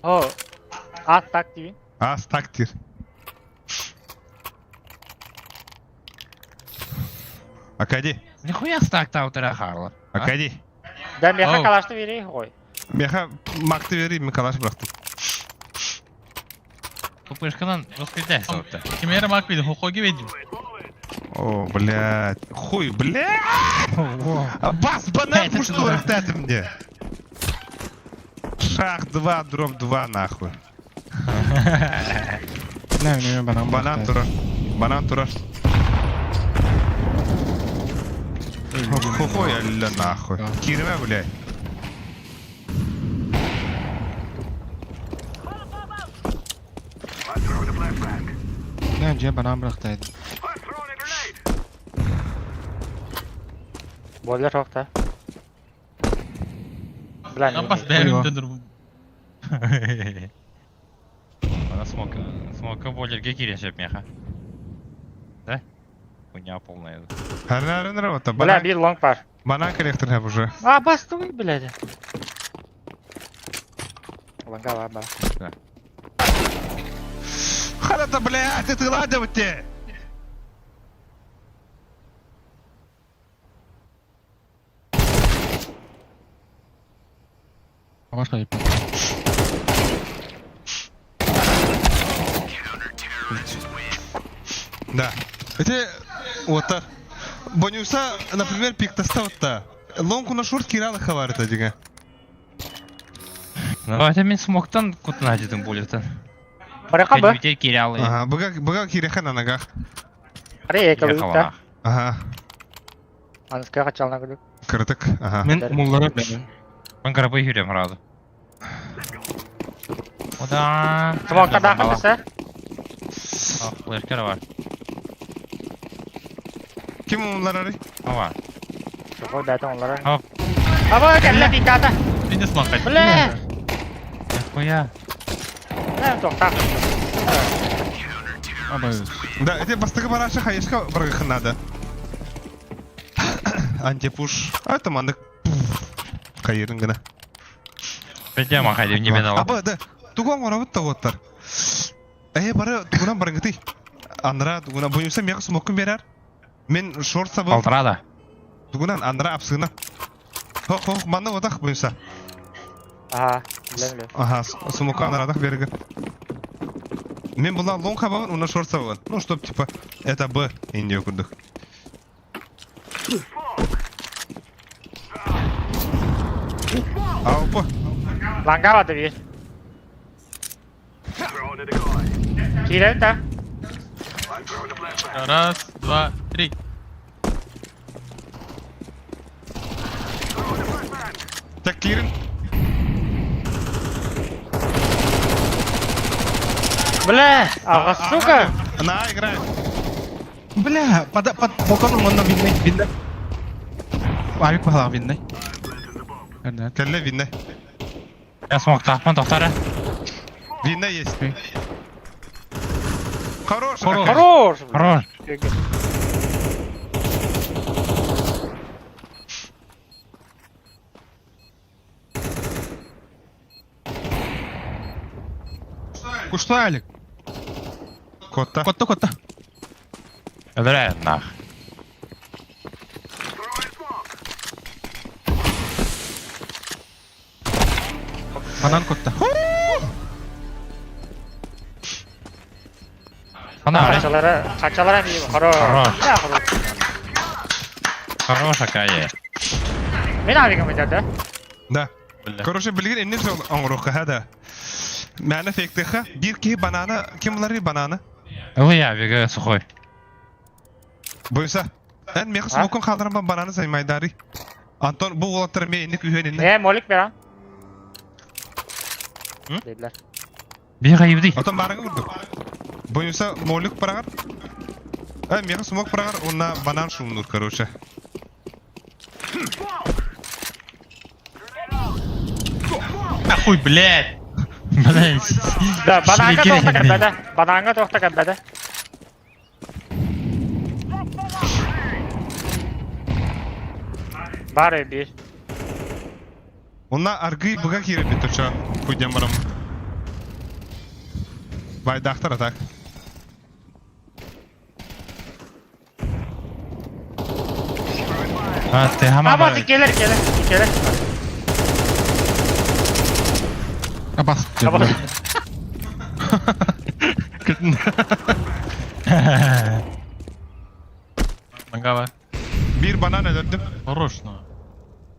О. А так дейін. Ас тактир. Акади, Нихуя стак таутера харла. Акади. Да, меха Оу. калашты берей ғой. Меха макты бери, мен калаш бырақтым. Тупышканан русский соутта. Кимері мак бидin, хоқоги бедим. О, блядь. Хуй, блядь! Бас банан Это пушту что? рахтаты мне. Шах 2, дроп 2 нахуй. Не, не, банан. Банан турар. Банан турар. Хохой, алла нахуй. Кииримэ, блядь. Не, дьэ банан бырахтайдым. Бойлер суох да. Бля, не Бас бэйэм дөнөр. Ана смока, смока бойлерге киирэн сөп миэхэ. Да? Хуйня полная. Харнарын работа. Бля, Банан, биир лонг бар. банан коллектор хап уже. А, бастыбый, блядь. Лонга бар, бар. Харата, блядь, ты ладя те. Башка иппит. Да. Эти вот Бонюса, например, пиктаста Лонку на шорт кирала хаварта дига. Давайте мин смоктан кутна дедим булетен. Барака ба. Кәнүтер киралы. Ага, быга быга киреха на ногах. Аре, эка Ага. Аныска качална күлүк. Кырдык. Ага. Мин муллара блядь. Мен карабы жүрем сразу. Ода. Смокта дахын десе. Флешкер бар. Ким олар ары? Ава. Сухой бәтен олара. Хоп. Аба кэллэ пиката. Мин смок кайт. Бля. Хуя. Бля, тоқта. Абай. Да, эти бастыгы бараша хаешка баргых надо. Антипуш. А это мандык. Кайырын гына. Бедя махайды не мен алам. Аба, да. Туган барабыт та оттар. Э, бары тугунан баргыты. Андра тугунан буюса мега смокун берер. Мен шорт сабы Полтора тугунан андра апсыгына. Хох, хох, манны отах буюса. Ага, бля, бля. Ага, смока андрадах берге. Мен була лонг хабабын, уна шорт сабын. Ну, чтоб типа это Б индия курдук. Аупа. Ланга бады бир. Киирен да. Раз, два, три. Так, Кирин. Бля, ага, сука. На, играет. Бля, под под балконом онно видно, видно. Авик бахалах видно. Эрнет. Кэллэ видно. Я смог тахман тоқтары. Видно есть. Хорош. Хорош. Хорош. Хорош. Кушта Алик. Котта. Котта котта. Öldürэ нах. Банан котта. Ана, Качалара, качалара ми хорош. Хорош. Бля, хорош. хорош акая. Мен авигам да. Да. Бля. Короче, билген инне жол оңруха хада. Мәне фектеха бир ки банана, ким булар бананы? Ылы беге сухой. Буйса. Эн мех смокун халдыран бананы саймайдари. Антон бу олаттар ме инне күйен инне. Э, молик беран. Dediler. Bir kayıpdı. Антон барыңы урду. Буйса молик парагар. Э, мех смок парагар, онна банан шумнур, короче. Нахуй, блядь. Блядь. Да, бананга Шүлеге тоқта инде. кәбәдә. Бананга тоқта кәбәдә. Бар бир. Онна аргы быга кире бит оча. Куйдем барам. Байдахтар атак. А, ты хама. Ама келер келер келер. Абас. Абас. Нагава. Бир банан öldürdüm. Хорош, ну.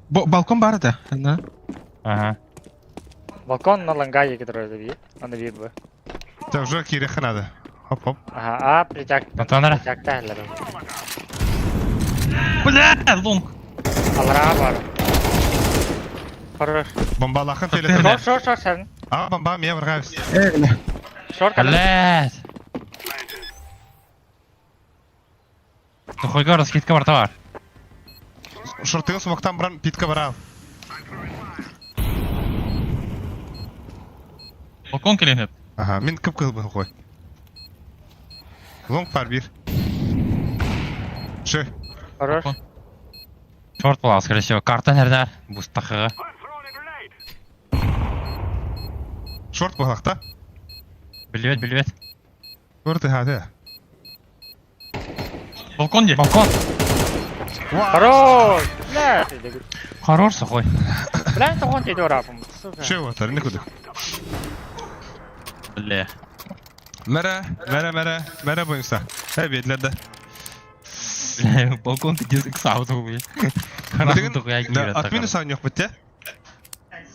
Балкон бар да. Да. Ага. Балкон на ланга диэки турар эбии. Аны биир бу. Та уже киириэххэ наада. Хоп-хоп. Аха, а притяг. Натанара. Притягта эллэр. Бля, лонг. Алараа бар. Хорош. Бомбалаахын телетер. Шорт, шорт, шорт, сен. А, бомба, меня врагаюсь. Шорт. Блядь. Тухойга раскидка барта бар. Шортыгын сумактан баран питка барал. Балкон кэлин Ага, мин кып кыл бу Лонг пар бир. Шö. Хорош. Шорт була, скорее всего. Карта нердер. Бустахыга. Шорт буолахта. Билбет, билбет. Көрді хады. Балкон где? Балкон. Хорош! Бля, Хорош, сухой. Бля, это он тебе рапом. Сука. Шö отар, не куды. Бля. Мәрә, мәрә, мәрә, мәрә бойынса. Ә, бедлерді. Бля, балкон ты десик сауту, бля. Да, от минуса у них бітте.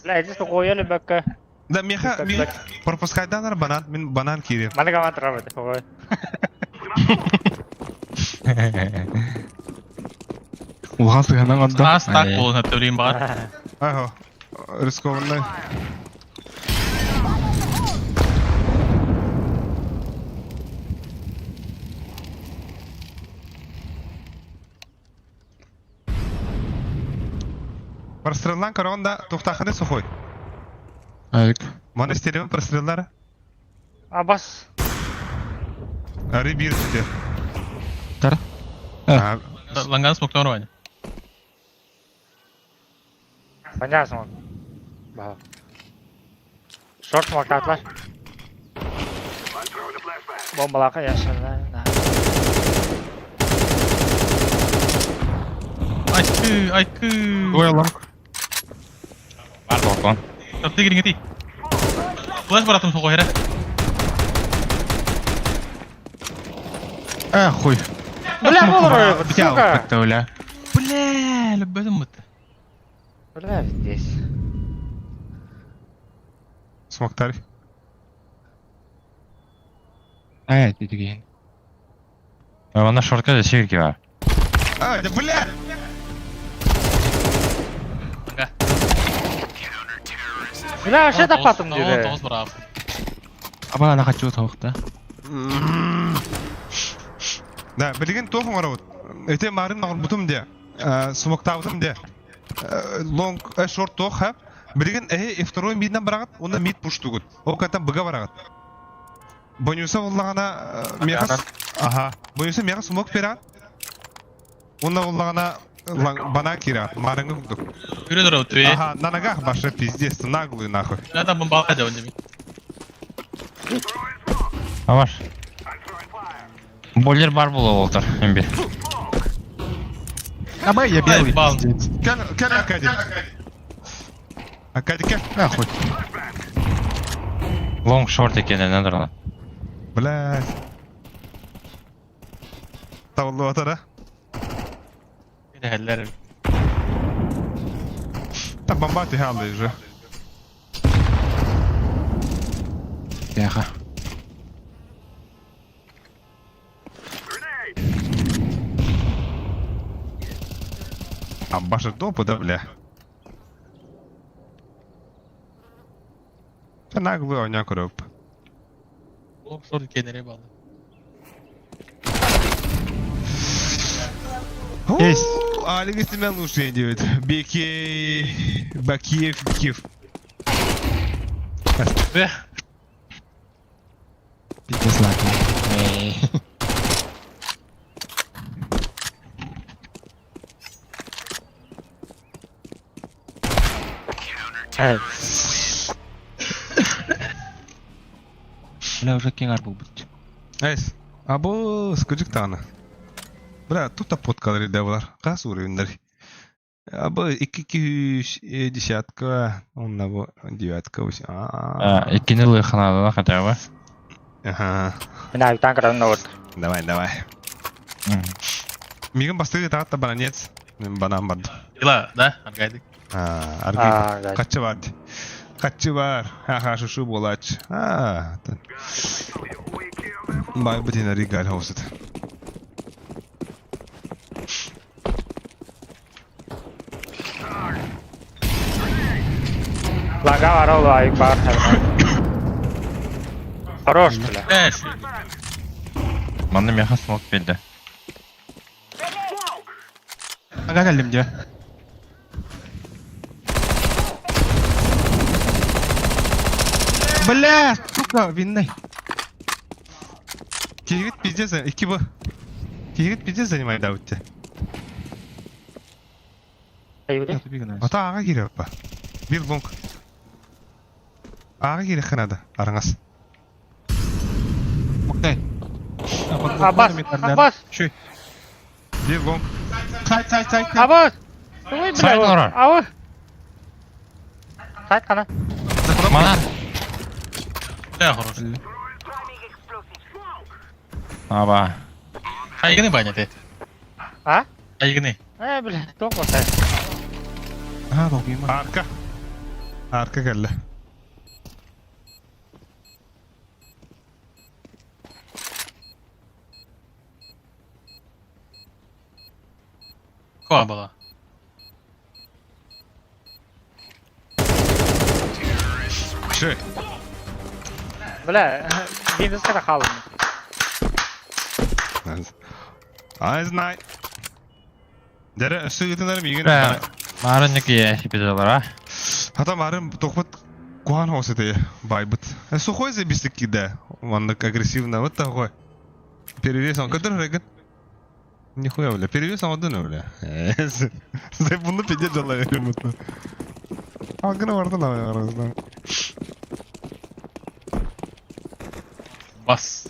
Бля, иди сухой, бакка. Да, меха, меха, пропускайданар банан, мин банан кирем. Маны команда работает, сухой. Улахан сыһынан онда. Ас так буолан өттөрүн баар. Ага, рискованный. Простреллан коронда тухтаханы сухой. Айык. Монастырем простреллары. Абас. Ары бир түте. Тар. Ага. Ланган смоктон Ваня. Понятно. Ба. Шорт смоктатлар. Бомбалака яшырды. Айкы, айкы. Ой, лонг. Бар балкон. Тапты кириңети. Флеш баратым сухой хере. Э, хуй. Бля, болор, сука. Бля, бля. Бля, лөбөтүм бут. Бля, здесь. Смоктар. Э, ты деген. Ана шортка да сирки бар. А, да бля! Ланга. Бля, вообще тапатым диде. Тоғыз барап. Аба ана хочу тоқта. Да, билген тохун арабыт. Эте марын нагыр бутум де. Смоктабытым де. Лонг, шорт тох, ха. Билген э второй миднан барагат, онда мид пуш тугут. О катан быга барагат. Бонюса боллагана меха Ага. Бонюса меха смок берат. Онда боллагана бана кира, марыңы курдук. Үрө дөрө өттү. Ага, на ногах баша пиздец, наглую нахуй. Бля, там бомба жабын деби. Аваш. Бойлер бар була олтар. Эмби. Аба я белый. Бал. пиздец. Кел, кел Аркадий. Аркадий, кел. Э, хуй. Лонг шорт экенин надырла. Блядь. Табылды атара. Хеллер. Та бомба ты алды уже. Яха. А баша допу, да, бля. Та наглую оня көрөп. Лонг шорт экенин бал. Есть. Алик из тебя лучше идет. Бекей, Бакиев, Бекиев. Бля. Пиздец ладно. Бля, уже кеңар был бит. Эс. Або скучик таны. Бля, тут подкалары да бар. Кас уровеньдер. Або 2 десятка, он на девятка, восемь. А, Иккини лыханадана хотя бы. Ага. Мин айыптан каран вот. Давай, давай. Мигін бастығы тағатта бананец. Мен банан барды. Ила, да, аргайдык. А, аргы. А, да. Қачы барды. Хаччы бар. Ха-ха, шушу буолааччы. Аа, Бай бутин ригаль хоусет. Лага бар ол айык бар. Хорош, бля. Эш. Манна меха смок белді. Ага кэллим дьэ. Бля, сука, винный. Кигит пиздец, икки бу. Кигит пиздец занимай да утте. Ата ага киреп па. Бир лонг. Ага кирек ханада, араңас. Муктай. Абас, Абас, Чуй. Бир лонг. Сайт, сайт, сайт. Абас. Ой, Сайт бля. орар. Ауы. Сайт қана. Мана. Да, хорош. Аба. Айгыны баня ты. А? Айгыны. Э, бля, тоқ болса. А, долгийма. Арка. Арка келді. Коа была. Ши. Бля, Windows қана қалым. Ай знай. Дәрі үсі гітінлерім еген. Бля. Марын неке эпизодлар, а? Хата марым тохмат куан хосы те байбыт. Сухой забистик кида. Он так агрессивно. Вот такой. Перевес он который реген. Нихуя, бля. Перевес он один, бля. Зай бұны пиде жала берем. Алгына барды на арасында. Бас.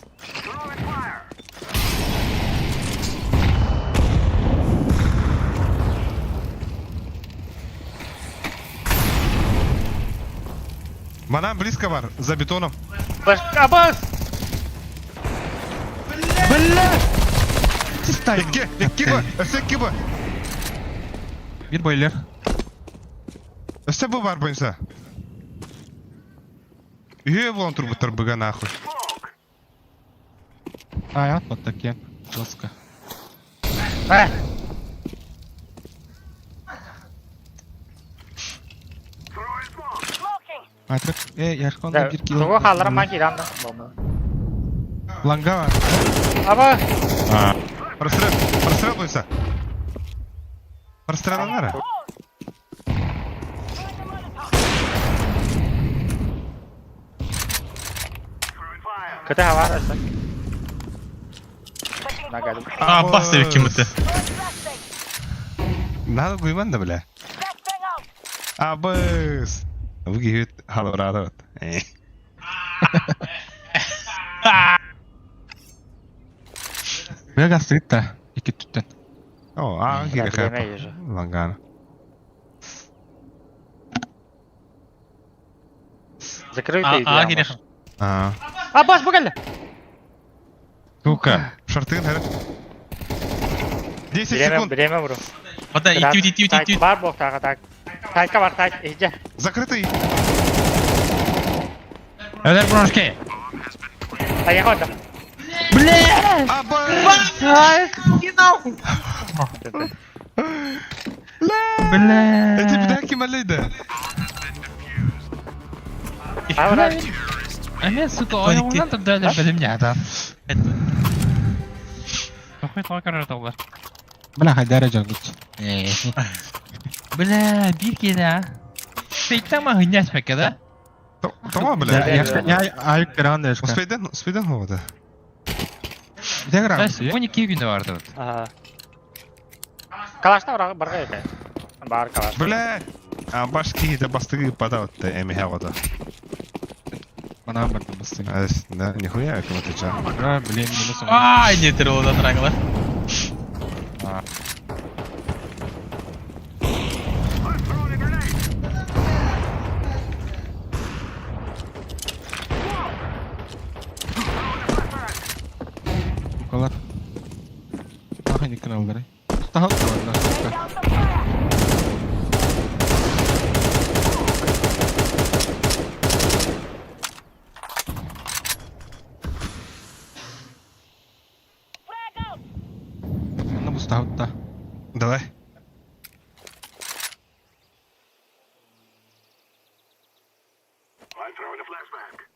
Мана близко бар, за бетоном. Абас! Бля! Икки, икки бу, өсө икки бу. Бир бойлер. Өсө бу бар бойынса. Үйе болан турбуттар быга нахуй. А, я вот таки. Жестко. Ә, Айтырык, э, яшконда бир кило. Тугу қалдырым ман кирамды. Ланга бар. Абас! Прострел, прострел бойынса. Прострел аңара. Көтә бар өсі. Нагадым. А, бас деп ким бітті. Надо гуйман да бля. Абыс. Бу киһит халабырада вот. Бля гастырыт та. Икки түттен. О, ага кире Время ежі. Лангана. Закрытый. А, кире. А. Абас, бұл келді! Сука. Шартыгын хәрі. 10 Биреме, секунд. биреме бұру. Бата, итти, итти, итти, итти. Бар боқ тағы, так. Тайтка бар, тайт, ежі. Закрытый. Öder брошки. Аяқ отыр. Абыс. Бля. Эти бля ким әлейді? Абра, А мен, сука, ойнағаннан да дәлі білім не адам. Тохой тоқар жаталар. Бля, хайдара жангыч. Бля, бир келе, а. Сейттан ма хыняс пәке, да? Tamam бля. Я айык кыран дешка. Успейден, успейден хода. Бите кыран. 12 күнде барды. Калашта бар барға еді. Бар калаш. Бля. А баш киһите бастыгы падаутта эми хагода. Манан барды бастыгы. Ас, да, нихуя кем отвечал. А, блин, минус. Ай, не тірі одан раңла. Укалар. Ах, не каналдары. Тахал бар, сука. бустаабыт да. Давай.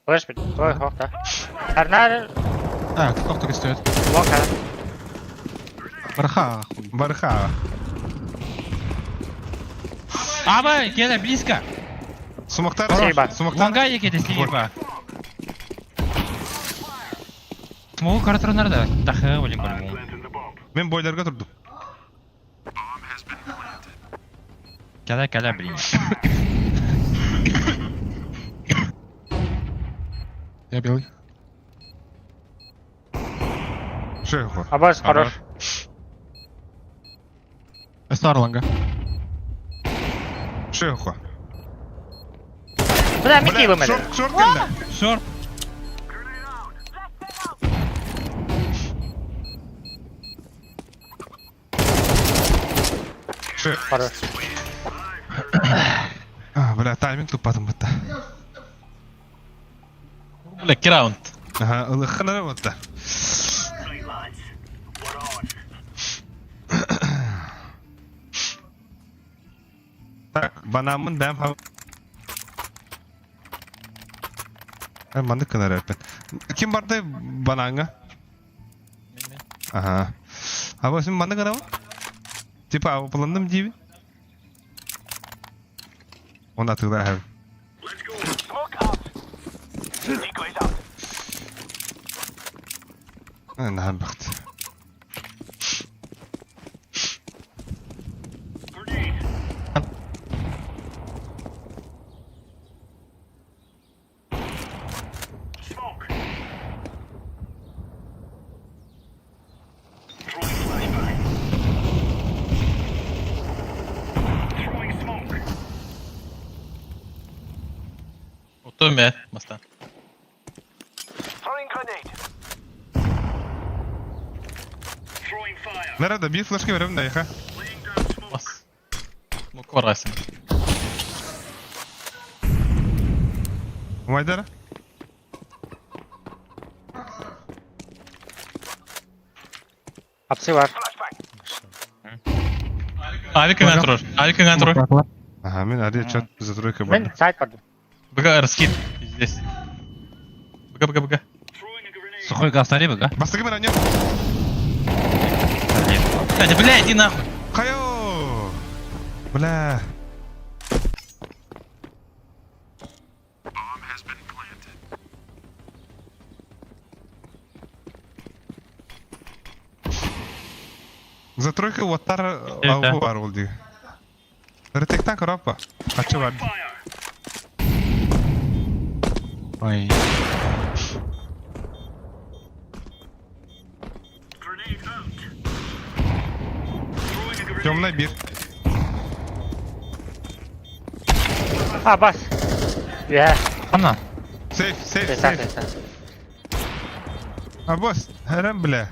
Флеш бит. Ой, хохта. Арнар А, тохто көстөөт. лонг хара. Барха хуй. Барха. Аба, кеда близко. Сумактар. Спасибо. Сумактар. Лонга екеде слева. Смогу картронар да. Тахы, блин, по-любому. Мен бойлерга турдум. Кәлә, кәлә, блин. Я белый. Шехо. Абаз хорош. Эстар ланга. Шехо. Бля, Микки вымели. Шорт, шорт келді. Шорт. Ше. Хорош. А, бля, тайминг тупатым бітті. Бля, раунд. Ага, ылыққын бітті. Так, банамын бәм хав... Манды кынар әппен. Ким барды банаңа? Ага. А сен манды кынабы? Типа, аупландым дейбі? Оны атығдар әбі. Наһан бахт. Оттон бе, мастан. Nerede? Bir flash verelim de yaka. Бас. Мук барасың. Майдара. Апсы бар. Авик кыңан турар. Авик кыңан турар. Ага, мен ари чат затройка Мен бар. сайт бардым. Быга раскид. Здесь. Быга, быга, быга. Сухой газ быга. Бастығы мен анне. Кстати, бля, иди нахуй. Хайо! Бля. Затройка уаттар ауы бар ол дейі. Ретектан коропа. Качы бар. Ой. Темный бир. А, бас. Иә. Ана. Сейф, сейф, Теса, сейф. теса. А босс, харам бля.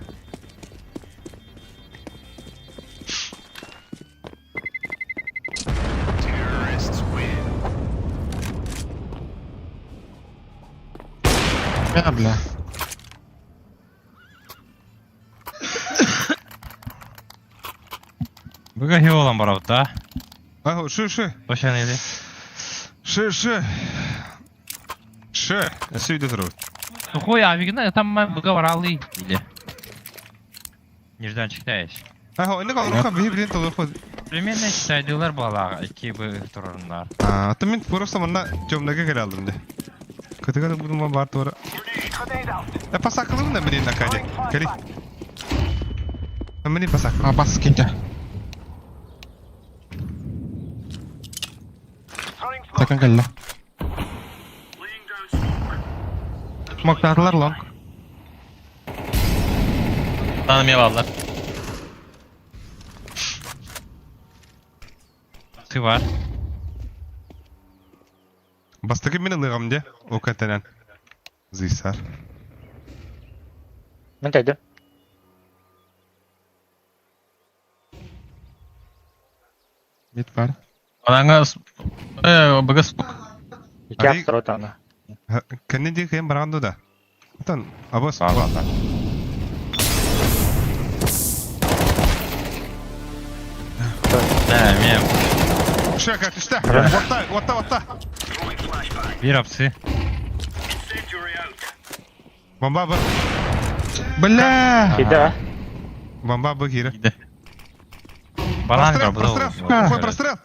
Бля, бля. Быга хиолан барабыт, да? Ага, шы, шы. Точно или? Шы, шы. Шы. Сүйді тұру. Сухой авигна, там быга баралы. Или? Нежданчик дайш. Ага, энэ қалырқа бейі білен толыққа. Примерно сайдылар балаға, iki бы турарындар. А, аты мен просто мына темныйга келе алдым де. Көтігі бұдыма бар тура. Э, пасақылым да міне накаде. Кели. Міне пасақылым. А, бас кенте. Такан келді. Смоктарлар лонг. Танымай балдар. Ты бар. Бастығы мен ылығам де. О кәтінен. Зисар. Мен тайдым. Мид бар. Анаңа быга смок. Iki Ари- апсы ротаны. Кәне де кәйін барғанды да. Атан, абас. Бар, бар, бар. Да, мен Шека, түстэ. Отта, отта, отта. Биир апсы. Бомба б. Бля! Кида. Бомба б киирэ. Иде. Банан Прострел, көрбүт прострел. Ой, прострел.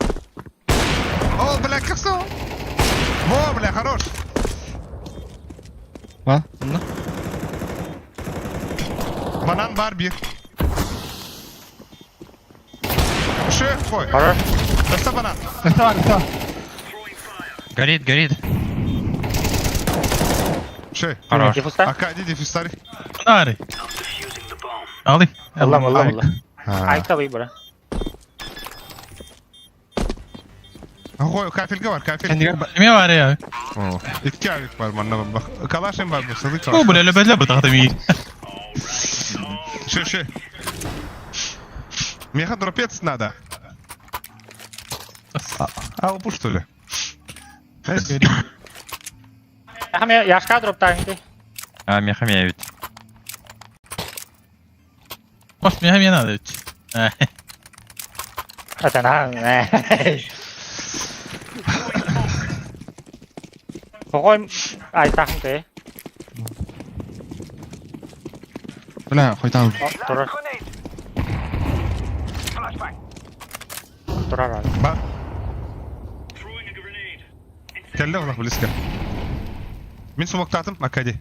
О, бля, как все. Во, бля, хорош. Ба, онно. Банан бар бир. Шеф твой. Хорош. Доста банан. Доставай, доставай. Горит, горит. Шеф. Хорош. Диффуста. Ака, иди дефистари. Нары. Али. Ыллам, ыллам, ыллам. Айка выбора. Ой, кафельга бар, кафель. Кендигер ба. Эме бар я. Икки авик бар манна бак. Калашым бар бу, сылык О, калаш. бля, лөбәллә бу тагы ми. Шө, шө. Меха дропец надо. А, упу что ли? Ахме яшка дроптан. А, меха ведь. Баш меха мне надо. Это на. Какой ай тахын Бля, хойтан. Тура. Тура. Ба. Келді олақ близко. Мен смоктатым, Акади.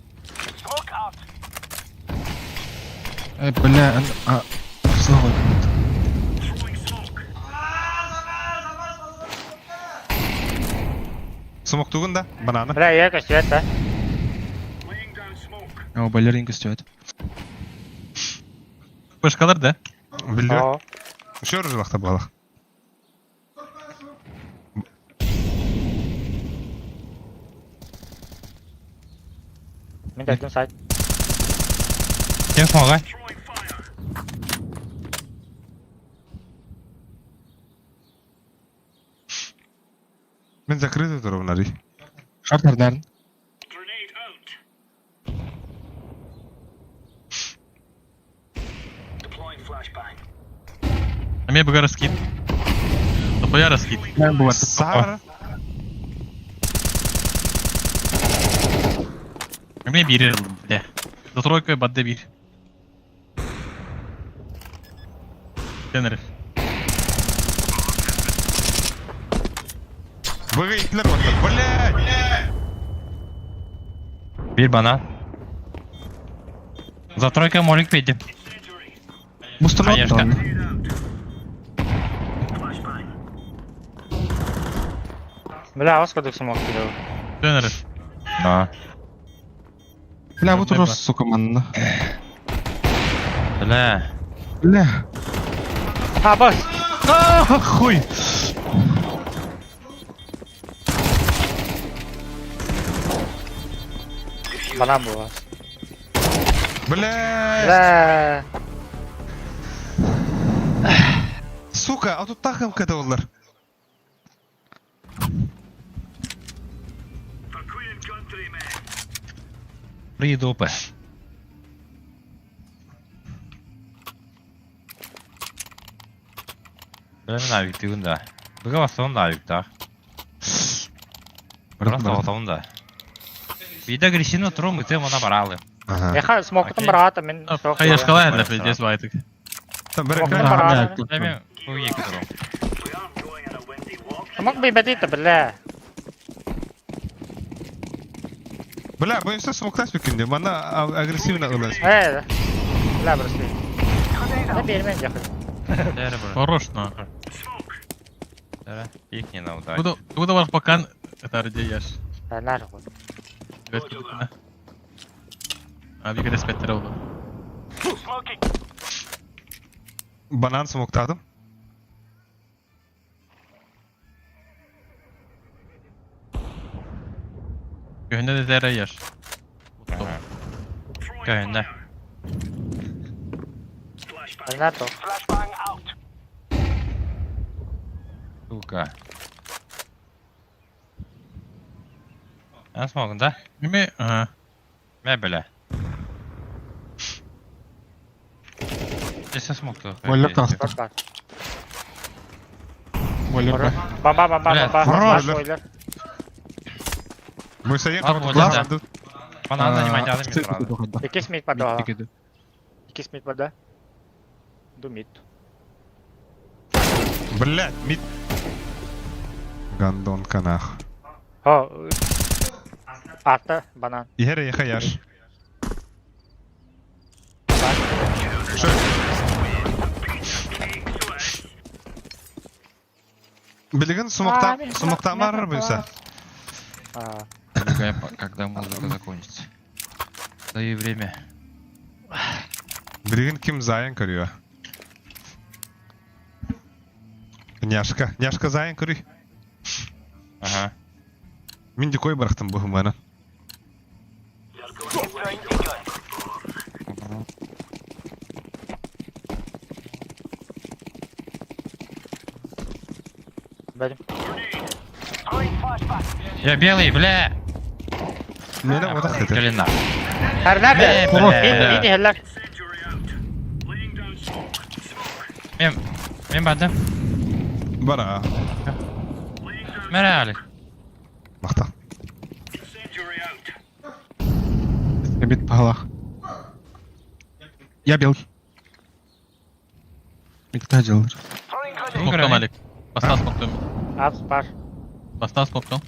Э, бля, а, снова. Смоктугун да, бананы. Бля, я костюет, да? О, балеринка стоит. Башкалар да. Білді. О. Үшер жылақта балақ. Мен дәдім сайт. Кем смогай? Мен закрытый тұрып нари. Шарт нардарын. Эме буга раскид. Топоя раскид. Сара. Эме бир бля. За тройкой бадде бир. Тенер. Бұға итлер отыр. Блядь! Бир банан. За тройкой молик пейте. Мустамат. Конечно. Бля, ос кодек смог кидал. Тенер. Да. Бля, вот уже, сука, манна. Бля. Бля. А, бас. А, хуй. Банан была. Блядь! Бля. Сука, а тут тахым када олар. Придопы. Бля, мен авик тыгын да. Буга басон да авик так. Просто отон да. Бида грисину тру мы тем она баралы. Ага. Яха смоктым Окей. брата, мен sok. Хайышкалар да пиздец байтык. Там бір Смоктым экран. барата. Эми бу екі тру. Смок бейбедит, бля. Бля, боюсь, смоктас бекінде. Мана агрессивно ылас. Э. Бля, бросли. Да бермен яхы. Дәрі бір. Хорош нахуй. Дәрі. Пикни на удар. Буду буду бар покан это где яш. Да, нахуй. А бир респектер oldu. Банан смоктадым. Көһүнэ да дәрі яш. Көйінде. Ренато. Сука. Эн смогын да? Эме ага. Мә бля. Эсе смогты. Боллек тахты. Шорт бар. Бойлер ба. Бомба, бомба, Бля, бомба. хорош. Бойлер. Мы стоим, А, там вот глаз. это. Банан занимать надо мне сразу. Икки мид бада. Икки мид бада. Ду мид. Блядь, мид. Гандон канах. О. Арта, банан. Иһэр эйиэхэ яш. Шо? Билигин сумактан сумактан барар буйса. А, Предлагаю, Когда музыка закончится. Даю время. Билигин ким зайын көрүө. Няшка, няшка зайын көрүй. Ага. Мин дикой барахтым бу хумана. бәлем. Я белый, бля! Мене отак хыты. Калина. Хәрләр Бля, дә. бля. Мид хәрләр. Мен, мен бардым. Бара. Мэрэ, Алик. Махта. Мид палах. Я белый. Мид делал. Смоктом, Алик. Бастан смоктом. Апс бар. Бастан смоктом.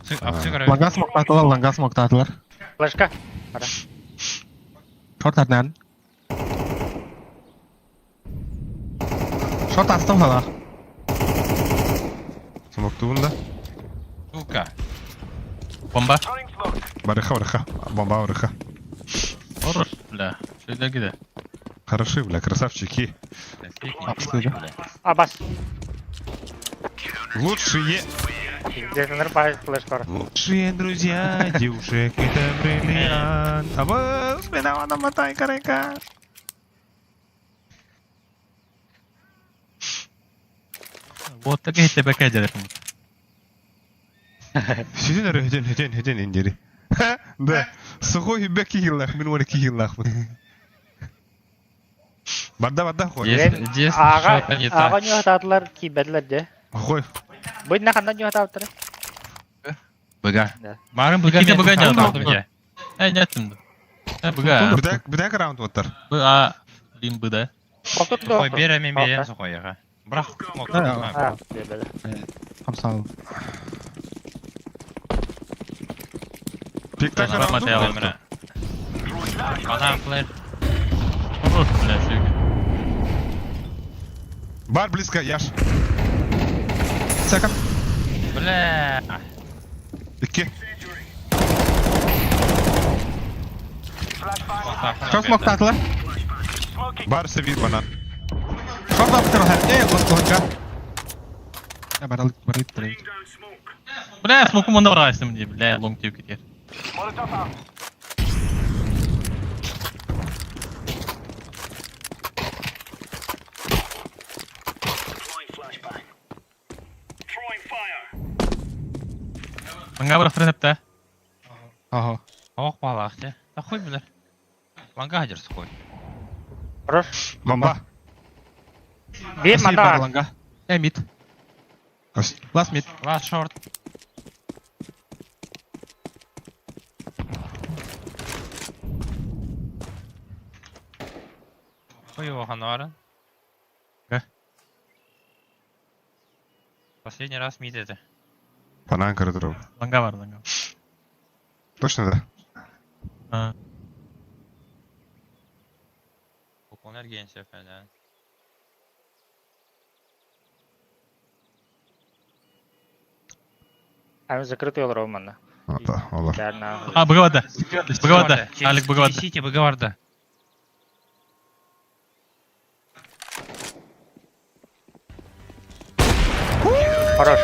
Ланга смоктатылар, ланга смоктатылар. Флешка. Шорт атнан. Шорт астым халах. Смоктуун да. Сука. Бомба. Барыха, барыха. Бомба барыха. Хорош, бля. Şöyle gide. Хороши, бля, красавчики. Абас. Лучшие, Дезенер бар флешка бар. лучшие друзья девушек это бриллиант. А вы спина на мотай карека. Вот так и тебе кедер. Сидин өрө хөтөн хөтөн хөтөн индери. Да. Сухой хибе кихиллах, мин уары кихиллах. Барда барда хой. Здесь, здесь Ага, что-то не ага так. не хатадылар, кибәдләр дә. Хой. Бу не хандан не хатадылар. Быга. Да. Марын быга Икки мен быга тартым жадым. же. Э, неттим. Э, быга. Бидек бидек раунд оттар. Быга. Лим быда. Отыр Сухой бере мен берем Алта. сухой яга. Бірақ смок. Да. А, бәле. Хамсал. Пиктак Да, раунд. материал. Мына. Банан флеш. Хорош, бля, şöyle. Бар близко, яш. Секонд. Бля. Икки. Шорт смоктатылар. Бар севир банан. Шорт аптыр хәр. Э, ланга. Я барал, барал, барал. Бля, смокум onda var diye. Бля, long diyor gidiyor. Маңа бір хренепте. Ага. Ох, балах те. Да хуй, бля. Ланга хадер сухой. Хорош. Бомба. Бир Спасибо, бар манда. ланга. Э, мид. Лast мид. Last short. Хуй его ханвара. Э? Последний раз мид это. Банан коридору. Ланга бар, ланга. Точно да? А. Выполнять генсия, да. Ами закрытый олар манда. Ата, олар. Бәрна. А, быга бада. Быга бада. Алик быга бада. Сити быга барда. Хорош.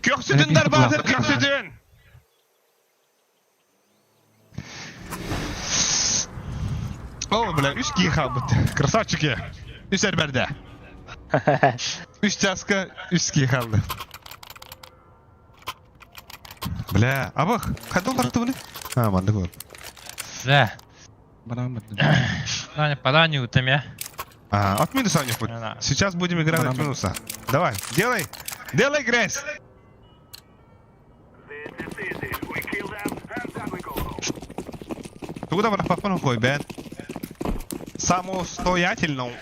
Köksüdünler Bahadır, köksüdün! О, бля, үч кии халбыт. Красавчики. Үс әрбәрді. Үч часка, үч кии халды. Бля, абых, қайда олар бұны? А, мандық ол. Бля. Банан барды. Даня, поданию там я. Ага, от минуса у них будет. Сейчас будем играть от минуса. Давай, делай! Делай грязь! Тугу да бырахпаппын хой бэн. Самостоятельно.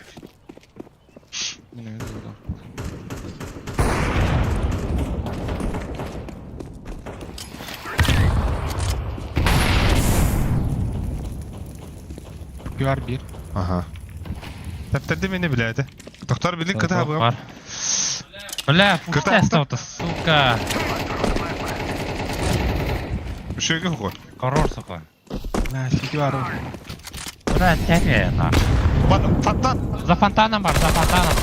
QR bir. Ага. Тэптэрди мени билээти. Доктор билин кыта Бар. Бля, Кыта- пустая сука. Үшөйгө хой. Корор, сука. На, CQR. Бля, тяпе, нахуй. Фонтан! За фонтаном бар, за фонтаном.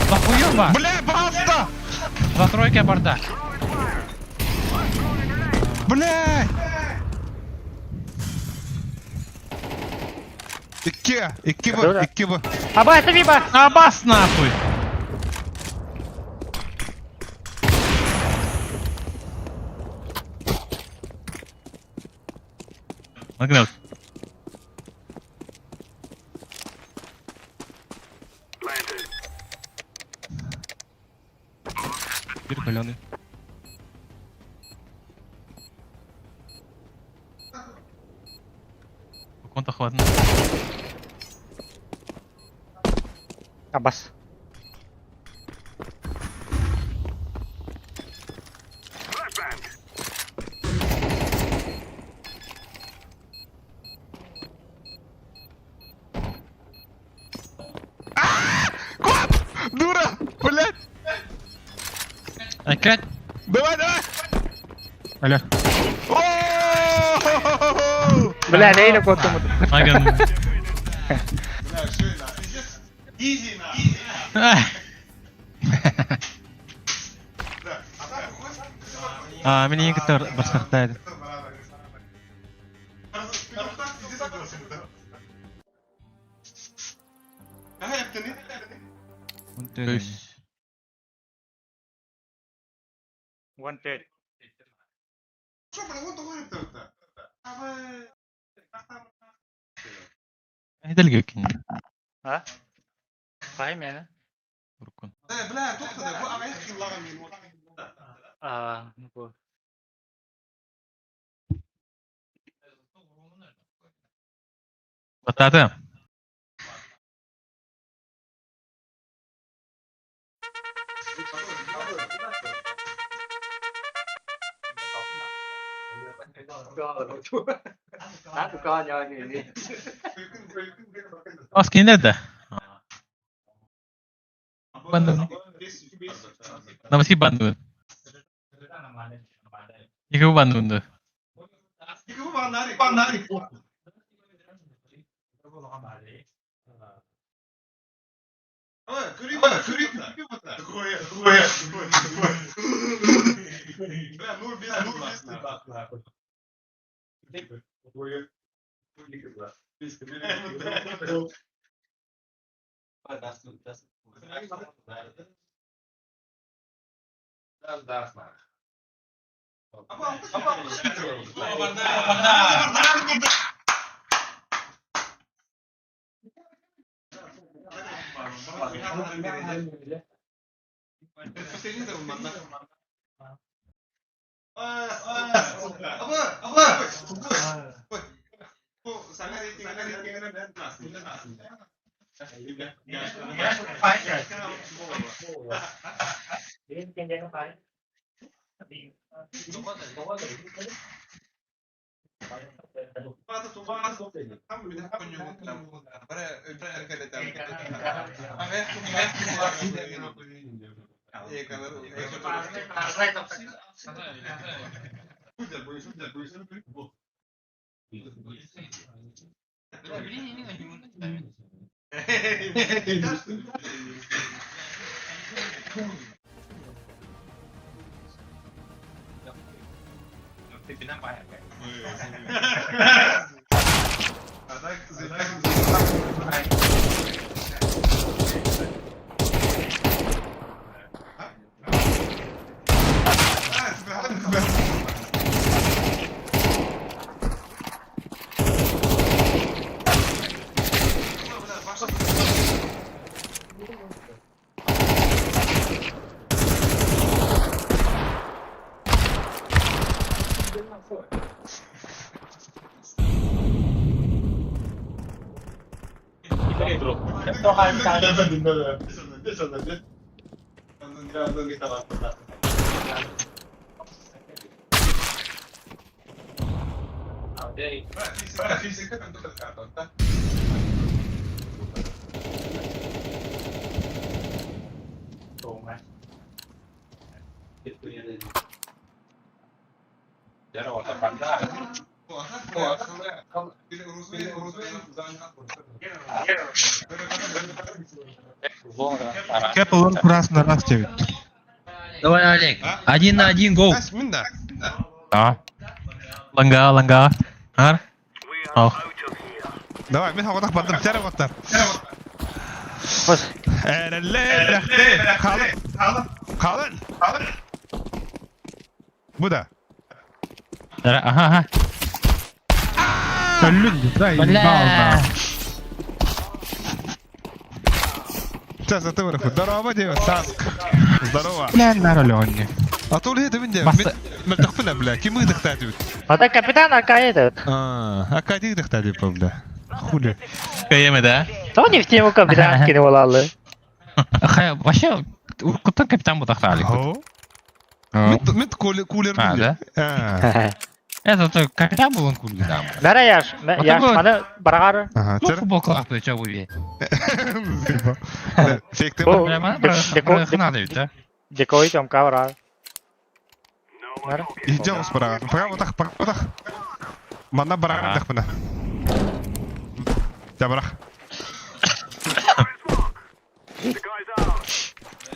За хуём бар. Бля, пожалуйста! За тройкой барда. Бля! Икки, икки б, икки б. Аба, это виба! Абас нахуй! Нагнал. Bir каленый. Конта хватит. Абас. Кот! Дура! Блядь! Опять? Давай, давай! Олег. О! Бля, лейля кот ему. Наган. Изи на! А, мин иң барсахтайды. One dead. Эдэлгэ кин. А? Файм я. Урукун. Бля, тоқтады, бу ағайық қиылаған мен. А, ну бу. Бататы. Ас кинилер да. Бандын. Намаси бандын. Екі бандынды. Кэп ылан кураас нараас диэбит. Давай, Олег. Один на один, гоу. Мин да. Да. Ланга, ланга. Ар. Ох. Давай, мин хоҕотох бардым. Сэрэ оттар. Хос. Эрэллэ, рэхте, халын. Халын. Бу да. Ага, ага. Өллүн, да, ебал на. Сейчас, а ты выраху. Здорово, девять, Саск. Здорово. Бля, на ролённе. А то ли это мин Бас- Мөлтөхпүнэ, бля, ким ыдыхтаа диэбит. Ата капитан Аркадий. А, Аркадий ыдыхтаа диэбит, бля. Хули. Кэйэме да? То не в тему капитан кинулалы. Хай, вообще, уркуттан капитан бутахта Олег. О. Мин кулер А, да? А. Это то капитан был он кулер, да. Бәрі яш, Вот яш, такой- маны барағар. Ага, Ну, тер. футболка лахту, чё вы? Фейк ты. О, Бля, мана Деко- надо ведь, да? Декой тёмка барағар. Бәрі. Идем с барагар. Пока вот так, пока вот так. Мана барагар Ага. дахпына. Я барах.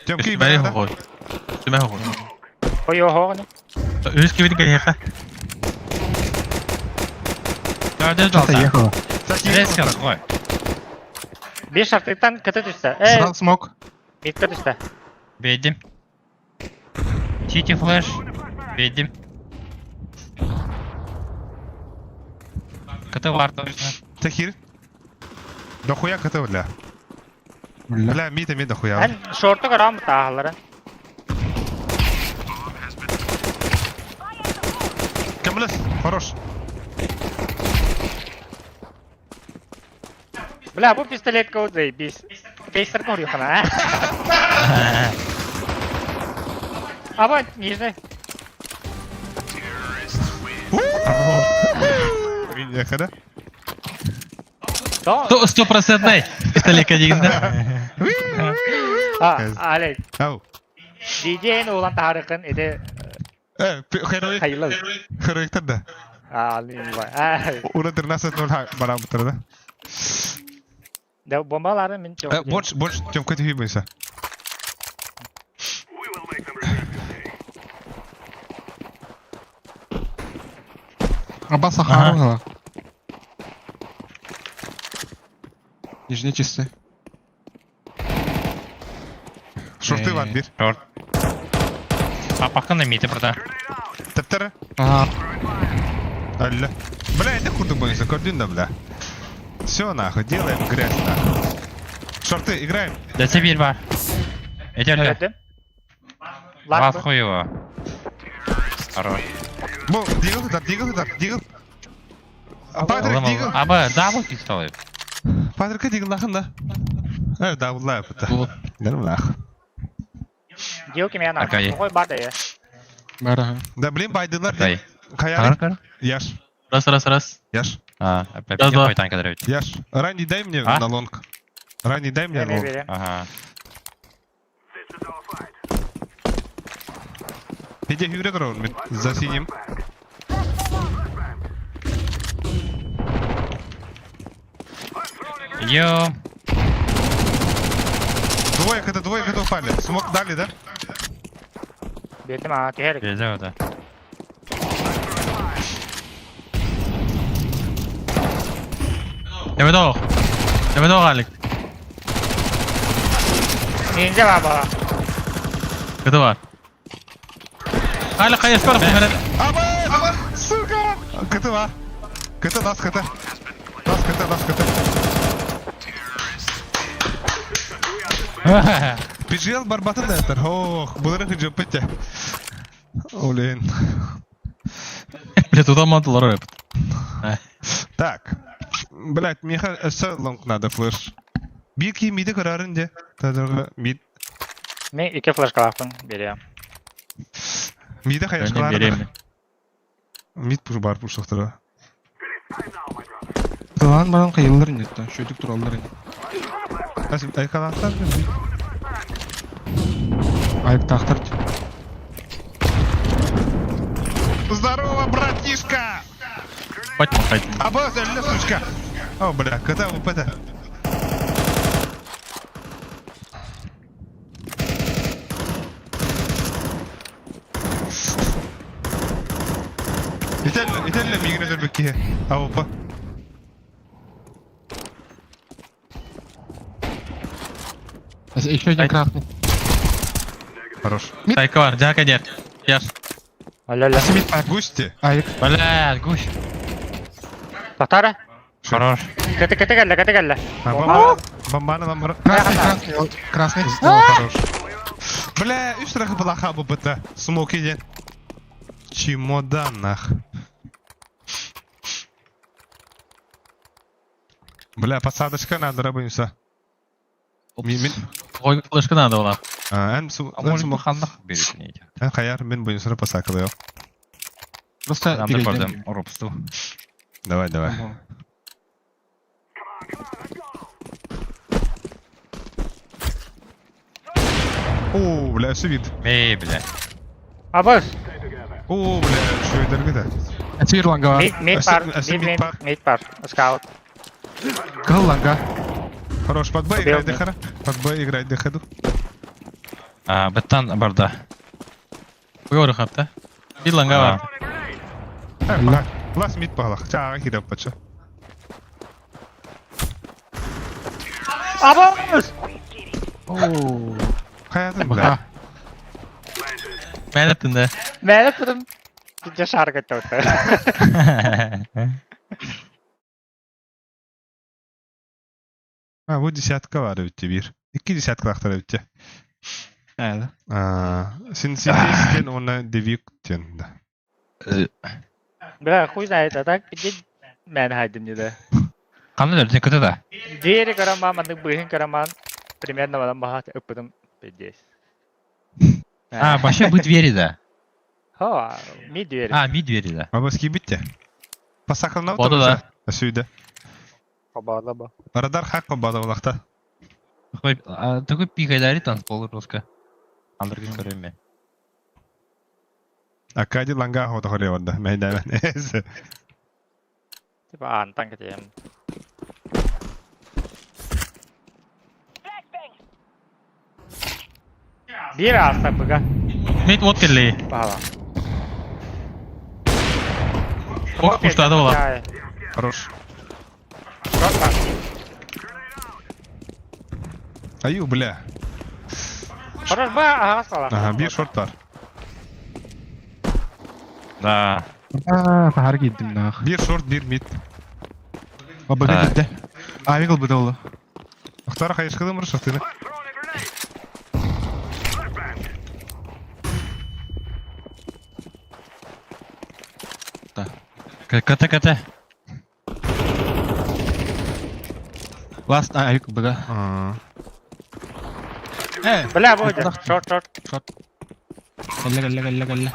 Тем ки Бәрі барах. хоғой. Түмә хоғой. Ой, ого, не. Үс кебедin кәйәхә. Да, да, да. Что-то ехала. Резко, ой. Беш артыктан кыты түсті. Э, Сразу смог. митті түсті. Бедим. Сити флеш. Бедим. КТ вар точно. Тахир. Дохуя КТ, бля. Бля. Бля, мита ми дохуя. Ән шорты көрам тағылары. Камлес, хорош. Бля, бу пистолет кого заебись. Кейстер көрюхана, а? Аба, нижний. Ехали. То, Стопроцентный пистолетка дегенде. а, Олег, Ау. DJ-ні улан тағарықын, эде Э, херой. хайылы. Херой да. А, не знаю. Ура 13-0 барам да. Да, бомбалары мен Э, больше, больше, Тёмка, ты ебайся. Аба Сахарова. Нижний чистый. Шорты ван бир. Шорт. А пока на мите, брата. Тептер. Ага. Алла. Бля, это курду боюсь, кордюн да, бля. Все нахуй, делаем грязь нахуй. Шорты, играем. Да тебе бар. Эти Олег. Өтім. Лас Лак. хуево. Хорош. Бу, дигл тар, дигл тар, дигл. Патрик, дигл. Аба, дабл пистолет. Патрик, дигл нахын да. Э, дабл лап это. Нормально. Дио кеме ана. Аркадий. Ой, бар да я. Бара. Да, блин, байдылар. Аркадий. Хаяли. Кар, Яш, Раз, раз, раз. Яш, А, опять Да, да. мой танк драть. Яш. Ранний дай мне А? на лонг. Ранний дай мне на Мен лонг. берем. Ага. Иди хюрре за синим. Йо. Двое КТ, двое КТ упали. Смок дали, да? Бетім, а, терек. Везде да. Дәмәдә ох. Дәмәдә ох, Алик. Нинжа баба. КТ бар. Алик, кайсы бар? Аба! Аба! Сука! КТ бар. КТ, нас КТ. Нас КТ, нас КТ. Пижел барбатын да этэр. Ох, булары хыжыппыт те. Олен. Бля, туда мантылар öp. Так. Блять, миха өссө лонг надо флеш. Биир киһи миди көрөрүн де. Тадырга мид. Мен икки флешкалаахпын берем. Миди хайышкалар. Берем. Мид пуш бар пуш тохтора. Кылаан баран кыйыллар иннеттен. Шөйтүк тураллар ини. Айкалаахтар. Айыктаахтар. Здорово, братишка! Бать махать. Абаз, әллә сучка. О, бля, кота ВП-то. Ителле, ителле мигре дөрбекке. АВП. Еще один красный. Хорош. Тайка бар, жака дер. Яш. Алло-алло. Густи. Айык. Бля, гусь. Тохтара. Хорош. Кете кете кэллэ, кете кэллэ. А, бомба. Бомбаны бомбары. Красный, красный, ой, красный. О, хорош. Бля, үс рахы была ББТ. Смоки ден. Чемодан нах. Бля, посадочка надо рабынься. Мин Ой, флешка надо была. Эн су А может маханнах берет не эти. Эн хаяр мин буйсыра посакалаю. Просто Надо перейдем. бардым робсту. Давай, давай. О, бля, все вид. Эй, бля. Абыз. О, бля, что это где? Әсір ланга. Мид мид бар, мид мид мид бар. Скаут. Кыл ланга. Хорош, под Б играй Дехара. Под Б играй Дехаду. А, беттан барда. Уйоры хапта. Bir ланга бар. Лас мид палах. Чаа хире пача. Абыз! Хаятын бля. Мен аттым да. Мен аттым. Жа шарга чоқты. А, bu десятка var ötte bir. İki десятка лахтар ötte. Ә, А, син син она девик тен да. Бля, хуй знает, а так пиздец мен хайдым не да. Қандай дөрден көті да? Двери караман, мандык быһын караман. Примерно вадан баха ыппытым пиздец. А, вообще бы двери да. Хо, ми двери. А, ми двери да. А бас кибитте. Пасакална Боду да. Сүйді. Хабарла ба. Радар хак бада улахта. Такой, а, такой пикайдари танцпол русска. Андыргын көрөм мен. Акади ланга хота холе варда. Мен даймен. Типа антан кетем. Бир аста быга. Мид вот келли. Баха. Ок, пуштады була. Хорош. Шорт бар. Аю, бля. Хорош ба, ага скала. Ага, bir шорт бар. Да. А, тахар киддим нах. Bir шорт, bir мид. Бабага Да. китте. Авик ылбыта олы. Ахтара хайышкылы мыр шортыны. КТ, КТ. Ласт авик ылбыга. А. Э, Бля, будет. Шорт, шорт. Кэллэ, кэллэ, кэллэ, кэллэ.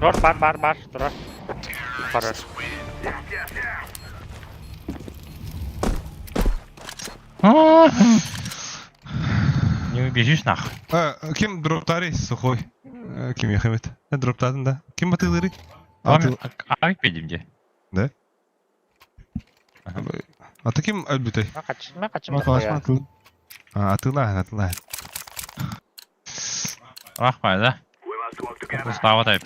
Шорт бар, бар, бар. Тура. Хорош. Не убежишь нах. А, ким дроптари сухой? Ким ехемет? Дроптадын да. Ким батылыры? Авик педимде. Да? А ты ким өлбүтэй? Ма качым, ма качым. Ма А, атылаа, атылаа. Рахмай, да? Слава тайп.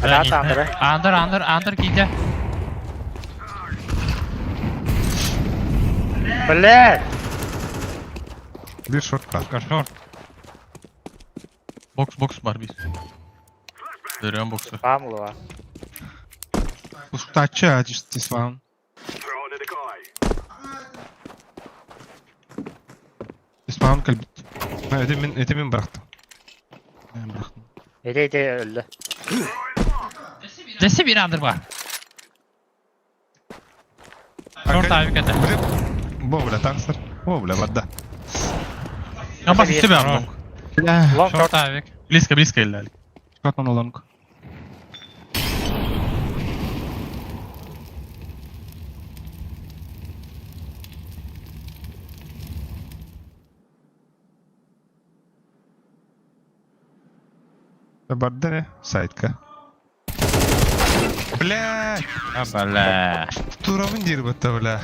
Да, андыр. Андыр, андыр, андыр кейде. Бля! Bir шорт бар. Шорт. Бокс, бокс бар бир. Görüyorum boksu. Баам улуга. Устаччы ажыстысван. Испан кэлбит. Это мен, это мен бырахтым. Бырахтым. Эти эти өлдө. Десе bir андыр бар. Шорт авик это. Бо, бля, танцер. О, бля, вода. Ama bitti be long. Бля. Лонг Шорт авик. Близко, близко элләлик. Шотман лонг. Барда не? Сайтка. Бля, А, бля. турамын дир бітті, бля.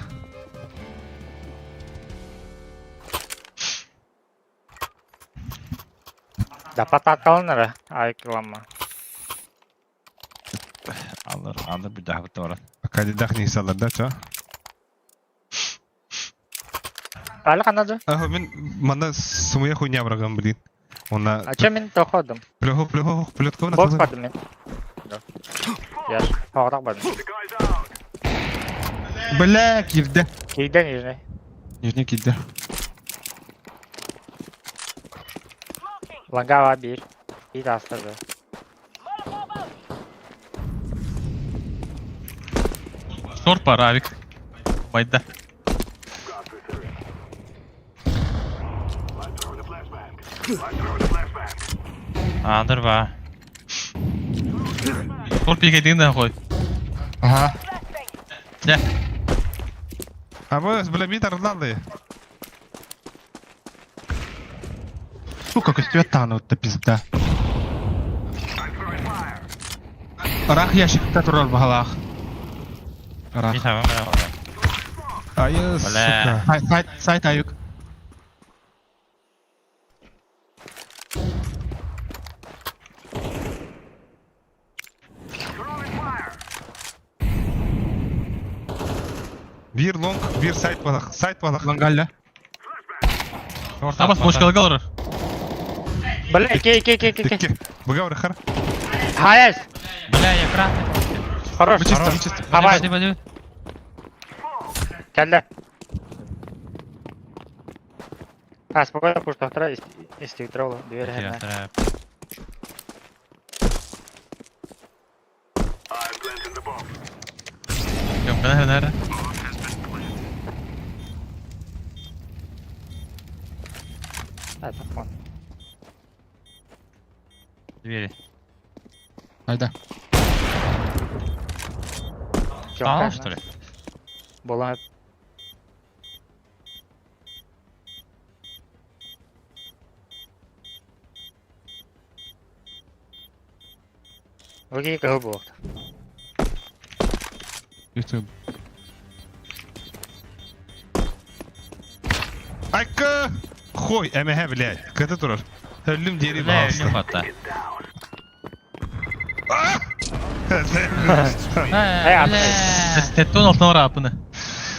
Да патакалынара айкылама. Алыр, алыр bir daha bitti orası. Кандидат не салар, да, чо? Али канады? Ага, мен мана сумуя хуйня брагам, блин. Она А че мен тоходум? плехо, плехо, плетко на Бокс бардым мен. Я тоғырақ бардым. Бля, кирде. Кейден нижний. Нижний кирде. Лангава бир. Бир астырды. Шорт бар авик. Байда. Андыр бар. Шорт пикетini de koy. Ага. А вот, бля, митар лалы. Сука, костюм тану, это пизда. Рах ящикта турар бахалах. Рах. Bir tamam ben А я, сука. Сайт, сайт, сайт аюк. Бир лонг, бир сайт балах, сайт балах. Лангалля. Шорт Абас бочкалык алыр. Бля, кей, кей, кей, кей, кей. Тикке. Буга хар. Хайс! Бля, я красный. Хорош. Вычисто, вычисто. Давай. Бади, бади, Келді. А, спокойно, пуш тоқтыра, истегдіре ол, дверь бади. Yok, nerede nerede? А, так, Двери. Айда. Стал, что ли? Болан. Окей, кого был? YouTube. Айка! Хой, МХ, блядь. Ката турар. Өлүм дери Бля, бағалысты. өлүм батта. Эй, Бля. Tettон altına var apını.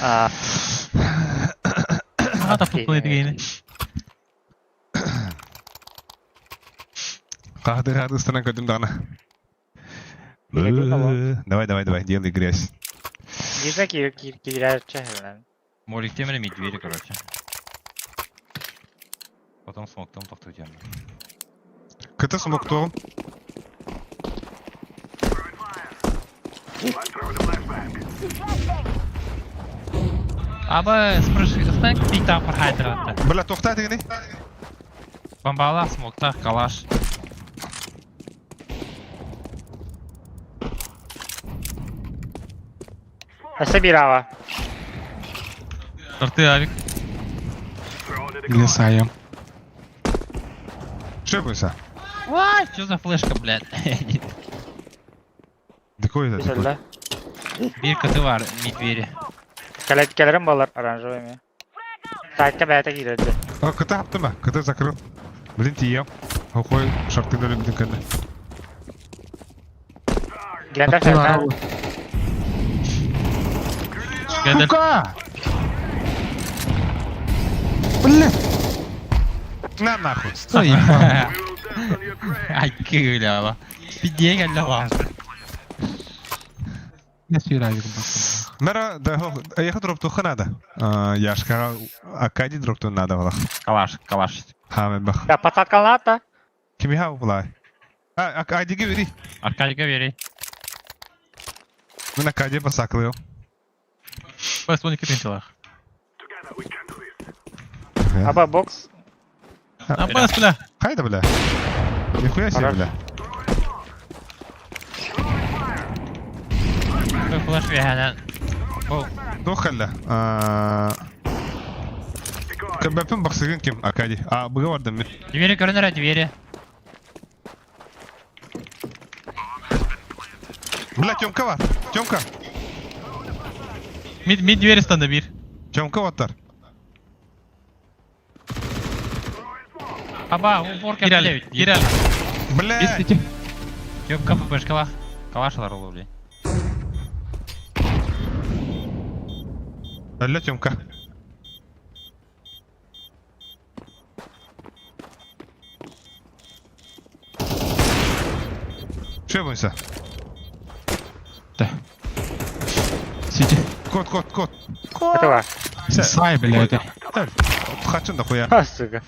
А, Aha da futbol yedik Қарды қарды ыстынан көдім дағына. Давай, давай, давай, делай грязь. Нижний киряче, блин. Молик темір ми двери, короче. Потом смоктом тоқту темір. Ката смок тоғым. Аба, спрыжи, стань купить там прохайдер. Бля, тоқта дегені. Бомбала, смокта, калаш. Сабирава. Шорты авик. Или саем. Шепайся. Что за флешка, блядь? Декой это, декой. Güzel. Bir katı var mid двери. Kelepçelerim var оранжевыми. Сайтка бәйті киреді. А, ката хаптыма, ката закрыл. Блин, тием. Хохой, шарты нөлі бүтін кәді. Гендер сайтка. Geldi. Сука! Бля! На нахуй. Что ебать? Айкы бля. Пиздее кэллэ баар. Не сүүр авик бакын. Мэра, да, эйиэхэ дроптуохха наада. Яшкаҕа Акади дроптуон наада балах. Калаш, калаш. Хаамай бах. Да, подсадкалаата. Кимиха упулай? А, Акадиге бери. Аркадийга бери. Мен Акадия басакылыам. Бас 12 тысячалаах. Аба бокс. Абас, бля. Хайда, бля. Нихуя себе, Хорош. бля. Флеш виһэнэн. О, Туох кэллэ? Көбөппүн бахсыгын ким, Акади? А, быга бардым мин. двери көрүнэр двери. Бля, Тёмка бар. Тёмка. Мид, мид двери станда бир. Тёмка баттар. Аба, упор Кирәл, кэллэ. кирәл. Бля. Бес Тёмка ППшкалах. Калашалар ол бля. Әллә Тёмка. Че бойся? Да. Сиди. Кот, кот, кот. Это Сай, бля, это. Хачын да хуя. А, сука.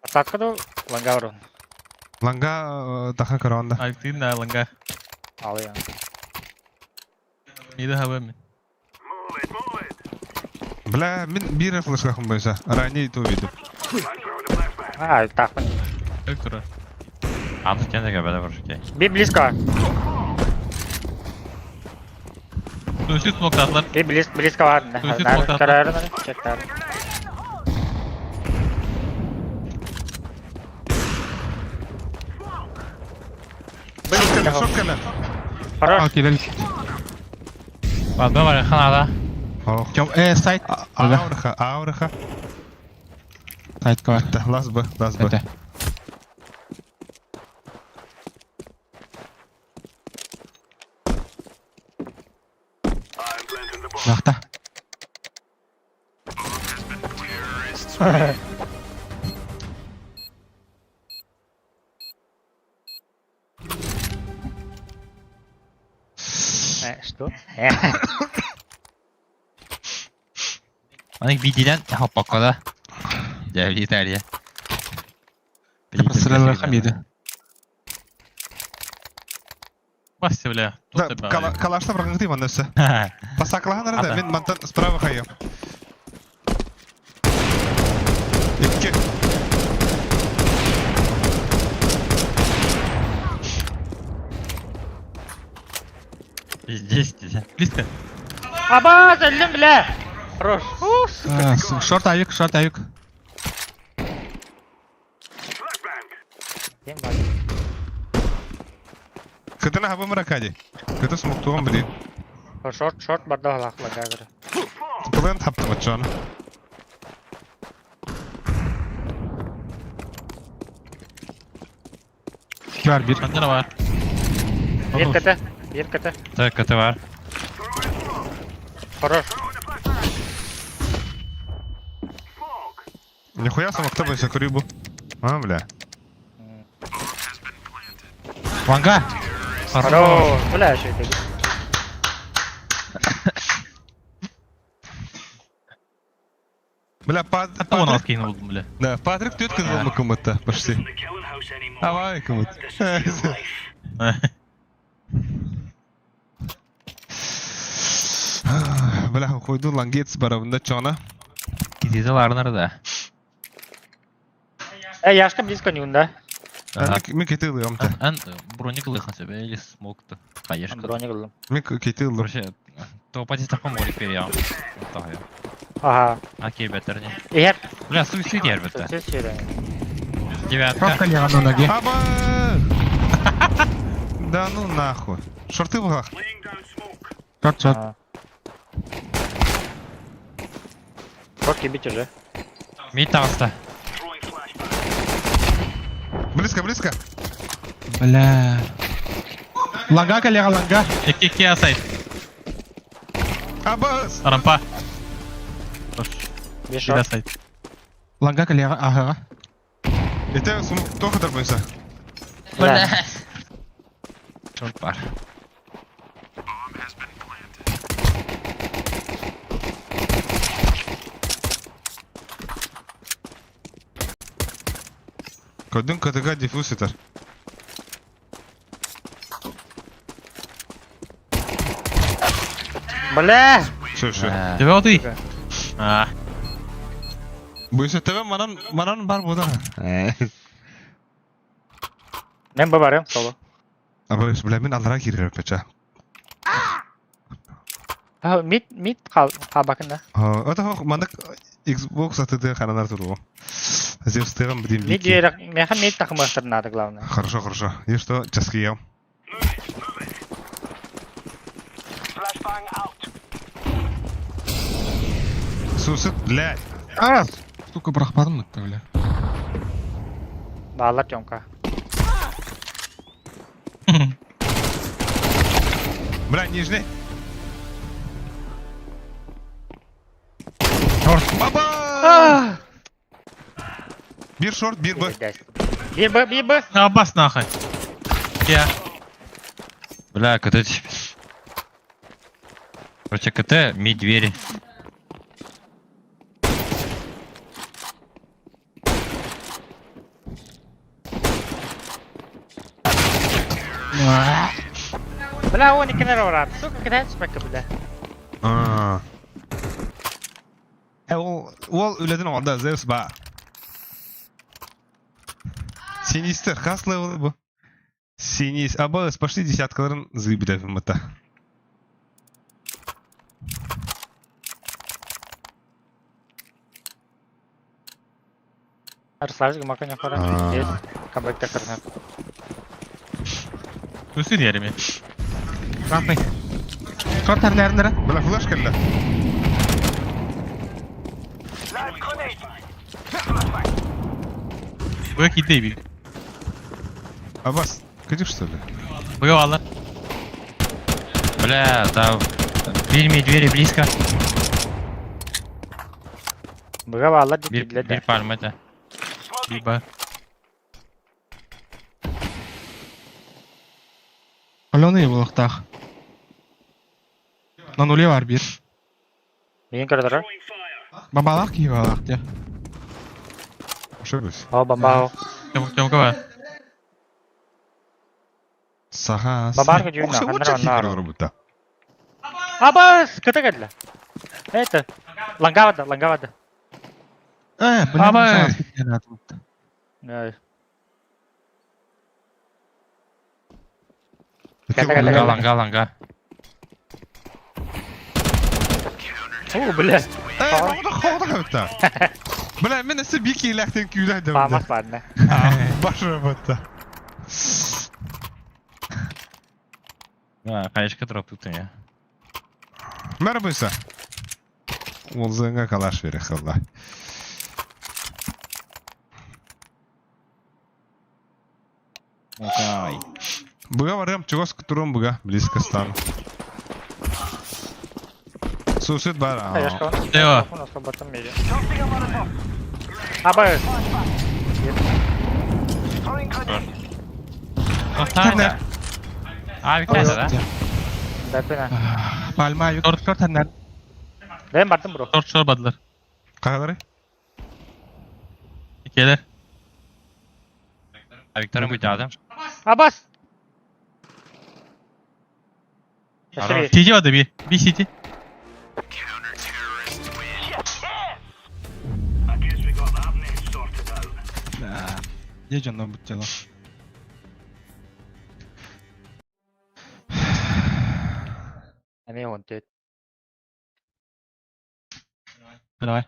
Подсадка ду ланга урун. Ланга таха караванда. Айктын да ланга. Алый. Миди хабы Бля, мин бир флешкахым бойся. Ранее то видел. А, так. Как тура? Аны кенде көбөдө бурушке. Би близко. Суицид смок татлар. Би близко, близко бар. Суицид смок татлар. Карарын, чектар. Шоткала, шоткала. Хорош. Ал кирел. Бадба бар ханада. Ох. Тём, сайт. Аураха, аураха. Сайтка бар. Да, лас бы, лас бы. Это. Вахта. Что? Аны бидилен хаппаккада. Дәвли Италия. Сыралархам еді. Басты, бля. Да, калашта брагыңты манда все. Пасаклахан арада, мен мантан справа хайым. Икки. Здесь, здесь. Близко. Аба, зәлім, бля. Хорош. Фу, сука. Шорт авик, шорт авик. Кем бар? Кытына хабы мыракади. Кыты смоктуган билин. Шорт, шорт барда ланга көр. Тылын таптым отчаны. Бар бир. Анда бар. Бир кт, бир кт. Так, это бар. Хорош. Нихуя смокта бойся курибу. А, бля. Ванга! Хорош. Бля, еще это. Бля, пад... Хатта 16 кейин булдым, бля. Да, Патрик төт кызыл кымытта, почти. Авай кымыт. Бля, койду лангец барабында чона. Кизизе ларнар да. Э, Яшка близко не унда. Мен кети ылыам та. Ан броник лыхан себе или смокты. Конечно. Броник ылым. Мен кети ылым. Короче, то пати таком молик переям. Тахая. Ага. Окей, бетер не. Егер. Бля, суицид ер бетте. Сөз сөйле. Девятка. Пробка лега на ноге. Аба! Да ну нахуй. Шорты в углах. Шорт, шорт. Шорт ебить уже. Мид таҕыста. Близко, близко. Бля. Ланга, коллега, ланга. Икки икки асайт. Абас! Рампа. Bir Bir short. асайт. Ланга, коллега, ага. Это сум тоха дарбайса. Бля. Шорт бар. Көдүн КТК диффуз етер. Бля! Все, все. Тебе отый. А, Буйса тебе манан манан бар бода. Мен бу барым соло. Абас, бля, мен аллара кирер печа. Ha mid mid kal kal bakın da. Это хох мандык Xbox атыды харанар туру. Здесь стыгам бидим Mid бики. yere meha mid takımı ısırnadı главное. Хорошо, хорошо. И что, часки ем. Сусыт, блядь. А, сука, бырахпадым да, бля. Bağlar Тёмка. Бля, нижний. Шорт. Баба! Bir short, bir B. Bir B bir B. Абас нахуй. Я. Бля, КТ. Короче, КТ, мид двери. Бля он iki nere var Сука кидает спека бля. А. Э, ол, ол үледен оғанда Зевс ба. Синистер, хас левел бу. Синис, аба, пошли десяткаларын зыбы мыта. Арславик маканя хора. А. Есть. Камбэк такарна. Күсін yerimi. Красный. Шорт әрлеріндері. Бля, флешка ля. Бу кидей bir. Абас, кидишь что ли? Бу алар. Бля, да. Дверь, мид двери близко. Быга bağlar Bir, dit bir пальма это. Bir бар. Алены болықтақ. На нуле бар bir. Мен көрдөрө. Бабалақ киіп алақ, де. Ошибаюсь. О бомба. Тёмка бар. Саха. Бабарга дүйүн, Ох, ханнар оннар. работа. Абас кыта келди. Это лангавада лангавада. Э, бля, Абай. Ай. Ланга, ланга, ланга. О, бля. Э, хода хода Бля, мен эсе бики иләхтен күйләдем. Памас ладно. Баш работа. Да, хаешка дроп тут у меня. Merhaba. Олзыңа калаш бере хылла. Окей. Буга барам, чего с туром буга, близко стану. Сусед бар. Яшка. Дева. Абас. Тоқтаңдар. А, Виктор, да? Дапина. Пальма, Шорт. шорт әрлер. Мен бардым бро. Шорт шор бадылар. Кагары? Икелер. А Викторым будет адам. Абас. Хорош. Сити бады bir. Bir сити. Де жондан бұт жала. Эми он төт. Давай.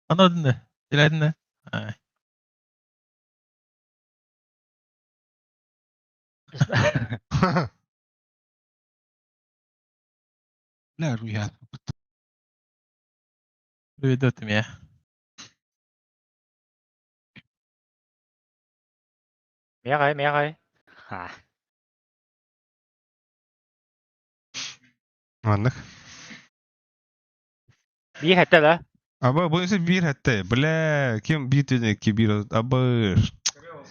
Anladın da. Diledin de. Ay. Бля, руя. Приведет меня. Мягай, мягай. Ха. Маннык. Биир хэтэ да? Аба бу эсе биир хэтте. Бля, ким биир түнэ ки биир аба.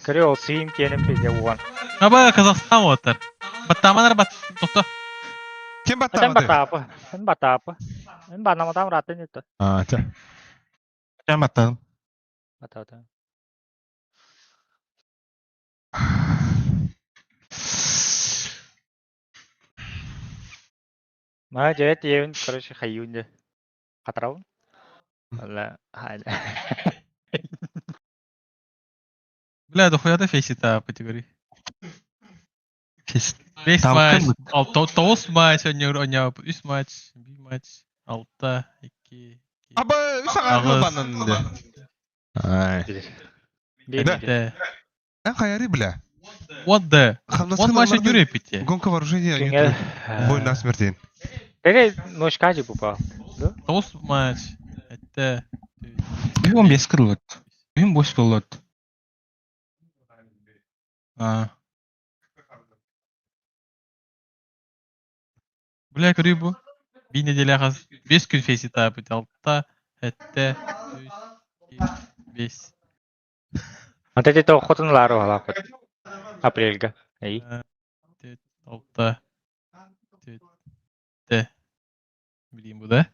Креол сиим киэним пизде уон. Аба Казахстан уоттар. Баттааманар бат тохто. Ким Эн баттаабаты? батаапы. Эн батаапы. Эн банаматам ратын ito. А, ча. Кем баттадым? Батаапы. Ма жет иевин, короче, хайюнде. Хатырабын. Ла, хайда. Бля, дохуя да фейсита категории. Бес Там матч, ким? тоғыз матч, ойнап, үс матч, бир матч, алта, икки, Аба үс аңар Ағыз. банан. Ай. Биир Да. Т. Эн хайари бля. What the? Хамнасын Он матч жүріп бітті. Гонка вооружения. Кинге. Бой на смерть. Теге ночка же попал. Тоғыз матч. Этте. Бүгін бес кырылыт. Бүгін бош болот. А, Бля, көрүй бу. Bir неделя қаз. Бес күн фейсита бітті. Алта, этте, үс, икки, бес. Анда те хотун лару халапыт. Апрельга. Эй. Төрт, алта, төрт, те. Білейін бұ да.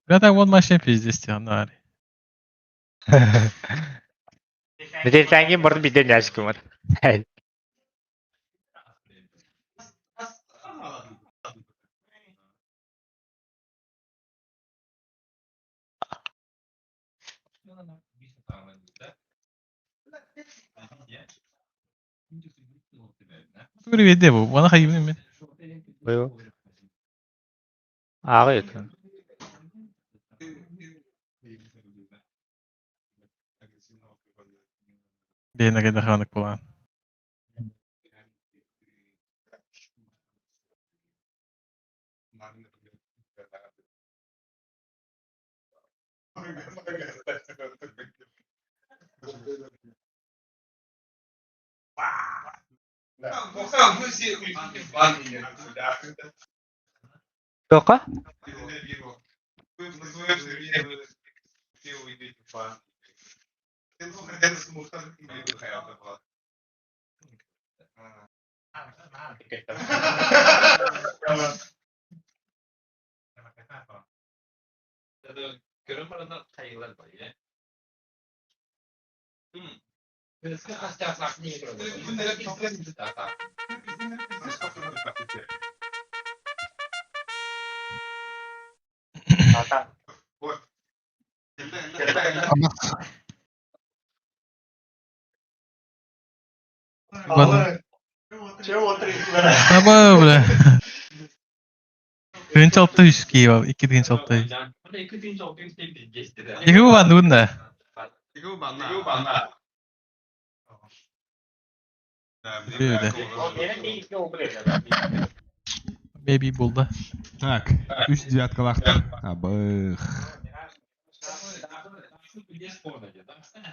Бля, так он матч пиздец, анар. Неделя бұрын биден яшкы бар. Көріп еді бұл. Мана хайымын мен. Быйыл. Ағы етін. Бейін ағайда ханық болған. Тоқа? Аба, бля. Тыгынчы алты үш Киев, икки тыгынчы алты үш. Екі бұл банды да. Бүйді. Maybe болды. Так, үс девяткалахтар. Абых.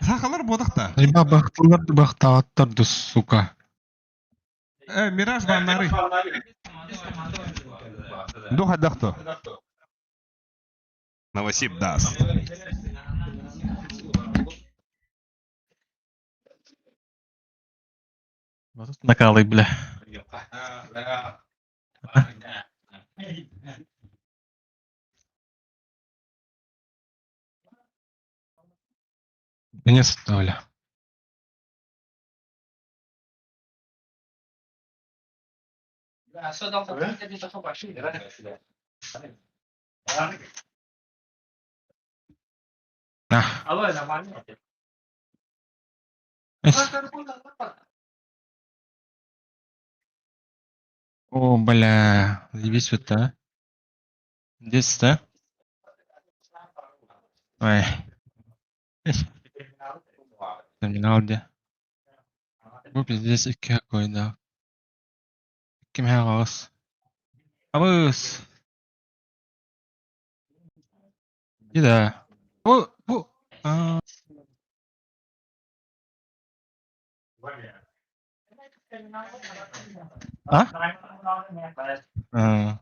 Сахалар бодақта. Риба бақтылар бақталаттар сука. Э, Мираж баннары. Духа дахто. Новосиб даст. Накалы, бля. Конец Оля. На. Эс. О, бля, заебись вот, а. Здесь, да? Ой. Эс. Терминал где? Бу пиздец икки какой, да. Ким хагас. Абыс. Да. Бу, бу. А, А? А.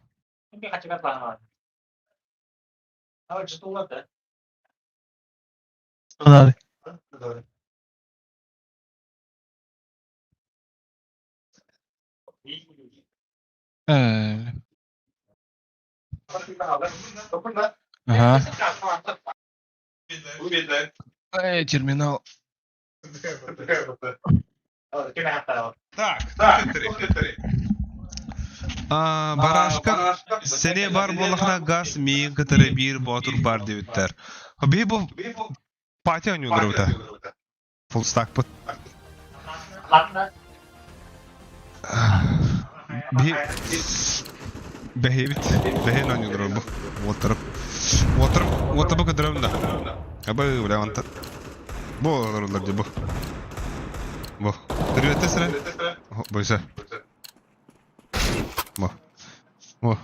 Э. Ага. Эй, терминал. Так, три. Барашка сене бар буоллахына газ миин кытары биир боотур бар диэбиттэр. Биһи бу пати оонньууллар эбитэ. Фулстакпыт. Биһи бэһиэбит бэһиэн оонньууллар бу. Уоттарып. Уоттарып уоттарбы көтөрөм да. Абы бля онтон. Бу олороллор дии бу. Бу. Төрүөттэ сирэ. Бойса. Бу. Бу.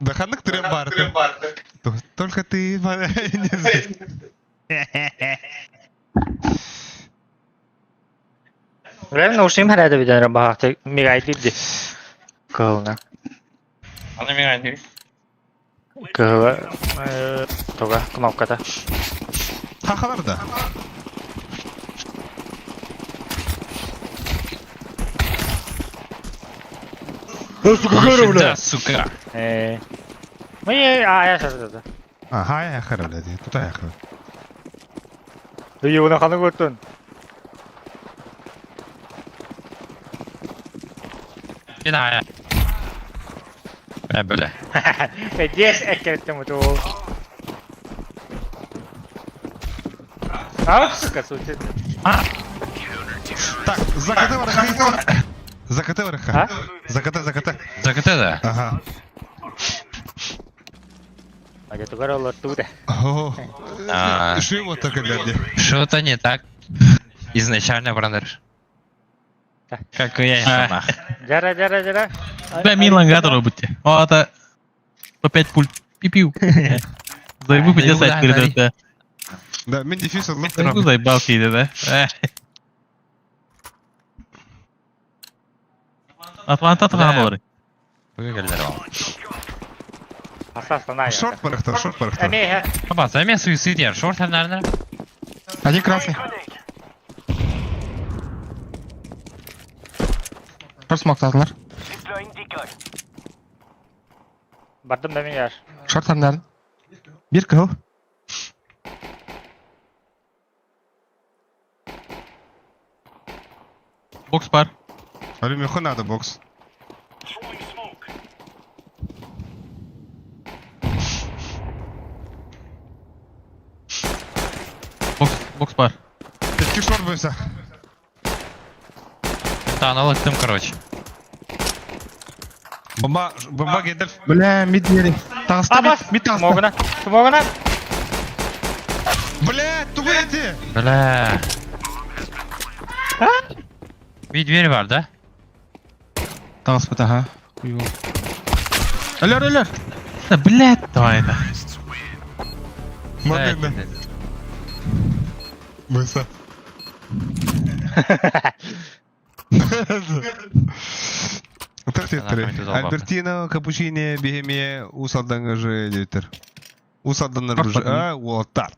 Да ханнык түрен баар Только ты Реально ушим харада биден баахты мигайдыр ди. Кылна. Аны мигайдыр. Кыһыла туга кнопката. Хахалар да. Сука, сука. Э. Мы а я сейчас это. Ага, я хара, блядь, тут я хара. Үй, оны қаны көртін. Не знаю. Э, бля. Здесь эккеттім ұту. А, сука, сути. Так, за КТ вараха. За КТ вараха. А? За КТ, за КТ. За КТ, да? Ага. А я тугар олар туда. А. Шиво так, блядь. Что-то не так. Изначально, брандар. Как я и сама. Жара, жара, жара. Бля, мин лангатор робите. О, это по 5 пуль. Пи-пиу. Зайбу 50 передает, да. Да, мен дефьюз алып Зайбу заебал кейде, да. Атланта тыган болар. Шорт барахтар, шорт барахтар. Опа, займе суицид я. Шорт, наверное. Один красный. Шорт смоктадылар. Бардым да мен яш. Шорт хамнарын. Бир кыл. Бокс бар. Алюмиху надо бокс. Бокс, бокс бар. Икки шорт бойса. Да, аналог тым, короче. Бомба, бомба гедер. Бля, мид двери. Таҕыста мид, мид таҕыста. Смогына. Смогына. Блядь, тугуйте! Бля. Bir дверь var да? Таҕыспыт, ага. Хуй Өлөр, өлөр. Да, блядь, давай это. Модельно. Бойса. Альбертино, Капучино, Бехемия, Усалдан же директор. Усалдан же, а, Уолтар.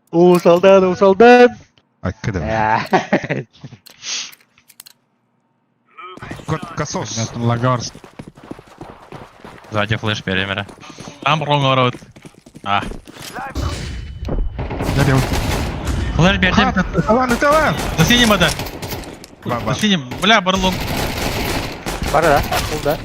Усалдан, усалдан. Аккада. Кот косос. Лагарс. Сзади флеш перемера. Там рот. А. Зарел. Флеш бердим. Талан, талан. За синим это. За синим. Бля, барлон. Бар да, ол да.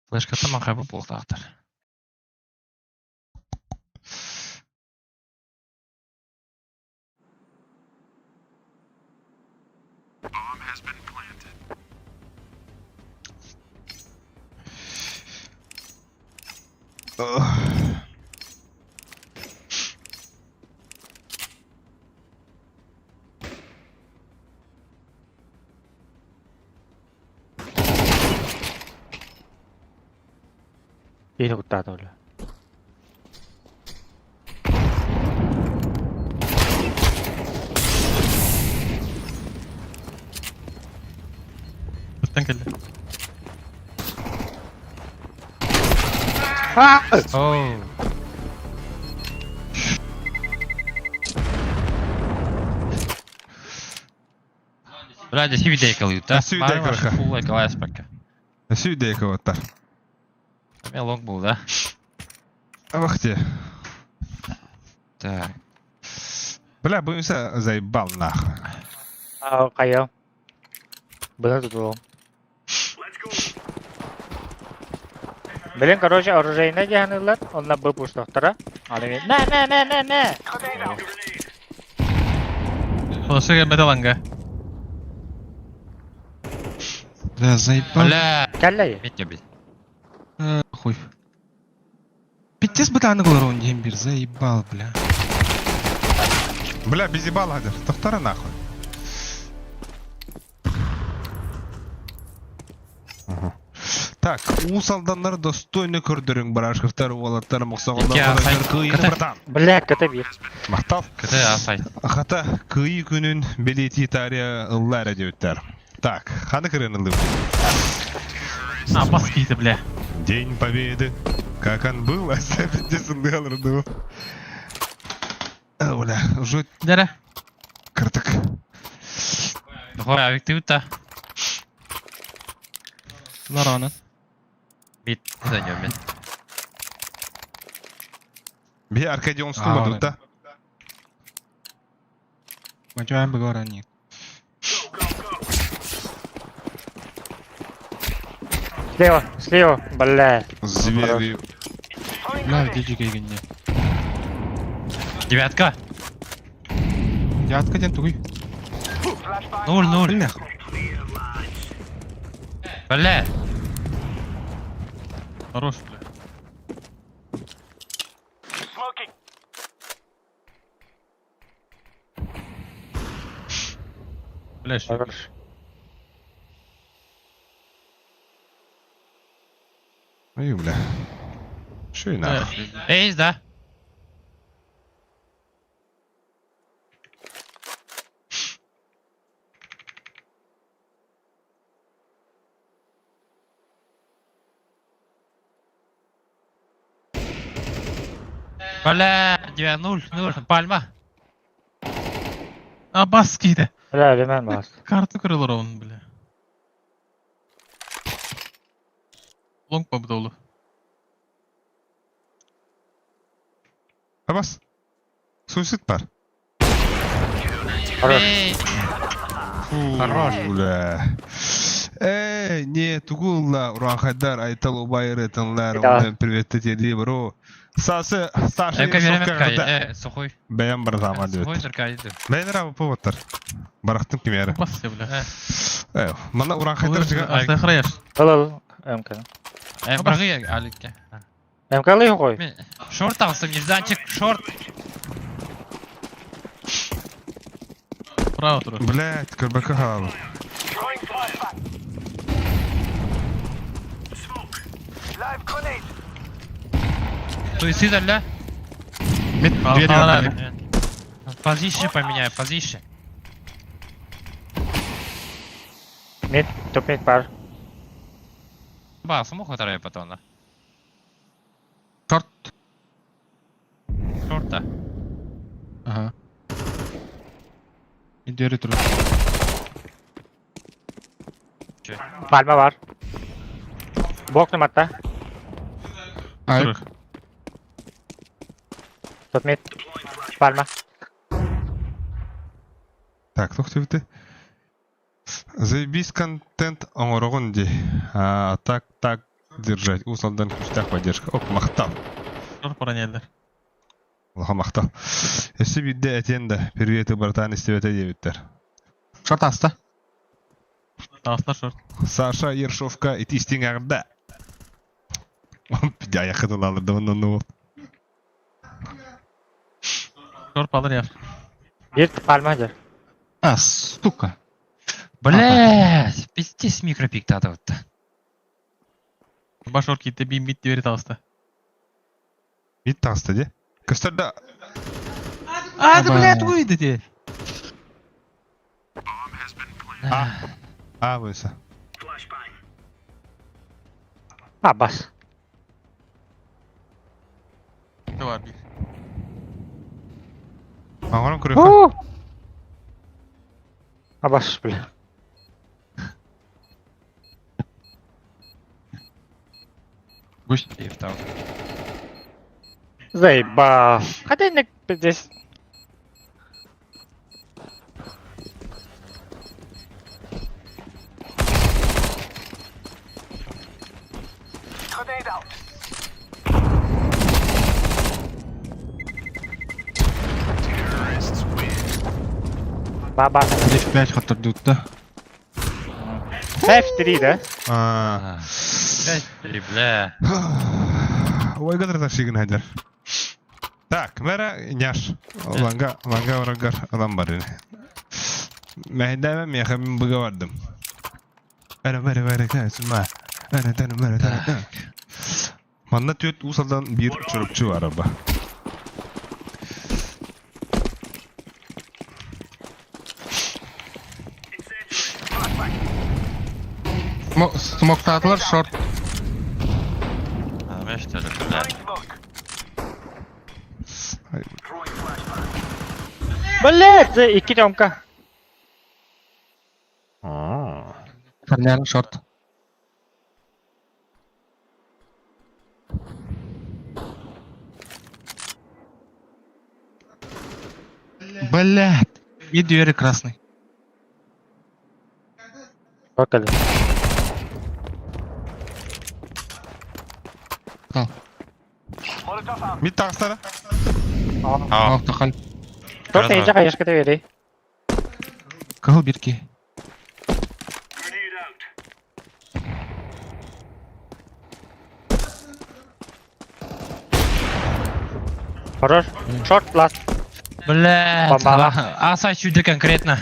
Флешка там хайбы болтақтар. Биир куттаата бля. Ыттан кэллэ. Оу. Бля, здесь видейка лыта. Сүйдейка лыха. Фулла класс пока. Сүйдейка оттар. У меня лонг был, да? Вахте. Так. Бля, боимся заебал нахуй. А, хайа. Бына тутулуҥ. Блин, короче, оружейнай дьаһаныылар, онно бу пустохтара. Аны мен мэ мэ мэ мэ мэ. Флашы кэлбэтэ ланга. Бля, заебал. Бля, Кэллэй. Митя, блядь. Э, хуй. Пиздец бытааны кылар он бир, заебал, бля. Бля, без ебала, гадер. Тохтара нахуй. Ага. Так, Уус Алданнар достойно көрдөрүҥ Барашковтар уолаттар Икки мохсоҕоллор асай. кыайыыны Ката. братан. Бля, ката бир. Махтал. КТ асай. Хата кыайыы күнүн бэлиэтии таарыйа ылла эрэ диэбиттэр. Так, ханы кырыан ыллыбыт? А, бас киһитэ, бля. День Победы. Как он был, а пиздец ыллыалар А, бля, уже Дәрә. кыртык. Хой, авик ты та. Ларанан. Мит, за нем, мит. Би Аркадий он А, стумады, да? Мачаем бегора нет. Слева, слева, бля. Звери. Бля, где кейгенне. Девятка. Девятка ден тугуй. Ноль, ноль. Бля. Бля. Хорош, бля. Бля, что? Хорош. Ой, бля. Шо и нахуй. Эй, да. Бля, 9-0, 0, пальма. А, бас киһитэ. Бля, лимэн бас. Карта көрөлөр он, бля. Лонг бабдолу. Абас. Суицид бар. Хорош. Эй, Хорош, бля. Эй, не, тугулла, Уранхайдар, Айтал Убайр, Этанлар, Да. онен привет тебе, бро. Сасы, Саша, Эка Ершовка, беремет да. кай, сухой. Бэйэн барзама Сухой диэбит. зеркалиды. Бэйэн рабы повоттар. Барахтым кимиэрэ. Бас я, бля. Э, манна Уранхайдар жига. Астай храяш. Ыл ыл. МК. Брагы аликке. МК лый хой. Шорт алсам, нежданчик, шорт. Право туру. Блять, көрбөкө хаалу. Суицид, алля. Мид, дверь А, открыли. Позиции поменяю, позиции. Мид, топ мид бар. Ба, смог вторая потом, да? Шорт. Шорта. Ага. И двери тру. Пальма бар. Бок ныматта. Айк. Топ мид. Пальма. Так, тохтубите. Заебись контент оҥороҕун дии. А, так, так держать. Уус Алдан күүстээх поддержка. Оп, махтал. Шорт поранялар. Улахан махтал. Өссө биирдэ этиэн да, приветы братан истибэтэ диэбиттэр. Шорт аста. Таастар шорт. Саша Ершовка ити истиҥ эҕэрдэ. Ayakta alırdı ondan ne oldu? Шорп алыр яш. Bir palma дьэ. А, сука. Блядь, пиздец микропик вот. Баш шорт китте бим бит двери таҕыста. Bit tağıstı de. Көстөр да. А, да, блядь, выйди де. А. А бойса. А, бас. Ne var bir. Аңарам көрөккө. А бас, бля. Гусь. Заебал. Хотя не здесь. Баба. 5 хаттырды да. 5-3, да? А. Блядь, бля. Ой, гадар ташигин хайдар. Так, мэра няш. Ланга, ланга урагар адам бар ини. Мәһдәмә меха мин быга бардым. Әре бәре бәре кәсма. Әре тәне бәре тәне. Манна төт усалдан бир чурупчу бар аба. Смоктатлар шорт. А, что ли, бля. Блять, икки тёмка. А. Корнян шорт. Блядь. И двери красный. Покали. Мит тагыстара. А, Ох, тахаль. Шорт ээжэ хаешка тэвэри. Кыл бирки. Хорош. Шорт ласт. Блядь. Бомба. А, сачуды конкретно.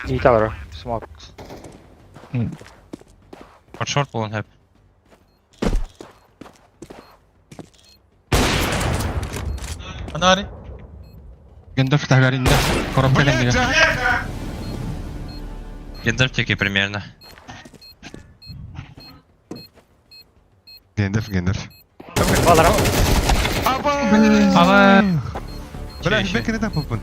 Италар. Смок. Под шорт был он хэп. Анари. Гендерф тагаринде. Коробка кендиге. Гендерфтики примерно. Гендерф, гендерф. Балар. Аба! Аба. Бля, бекене тапыппын.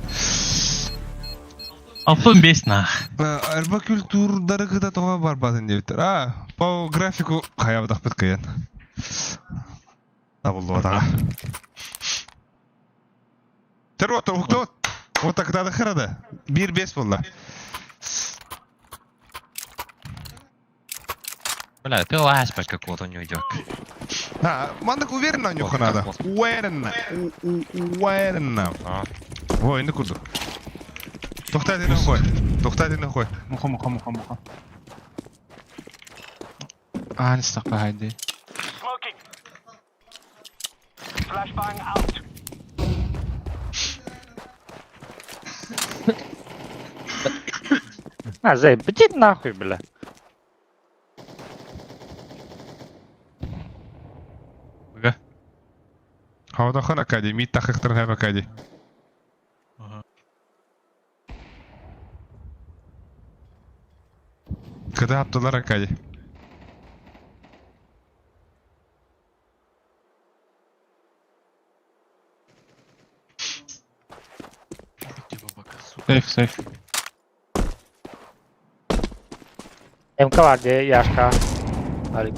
Алтын бес нах. Арба культурдары кыта тоға барбатын деп. А, по графику хаябдақ бит кыян. Табылды атаға. Тер отыр, ұқты от. Ота кытады қырады. 1-5 болды. Бля, ты лазь по какого-то не уйдет. А, мандык уверенно нюха Вот, надо. вот. Уверенно. Уверенно. А. Ой, не курду. Тоқтай дені қой. Тоқтай дені қой. Муха, муха, муха, муха. А, не стақпа хайди. А, заеб, иди нахуй, бля. Быга. Хаудахан академия, тахықтырын хэп академия. Ага. Кыда аптылар академия. Сейф, сейф. МК бар де, Яшка. Алик.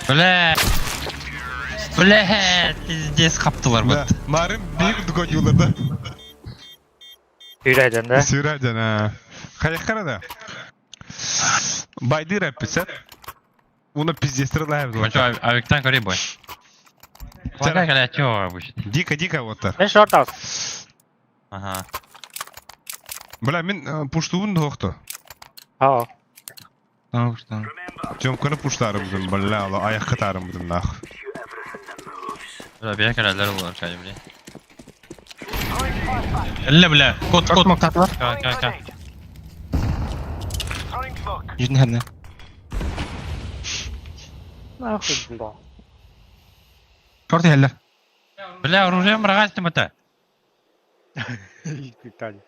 Бля. Бля, пиздец хаптылар Да, бут. Марын биир курдук ойуулар да. Сүүрээден да. Сүүрээден, аа. Хайаххара да. Байдыр эпписет. Уна пиздец лайв Бачу, авиктан көрей бой. Пока когда чё обычно. Дико, дико вот так. Мен шорт алыс. Ага. Бля, мин пуштуун дохто. Haa. Tamam tamam. Тёмканы пуштарым будем, бля, ала аяк катарым будем нах. Бля, бия кәрәләр булар чай, бля. Элле бля, кот Шорт кот. мактатылар. Ка, ка, ка. Жүзін хәрне. Нахуй бля. Шорт хәлләр. Бля, оружие мрагастым это. Виталий.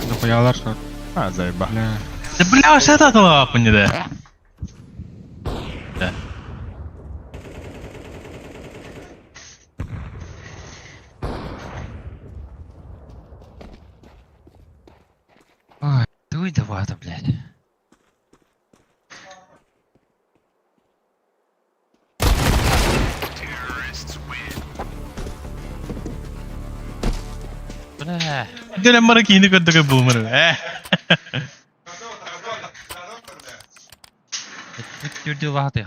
Дохуялар шорт. А, заеба. Бля. Да бля, вообще это лапы да. Да. Ой, дуй давай это, блядь. Бля. Дөлем бары кийини көрдөгө булмыр. Э. Түрді латы.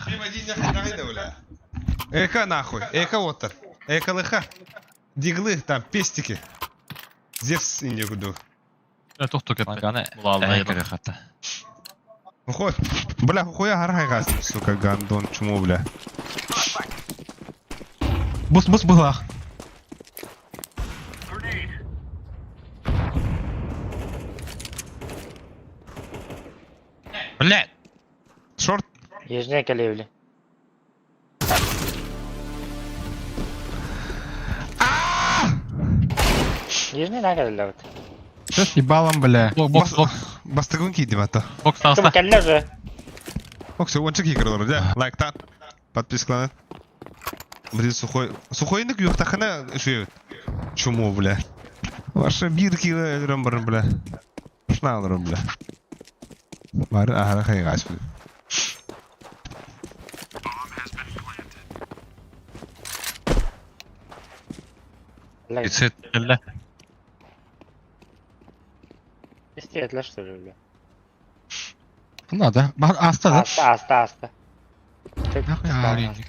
Эка нахуй, эка оттар. Эка лыха. Диглы там, пестики. Зевс инде куду. Тохту кетти. Маганы. Була Әй, көрі хатта. Ухой. Бля, хуя гаргай сука, гандон, чмо, бля. Бус бус булах. Блядь. Шорт. Ежне келевли. Ежне на келевли. Что с ебалом, бля? Бокс бокс бокс. Бастыгын кийди бата. Бокс Ким таста. келлер же? Оксе, ончык игралар, да? Лайктан. Подпискалан. Блин, сухой. Сухойник юхтахана шует. Чмо, бля. Ваша бирки өлөрөн бля. Шналыр, бля. Бары ахара хайгас, бля. Бля, Пиццет. Элле. истетлер что ли, бля? Надо. Бар аста да. Аста, аста, аста. Чек, Нахуй аренdik.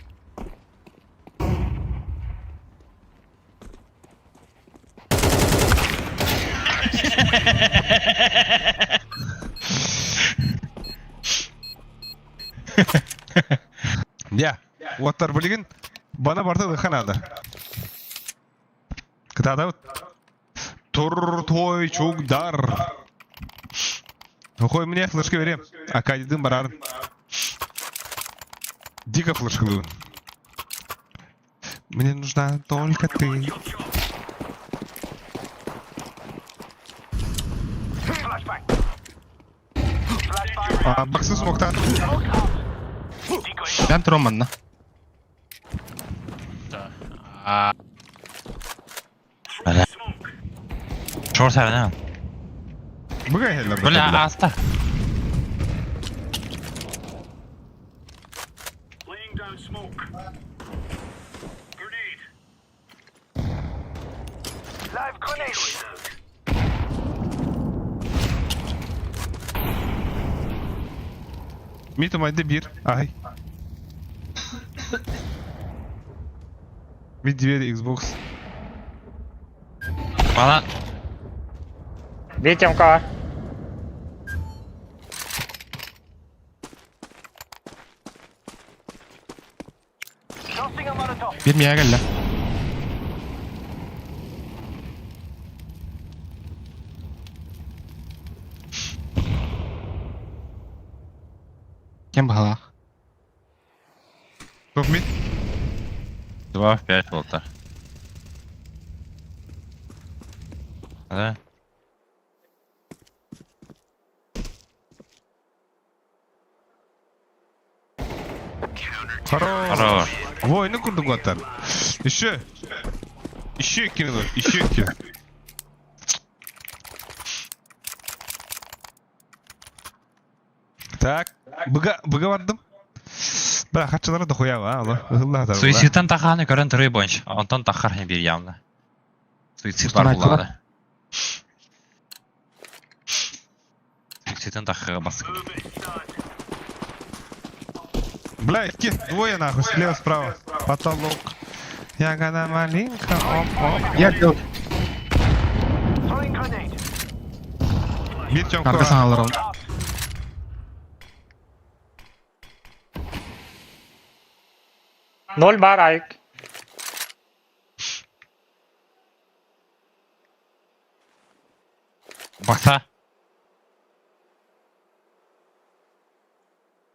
Я. Оттар билигин бана барда лыханада. Кытада Тур той чугдар. Хой мне флешка берем. А кадидым барарын. Дико флешка Мне нужна только ты. А, баксы смоктан. Ben Troman'la. А, Шорт хәрне. Быгай хәлләр. Бля, аста. Миту майды бир. Ай. Мид двери Xbox. Мала. Витям ка. Bir miye geldi. Кем бахалах? Топ мид. 2 в 5 болта. Да? Хорош. Хорош. Войны курдук оттар. Еще. Еще кинул. Еще кинул. Так, быга, быга бардым. Бра, хаччылары дохуя ба, алло. Ыһылла Суицидтан тахааны көрөн турый бойынша. Онтон тахар хин бир явно. Суицид бар булады. Суицидтан тахыга басык. Бля, икки, двое нахуй, слева, справа. Потолок. Ягода малинка, оп, оп. Я делал. Бир Тёмка. Карга саҥалар ол. Ноль бар айык. Бакса.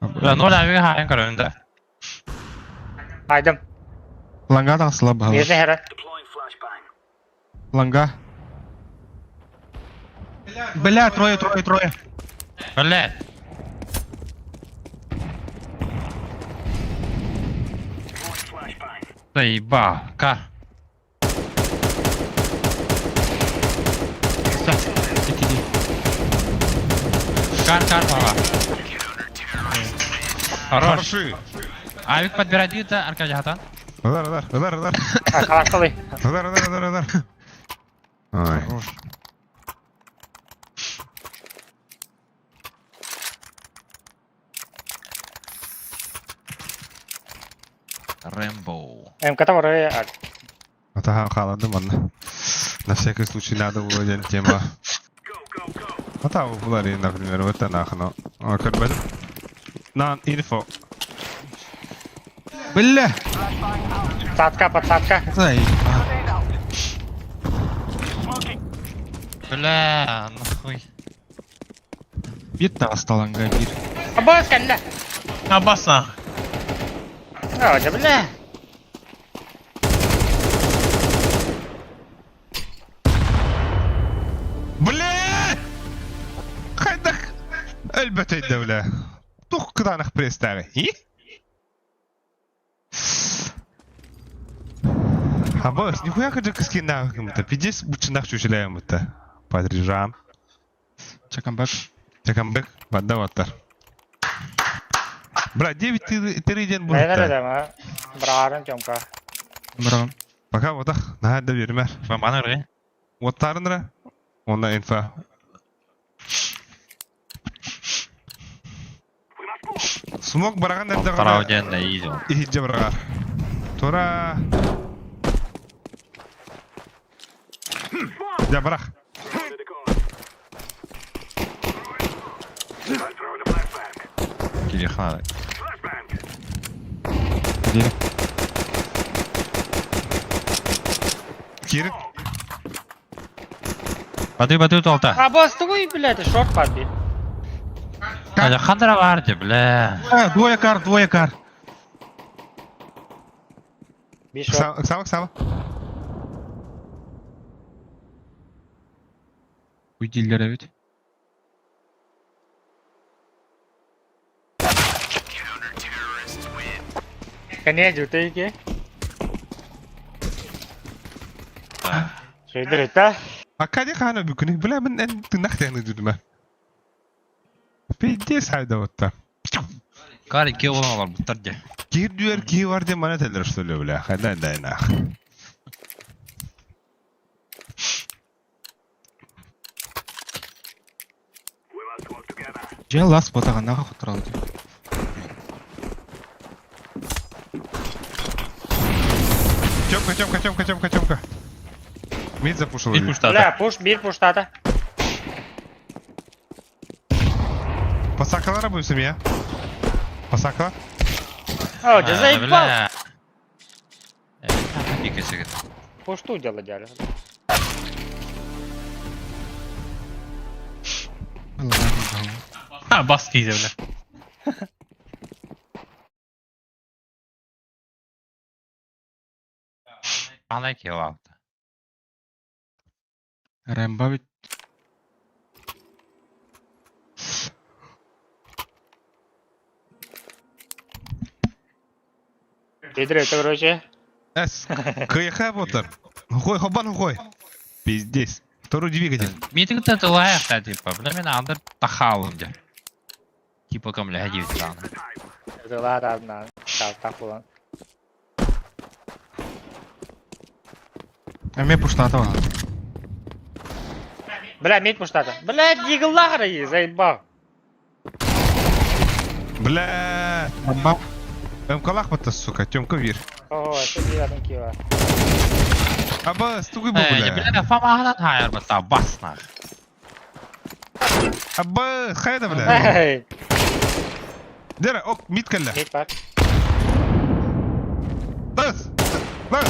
Бля, ноль авига хаайын көрөндө. Айдым. Ланга таҕысла баһылар. Миэсэ хера. Ланга. Бля, трое, трое, трое. Бля. Заеба, кар. Кар, кар, баба. Хорош. Хороши. Авик подбирать это, Аркадий Хатан. Удар, удар, удар, удар. Калашкалый. Удар, удар, удар, удар. Ой. Рэмбо. МК бар. Атаха халадым манна. На всякий случай надо было один тема. Ата булар например, вот нахно. О, көрбөдүм. На инфо. Бля! Подсадка, подсадка. Заебал. Бля, нахуй. Бир таҕыста ланга бир. Абас кэллэ. Абас нахуй. А, дьэ бля. Бля! Хайдах өлбөтөйдө бля. Тух кытаанах пресстааҕы. И? Абас, нихуя кыжы кыскиннаах гымыта. Пиздец бучынах чүчүлэйэмыта. Подрежам. Чакамбак. Чакамбек, банда баттар. Бля, 9 ден Нэлэр булта. эдем, Браарын Тёмка. Браво. Пока вот так, на да бермер. Бамбаны ры. Оттарынра. Онна инфа. Смок бараган эрдэ Тарау ден да изи. Иһиджэ барагар. Тура. Я барах. Кирихана. Где? Кирик. Бады бады толта. Абас тугуй, блядь, шорт подби. Аля хандра варди, бля. А, двое кар, двое кар. Би шорт. Оксана, Оксана. Уйдиллер эбит. Кәне жүтейге. Шөйдер это. Акадия хана бүкүнү. Бля, мен эн тынах тәңне дүдүмә. Пиздец хайда отта. Кар ики olan алар буттар де. Кир дүер ки бар деп мана телер что ли, бля. Хайда да нах. Же лас ботаганнага хотуралы. Тёмка, Тёмка, Тёмка, Тёмка, Тёмка. Мид запушил. Bir push Бля, пуш, бир пуштата. Посакалара будем семья. Посакала. О, дьэ заебал. Бика сигит. Пушту дело дяли. Абас кизе, бля. Ана килл Рэмбо бит. Дедер это, короче. Эс, КХ ботар. Хой, хобан хой. Пиздец. Второй двигатель. Митинг тылая, типа, бля, мен андыр тахалым де. Типа көмөлөһө диэбит даҕаны. Ытылаат аатынан таах булан. Эмиэ пуштаата баҕар. Бля, мид пуштата. Бля, диглах райы, заебал. Бля! Бомба. МКлах бата, сука, Тёмка вир. Ого, это девятый кило. Аба, стугай бу, Э, бля. бля, фамаһынан хаайар батта бас нах. Аба, хайда, бля. Эй, Дера, ок, мид кэллэ. мид бар. Бас! Бас!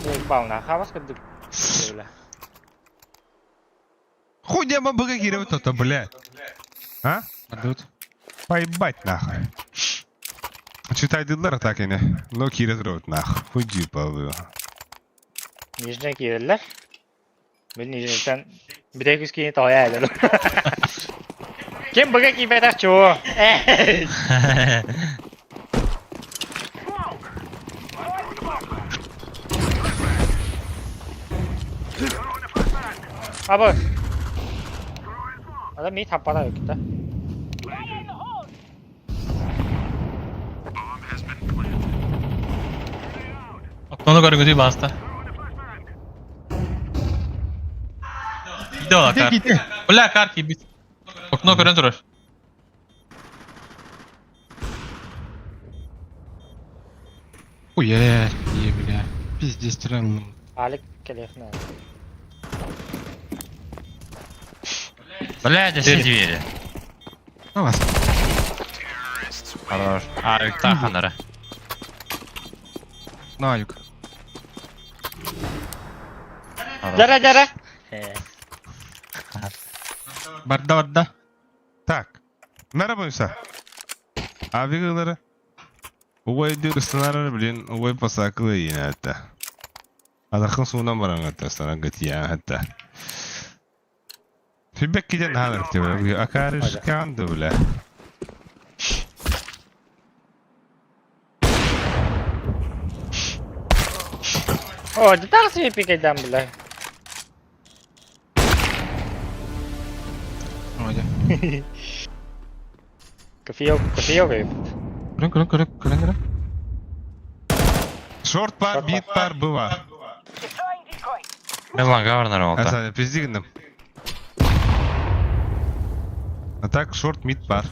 Заебал на хавас кадык. Бля. Хуй не могу кирил то бля. А? Бардыбыт. Поебать нахуй. Читай дыллар так ини. Но кире турабыт нахуй. Хуй палыы. Нижний киирэллэр. Мин нижнийтэн бүтэ күс киини тоҕо ээлэр. Ким быга киирбэтэх чуо? Эй! Аба. Адам мид хаппата өкүтэ. Оттону көрүҥүтүй бааста. Иде ола кар. Бля, кар кийбит. Окно көрөн турар. Уе, е, бля. Пиздец, тренлым. Алик келехне. Бля, это все двери. На вас. Хорош. А, таханара. На, юг. Дара дара. Барда, барда. Так. Merhaba Musa. Abi kızları. Uy diyor ısınarır bilin. Uy pasaklı yine hatta. Adakın suundan baran hatta sana gıt ya hatta. في بك كده هذا اكتب اكارش كان دولة О, да себе пикайдан, бля. Ой, Кофеёк, кофеёк. Көрөн, көрөн, көрөн, көрөн, көрөн. Шорт пар, бит пар, быва. Мен ланга барнар олта. Асан, пиздигнем. А так шорт мид пар.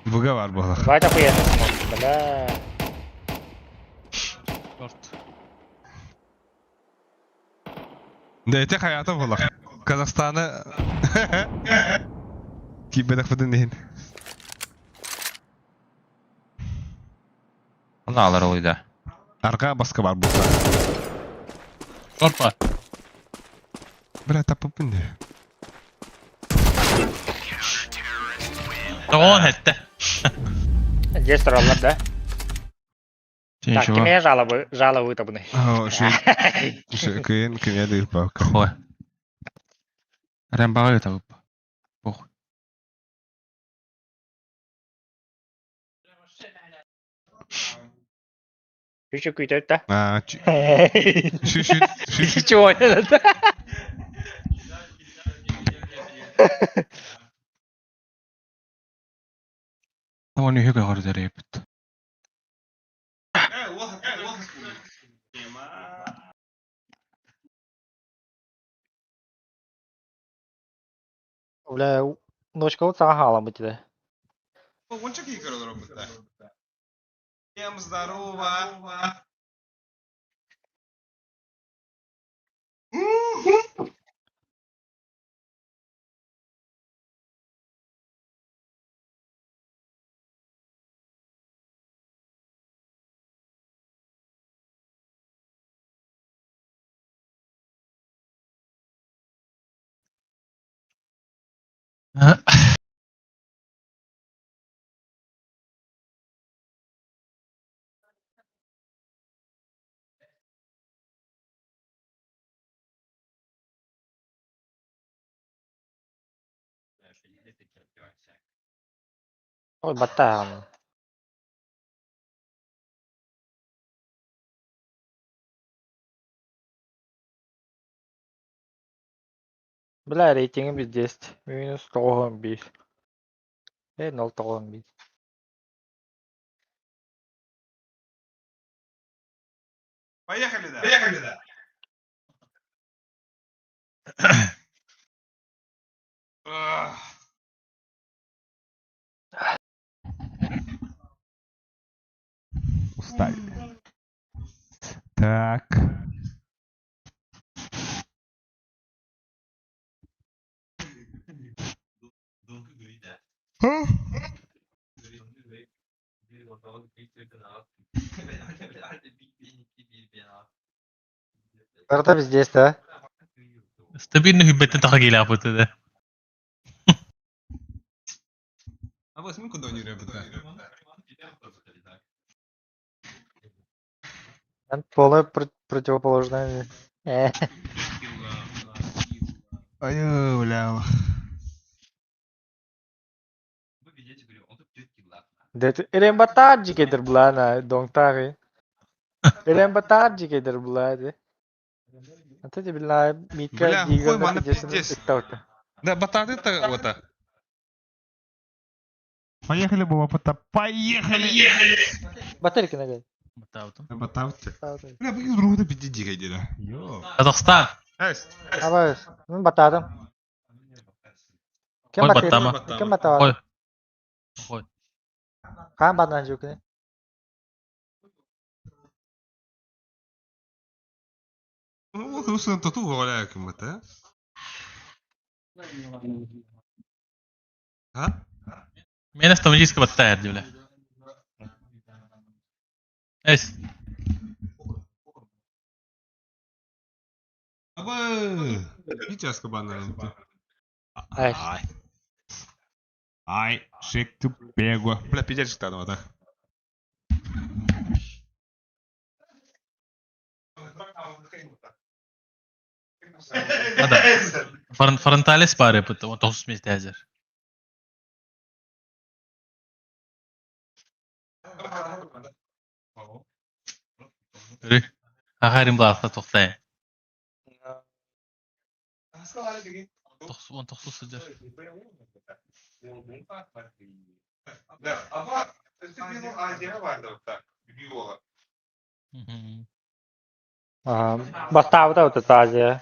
Буга бар була. Давай охуенно смотрим, бля. Шорт. Да это хаята була. Казахстана. Кибедах фадынын. Оны алар олуйда. Арга баска бар була. Шорт бар. Бля, тапып инде. Тоҕон этте. Здесь троллар, да? Че, Так, ничего. кимге жалобы, жалобы табыны. О, ши. Ши, кыйын кимге дип бак. Хой. Рэмбаҕа ыытабып. Похуй. Еще күйтөт да. А, ши ши ши ши. Чего это? Оны үһү көҕөр дэрээбит. Бля, ночка вот сага халам бит. Всем здорово. Ой, батан. Бля, рейтингим пиздец. Минус 91. 0,91. Поехали, да. Поехали, да. Ах. Устали. Так. А? Барыта пиздец, да? Стабильный хүббеттен таха келе апыты да. А возьми куда не ребята. Полная противоположная. Ай, бля. Эрен кетер булана, доңтары. Эрен батарджи кетер булады. А ты бля, Митка Бля, хуй, мана пиздец. Да, бататы-то вот. Поехали, Баба Поехали! Батарейки нагай. Батаутым. Батавты. Бля, бұл другу пиздец дикой деда. Казахстан. Эс. Абай, мен батадым. Кем Ой, батыр? баттама. Кем батабы? Ой. Ой. Кан батан жүкүнө? Ну, вот тату говоря, кем это. А? Мен автоматически баттайыр бля. Эс. Абы. Сейчас кабана. Ай. Ай. Ай, шик ты бегу. Бля, пиздец, что вот так. Ада. Фронталис бары быты, 19 месте әзір. Ағарим лафта тоқтай. 19 сыдыр. Да, аба, Бастабыта вот Азия.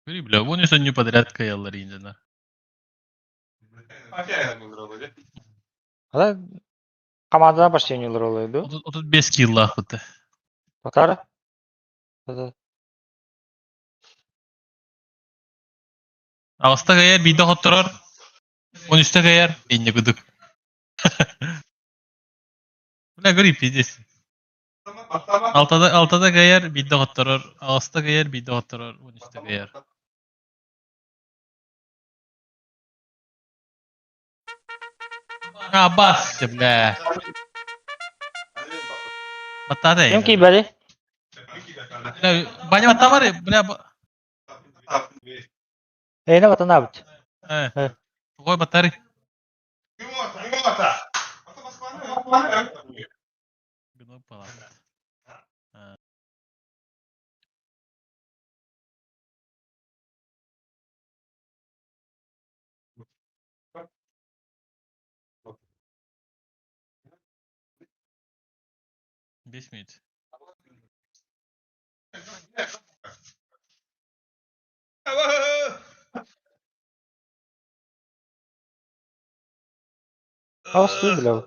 Бери, бля, вон еще не подряд каяллар инженер. Ада командадан почти не роллойду. 35 килла быты. Батар? Ағыста каяр бейді хоттырар. 13-те каяр бейне күдік. Бля, гори пиздец. Алтада каяр бейді хоттырар. Ағыста каяр бейді хоттырар. 13-те каяр. А, бас, бля. Баттады. Ким кийбери? Бля, баня баттамары, бля. Эйне батанабыт. Э. Ой, баттары. 5 минут. Алсты, бля.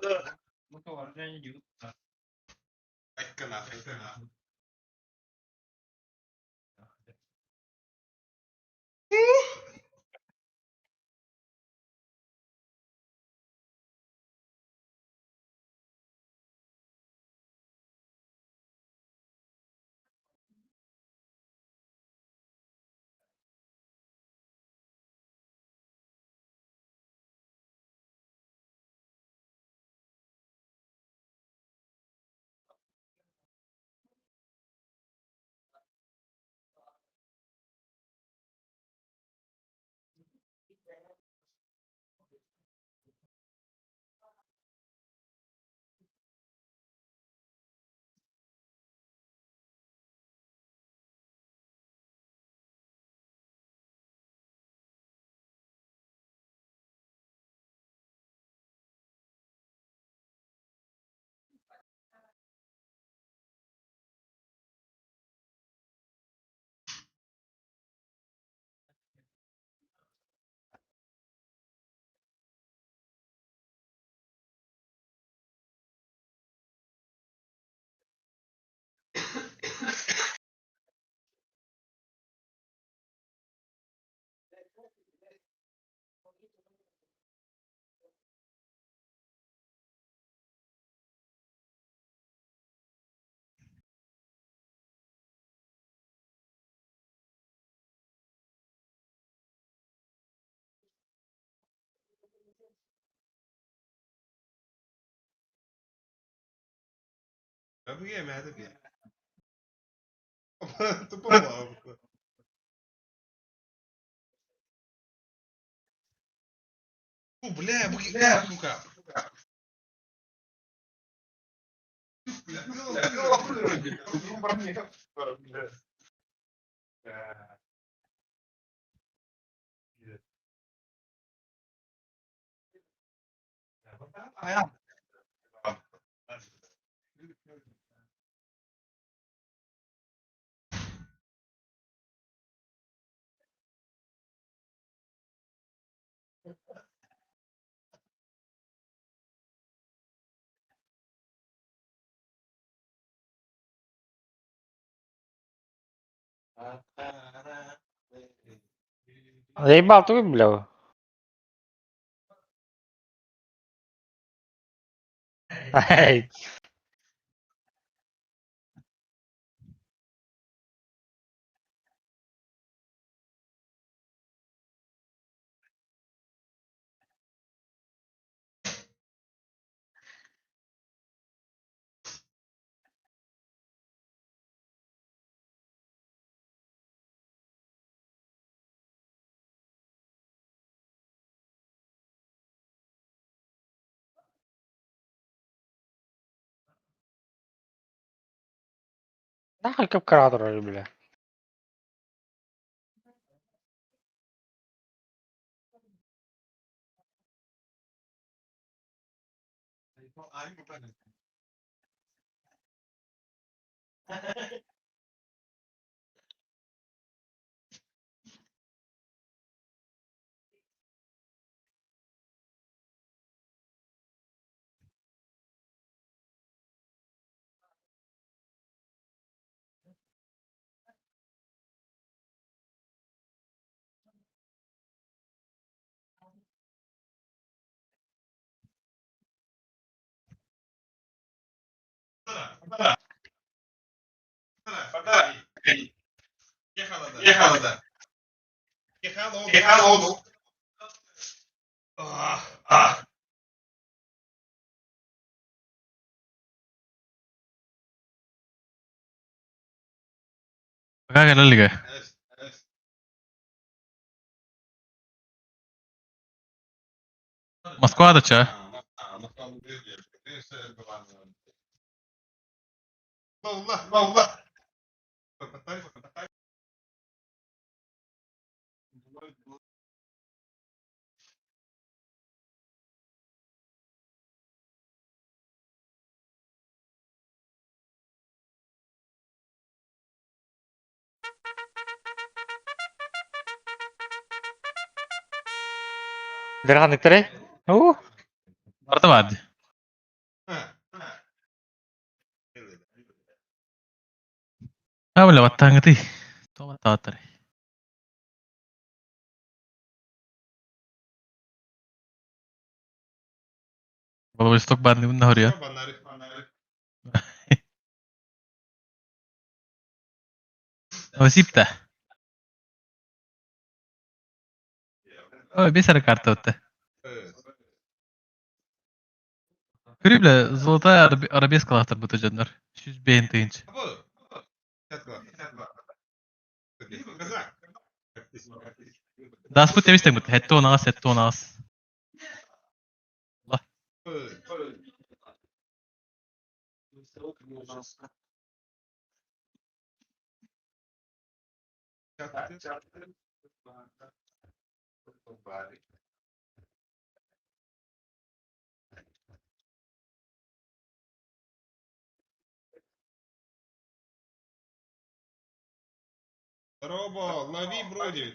Заебал ты, бля. Эй. Нахуй как кратер, бля. Пока кэлэлигэ. Москва да ча. Дырганыктары? У? Барда барды. А бля, баттаңыты. Тома тааттары. Владивосток барды бун нахория. Осипта. Ой, бесер карта өтті. Көрі золотая арабеска лақтыр бұты жаднар. 105 тыынч. Даспут тебистен бұт. Хетті он ағас, хетті он ағас. Роба, лови броди.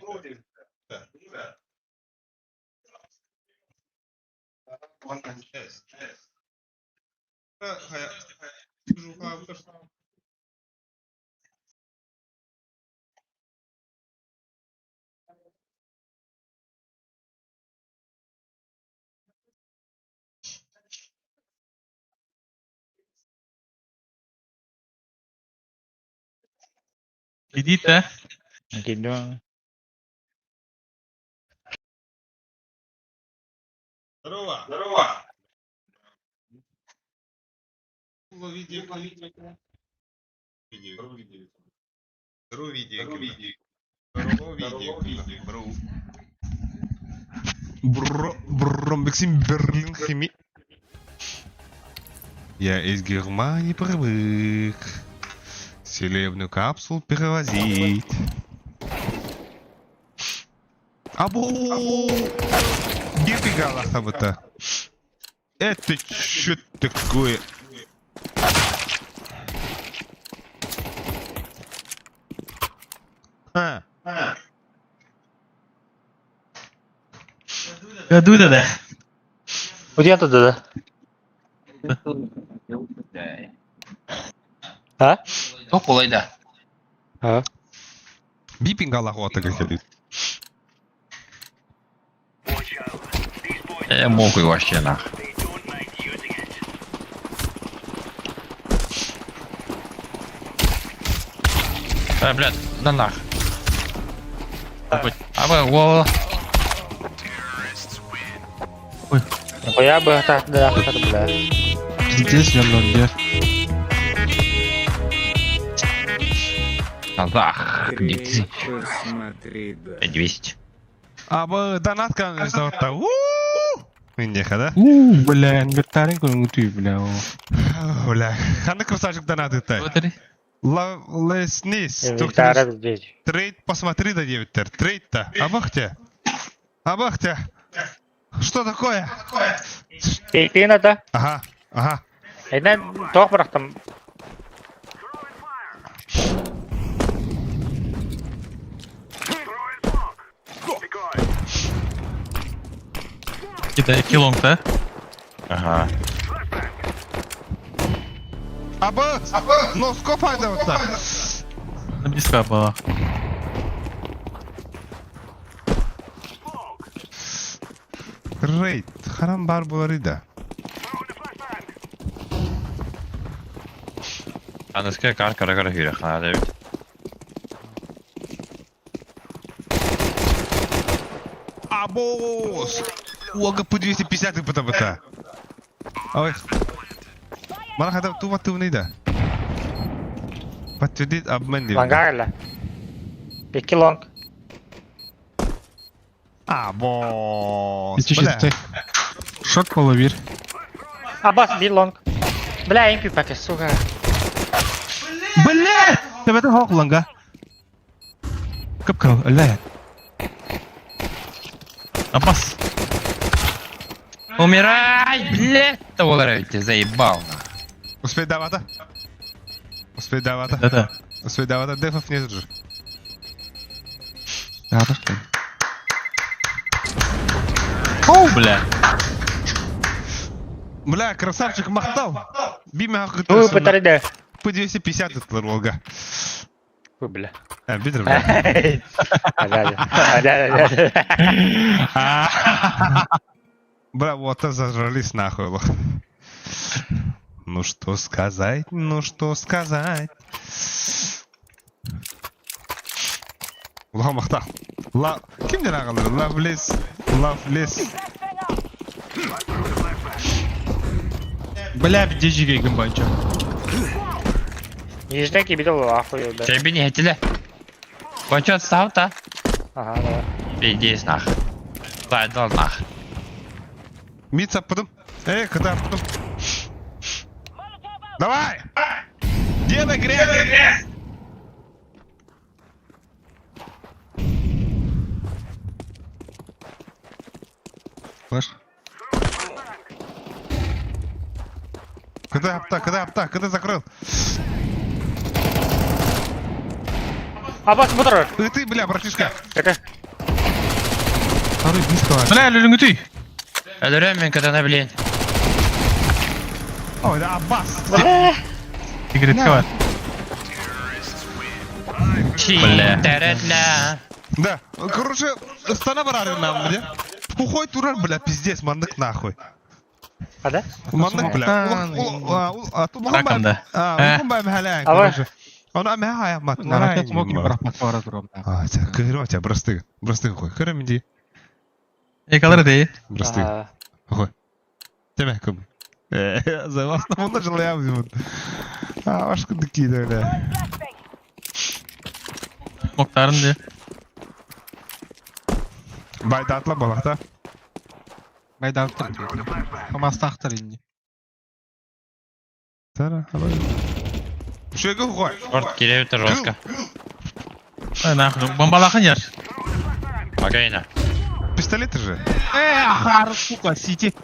Иди да. Киду. Здорово! Здорово! Бро, бро, Максим Берлин хими. Я из Германии привык селебную капсулу перевозить. Або! Где ты галахабыта? Это что такое? А, Гадуда да. Удиан туда да. А? Тоқ олайда. А? бипинг галахуата как Э, мокрый вообще нах. Э, блядь, да нах. А вы, во, Нахуя бы так да, бля. Пиздец, я где. Казах. Три, посмотри, да. 200. А бы донат канализовал-то. Индиха, да? У, бля, инвентарь ты, бля. о. Бля, ханы красавчик донат это. Смотри. Леснис. Инвентарь здесь. Трейд, посмотри до 9 тер. Трейд-то. Абахте. Абахте. Что такое? Ты надо. Ага, ага. Эйнен тоқ бірақтым. Кидай килонг, да? Ага. Абы, но скоп айда На близко было. Трейд. Харам бар буларида. Аныска кар кара кара хүйрі хана деп. Абос! ОГП 250 и ПТБТ. Ой. Мана хата тува тувнида. Подтвердить обмен деп. Лангарла. Пеки лонг. Абос. Пятьдесят Бля. шестой. Шот половир. Абас, би лонг. Бля, импи паке, сука. Бля! Тебе хок ланга. Капкал, бля. Абас. Умирай, блядь, олар өте заебал. нах. Успей давата. Успей давата. Да-да. Успей давата. Дефов не же. Да, да, что ли? Оу, бля. Бля, красавчик махтал. Биме Туй пытариде. П250 это лога. Ой, бля. А, битер, бля. Аля, аля, аля. Бля, вот это зажрались нахуй. лох. Ну что сказать, ну что сказать. Улахан махтал. Ла... Ким ден ағалар? Лавлес. Лавлес. Бля, где жигей гамбанчо? Нижний кибидол, ахуй, бля. Тебе не хотели? Кончу отстал-то? Ага, давай. Пиздец нах. Дал нах. Мид саппыдым. Эй, кыта аппыдым. Давай! Делай грязь! Флэш. Кыта апта, кыта апта, кыта закрыл. Абас, бұдыр. И ты, бля, братишка. Это. Второй близко. Бля, люлюнгутый. Өлөрөм мен катана блин. Ой, да, Аббас. Бля. Игрит хват. Бля. Теретля. Да, короче, стана барары нам, бля. Пухой турар, бля, пиздец, мандык нахуй. А, да? Мандык, бля. Султан. А тут Раком, да. А, Э. улахан бай мхалян, Давай. короче. Ону амэ хаяммат. Нарача смог не бырахпакка бара турам. А, кыһырма ча, бырастыгын. Бырастыгын қой. Көрөм дии. Экалар дей. Бырастыгын. Қой. Теме кым. За вас на муна жылаям зимут. А, баш күндік кейді өлі. Моктарын де. Байдатла балақта. Байдаттыр. Хамастақтыр инде. Тара, абай. Шөгі қой. Шорт кире өтө жестко. Нахуй. Бомбалахын яр. Спокойно. Пистолеты же. Эх, хар, сука, сити.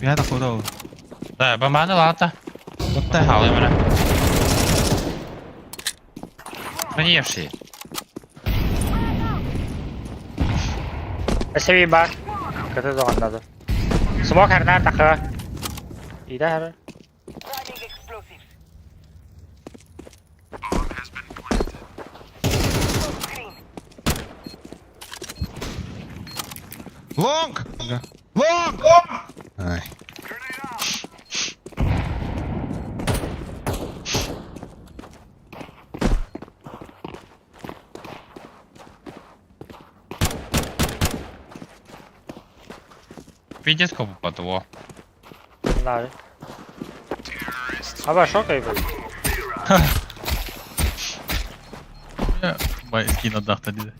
Я так куда? Да, бомбаны лата. Вот так. Халы бля. Проневший. Эсеби бар. Көтө доҕоннодо. Смок харнаар тахы. Ида хары. Лонг! Да. Лонг! Ай. Пиздец попадало. Знаю. Аба шок айбы. Бай скин отдахта диде.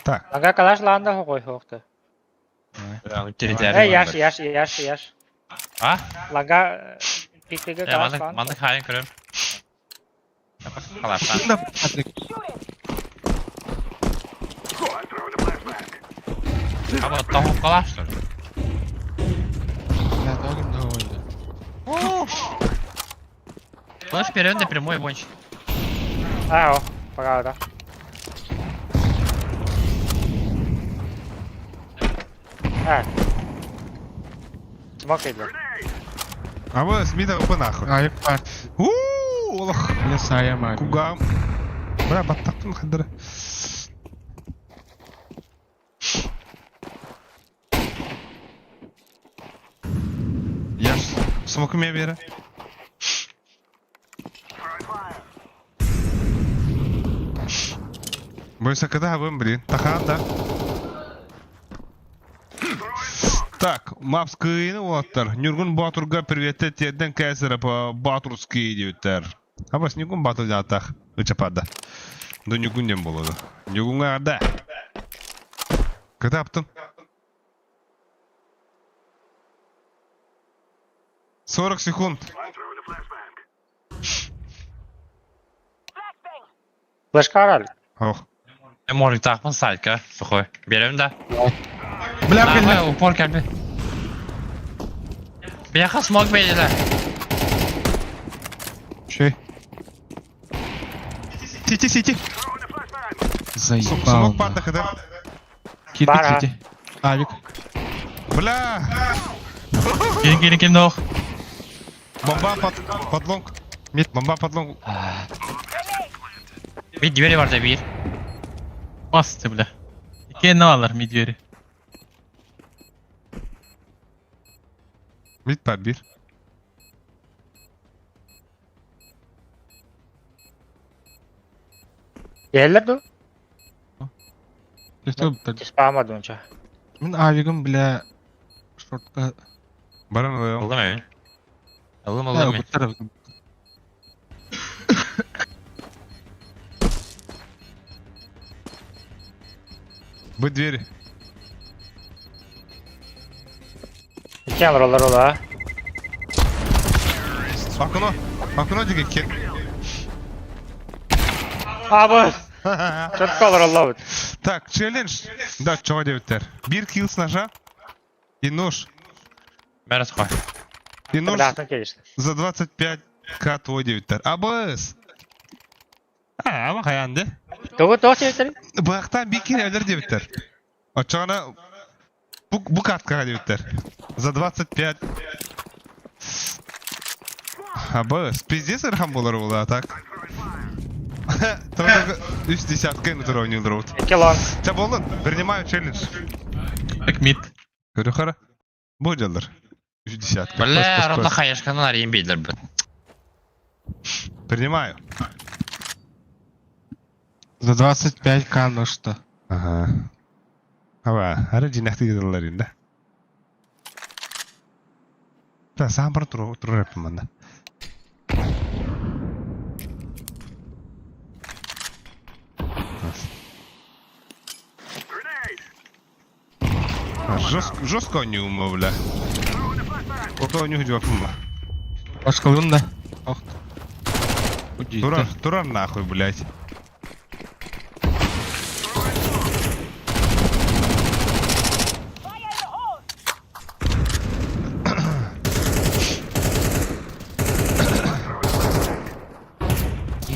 Так. Ага калаш лаанда хогой хогты. Эй, яш, яш, яш, яш. А? Лага пиктеге калаш Маннык лаанда. маннык хайын көрөм. Халашта. Да, Патрик. А вот того калаш что ли? Бля, тогым да ойды. Слышь, вперед на прямой вонч. Аа, пока да. А. Смок иде. А вот Смита опа нахуй. Айып бар. Уу, олох. Бля, сая мар. Кугам. Бля, баттақтың қандыры. Яш, смокуме бері. Бойся, когда вы, блин. Тахан, да? Так, мапскыйны оттар. Нюргун Батурга приветте теден кәсірі по Батурский деуттер. Абас Нюргун Батур жатақ. Учапада. Да Нюргун болады. Нюргунға да. Когда аптым? 40 секунд. Флешка арал. Ох. Может тахман салька, сухой. Берем да. Бля, бля. Давай, упор кәлбе. Бияха смог бейді. Шей. Сити, сити. Заебал. Смок падах, да? Кирпич Бара. сити. Авик. Бля! Келин келин келин ох. Бомба под, под лонг. Мид. Бомба под лонг. Bir двери var da bir. Басты бля. Икки ne alır midveri. Мид под бир. Еллер ду. Что Спама дунча. Мин авигым, бля, шортка. Баран алайым. Алdım evin. Алdım Да, алdım. буттар. Вы двери. Икки алар ола. Окно. Окно деген кел. Абы. Четко алар ола. Так, челлендж. Да, чего девяттер. Бир килл с ножа. И нож. Бәрі сухой. И нож Бляхтан келишти. за 25к твой девяттер. АБС. А, ама хаянды. Тугу тоқ чебитер. Бұяқтан бир килл өлер девяттер. Очағына бу, бу каткаға девяттер. За 25. АБС. Пиздец ырхан болар ол, а так. Только үс десятка утары оонньуулар эбит. Икки long. Чэ буоллун, принимаю челлендж. Так мид. Көрү Бу дьаллар. Үс десятка. Бля, ровно хаешканы арыйын биэдилэр бит. Принимаю. За 25к ну что? Ага. Ава, ары дьиҥнээхтик ыыталлар инде. Да, саам баран турар эппин манна. Жестко, жестко оонньуум бля. Ото оонньуу дьуоппун ба. Башкалын да. Ох. Турар, турар нахуй, блядь.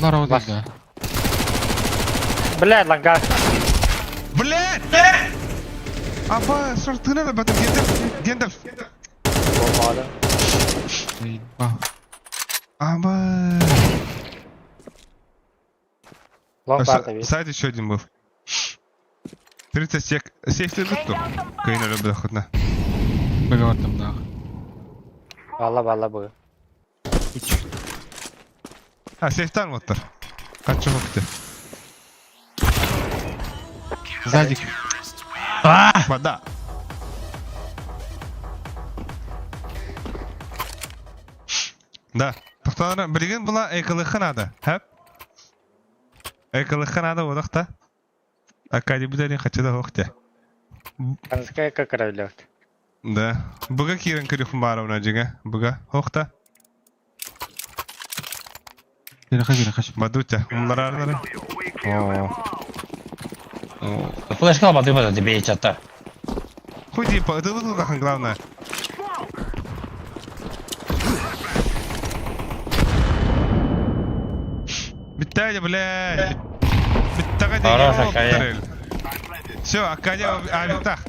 Народ Бас. да. Бля, ланга. Блядь! Аба, сортына да батым, Гендальф, Гендальф. Болмады. Заебал. Аба. Long бар да Сайт еще один был. 30 сек. Сейф ты тут? Кайна любит охотно. Быгар там да. Валла валла бу. А, сейфтан вот тар. Качы хокты. Сзади. Вода. Да. Тохталара билигин була экылыхха надо. Хэп. Экылыхха надо бодохта. Акади бүтэрин хачыда хохте. Канская как ролет. Да. Буга киирэн көрүөхпүн баарабына дьиҥэ. Буга хохта. Переходи, переходи. Бадутя. Умнараарнары. О. Флешка албатым бата тебе чатта. Хуй типа, это тут главное. Бүттэ блядь. Бүттэҕэ Хорош, Акадия. Все, Акадия авитах.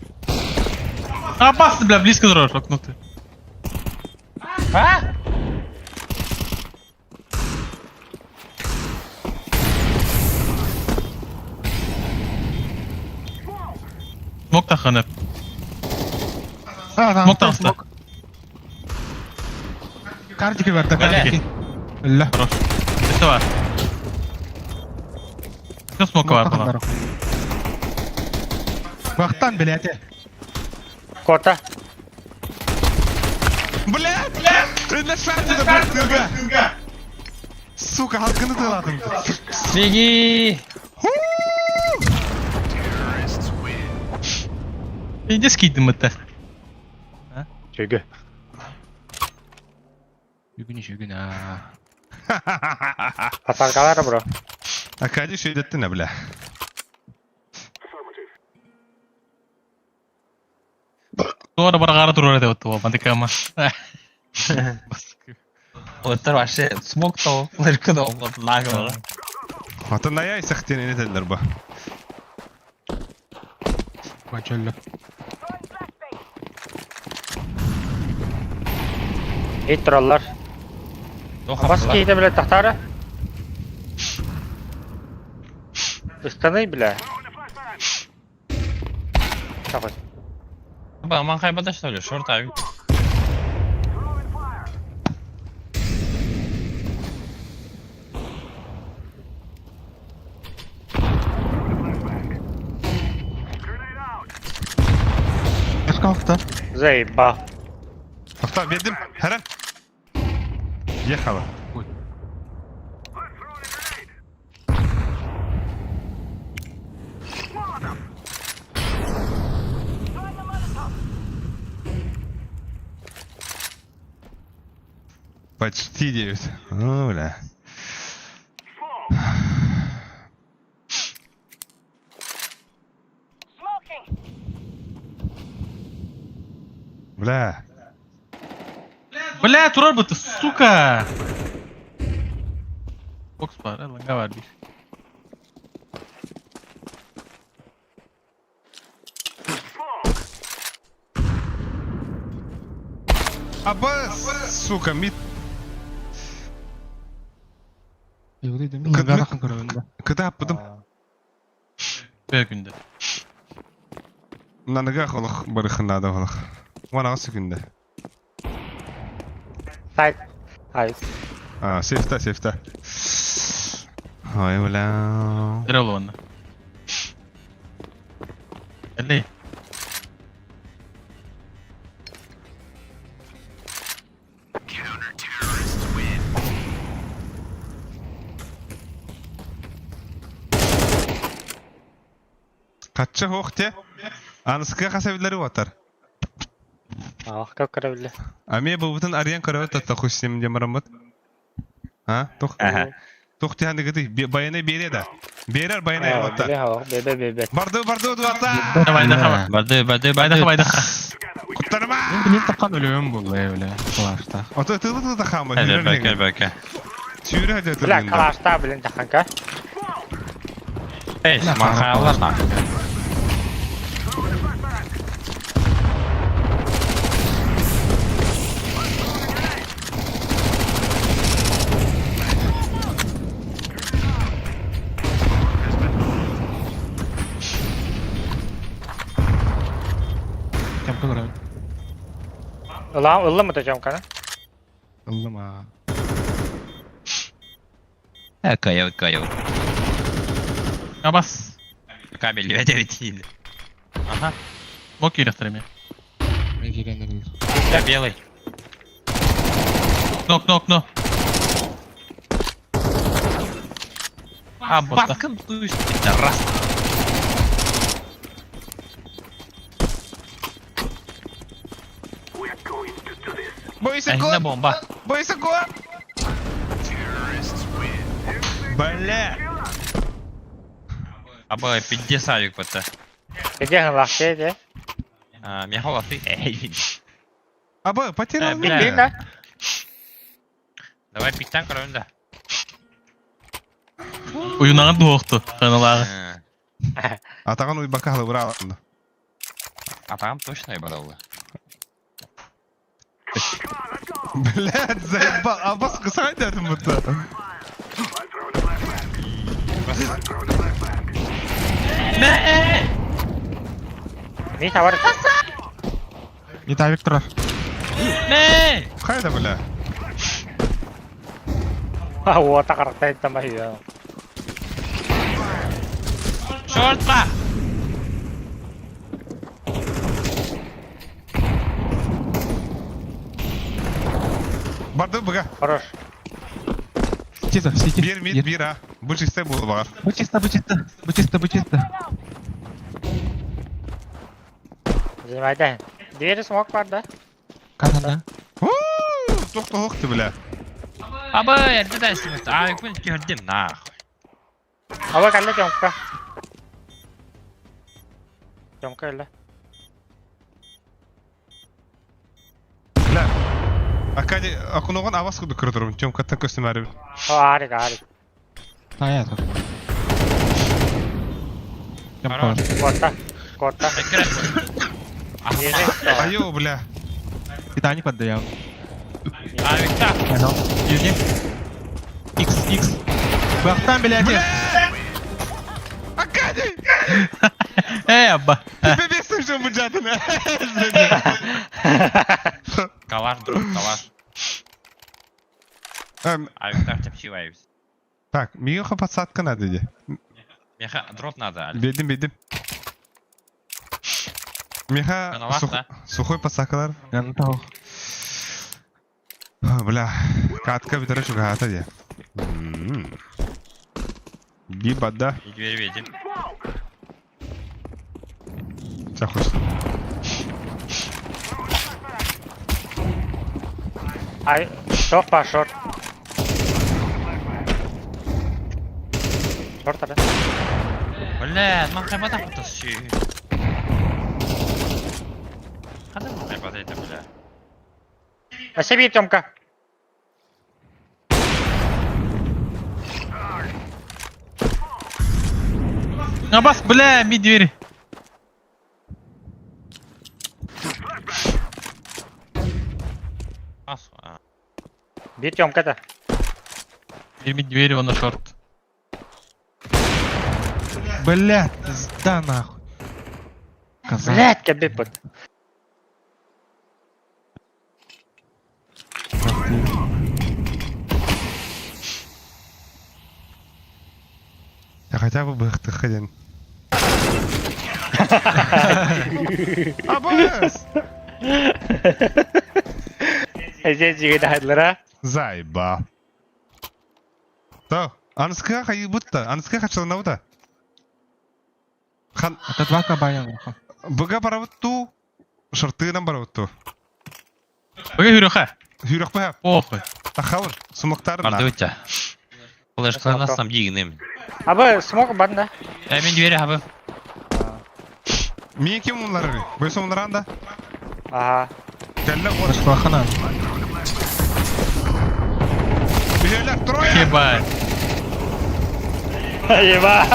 Опасно, бля, близко дрожь, окну ты. А? Смок таханып. А, там. Смок таҕыста. Картики бар да, Бля. картики. Ля. Хорош. Это бар. Все смока бар була. Бахтан, блядь. Кота. Блядь, блядь! На шарте да, Сука, халкını тыладым. Беги! Иди скидым это. Чүгү. Бүгүн бүгүн а. Атакалар бро. Акадия шөйдеттин бля. Туора баргара турар деп отты мандыкама. Оттар вообще смок то, флешка да вот нагло. Ата ная исахтен энетеллер ба. Бачалла. Ит тураллар. Бас кейде бля тахтары. Ыстаны бля. Такой. Ба, хайбада что ли? Шорт авик. Башка Заебал. Тоқта, бердим. Харан. Ехала. Ой. Почти 9. Ну, бля. Бля. Бля, турар бу сука. Бокс бар, ланга бар бир. Аба, сука, мид. Лыгарахан көрөбүн да. Кыта аппытым. Бөкүндө. Наныга холох барыхын наада холох. Ванаға секунда. Сайт. Ай. А, сейфта, сейфта. Ой, бля. Эрэ олуонна. Элли. Качча хоох те. Аныскыга хасабиллары батар. Ах, как корабли. Аме бубутун арыйан көрөбөт татта хуй с ним диэн бараммыт. А, тух. Тух тиһан гыты байыны бере да. Берер байыны батта. Бебе бебе. Барды барды батта. Давай даха. Барды, барды, Байдаха барды. байдаха. Куттарма. Мен тапқан өлөм булла бля. Калашта. Ото тылы тылы хама. Әле бәкә, бәкә. Сүүрэ хөдө Бля, тылы. калашта, блин, таханка. Эй, махалар нахуй. Тямка көрөбүн. Ылам, ыллым это жамканы. Ыллым а. Ә, каяу, каяу. Абас. Кабель өтө бит. Ага. Мок киирехтэр эмиэ. Мен киирэн Я белый. Окно, окно, окно. А, Вот баскын туш, пидорас. Бойся Әһинне кот. бомба. Бойся кот. Бля. Аба, пиздец авик бата. Где лахте, де? А, мехала ты. Эй. Аба, потерял. Э, бля. Блин, да? Давай пиктан көрөбүн да. Уюнаган дуохту. Ханалағы. Атаган уй бакалы бра. Атам точно ебаралды. Блядь, заебал. Абас кысай дедим будто. Не товар. Не та Виктор. Мэ! Хайда, бля. А, вот так рактай там аю. Шортка! Барды быга. Хорош. Чисто, сити. Бир мид, бир а. Бу чисто булу багар. Бу чисто, бу чисто. Бу чисто, бу чисто. Занимай, Двери смог бар, да? Катана. Тохто хохты, бля. Аба, эрдэ дайсың. Ай, күн көрдüm нахуй. Ава калла жамка. Жамка эле. Бля. Акади, акуногон авас куду көрдүрүм. Тёмкаттан көстүм әрі. О, арик, арик. Тая тут. Тямка. Корта. Корта. Экрет. Двери. Айо, бля. Титаник отдаял. Авикта. Юни. Икс, икс. Бахтан, блядь. Акади! Эй, абба. Тебе бесим, что буджатын. Калаш, друг, калаш. Авикта чапчиваюсь. Так, миоха подсадка надо иди. Меха, дроп надо, Аль. Бедим, бедим. Миха, Каналах, да? сухой подсакалар. Антох. Бля, катка битара чугата де. Гиба, да. И дверь видим. Захуй. Ай, шок па, шорт. Шорт, да? Бля, махай бата кутасы. Кандай махай бата это, бля? А себе Тёмка. Абас, бля, ми двери. Ас. а. Бир Тёмка-то. Дверь, дверь, он на шорт. Бля, пизда нахуй. Казах. Блядь, кэбиппит. Я хотя бы быхтыха диэн. Абыс! Эзэ жиги даһайлара. Заебал. То, аныскыга хайыбыт да, аныскыга хачыланабыт Хан... Это два кабая нахуй. Быга барабыт туу, шартыынан барабыт туу. Быга хүрөха. Хүрөхпө Похуй. Тахабын, сумуктарын. Бардыбытча. Флешкаларын астам дигинем. Абы смок банда. Э, мен двери хабы. Мин ким унлары? Бойсо унларан да? Ага. Кэллэ вот. Флешкалахана. Билелер, трое! Ебать. Еба.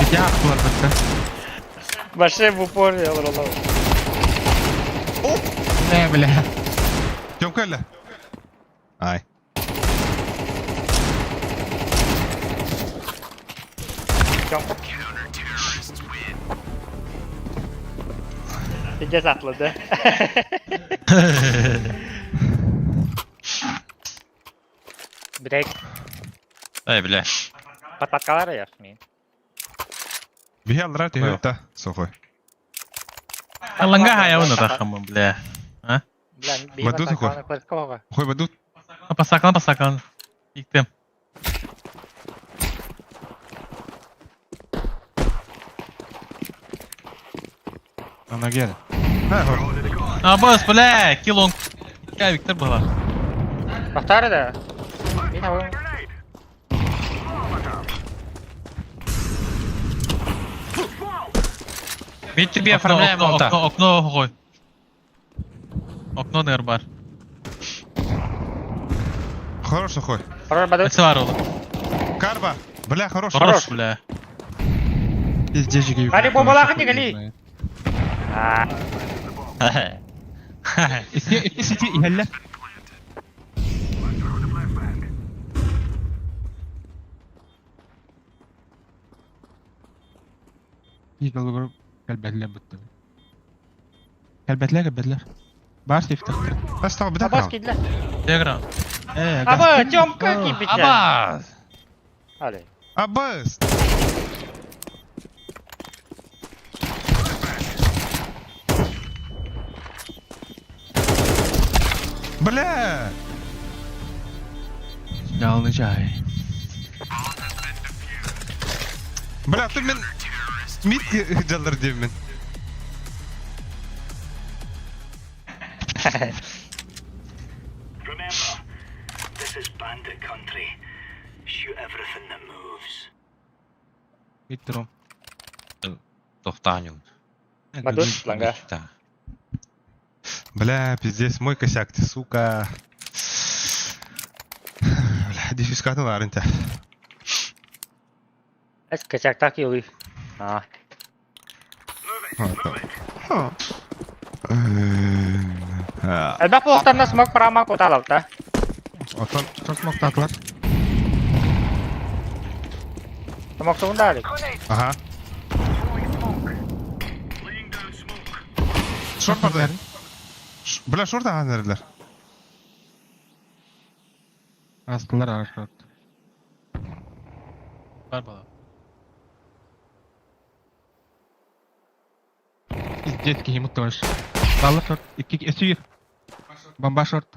Где ахтылар бітті? Баше в упор олоролор. Не, бля. Тём кэллэ. Ай. Пиздец атлады. Брейк. Эй, бля. Пататкалар я мен. Биһи аллара түһүтта, сохой. Аланга хаяуна тахамы, бля. Бля, Бадут такой. Хой бадут. Пасакан, пасакан. Иктем. Она где? Абас, бля, килон. Кай, Виктор была. Бахтары да. Мен абым. Мен тебе оформляем окно, алта. окно, окно, хой. Окно нер бар. Хорош сухой. Хорош бадут. Это бар Карба. Бля, хорош. Хорош, бля. Пиздец, жиги. Гали, бомбалахын не гали. А, Икки сити иһэллэ. Игалыгыр кэлбэтлер бытты. Кэлбэтлер, кэлбэтлер. Бар сейфтахтар. Астал бida Абас кидле. Дегран. Э, Абы, Тёмка кипиче. Абас! Али. Абас. Бля! Ялны жай. Бля, ты мен мид жаллар дейм мен. Remember, this is bandit country. Shoot everything that moves. Виктором. Тохтаню. Бадут, ланга. Да. Бля, пиздец, мой косяк, ты, сука. Бля, дефискатын ларынта. Эс качак так юли. А. Элбэх буолуохтарына смок парама кутаалалта. Отон Çok moktатылар. Смок тугунда алик. Ага. Шорт барды. Бля, шорт ага нерелер. Астылар арашат. Бар бала. Пиздец, кихи муттаваш. Балла шорт. Икки эсүйір. Бомба шорт.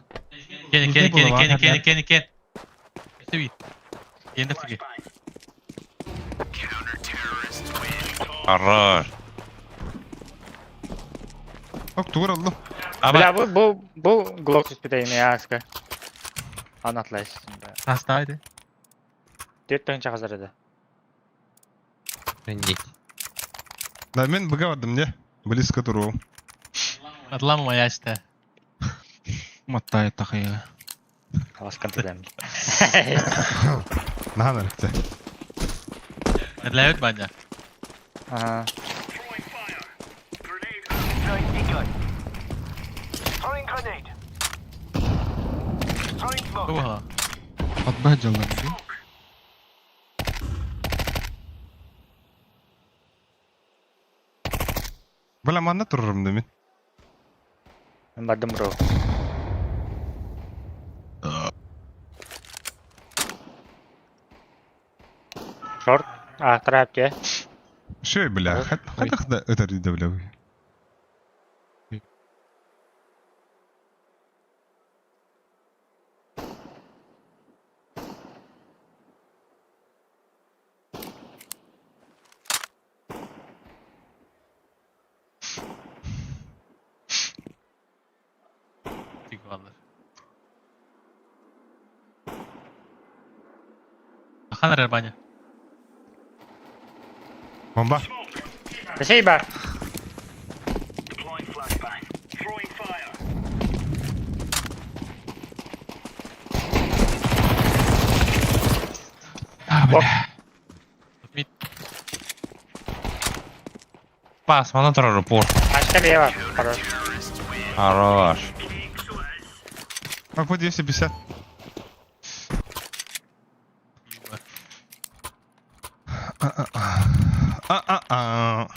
Кени, кени, кени, кени, кени, кени, кени. Севи. Кени фиги. Хорош. Ок, тугур алды. Бля, Аба. бу бу бу глок түспүтэ эми аска. Анатлайс. Хастайды. Төрт тыгынча казар эди. Нет. Да, мен быга бардым, не? Близко туру. Атлама моя işte. Маттай тахая. Аласкан тедем. Нахан эректе. Эдләйт бадя. Ага. Бу бала. Атба жаллар. Бля, манна турарым да мин. Бардым бро. Шорт. А, трапте. Шөй, бля, хатах да өтөр да бля. Тик баллар. Ахан эрэр Баня. Бомба. Спасибо. Deploying flashbang. Throwing fire. А, бля. Мид. Пас, манан турар упор. Ачка лево. Хорош. Хорош. А по 250. А-а-а. А-а-а.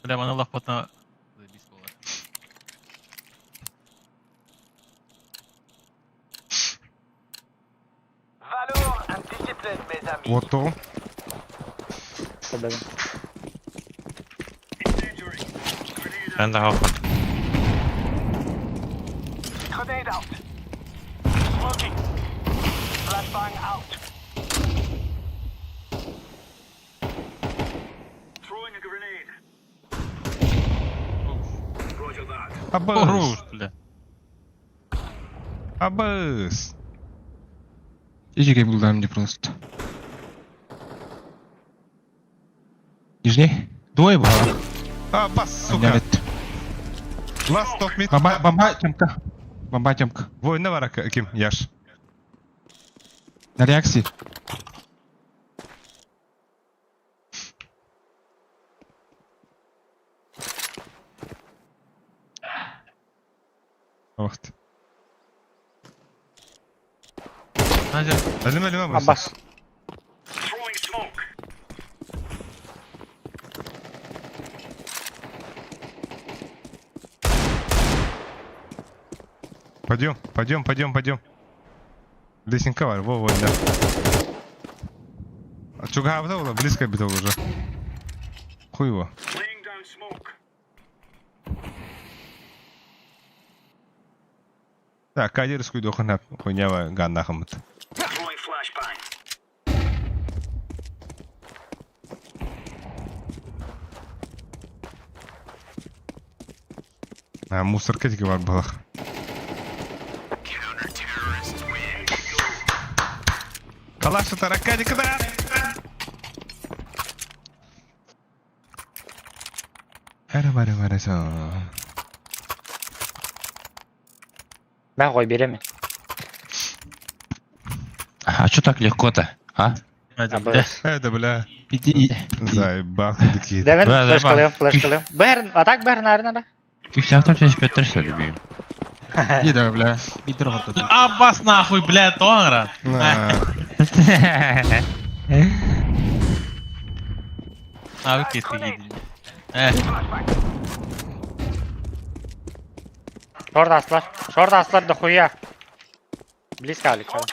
Бля, маны лахпатна. Заебись буолар. Вот то. Победим. Ben de hafif. Grenade out. Smoking. Flashbang out. Throwing a grenade. Roger that. Абыс. Хорош, бля. Абыс. Иди геймбл мне просто. Нижний. Двое было. Абас, сука. Last top mid. Бомба, бомба, Тёмка. Бомба, Тёмка. Война варака, ким, Яш. На реакции. Вахт. Надя. Әлеме, әлеме, абыс. Аббас. Throwing smoke. Пойдем, пойдем, пойдем, пойдем. Лесенка var, во, во, да. А чуга было, близко битал уже. Хуй его. Laying down smoke. Так, кадерскую дохана хуйнява ганнахамыт. Throwing flashbang. А, мусорка тики бар балах. Калаша таракадика да! Эре баре баре са. Ben koy biri А чё так легко-то, а? Надя, бля. Аббас. Это, бля, Иди. заебал такие. Девин, Бля, флеш заебал. кылыам, флеш кылыам. Бэр, атак бэр нарына да. 52, 75 что ли, бьем? Иди давай, бля. Бидер вот это. Аббас нахуй, бля, тоңра. На. А, окей, ты едешь. Э, Шорт аслар. Шорт аслар дохуя. Близко алик. Smoke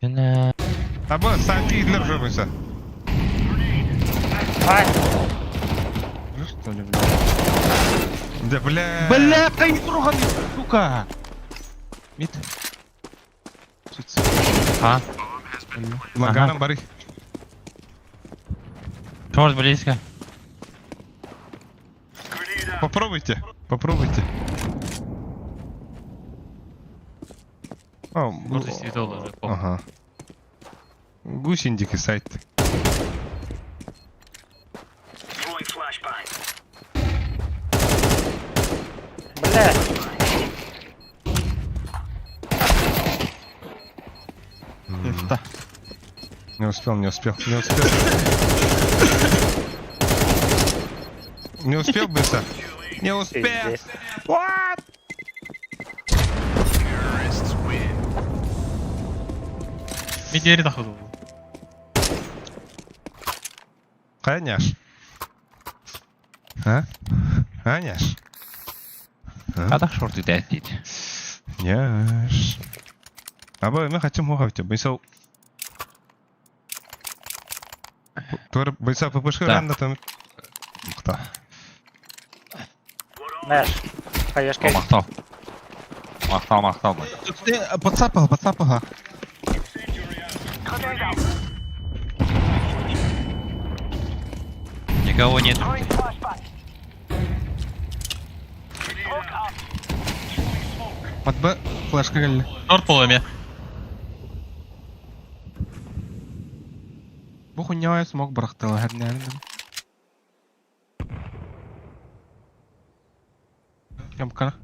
out. Абы, санки идлер жобынса. Ай, Ну что ли, бля. Да, бля. Бля, кай трогай, сука. Мид. А? Лаганом бары. Шорт близко. Grenade out. Попробуйте, попробуйте. О, Может, и светол уже, похуй. Ага. Гусиндики сайт. Throwing flashbang. бля. Да. Не успел, не успел, не успел. Не успел быстро? Не успел. Пиздец. What? Мен дери тахуду. Хайа няш? А? А, няш? Хатах шорты дээт Няш. Аба, мы хотим хохавте. Бысал. Тур быса ППШ ранда там. Махта. Нэш. Хаешка. Махтал. Махтал, махтал. Подсапага, подсапага. Никого нет. Под Б флешка келли. Шорт полуме. Бу хуйня смог бырахтыла хернәрин. Ямкана.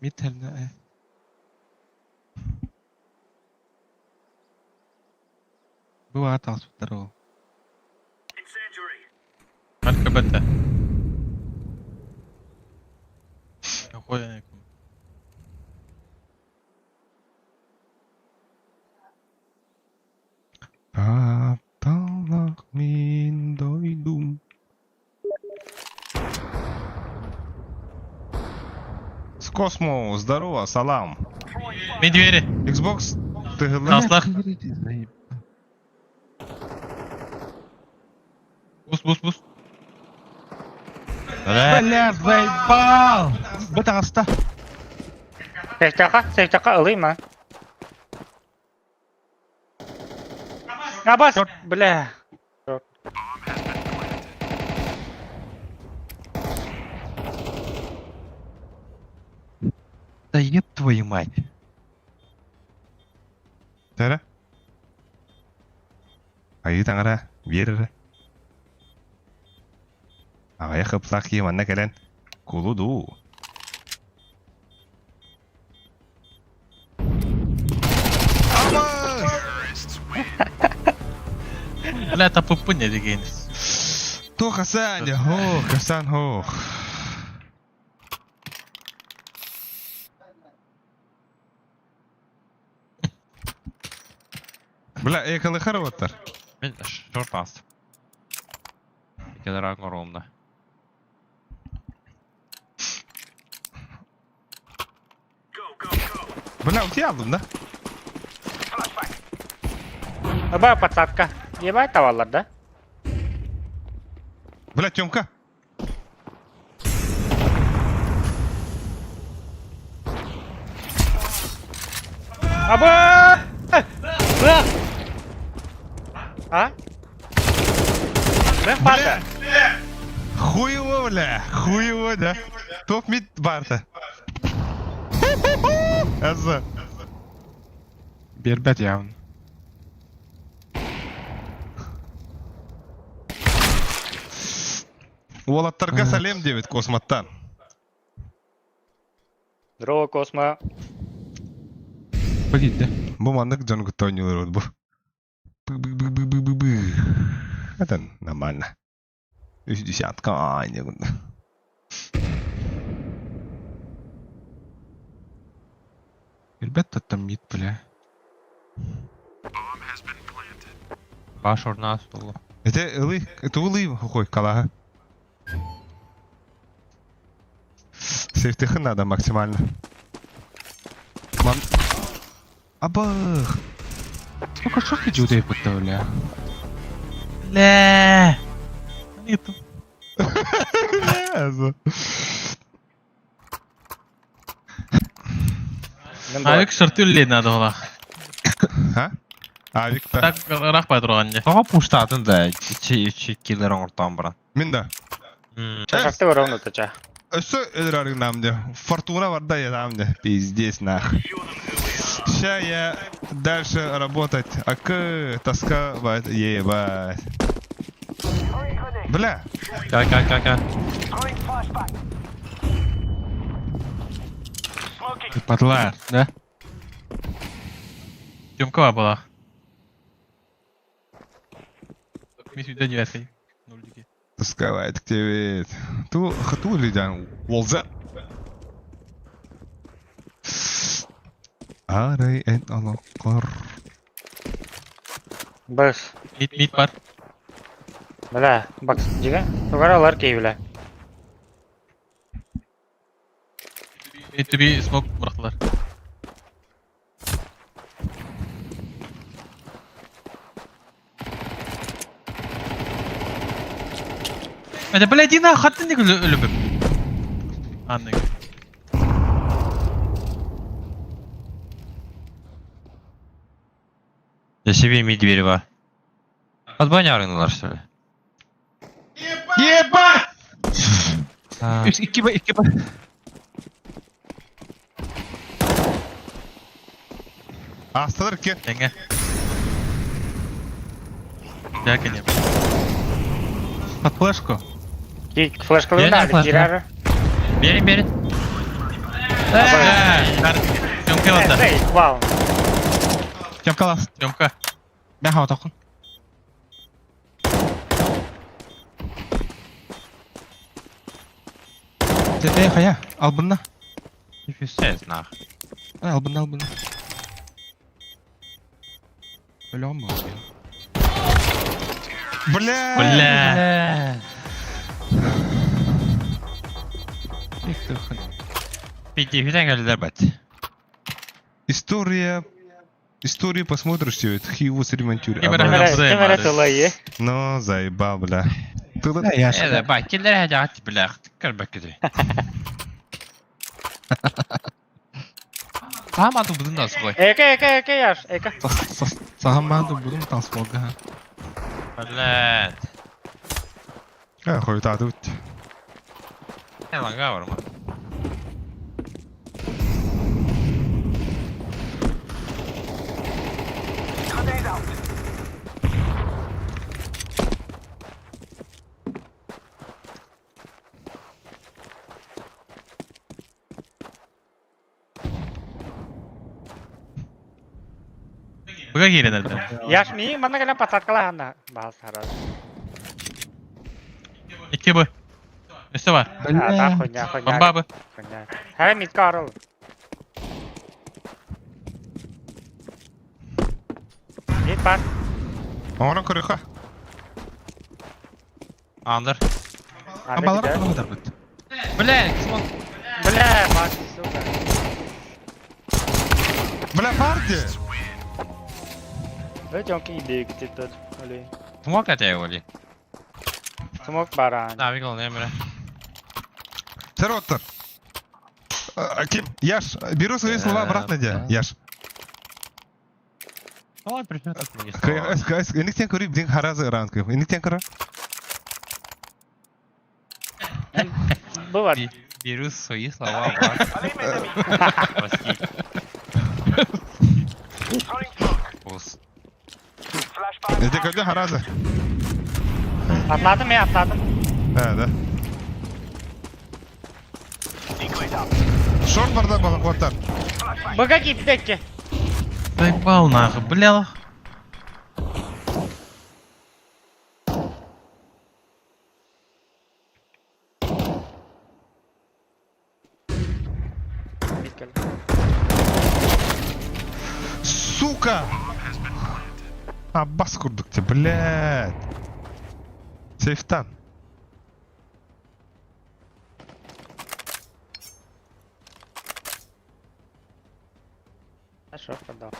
Мид хернә. Бу ат алсыптар ол. Марка бетте. Какой Тапталах мин дойдум. С космо, здорово, салам. Мен двери. Xbox ты Таслах. Бус, бус, бус. Бля, заебал! Бу таҕыста. Сейфтака, сейфтака ылыйма. Абас, бля. Да еб твою мать. Тэра? Айы таңара, берері. Ағая қыплақ кием анна кәлән. Кулуду. Бля, тапыппын не деген. Тох Хасан, хох, Хасан хох. Бля, экалы харваттар. Мен шорт ас. Кедерак ровно. Бля, у тебя алдым, да? Аба подсадка. Ебать tavallar да? Бля, Тёмка. Аба! Бля! А? Бля, пата. Хуево, бля, хуево, да. Топ мид барта. Аза. Бербет явно. Уолаттарга салем девет космоттан. Здорово, Космо. Погоди, Бу маннык дьон кытта ойнуулар бу. Бы-бы-бы-бы-бы-бы. Это нормально. Үс десятка ай, не Бербет там мид, бля. Баш орна столу. Это ылы, это улы хохой калага. Сейфтыхы надо максимально. Мам... Абах! Сколько шахты дьюдей бутта, бля. Бля. Нет. Авик шорты үллей надо было. А? Авик та. Так, рах бай турган же. Тоға пуштатын да, чи чи киллер оңортан баран. Мин да. Шашакты ровно тача. Өссө өлөр намде. Фортуна барда я намде. Пиздец нах. Ща я дальше работать. А к тосковать ебать. Бля. Ка ка ка ка. Ты падла, да? Тёмка была. Ми сюда не весай. Тосковать к тебе. Ту хату лидян. Волза. Арай эн алакар. Быс. Мид мид бар. Бля, бакс дига. Тугара кей бля. Mid to be smoke bıraktılar. Это, блядь, иди нахуй, ты не любим. Анны. Я себе ми дверь ва. Отбанярынылар, что ли? Ебать! А, Үс, икки ба, икки ба. Асталар ке. Теңе. Да, конечно. Под флешку. Ки флешка Я не да, флешка. кирар. Бери, бери. Тёмка лата. Эй, вау. Тёмка лас. Тёмка. Мен хава тоқын. Тете хая, албынна. Пиздец, нах. А, албынна, албынна. Өлөм бу. Бля! Бля. Их ты хын. Пиди, фитен geldiler бат. История... Историю посмотришь, тебе, хиву сремонтируй. Кемера А, Бля, Кемера, кемера бля. тылайы. Ну, заебал, бля. Ты Да, я ж. Э, бак, киллер хәҗә бля, көр бәкеде. Tamam adı bunu nasıl koy? Эка, эка, эка яш, эка. Саган баанды будум танцполга. Блядь. А, хуй, та, тут. Ne lan var mı? Grenade out. Быга киирен Яш ми, манна кэлэн подсадкалаһанна. Баас харас. Икки бу. Өстө бар. А, та хуйня, хуйня. Бомба бу. Хуйня. Хара митка арыл. Мит бар. Оңорон көрүхэ. Анdır. Амбалар кылмадар бит. Блядь, смок. Бля, Макс, сука. Бля, партия! Да, тёнки бег тут. Оли. Смок это его ли? Смок баран. Да, викол не бля. Сароттар. Ким, Яш, беру свои слова обратно, де, Яш. Ой, причем тут мне Иниктен көрі, блин, харазы ранг. Иниктен көрі. Бывает. Беру свои слова обратно. Прости. Throwing smoke. Ус. Flashbang. Эти көрді харазы. Atladım ya atladım. Да, да. Decoys out. Шорт барда балаклаттар. Быга киттек ки. Заебал нахуй, бля. Сука! Аббас курдук тебе, блядь. Сейфтан. Хорошо, продал.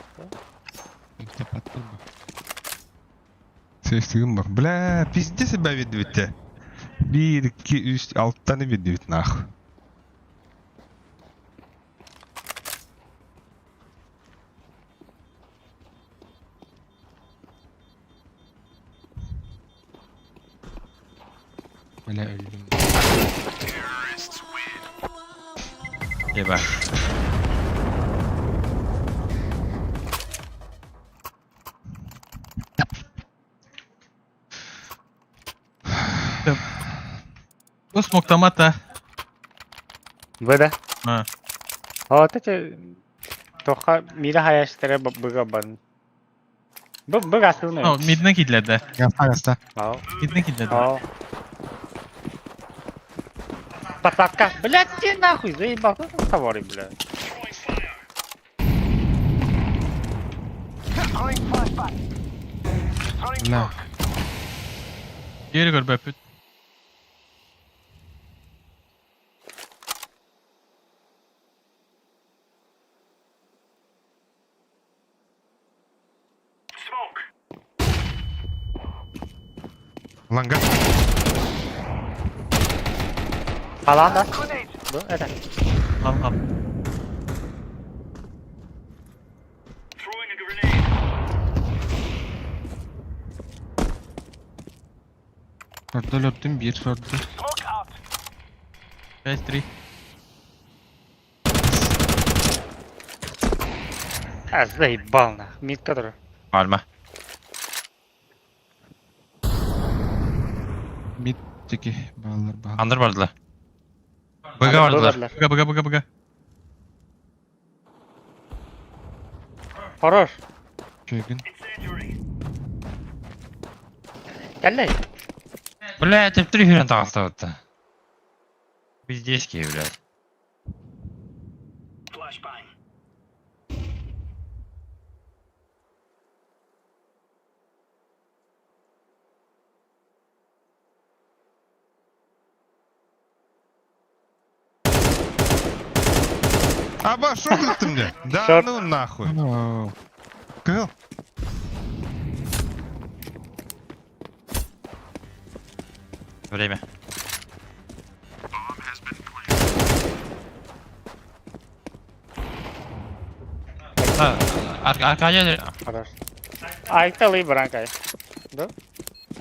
Сейфтигім бар. Бля, пизде себя видвите. Bir, iki, üç, altı tane видвит нахуй. Бля, өлдүм. Еба. Бу смоктамата. Вы да? А. Вот эти... Тоха мира хаяштара быга бан. Б быга асылны. Ну, мидне кидлер да. Гаста, гаста. Ау. Мидне кидлер. Ау. Подсадка. Блядь, ты нахуй заебал. Что за товары, блядь? Throwing flashbang. Бля. Диэри көрбөппүт. Ланга. Алан да. Бу это. Ал ал. Сордол өртүн биир сорду. 5-3. А, заебал нах. Мид который. Пальма. Мид теки баллар баһа. Андыр бардылар. Быга бардылар. Быга быга быга быга. Хорош. Чөйгүн. Кэллэй. Бля, төптүрү хүрэн таҕыстабытта. Пиздецкий, блядь. Аба, шо ты мне? Да Шорт. ну нахуй. Кыл. Время. А, Аркадий, Хорош. Айта лый баранкай. Да?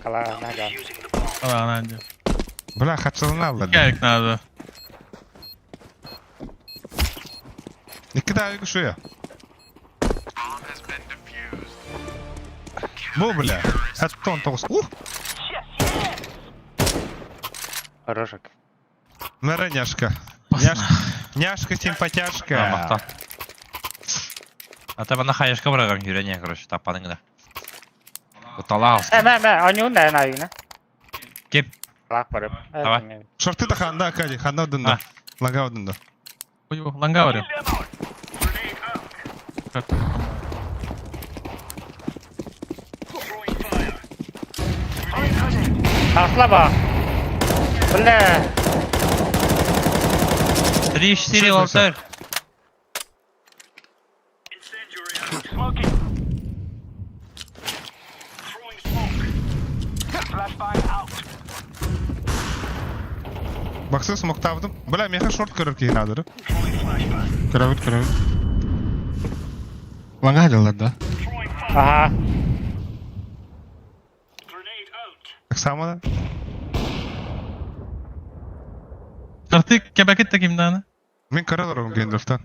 Кала нага. Алаҕана дьэ. Бля, хачылына алла. Кэлик наада. Икки да шуя. Бу, бля. Аттон тоғыз. Ух! Хорошик. Мэра няшка. Няшка, няшка симпатяшка. Махта. А тебе на хаешка барагам юрение, короче, тапаның да. Уталаус. Э, мэ, мэ, они унда, на юна. Кеп. Лак барып. Давай. Шорты да ханда, Акади, ханда удында. Лага удында. Ой, ланга барыам. Аслаба. Бля. 3-4 Волтер. Баксы смоктавдым. Бля, меха шорт көрөр кейин адыры. Көрөбүт көрөбүт. Ланга дьаллар да. Ага. Самана. Шарты кэбэкит да кимдааны? Мен көрө олором Гендальфтан.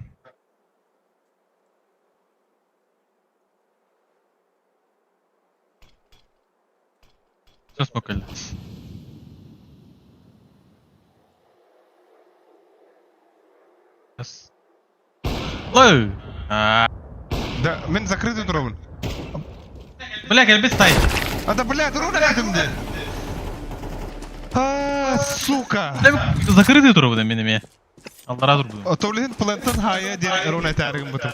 Все смокали. Раз. Лоу! А, Да, мен закрытый турамын. Бля, кэлбит стай. А да, бля, туруна кәдімді. А, сука. Закрытый турбудан мен эме. Аллара турбудан. Толин плентен хая ден руна тәрігім бұтым.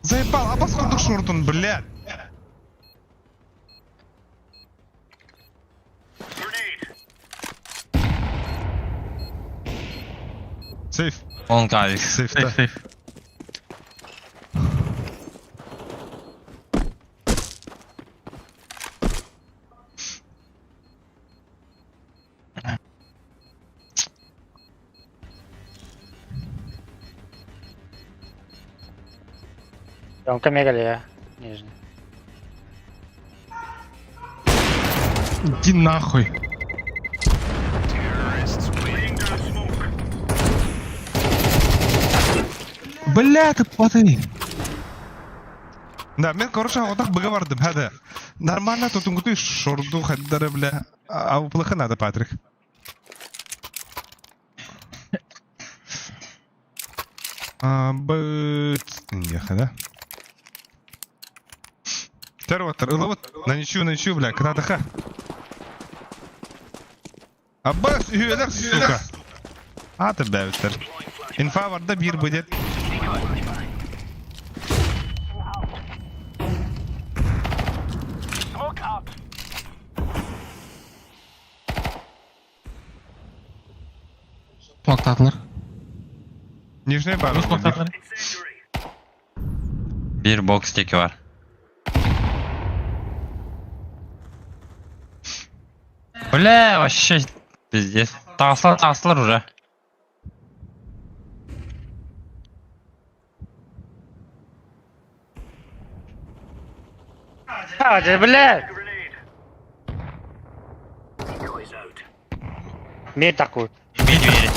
Заебал, а басқырдық шортын, блядь. Сейф, Он кавик. сейф, Сейф, да. сейф. Онка мегалия. Нижний. Иди нахуй. Бля, ты паты. Да, мен, короче, отақ бұға бардым, хәді. Нормально тутунгутуй шорду хәддары, бля. А плохо надо, Патрик. А, б... Не, да? Терватер, ылыбыт. На ничью, на ничью, бля, кратаха. Аббас, үйелер, сука. А ты бәвіттер. Инфа барда бир будет. Смоктаатылар. Нижний бар. Рус смоктаатылар. Бир бокс теки бар. Бля, вообще пиздец. Таслар, таслар уже. А, дьэ, бля! Мин такой. Бей двери.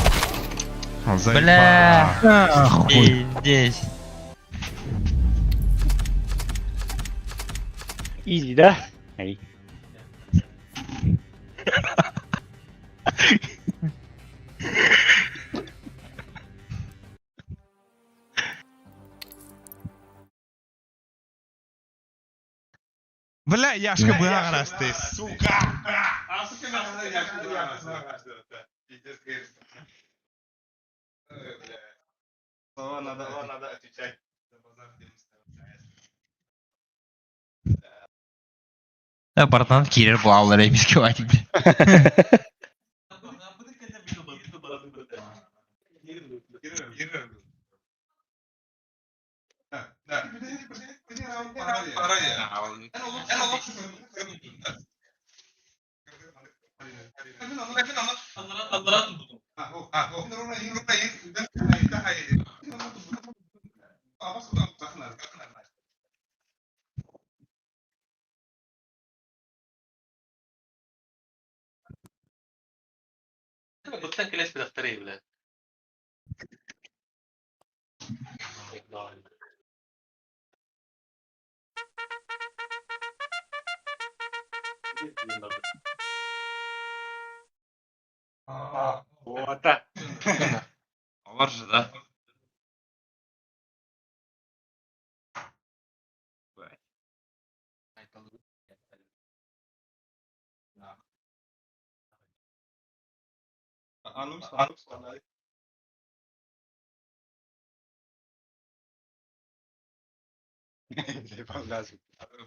Заебала. Бля, пиздец. Изи, да? Эй. Бля, Яшка быһаҕарасты, сука! Слова надо отвечать. Братан, кирер буаллар эмис киватик. Буттан келес бідақтары, бля. Ота. Бар же, да?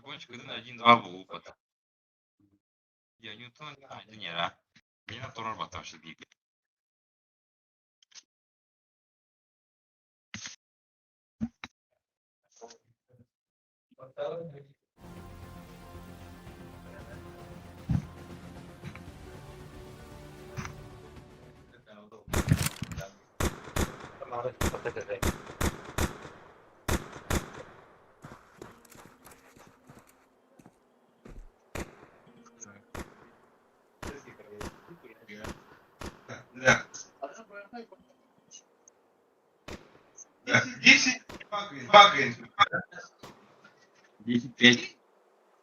Гонщик 1-2 был опыт. Я не не, не на турар батавшы биг. Да. 10, 2 10 5.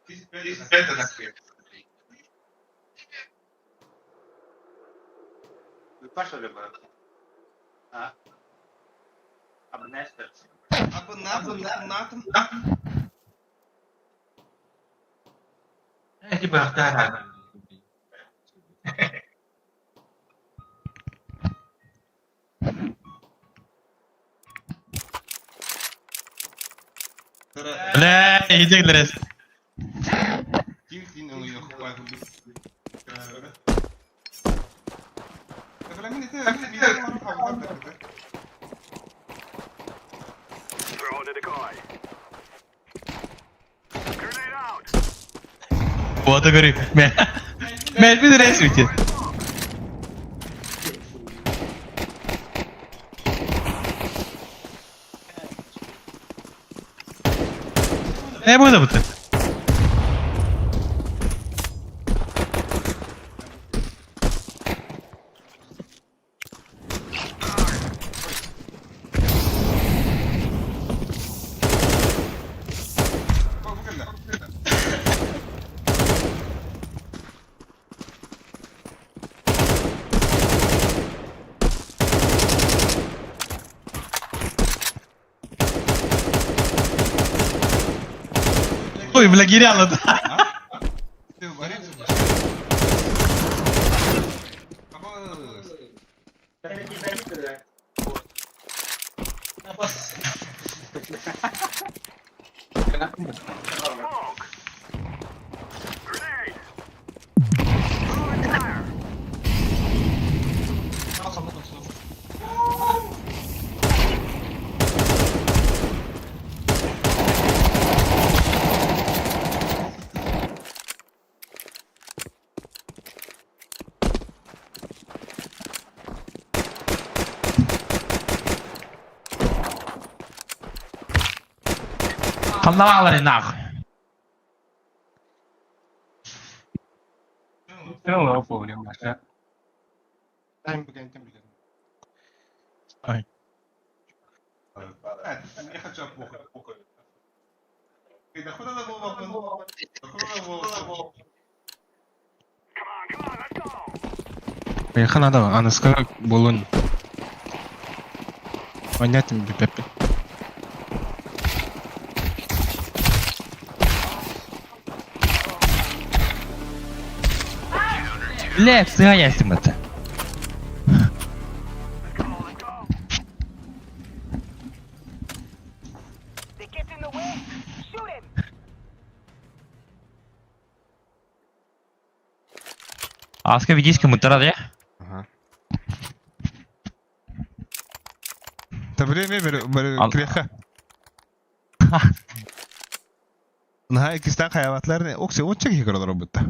10, 5 это Бля, иди глядь. Вот, говорю, Мэльбин рейсуйте. Не буду бутын. Ой, бля, гиряла. Ханналаалары нах. Миэхэ надо аныска буолун. Понятен бүппэппин. Бля, сыа ясим это. Аска видиска мутара да? Ага. Та время бер бер креха. Наһаа иккистээн хайаабатылар оксе отча киһи көрөлөр бута.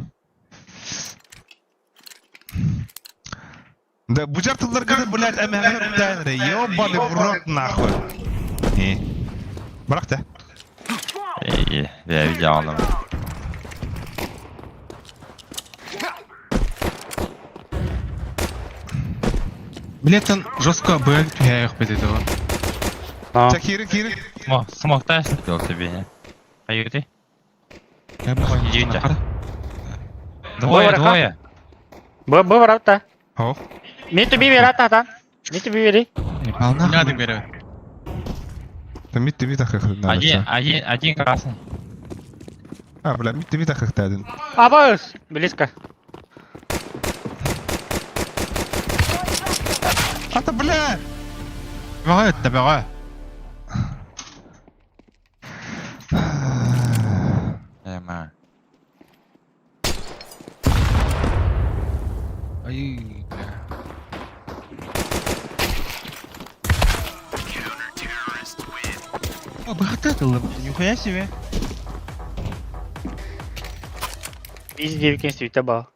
Да бучар тылларга блядь эмэҕэр үктээн ёбаный в рот нахуй. И. Бырах да. Эй, я видел. Билеттен жестко быа түһээйэхпит этого. Ча киирин киирин. Смог сделал тебе, не? Поехали. Идите. Двое, двое. Б б барапта. Хо. Мин түби бери атан. Мин түби бери. Надо бери. Та мит мит ахах Один, один, один красный. А, бля, мит мит ахах один. Абыз! Близко. А та бля! Бөҕө да бөҕө. Эма. Ай, бля. О, быхата тылы, нихуя себе. Везде викин свита бал.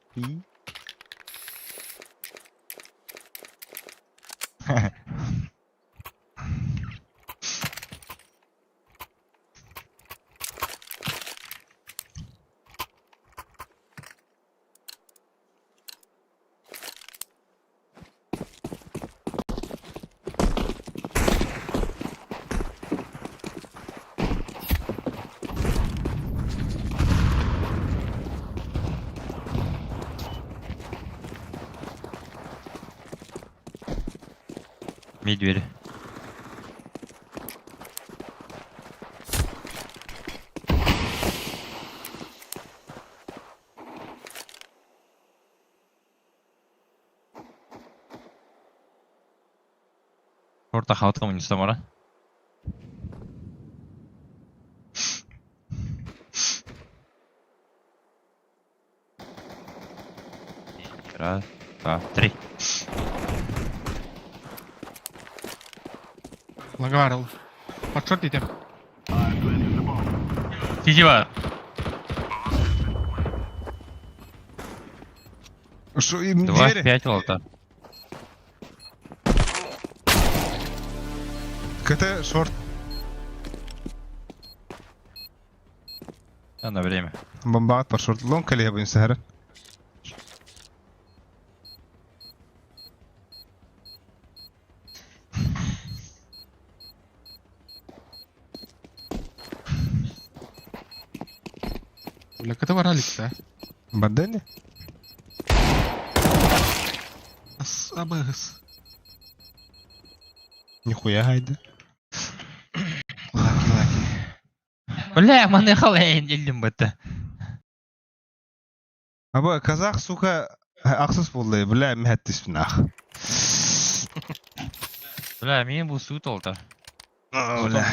Ми двери. Орта халтым не самара. Раз, два, три. Лагарыл. Подшот идем. Сиди бар. Шо, им Два, двери? пять волта. КТ шорт. Да, на время. Бомбаат по шорт. Лон коллега будем сахара. Бля, ката баралик да. Бандени? Абыз. Нихуя гайда. Лаки, лаки. Бля, маны халайын елдім бітті. Аба, казах, сука, ахсыз болды, бля, мәттіспін ах. Бля, мен бұл су толты. Бля.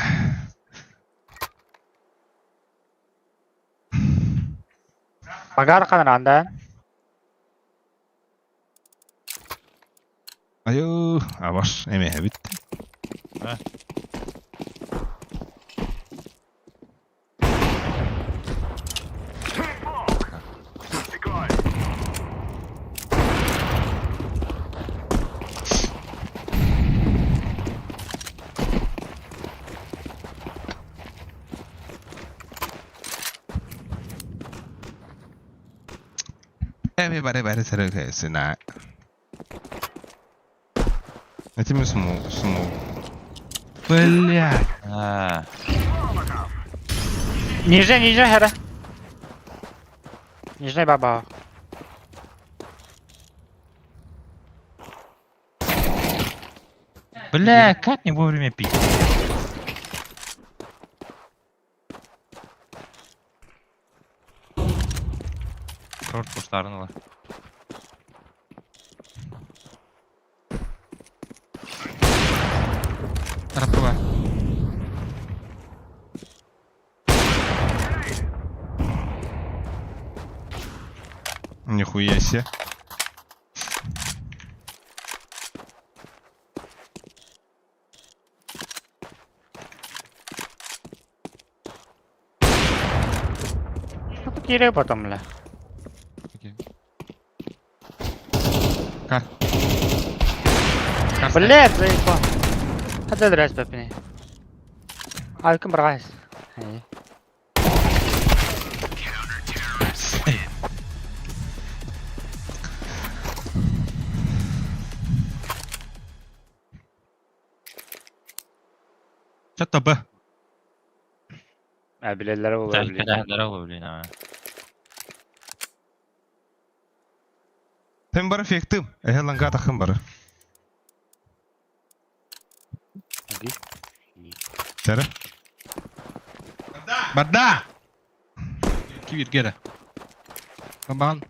Магар канранда. Айо, абаш, эме бит. Бары бары бары сарыгасына. Этими смол, смол. Блядь. А, Ниже, ниже, хера. Нижняя баба. Бля, как не вовремя пить? Шорт куштарныла. Тарапова. Нихуя себе. Ну, кире потом, бля. Окей. Кар. Кар. Блядь, заебал. Хада дрась папини. Алком брайс. Чат Б. А, билелер була, блядь. Здорово, блин, а. Тем бары фектым. Эхе ланга тахым бары. Тәрі. Барда! Кибир гера. Бабан.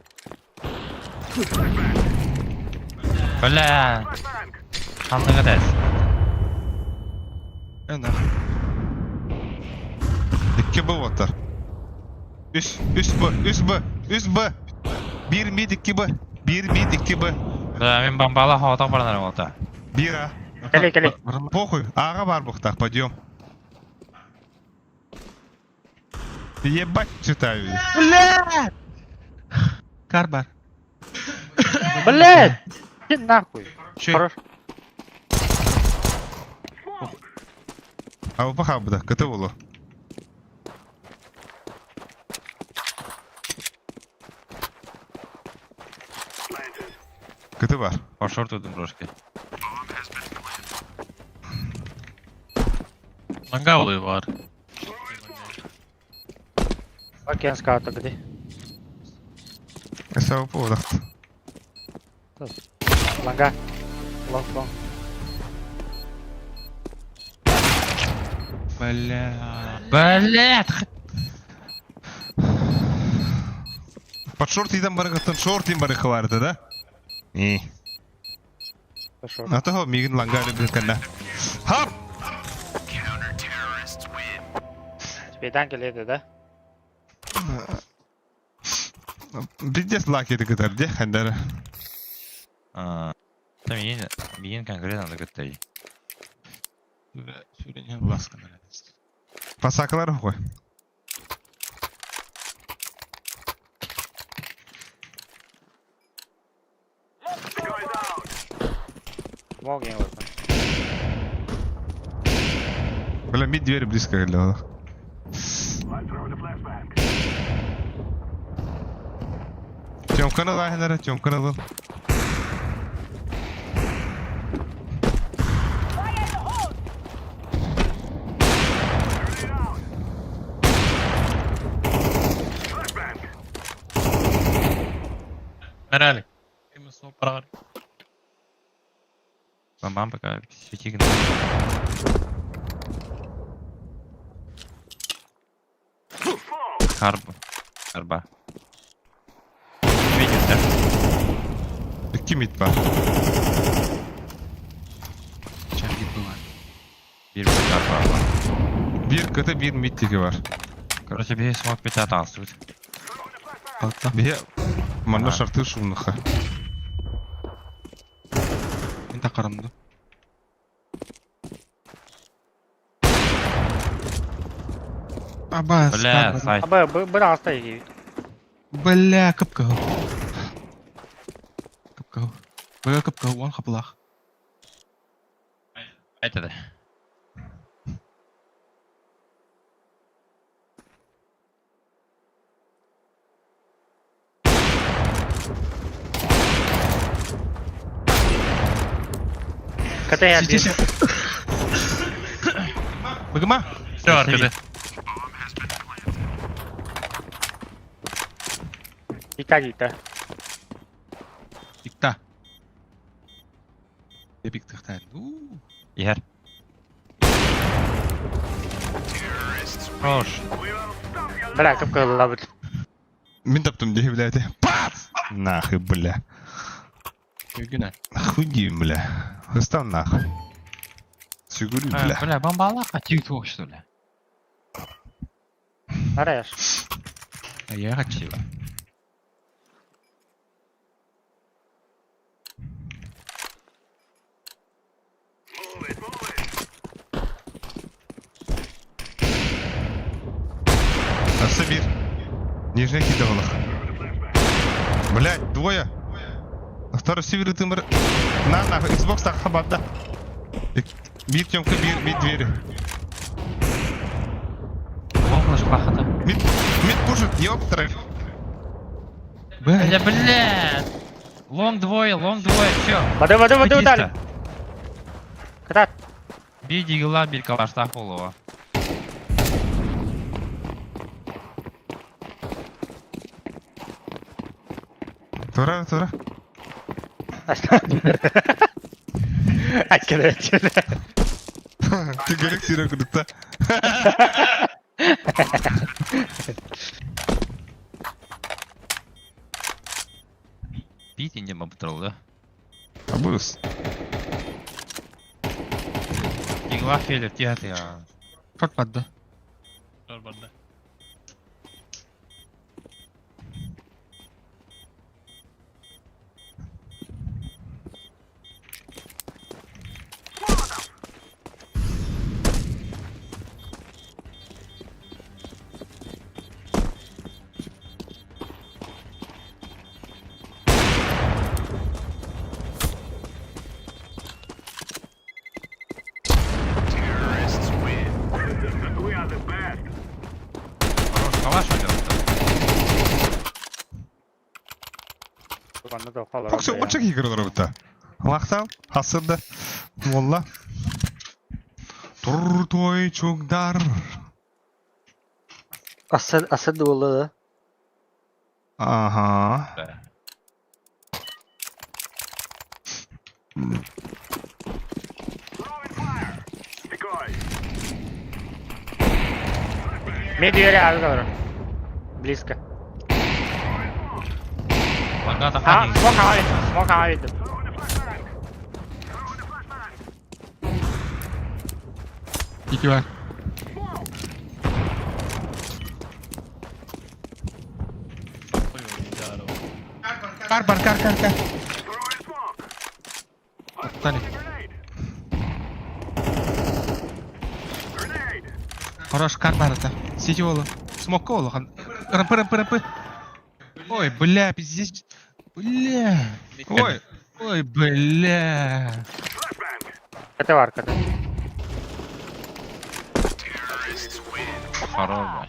Бля. Ханныга дәс. Э, Икки Б оттар. Үс, үс Б, үс Б, үс Б. Бир мид, икки Б. Бир мид, икки Б. Да, мен бомбала хаватан баранар ота. Бир А. Кели, кели. Похуй, ага бар бухтах, подъем. Ебать читаю. Бля! Кар бар. Блядь! Иди нахуй. Чё? Хорош. А упаха буда, кыты болу. Кыты бар. По шорту брошки. Ланга oluyor var. Bak yan scout'a bir de. Эсэ упа Ланга. Лонг, лонг. Бля. Бля, Под шорт идам барыгыттан шорт им барыхыларды, да? И. Пошел. А того мигин лангары билкенне. Хап! Спидан келеді, да? Пиздец лаки кытар, де хандара. А, Там миин, миин конкретно надо көттөй. Сүрен ласка нравится. Пасакалар хуй. Мог я вот. Бля, мид двери близко глядела. Тёмканы лахинара, тёмканы лыл. Merali. Kimi soprar. Бомбам пока свети. Карб. Карба. Видишь, да? Икки мид бар. Чангит была. Бир бир карба бар. Бир кыты, бир мид теги бар. Короче, бир смок бит аталсыз. Алта. Бие манна А. шарты шумныха. Мен тақарамды. Аба, Бля, скар. сайт. Аба, бір аста егейді. Бля, кып-кыл. Кып-кыл. Бля, кып-кыл, он хаплах. Это да. Ката Сити я Быгыма. Все, аркада. Ика гита. Икта. Эпик тахтан. У. Иһэр. Хорош. Бля, кып кыллабыт. Мин таптым дии, блядь. Пац! Нахуй, бля. Күгүнэ. Нахуй дии, бля. Ыстан нахуй. Сүгүрү, бля. Бля, бомбалаха тик-ток, что ли? Араш. А я хочу. Асабир. Нижний кидывалах. Блядь, двое. Второй север ты мэр. На, нахуй, Xbox так хабада. Бир Тёмка, бир, бир двери. Лонгла шпахата. Мид, мид пушит, ёптары. Бля, бля! Лонг двое, все. Бады, бады, бады, удар. Ката. Би дигла бир калашта холова. Тура, тура. Айткеде, айткеде. Ты горек сире кудукта. Бит инде бабытрыл, да? Абус. Дигла фелер, тихо ты. а. Шорт падда. Барбарда. Хорош, калаш идет. Фокс, очак игры робта. Лахтал, хасырда. Волла. Тур чугдар. Асад, асад болду да. Ага. Да. Мен двери алып Близко. Лонгата А, хани. смок алып, смок алып. Ики бар. Кар бар, кар, кар, кар. Тани. Хорош, кар бар это. Сити ола. Смок ола. РМП, РМП, РМП. Ой, бля, пиздец. Бля. Ой, Ой, бля. Ката бар, ката. Хорош, бля.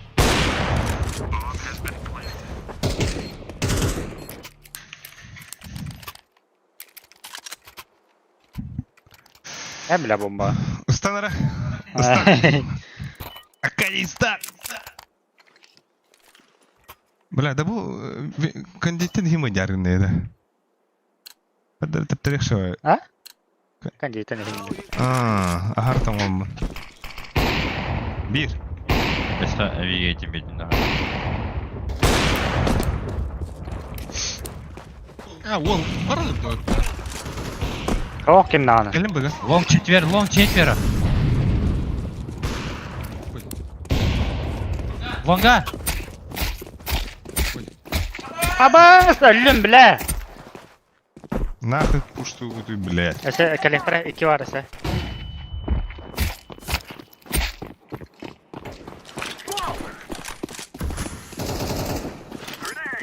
Э, бля, бомба. Станара. Стан. Акалиста. Бля, да бу кондиттен хима жаргын да. Бада тептерек шо. Кандидаттан А, ахар тамам. Бир. Это авиете бедный. А, ол, бар да. Ох, ким наны. Кэлэн быга. Лонг четвер, лонг четверо. Лонга! Абас, өлүм, бля. Нахуй пушту ты, блядь. Эсе, коллектора ики бар, эсе.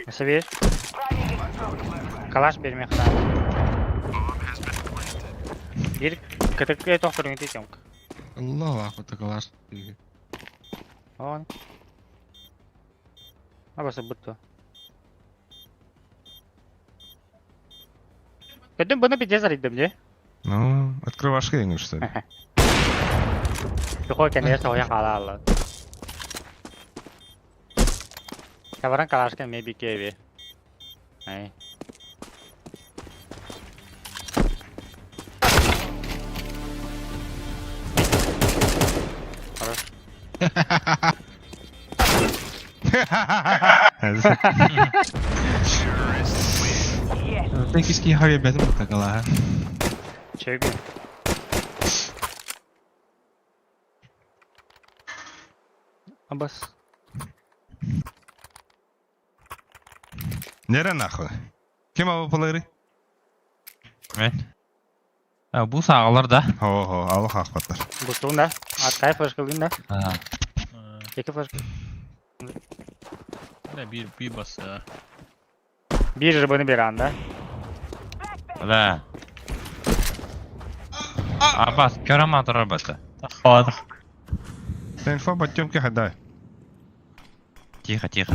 Эсе бир. Калаш берме хана. Бир кытык тохторуң титем. Аллах, вот такалаш. Он. Абасы бутtu. Көтүм буну пиздец арыйдым, не? Ну, открывашка еҥ что ли? Сухой кэннигэр соһуйан хаалааллар. Табаран калашка эмиэ бикиэби. Ай. Хорош. Киски харья бэтим такала. Чөйгүн. Абас. Нere нахуй? Ким абы Мен. Бу саҕалар да. Хо-хо, алых ахпаттар. Бустугун да. Аткай флешкалыын да. Екі флешка. Бля, bir bir bassa. Биир рыбаны беран да. Да. Абас, көрөм атырар бата. Хавадыр. Инфа подтемки хадай. Тихо, тихо.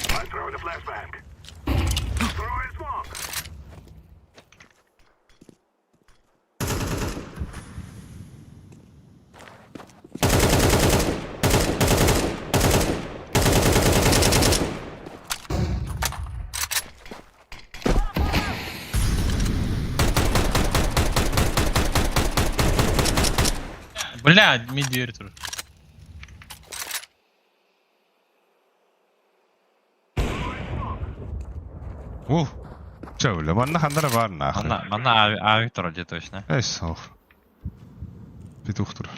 I'm throwing a flashbang. Throwing smoke. Бля, ми дверь тур. Ух. Чөйлө, манна хандара бар нахуй. Манна, манна ави турар де точно. Эй, сох. Петух тур.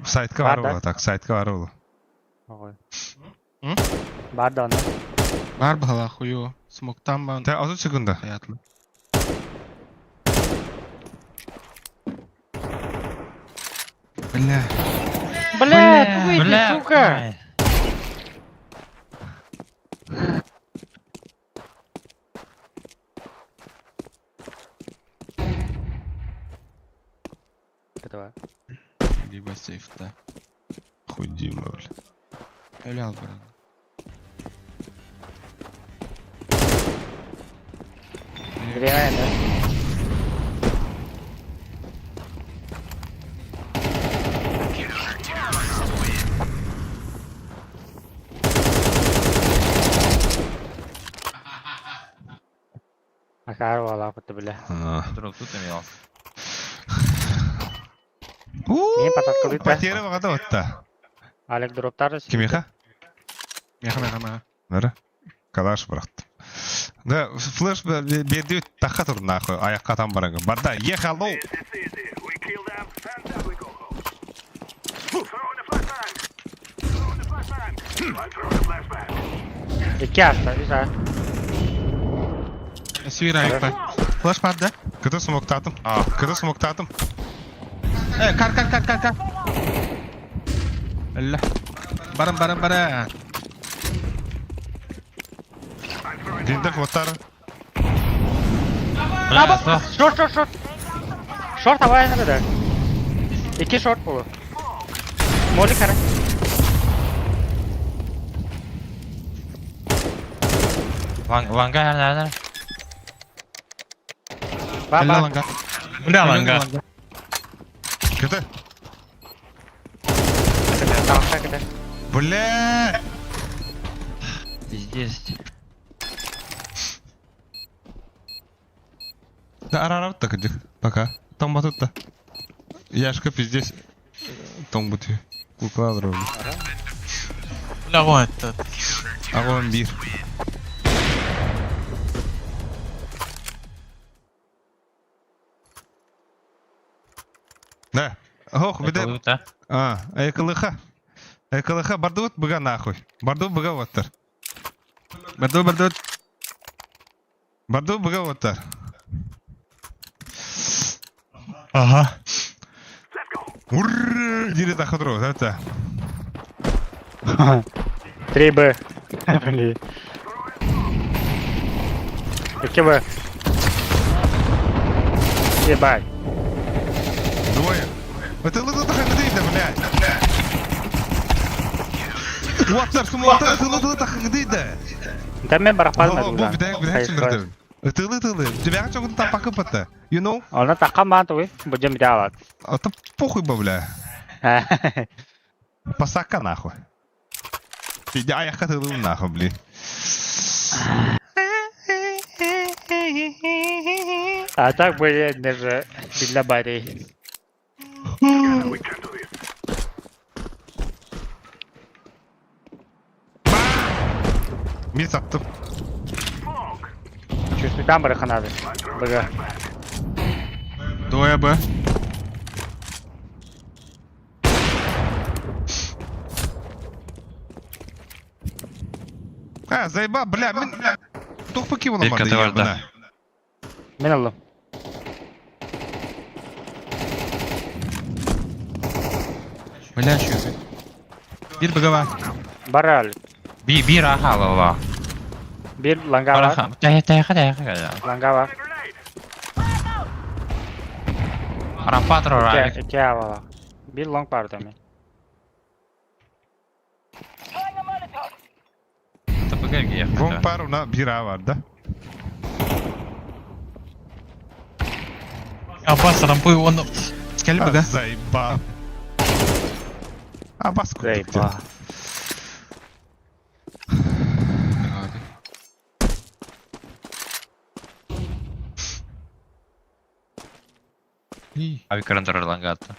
Сайтка бар Бар да? ола, так, сайтка бар ола. Ой. М? Бар да онно. Бар бала хую. Смоктан бан. Та, 30 секунда. Хаятлы. Бля. Бля, выйди, Бля. сука! Ай. Этого. Либо сейфта. Хуй Дима, бля. Öyle al bana. Время, да. Акар вала кутты бля. А. Друг тут имел. Не пататкалыт да. Потеря вагада отта. Алек дроптар. Кимиха? Меха меха меха. Нара? Калаш быракты. Да, флеш берди таха тур нахуй, аякка там бараңы. Барда, ехало! It's easy. We kill them and then we go home. Throwing a flashbang. Throwing a flashbang. I'm throwing a flashbang. Икки аста, үс а. Свира ayıp Флеш бар да. Кыты смоктатым. Кыты смоктатым. Э, кар кар кар кар кар. Элле. Баран баран баран. Диндер фоттар. Бля, сох. Шорт, шорт, шорт. Шорт авай надо. Икки шорт болу. Моли кара. Ланга, ланга. Ба Элле ба. ланга. Бля, ланга. Кыты. Тамаша кете. Бля! Пиздец. Да арарап так иди. Пока. Там батут да. Яшка пиздец. Том бути. Кукла дровли. Бля, вон этот. Агон бир. Да. Ох, Это беде. лута. А, экылыха. Экылыха бардуут быга нахуй. Бардуут быга оттар. Барду барду. Бардуут быга оттар. Ага. Ура! Дире тахатру, это. 3 Б. Блин. Икки Б. Ебать. Двое. Это лы тахаңдыйда, блядь. Уоттар, сумуоттар, ытылы тахаңдыйда. Да мен барахпадым Бу бүтэк бүтэк сүндүрдүм. Ытылы ытылы. Дебяга чогун тапакы патта. You know? Она такка маан тугуй, бу жем бите алат. Это похуй ба, бля. Пасака нахуй. Иди аяққа тылым нахуй, блин. А так были даже для барей. Мен саттым. Чувствую, бараханады. Бага. Двое Б. А, заеба, бля, мен... Тух покинула Бир каты бар да. Мен алым. Бля, еще. Бир БГ Барал. Би бир аха алла. Бир ланга бар. Бараха. Тәйе тәйе тәйе тәйе. Ланга бар. Рампа турар. Икки ала. Бир лонг бар да мен. Вон пару на бира бар да. Аббас рампы он Кел БГ. Заеба. А, бас Заеба. Abi көрөн турар ланга атты.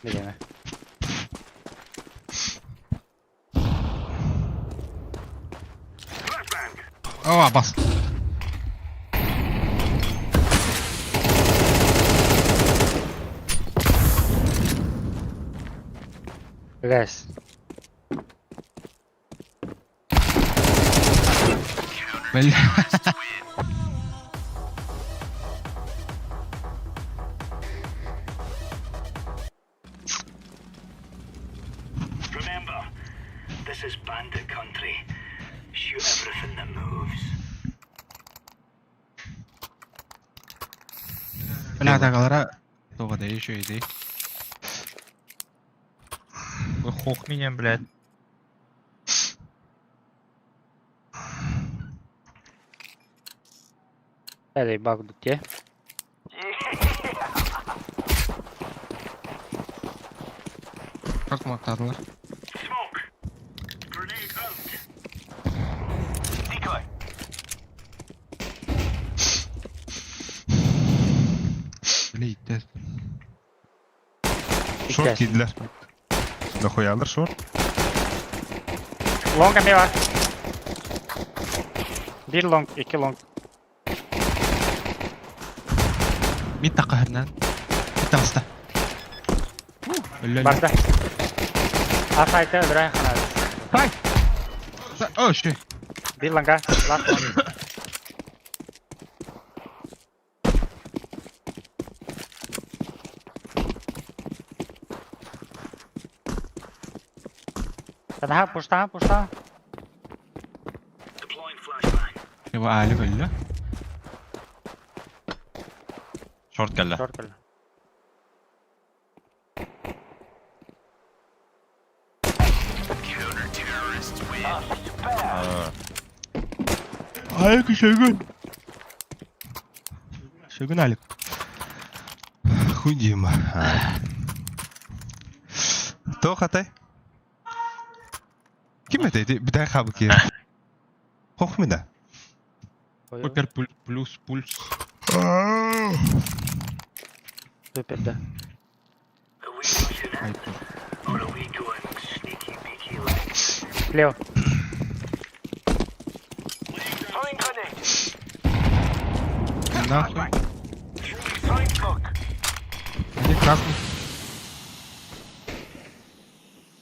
Дегене. О, бас. Газ. Бля. Remember, this is bandit country. Shoot everything that moves. Бля, тагалара. Тоға да еще иди. Вы хох меня, блядь. Әлей баг дукте. Как мактадылар? Smoke. Grenade out. Decoy. Бля, иттер. Шорт кийдилер. Нахуялар шорт. Лонг эме бар. Бир лонг, эки лонг. Мид таққа хірнен. Мид тағыста. Өлі. Барда. Асайты өлөрай ханады. О, еще. Бир ланга. Ласт лонг. Танаха, пушта, пушта. Deploying flashbang. Его али өлі. Шорт келді. Шорт кэллэ. Алик шөгін. Шөгін Алик. Хуй Дима. То хатай. Ким это? Битай хабы ки. Хох мида. Супер плюс пульс. Супер, да. Are we pushing it, Хайпер. or are we going sneaky beaky like? Слева. Throwing grenade. Нахуй. Throwing smoke. Один красный.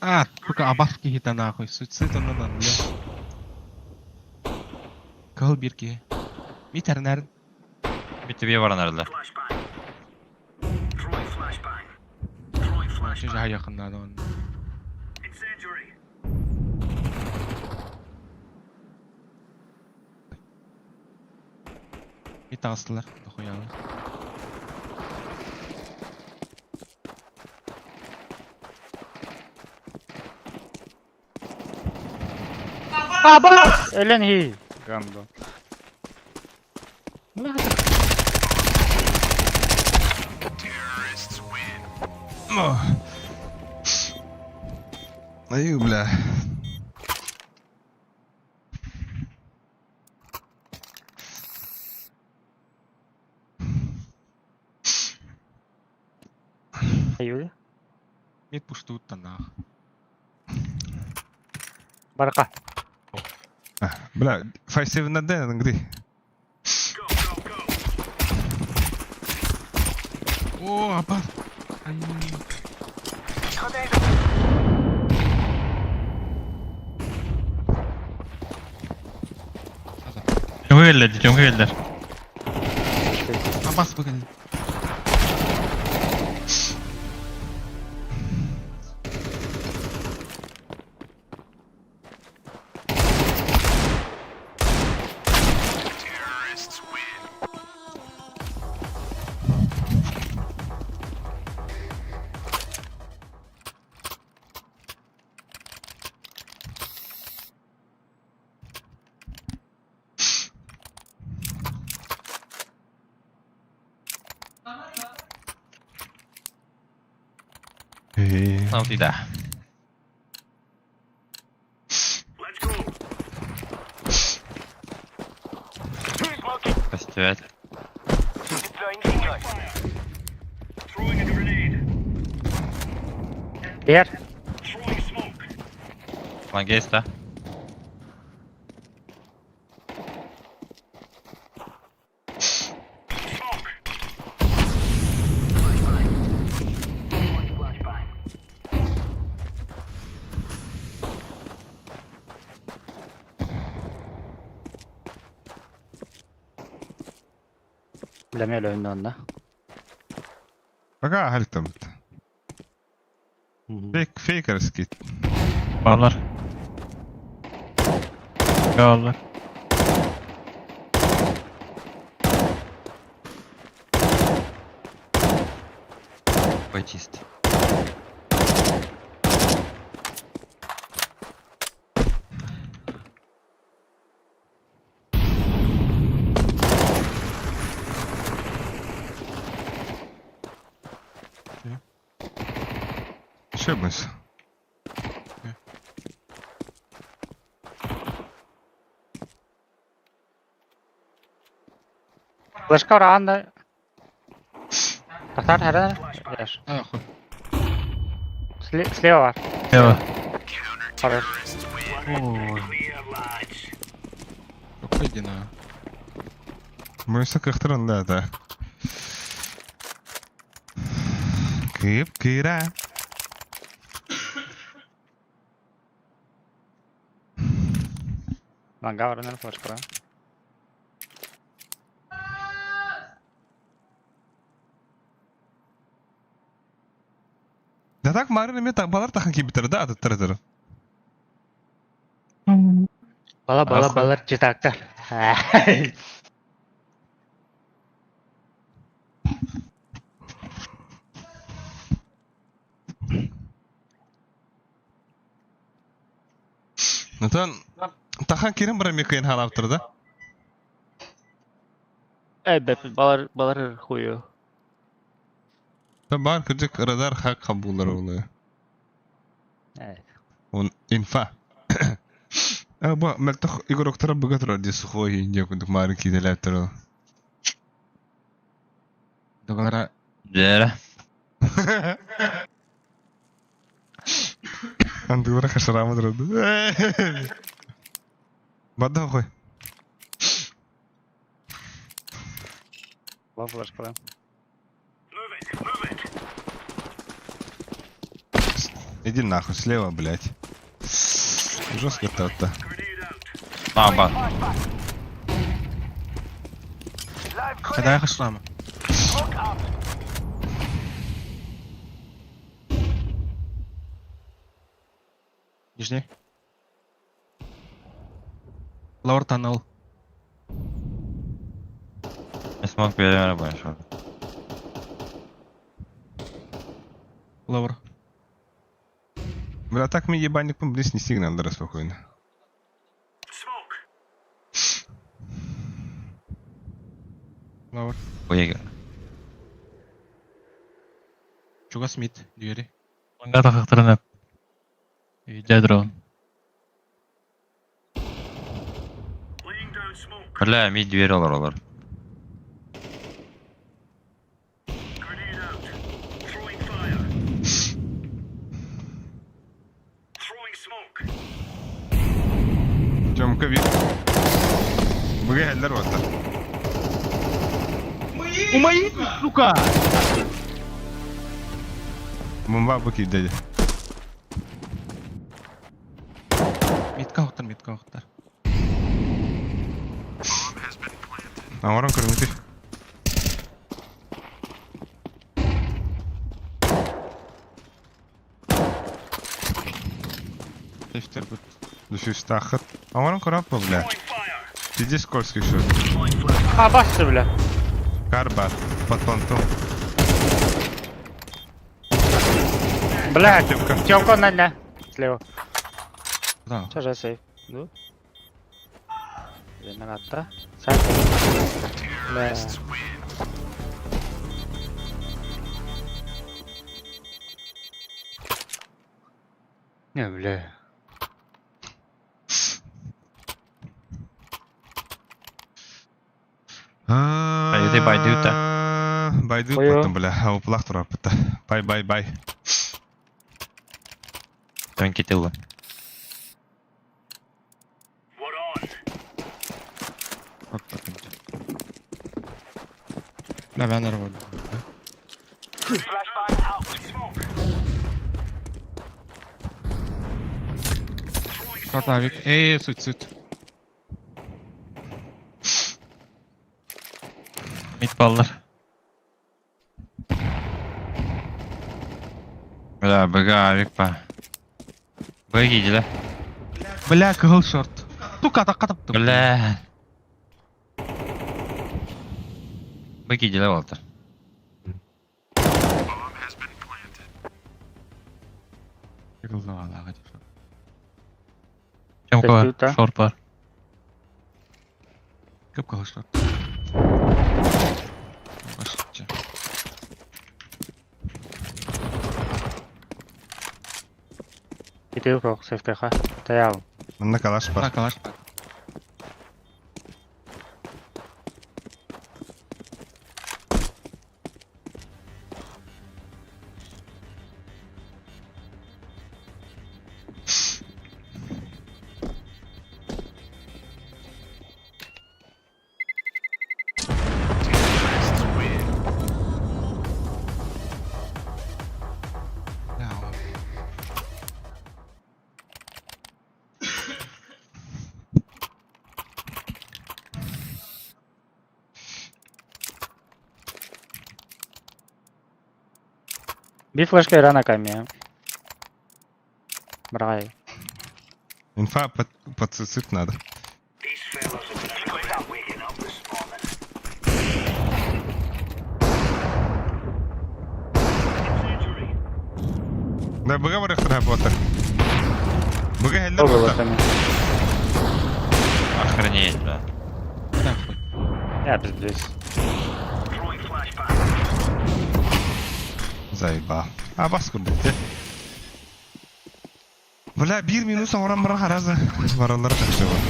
А, сука, абаски хита нахуй. Суицид он на бля. Кыл бирки. Митернер. Бит тебе баран әрді. Flashbang. Throwing flashbang. Throwing flashbang. Жа якыннады он. Incendiary. И таҕыстылар, дохуялар. Өлөн хи. Гандон. Айыы, бля. Юля. Мид пуштууттан наах. Барка. Бля, 5-7 на Д, где? О, апа. Ай. Чөҥгө кэллэр, чөҥгө кэллэр. Абас бүгүн. Наутида. Көстүбэт. Бер. Лангейста. Билэмэ өлөһүн онно. Пока хальтам. Фейк, фейкерский. Баллар. Баллар. Ой, чист. Ошиблась. Флешка анда. Тахтар хара. Яш. Ахуй. Слева бар. Слева. Хорош. Ой. Какой дина? Мы все как да, да. Кып кыра. Ланга бар флешка. Да так марын эме балар тахан кибитер да аттар тар. Бала бала балар читактар. Натан тахан кирен бар эме кыйын халаптыр да. Эбэт балар балар хую. Да бар кырдык радар хак кабулар олы. Evet. Он инфа. А бу мелтох игроктар бөгөтөр ди сухой инде күндүк марын киделәптер. Договора. Дьэ. Андыгыра хашарамы Бада хой. Ла флешка. Иди нахуй, слева, блядь. Жестко то-то. Аба. Когда я хашлама? Нижний. Лаур тоннел. Смок берем больше. Лавр. Бля, так мы ебальник близ не сигнал, да, спокойно. Лавр. Ой, Чугас мид двери. Маңга тахықтырын әп. Үйде дрон. Бля, мид дверь олар олар. Тёмка вид. Быга хәлләр ватар. Умаи, сука! Мумба бу кидеди. Мидка охтар, мидка охтар. Амарон көрүңүтү. Тефтер бут. Дүшүс тахыт. Амарон көрөп бу, бля. Пиздец скользкий шот. А, басты, бля. Карбат. Под понтом. Бля, Тёмка. Тёмка на на. Слева. Да. Что же сейф? Ну? Граната. Сам. Бля. Не, бля. Пойди, байдут-то. Байдут Ой-ой. потом, бля. А уплах турапыта. Бай, бай, бай. Тонкий тылы. Бля, ben araba. Шорт авик. Эй, суть, суть. Мид баллар. Бля, БГ авик па. Б кидиле. Бля, кыгыл шорт. Тука, так катып. Бля. Б кидиле болтар. Тёмка бар. Сәтті, да. Шорт бар. Көп кыгыл шорт. Башчы. Иди урок, сейф ха. Таял. Мында калаш бар. Мына калаш бар. Бля, он- Би флешка рана ками. Брай. Инфа под, под суицид надо. Да, быга бар работа. Быга хәлләр Оба ватар. там. Охренеть, бля. Бля, хуй. Я пиздец. Заебал. А бас күрдек Бля, бир минут оран бара харазы. Баралар жакшы бар.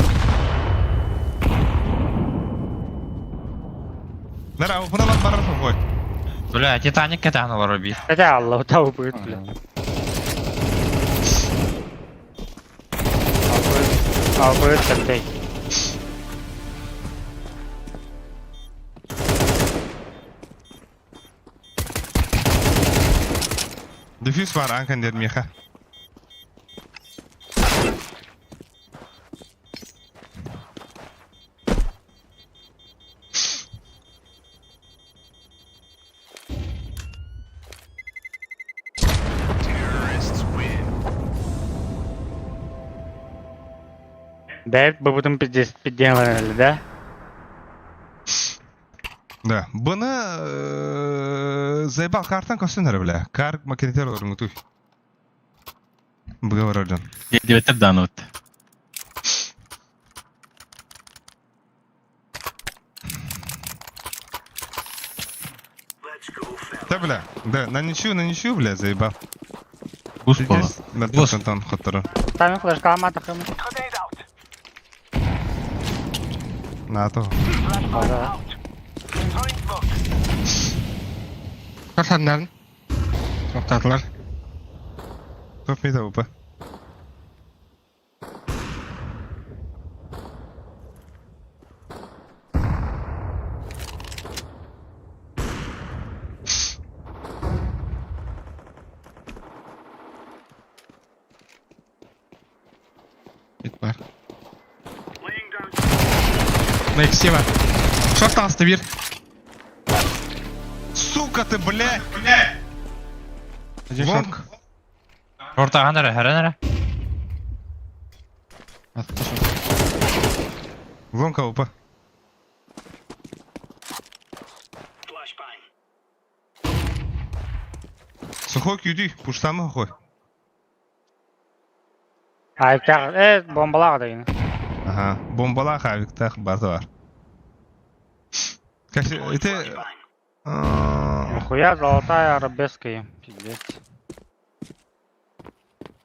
Нара, опына барар кой. Бля, Титаник кетен олар убит. Хотя Аллах, да убьет, бля. Албыт, албыт, Дефьюз бар анкан дедим меха. Бэк бы потом пиздец, пиздец, да? Да. Бұны заебал картан көстөн бля. Кар макетер орыңытуй. Быга барар. Дебеттер дааны вот. Да, бля. Да, на ничью, бля, заебал. Бус боло. Бус. Антон хоттору. Там флешка матахым. На то. Да. Картаннарын. Тоқтатылар. Топ мид АВП. Бит бар. На иксе бар. Шорт алысты бир. Сука ты, блядь! Один Вон. шорт. Ортахан эрэ, хэрэн эрэ. Атты шорт. Лонг АВП. Сухой кюди, пуштамы хой. Ай, тяг, бомбалаға деген. Ага, бомбалах авиктах база бар. Кәсе, это... Нихуя золотая арабеска. Пиздец.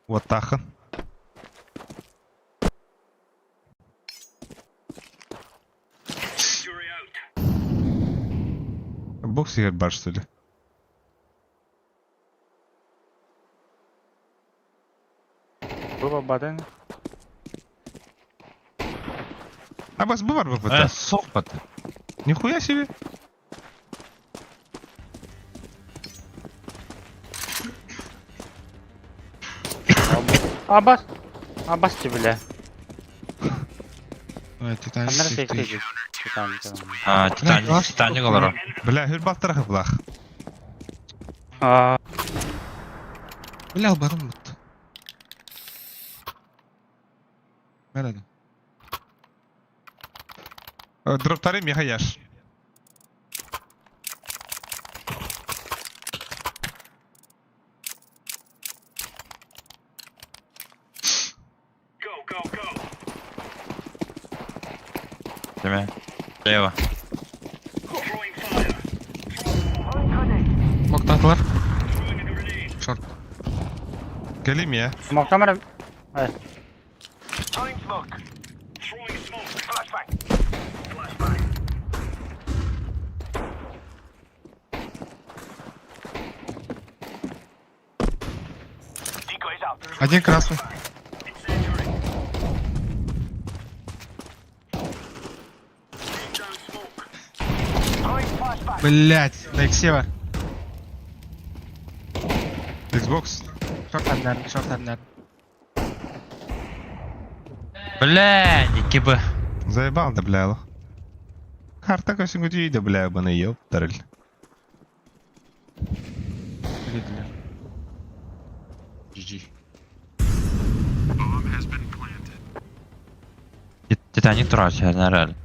Вот тахын. Бокс егер бар, что ли? Было бадын. А бас бар ВПТ? Соппат. Нихуя себе. Абас. Абас ти, бля. Ой, Титаник. Аннар сексиз. Титаник. А, Титаник, Титаник олоро. Бля, хүр балтарах блах. А, Бля, албарым бутты. Бәрәді. Дроптары меха яш. Деме. Лево. Тоқтатылар. Шорт. Келим я. Мактамара. Один красный. Блять, на иксе бар. Xbox. Шорт аннарын, шорт аннарын. Бля, икки Б. Заебал да, бля. лох. Карта көсүн да, бля, баны ёптарыл. Видели. GG. Титаник турар, хэрэн эрэ.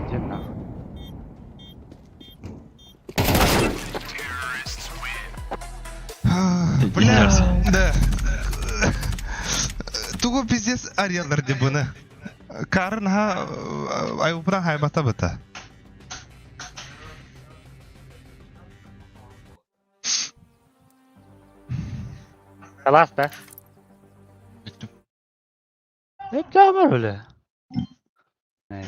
Иди нахуй. Бля, да. Тугу пиздец арьялар де бұны. Карын ха айупран хайбата бата. Класс, да? Bitti. Ne var öyle? Ne?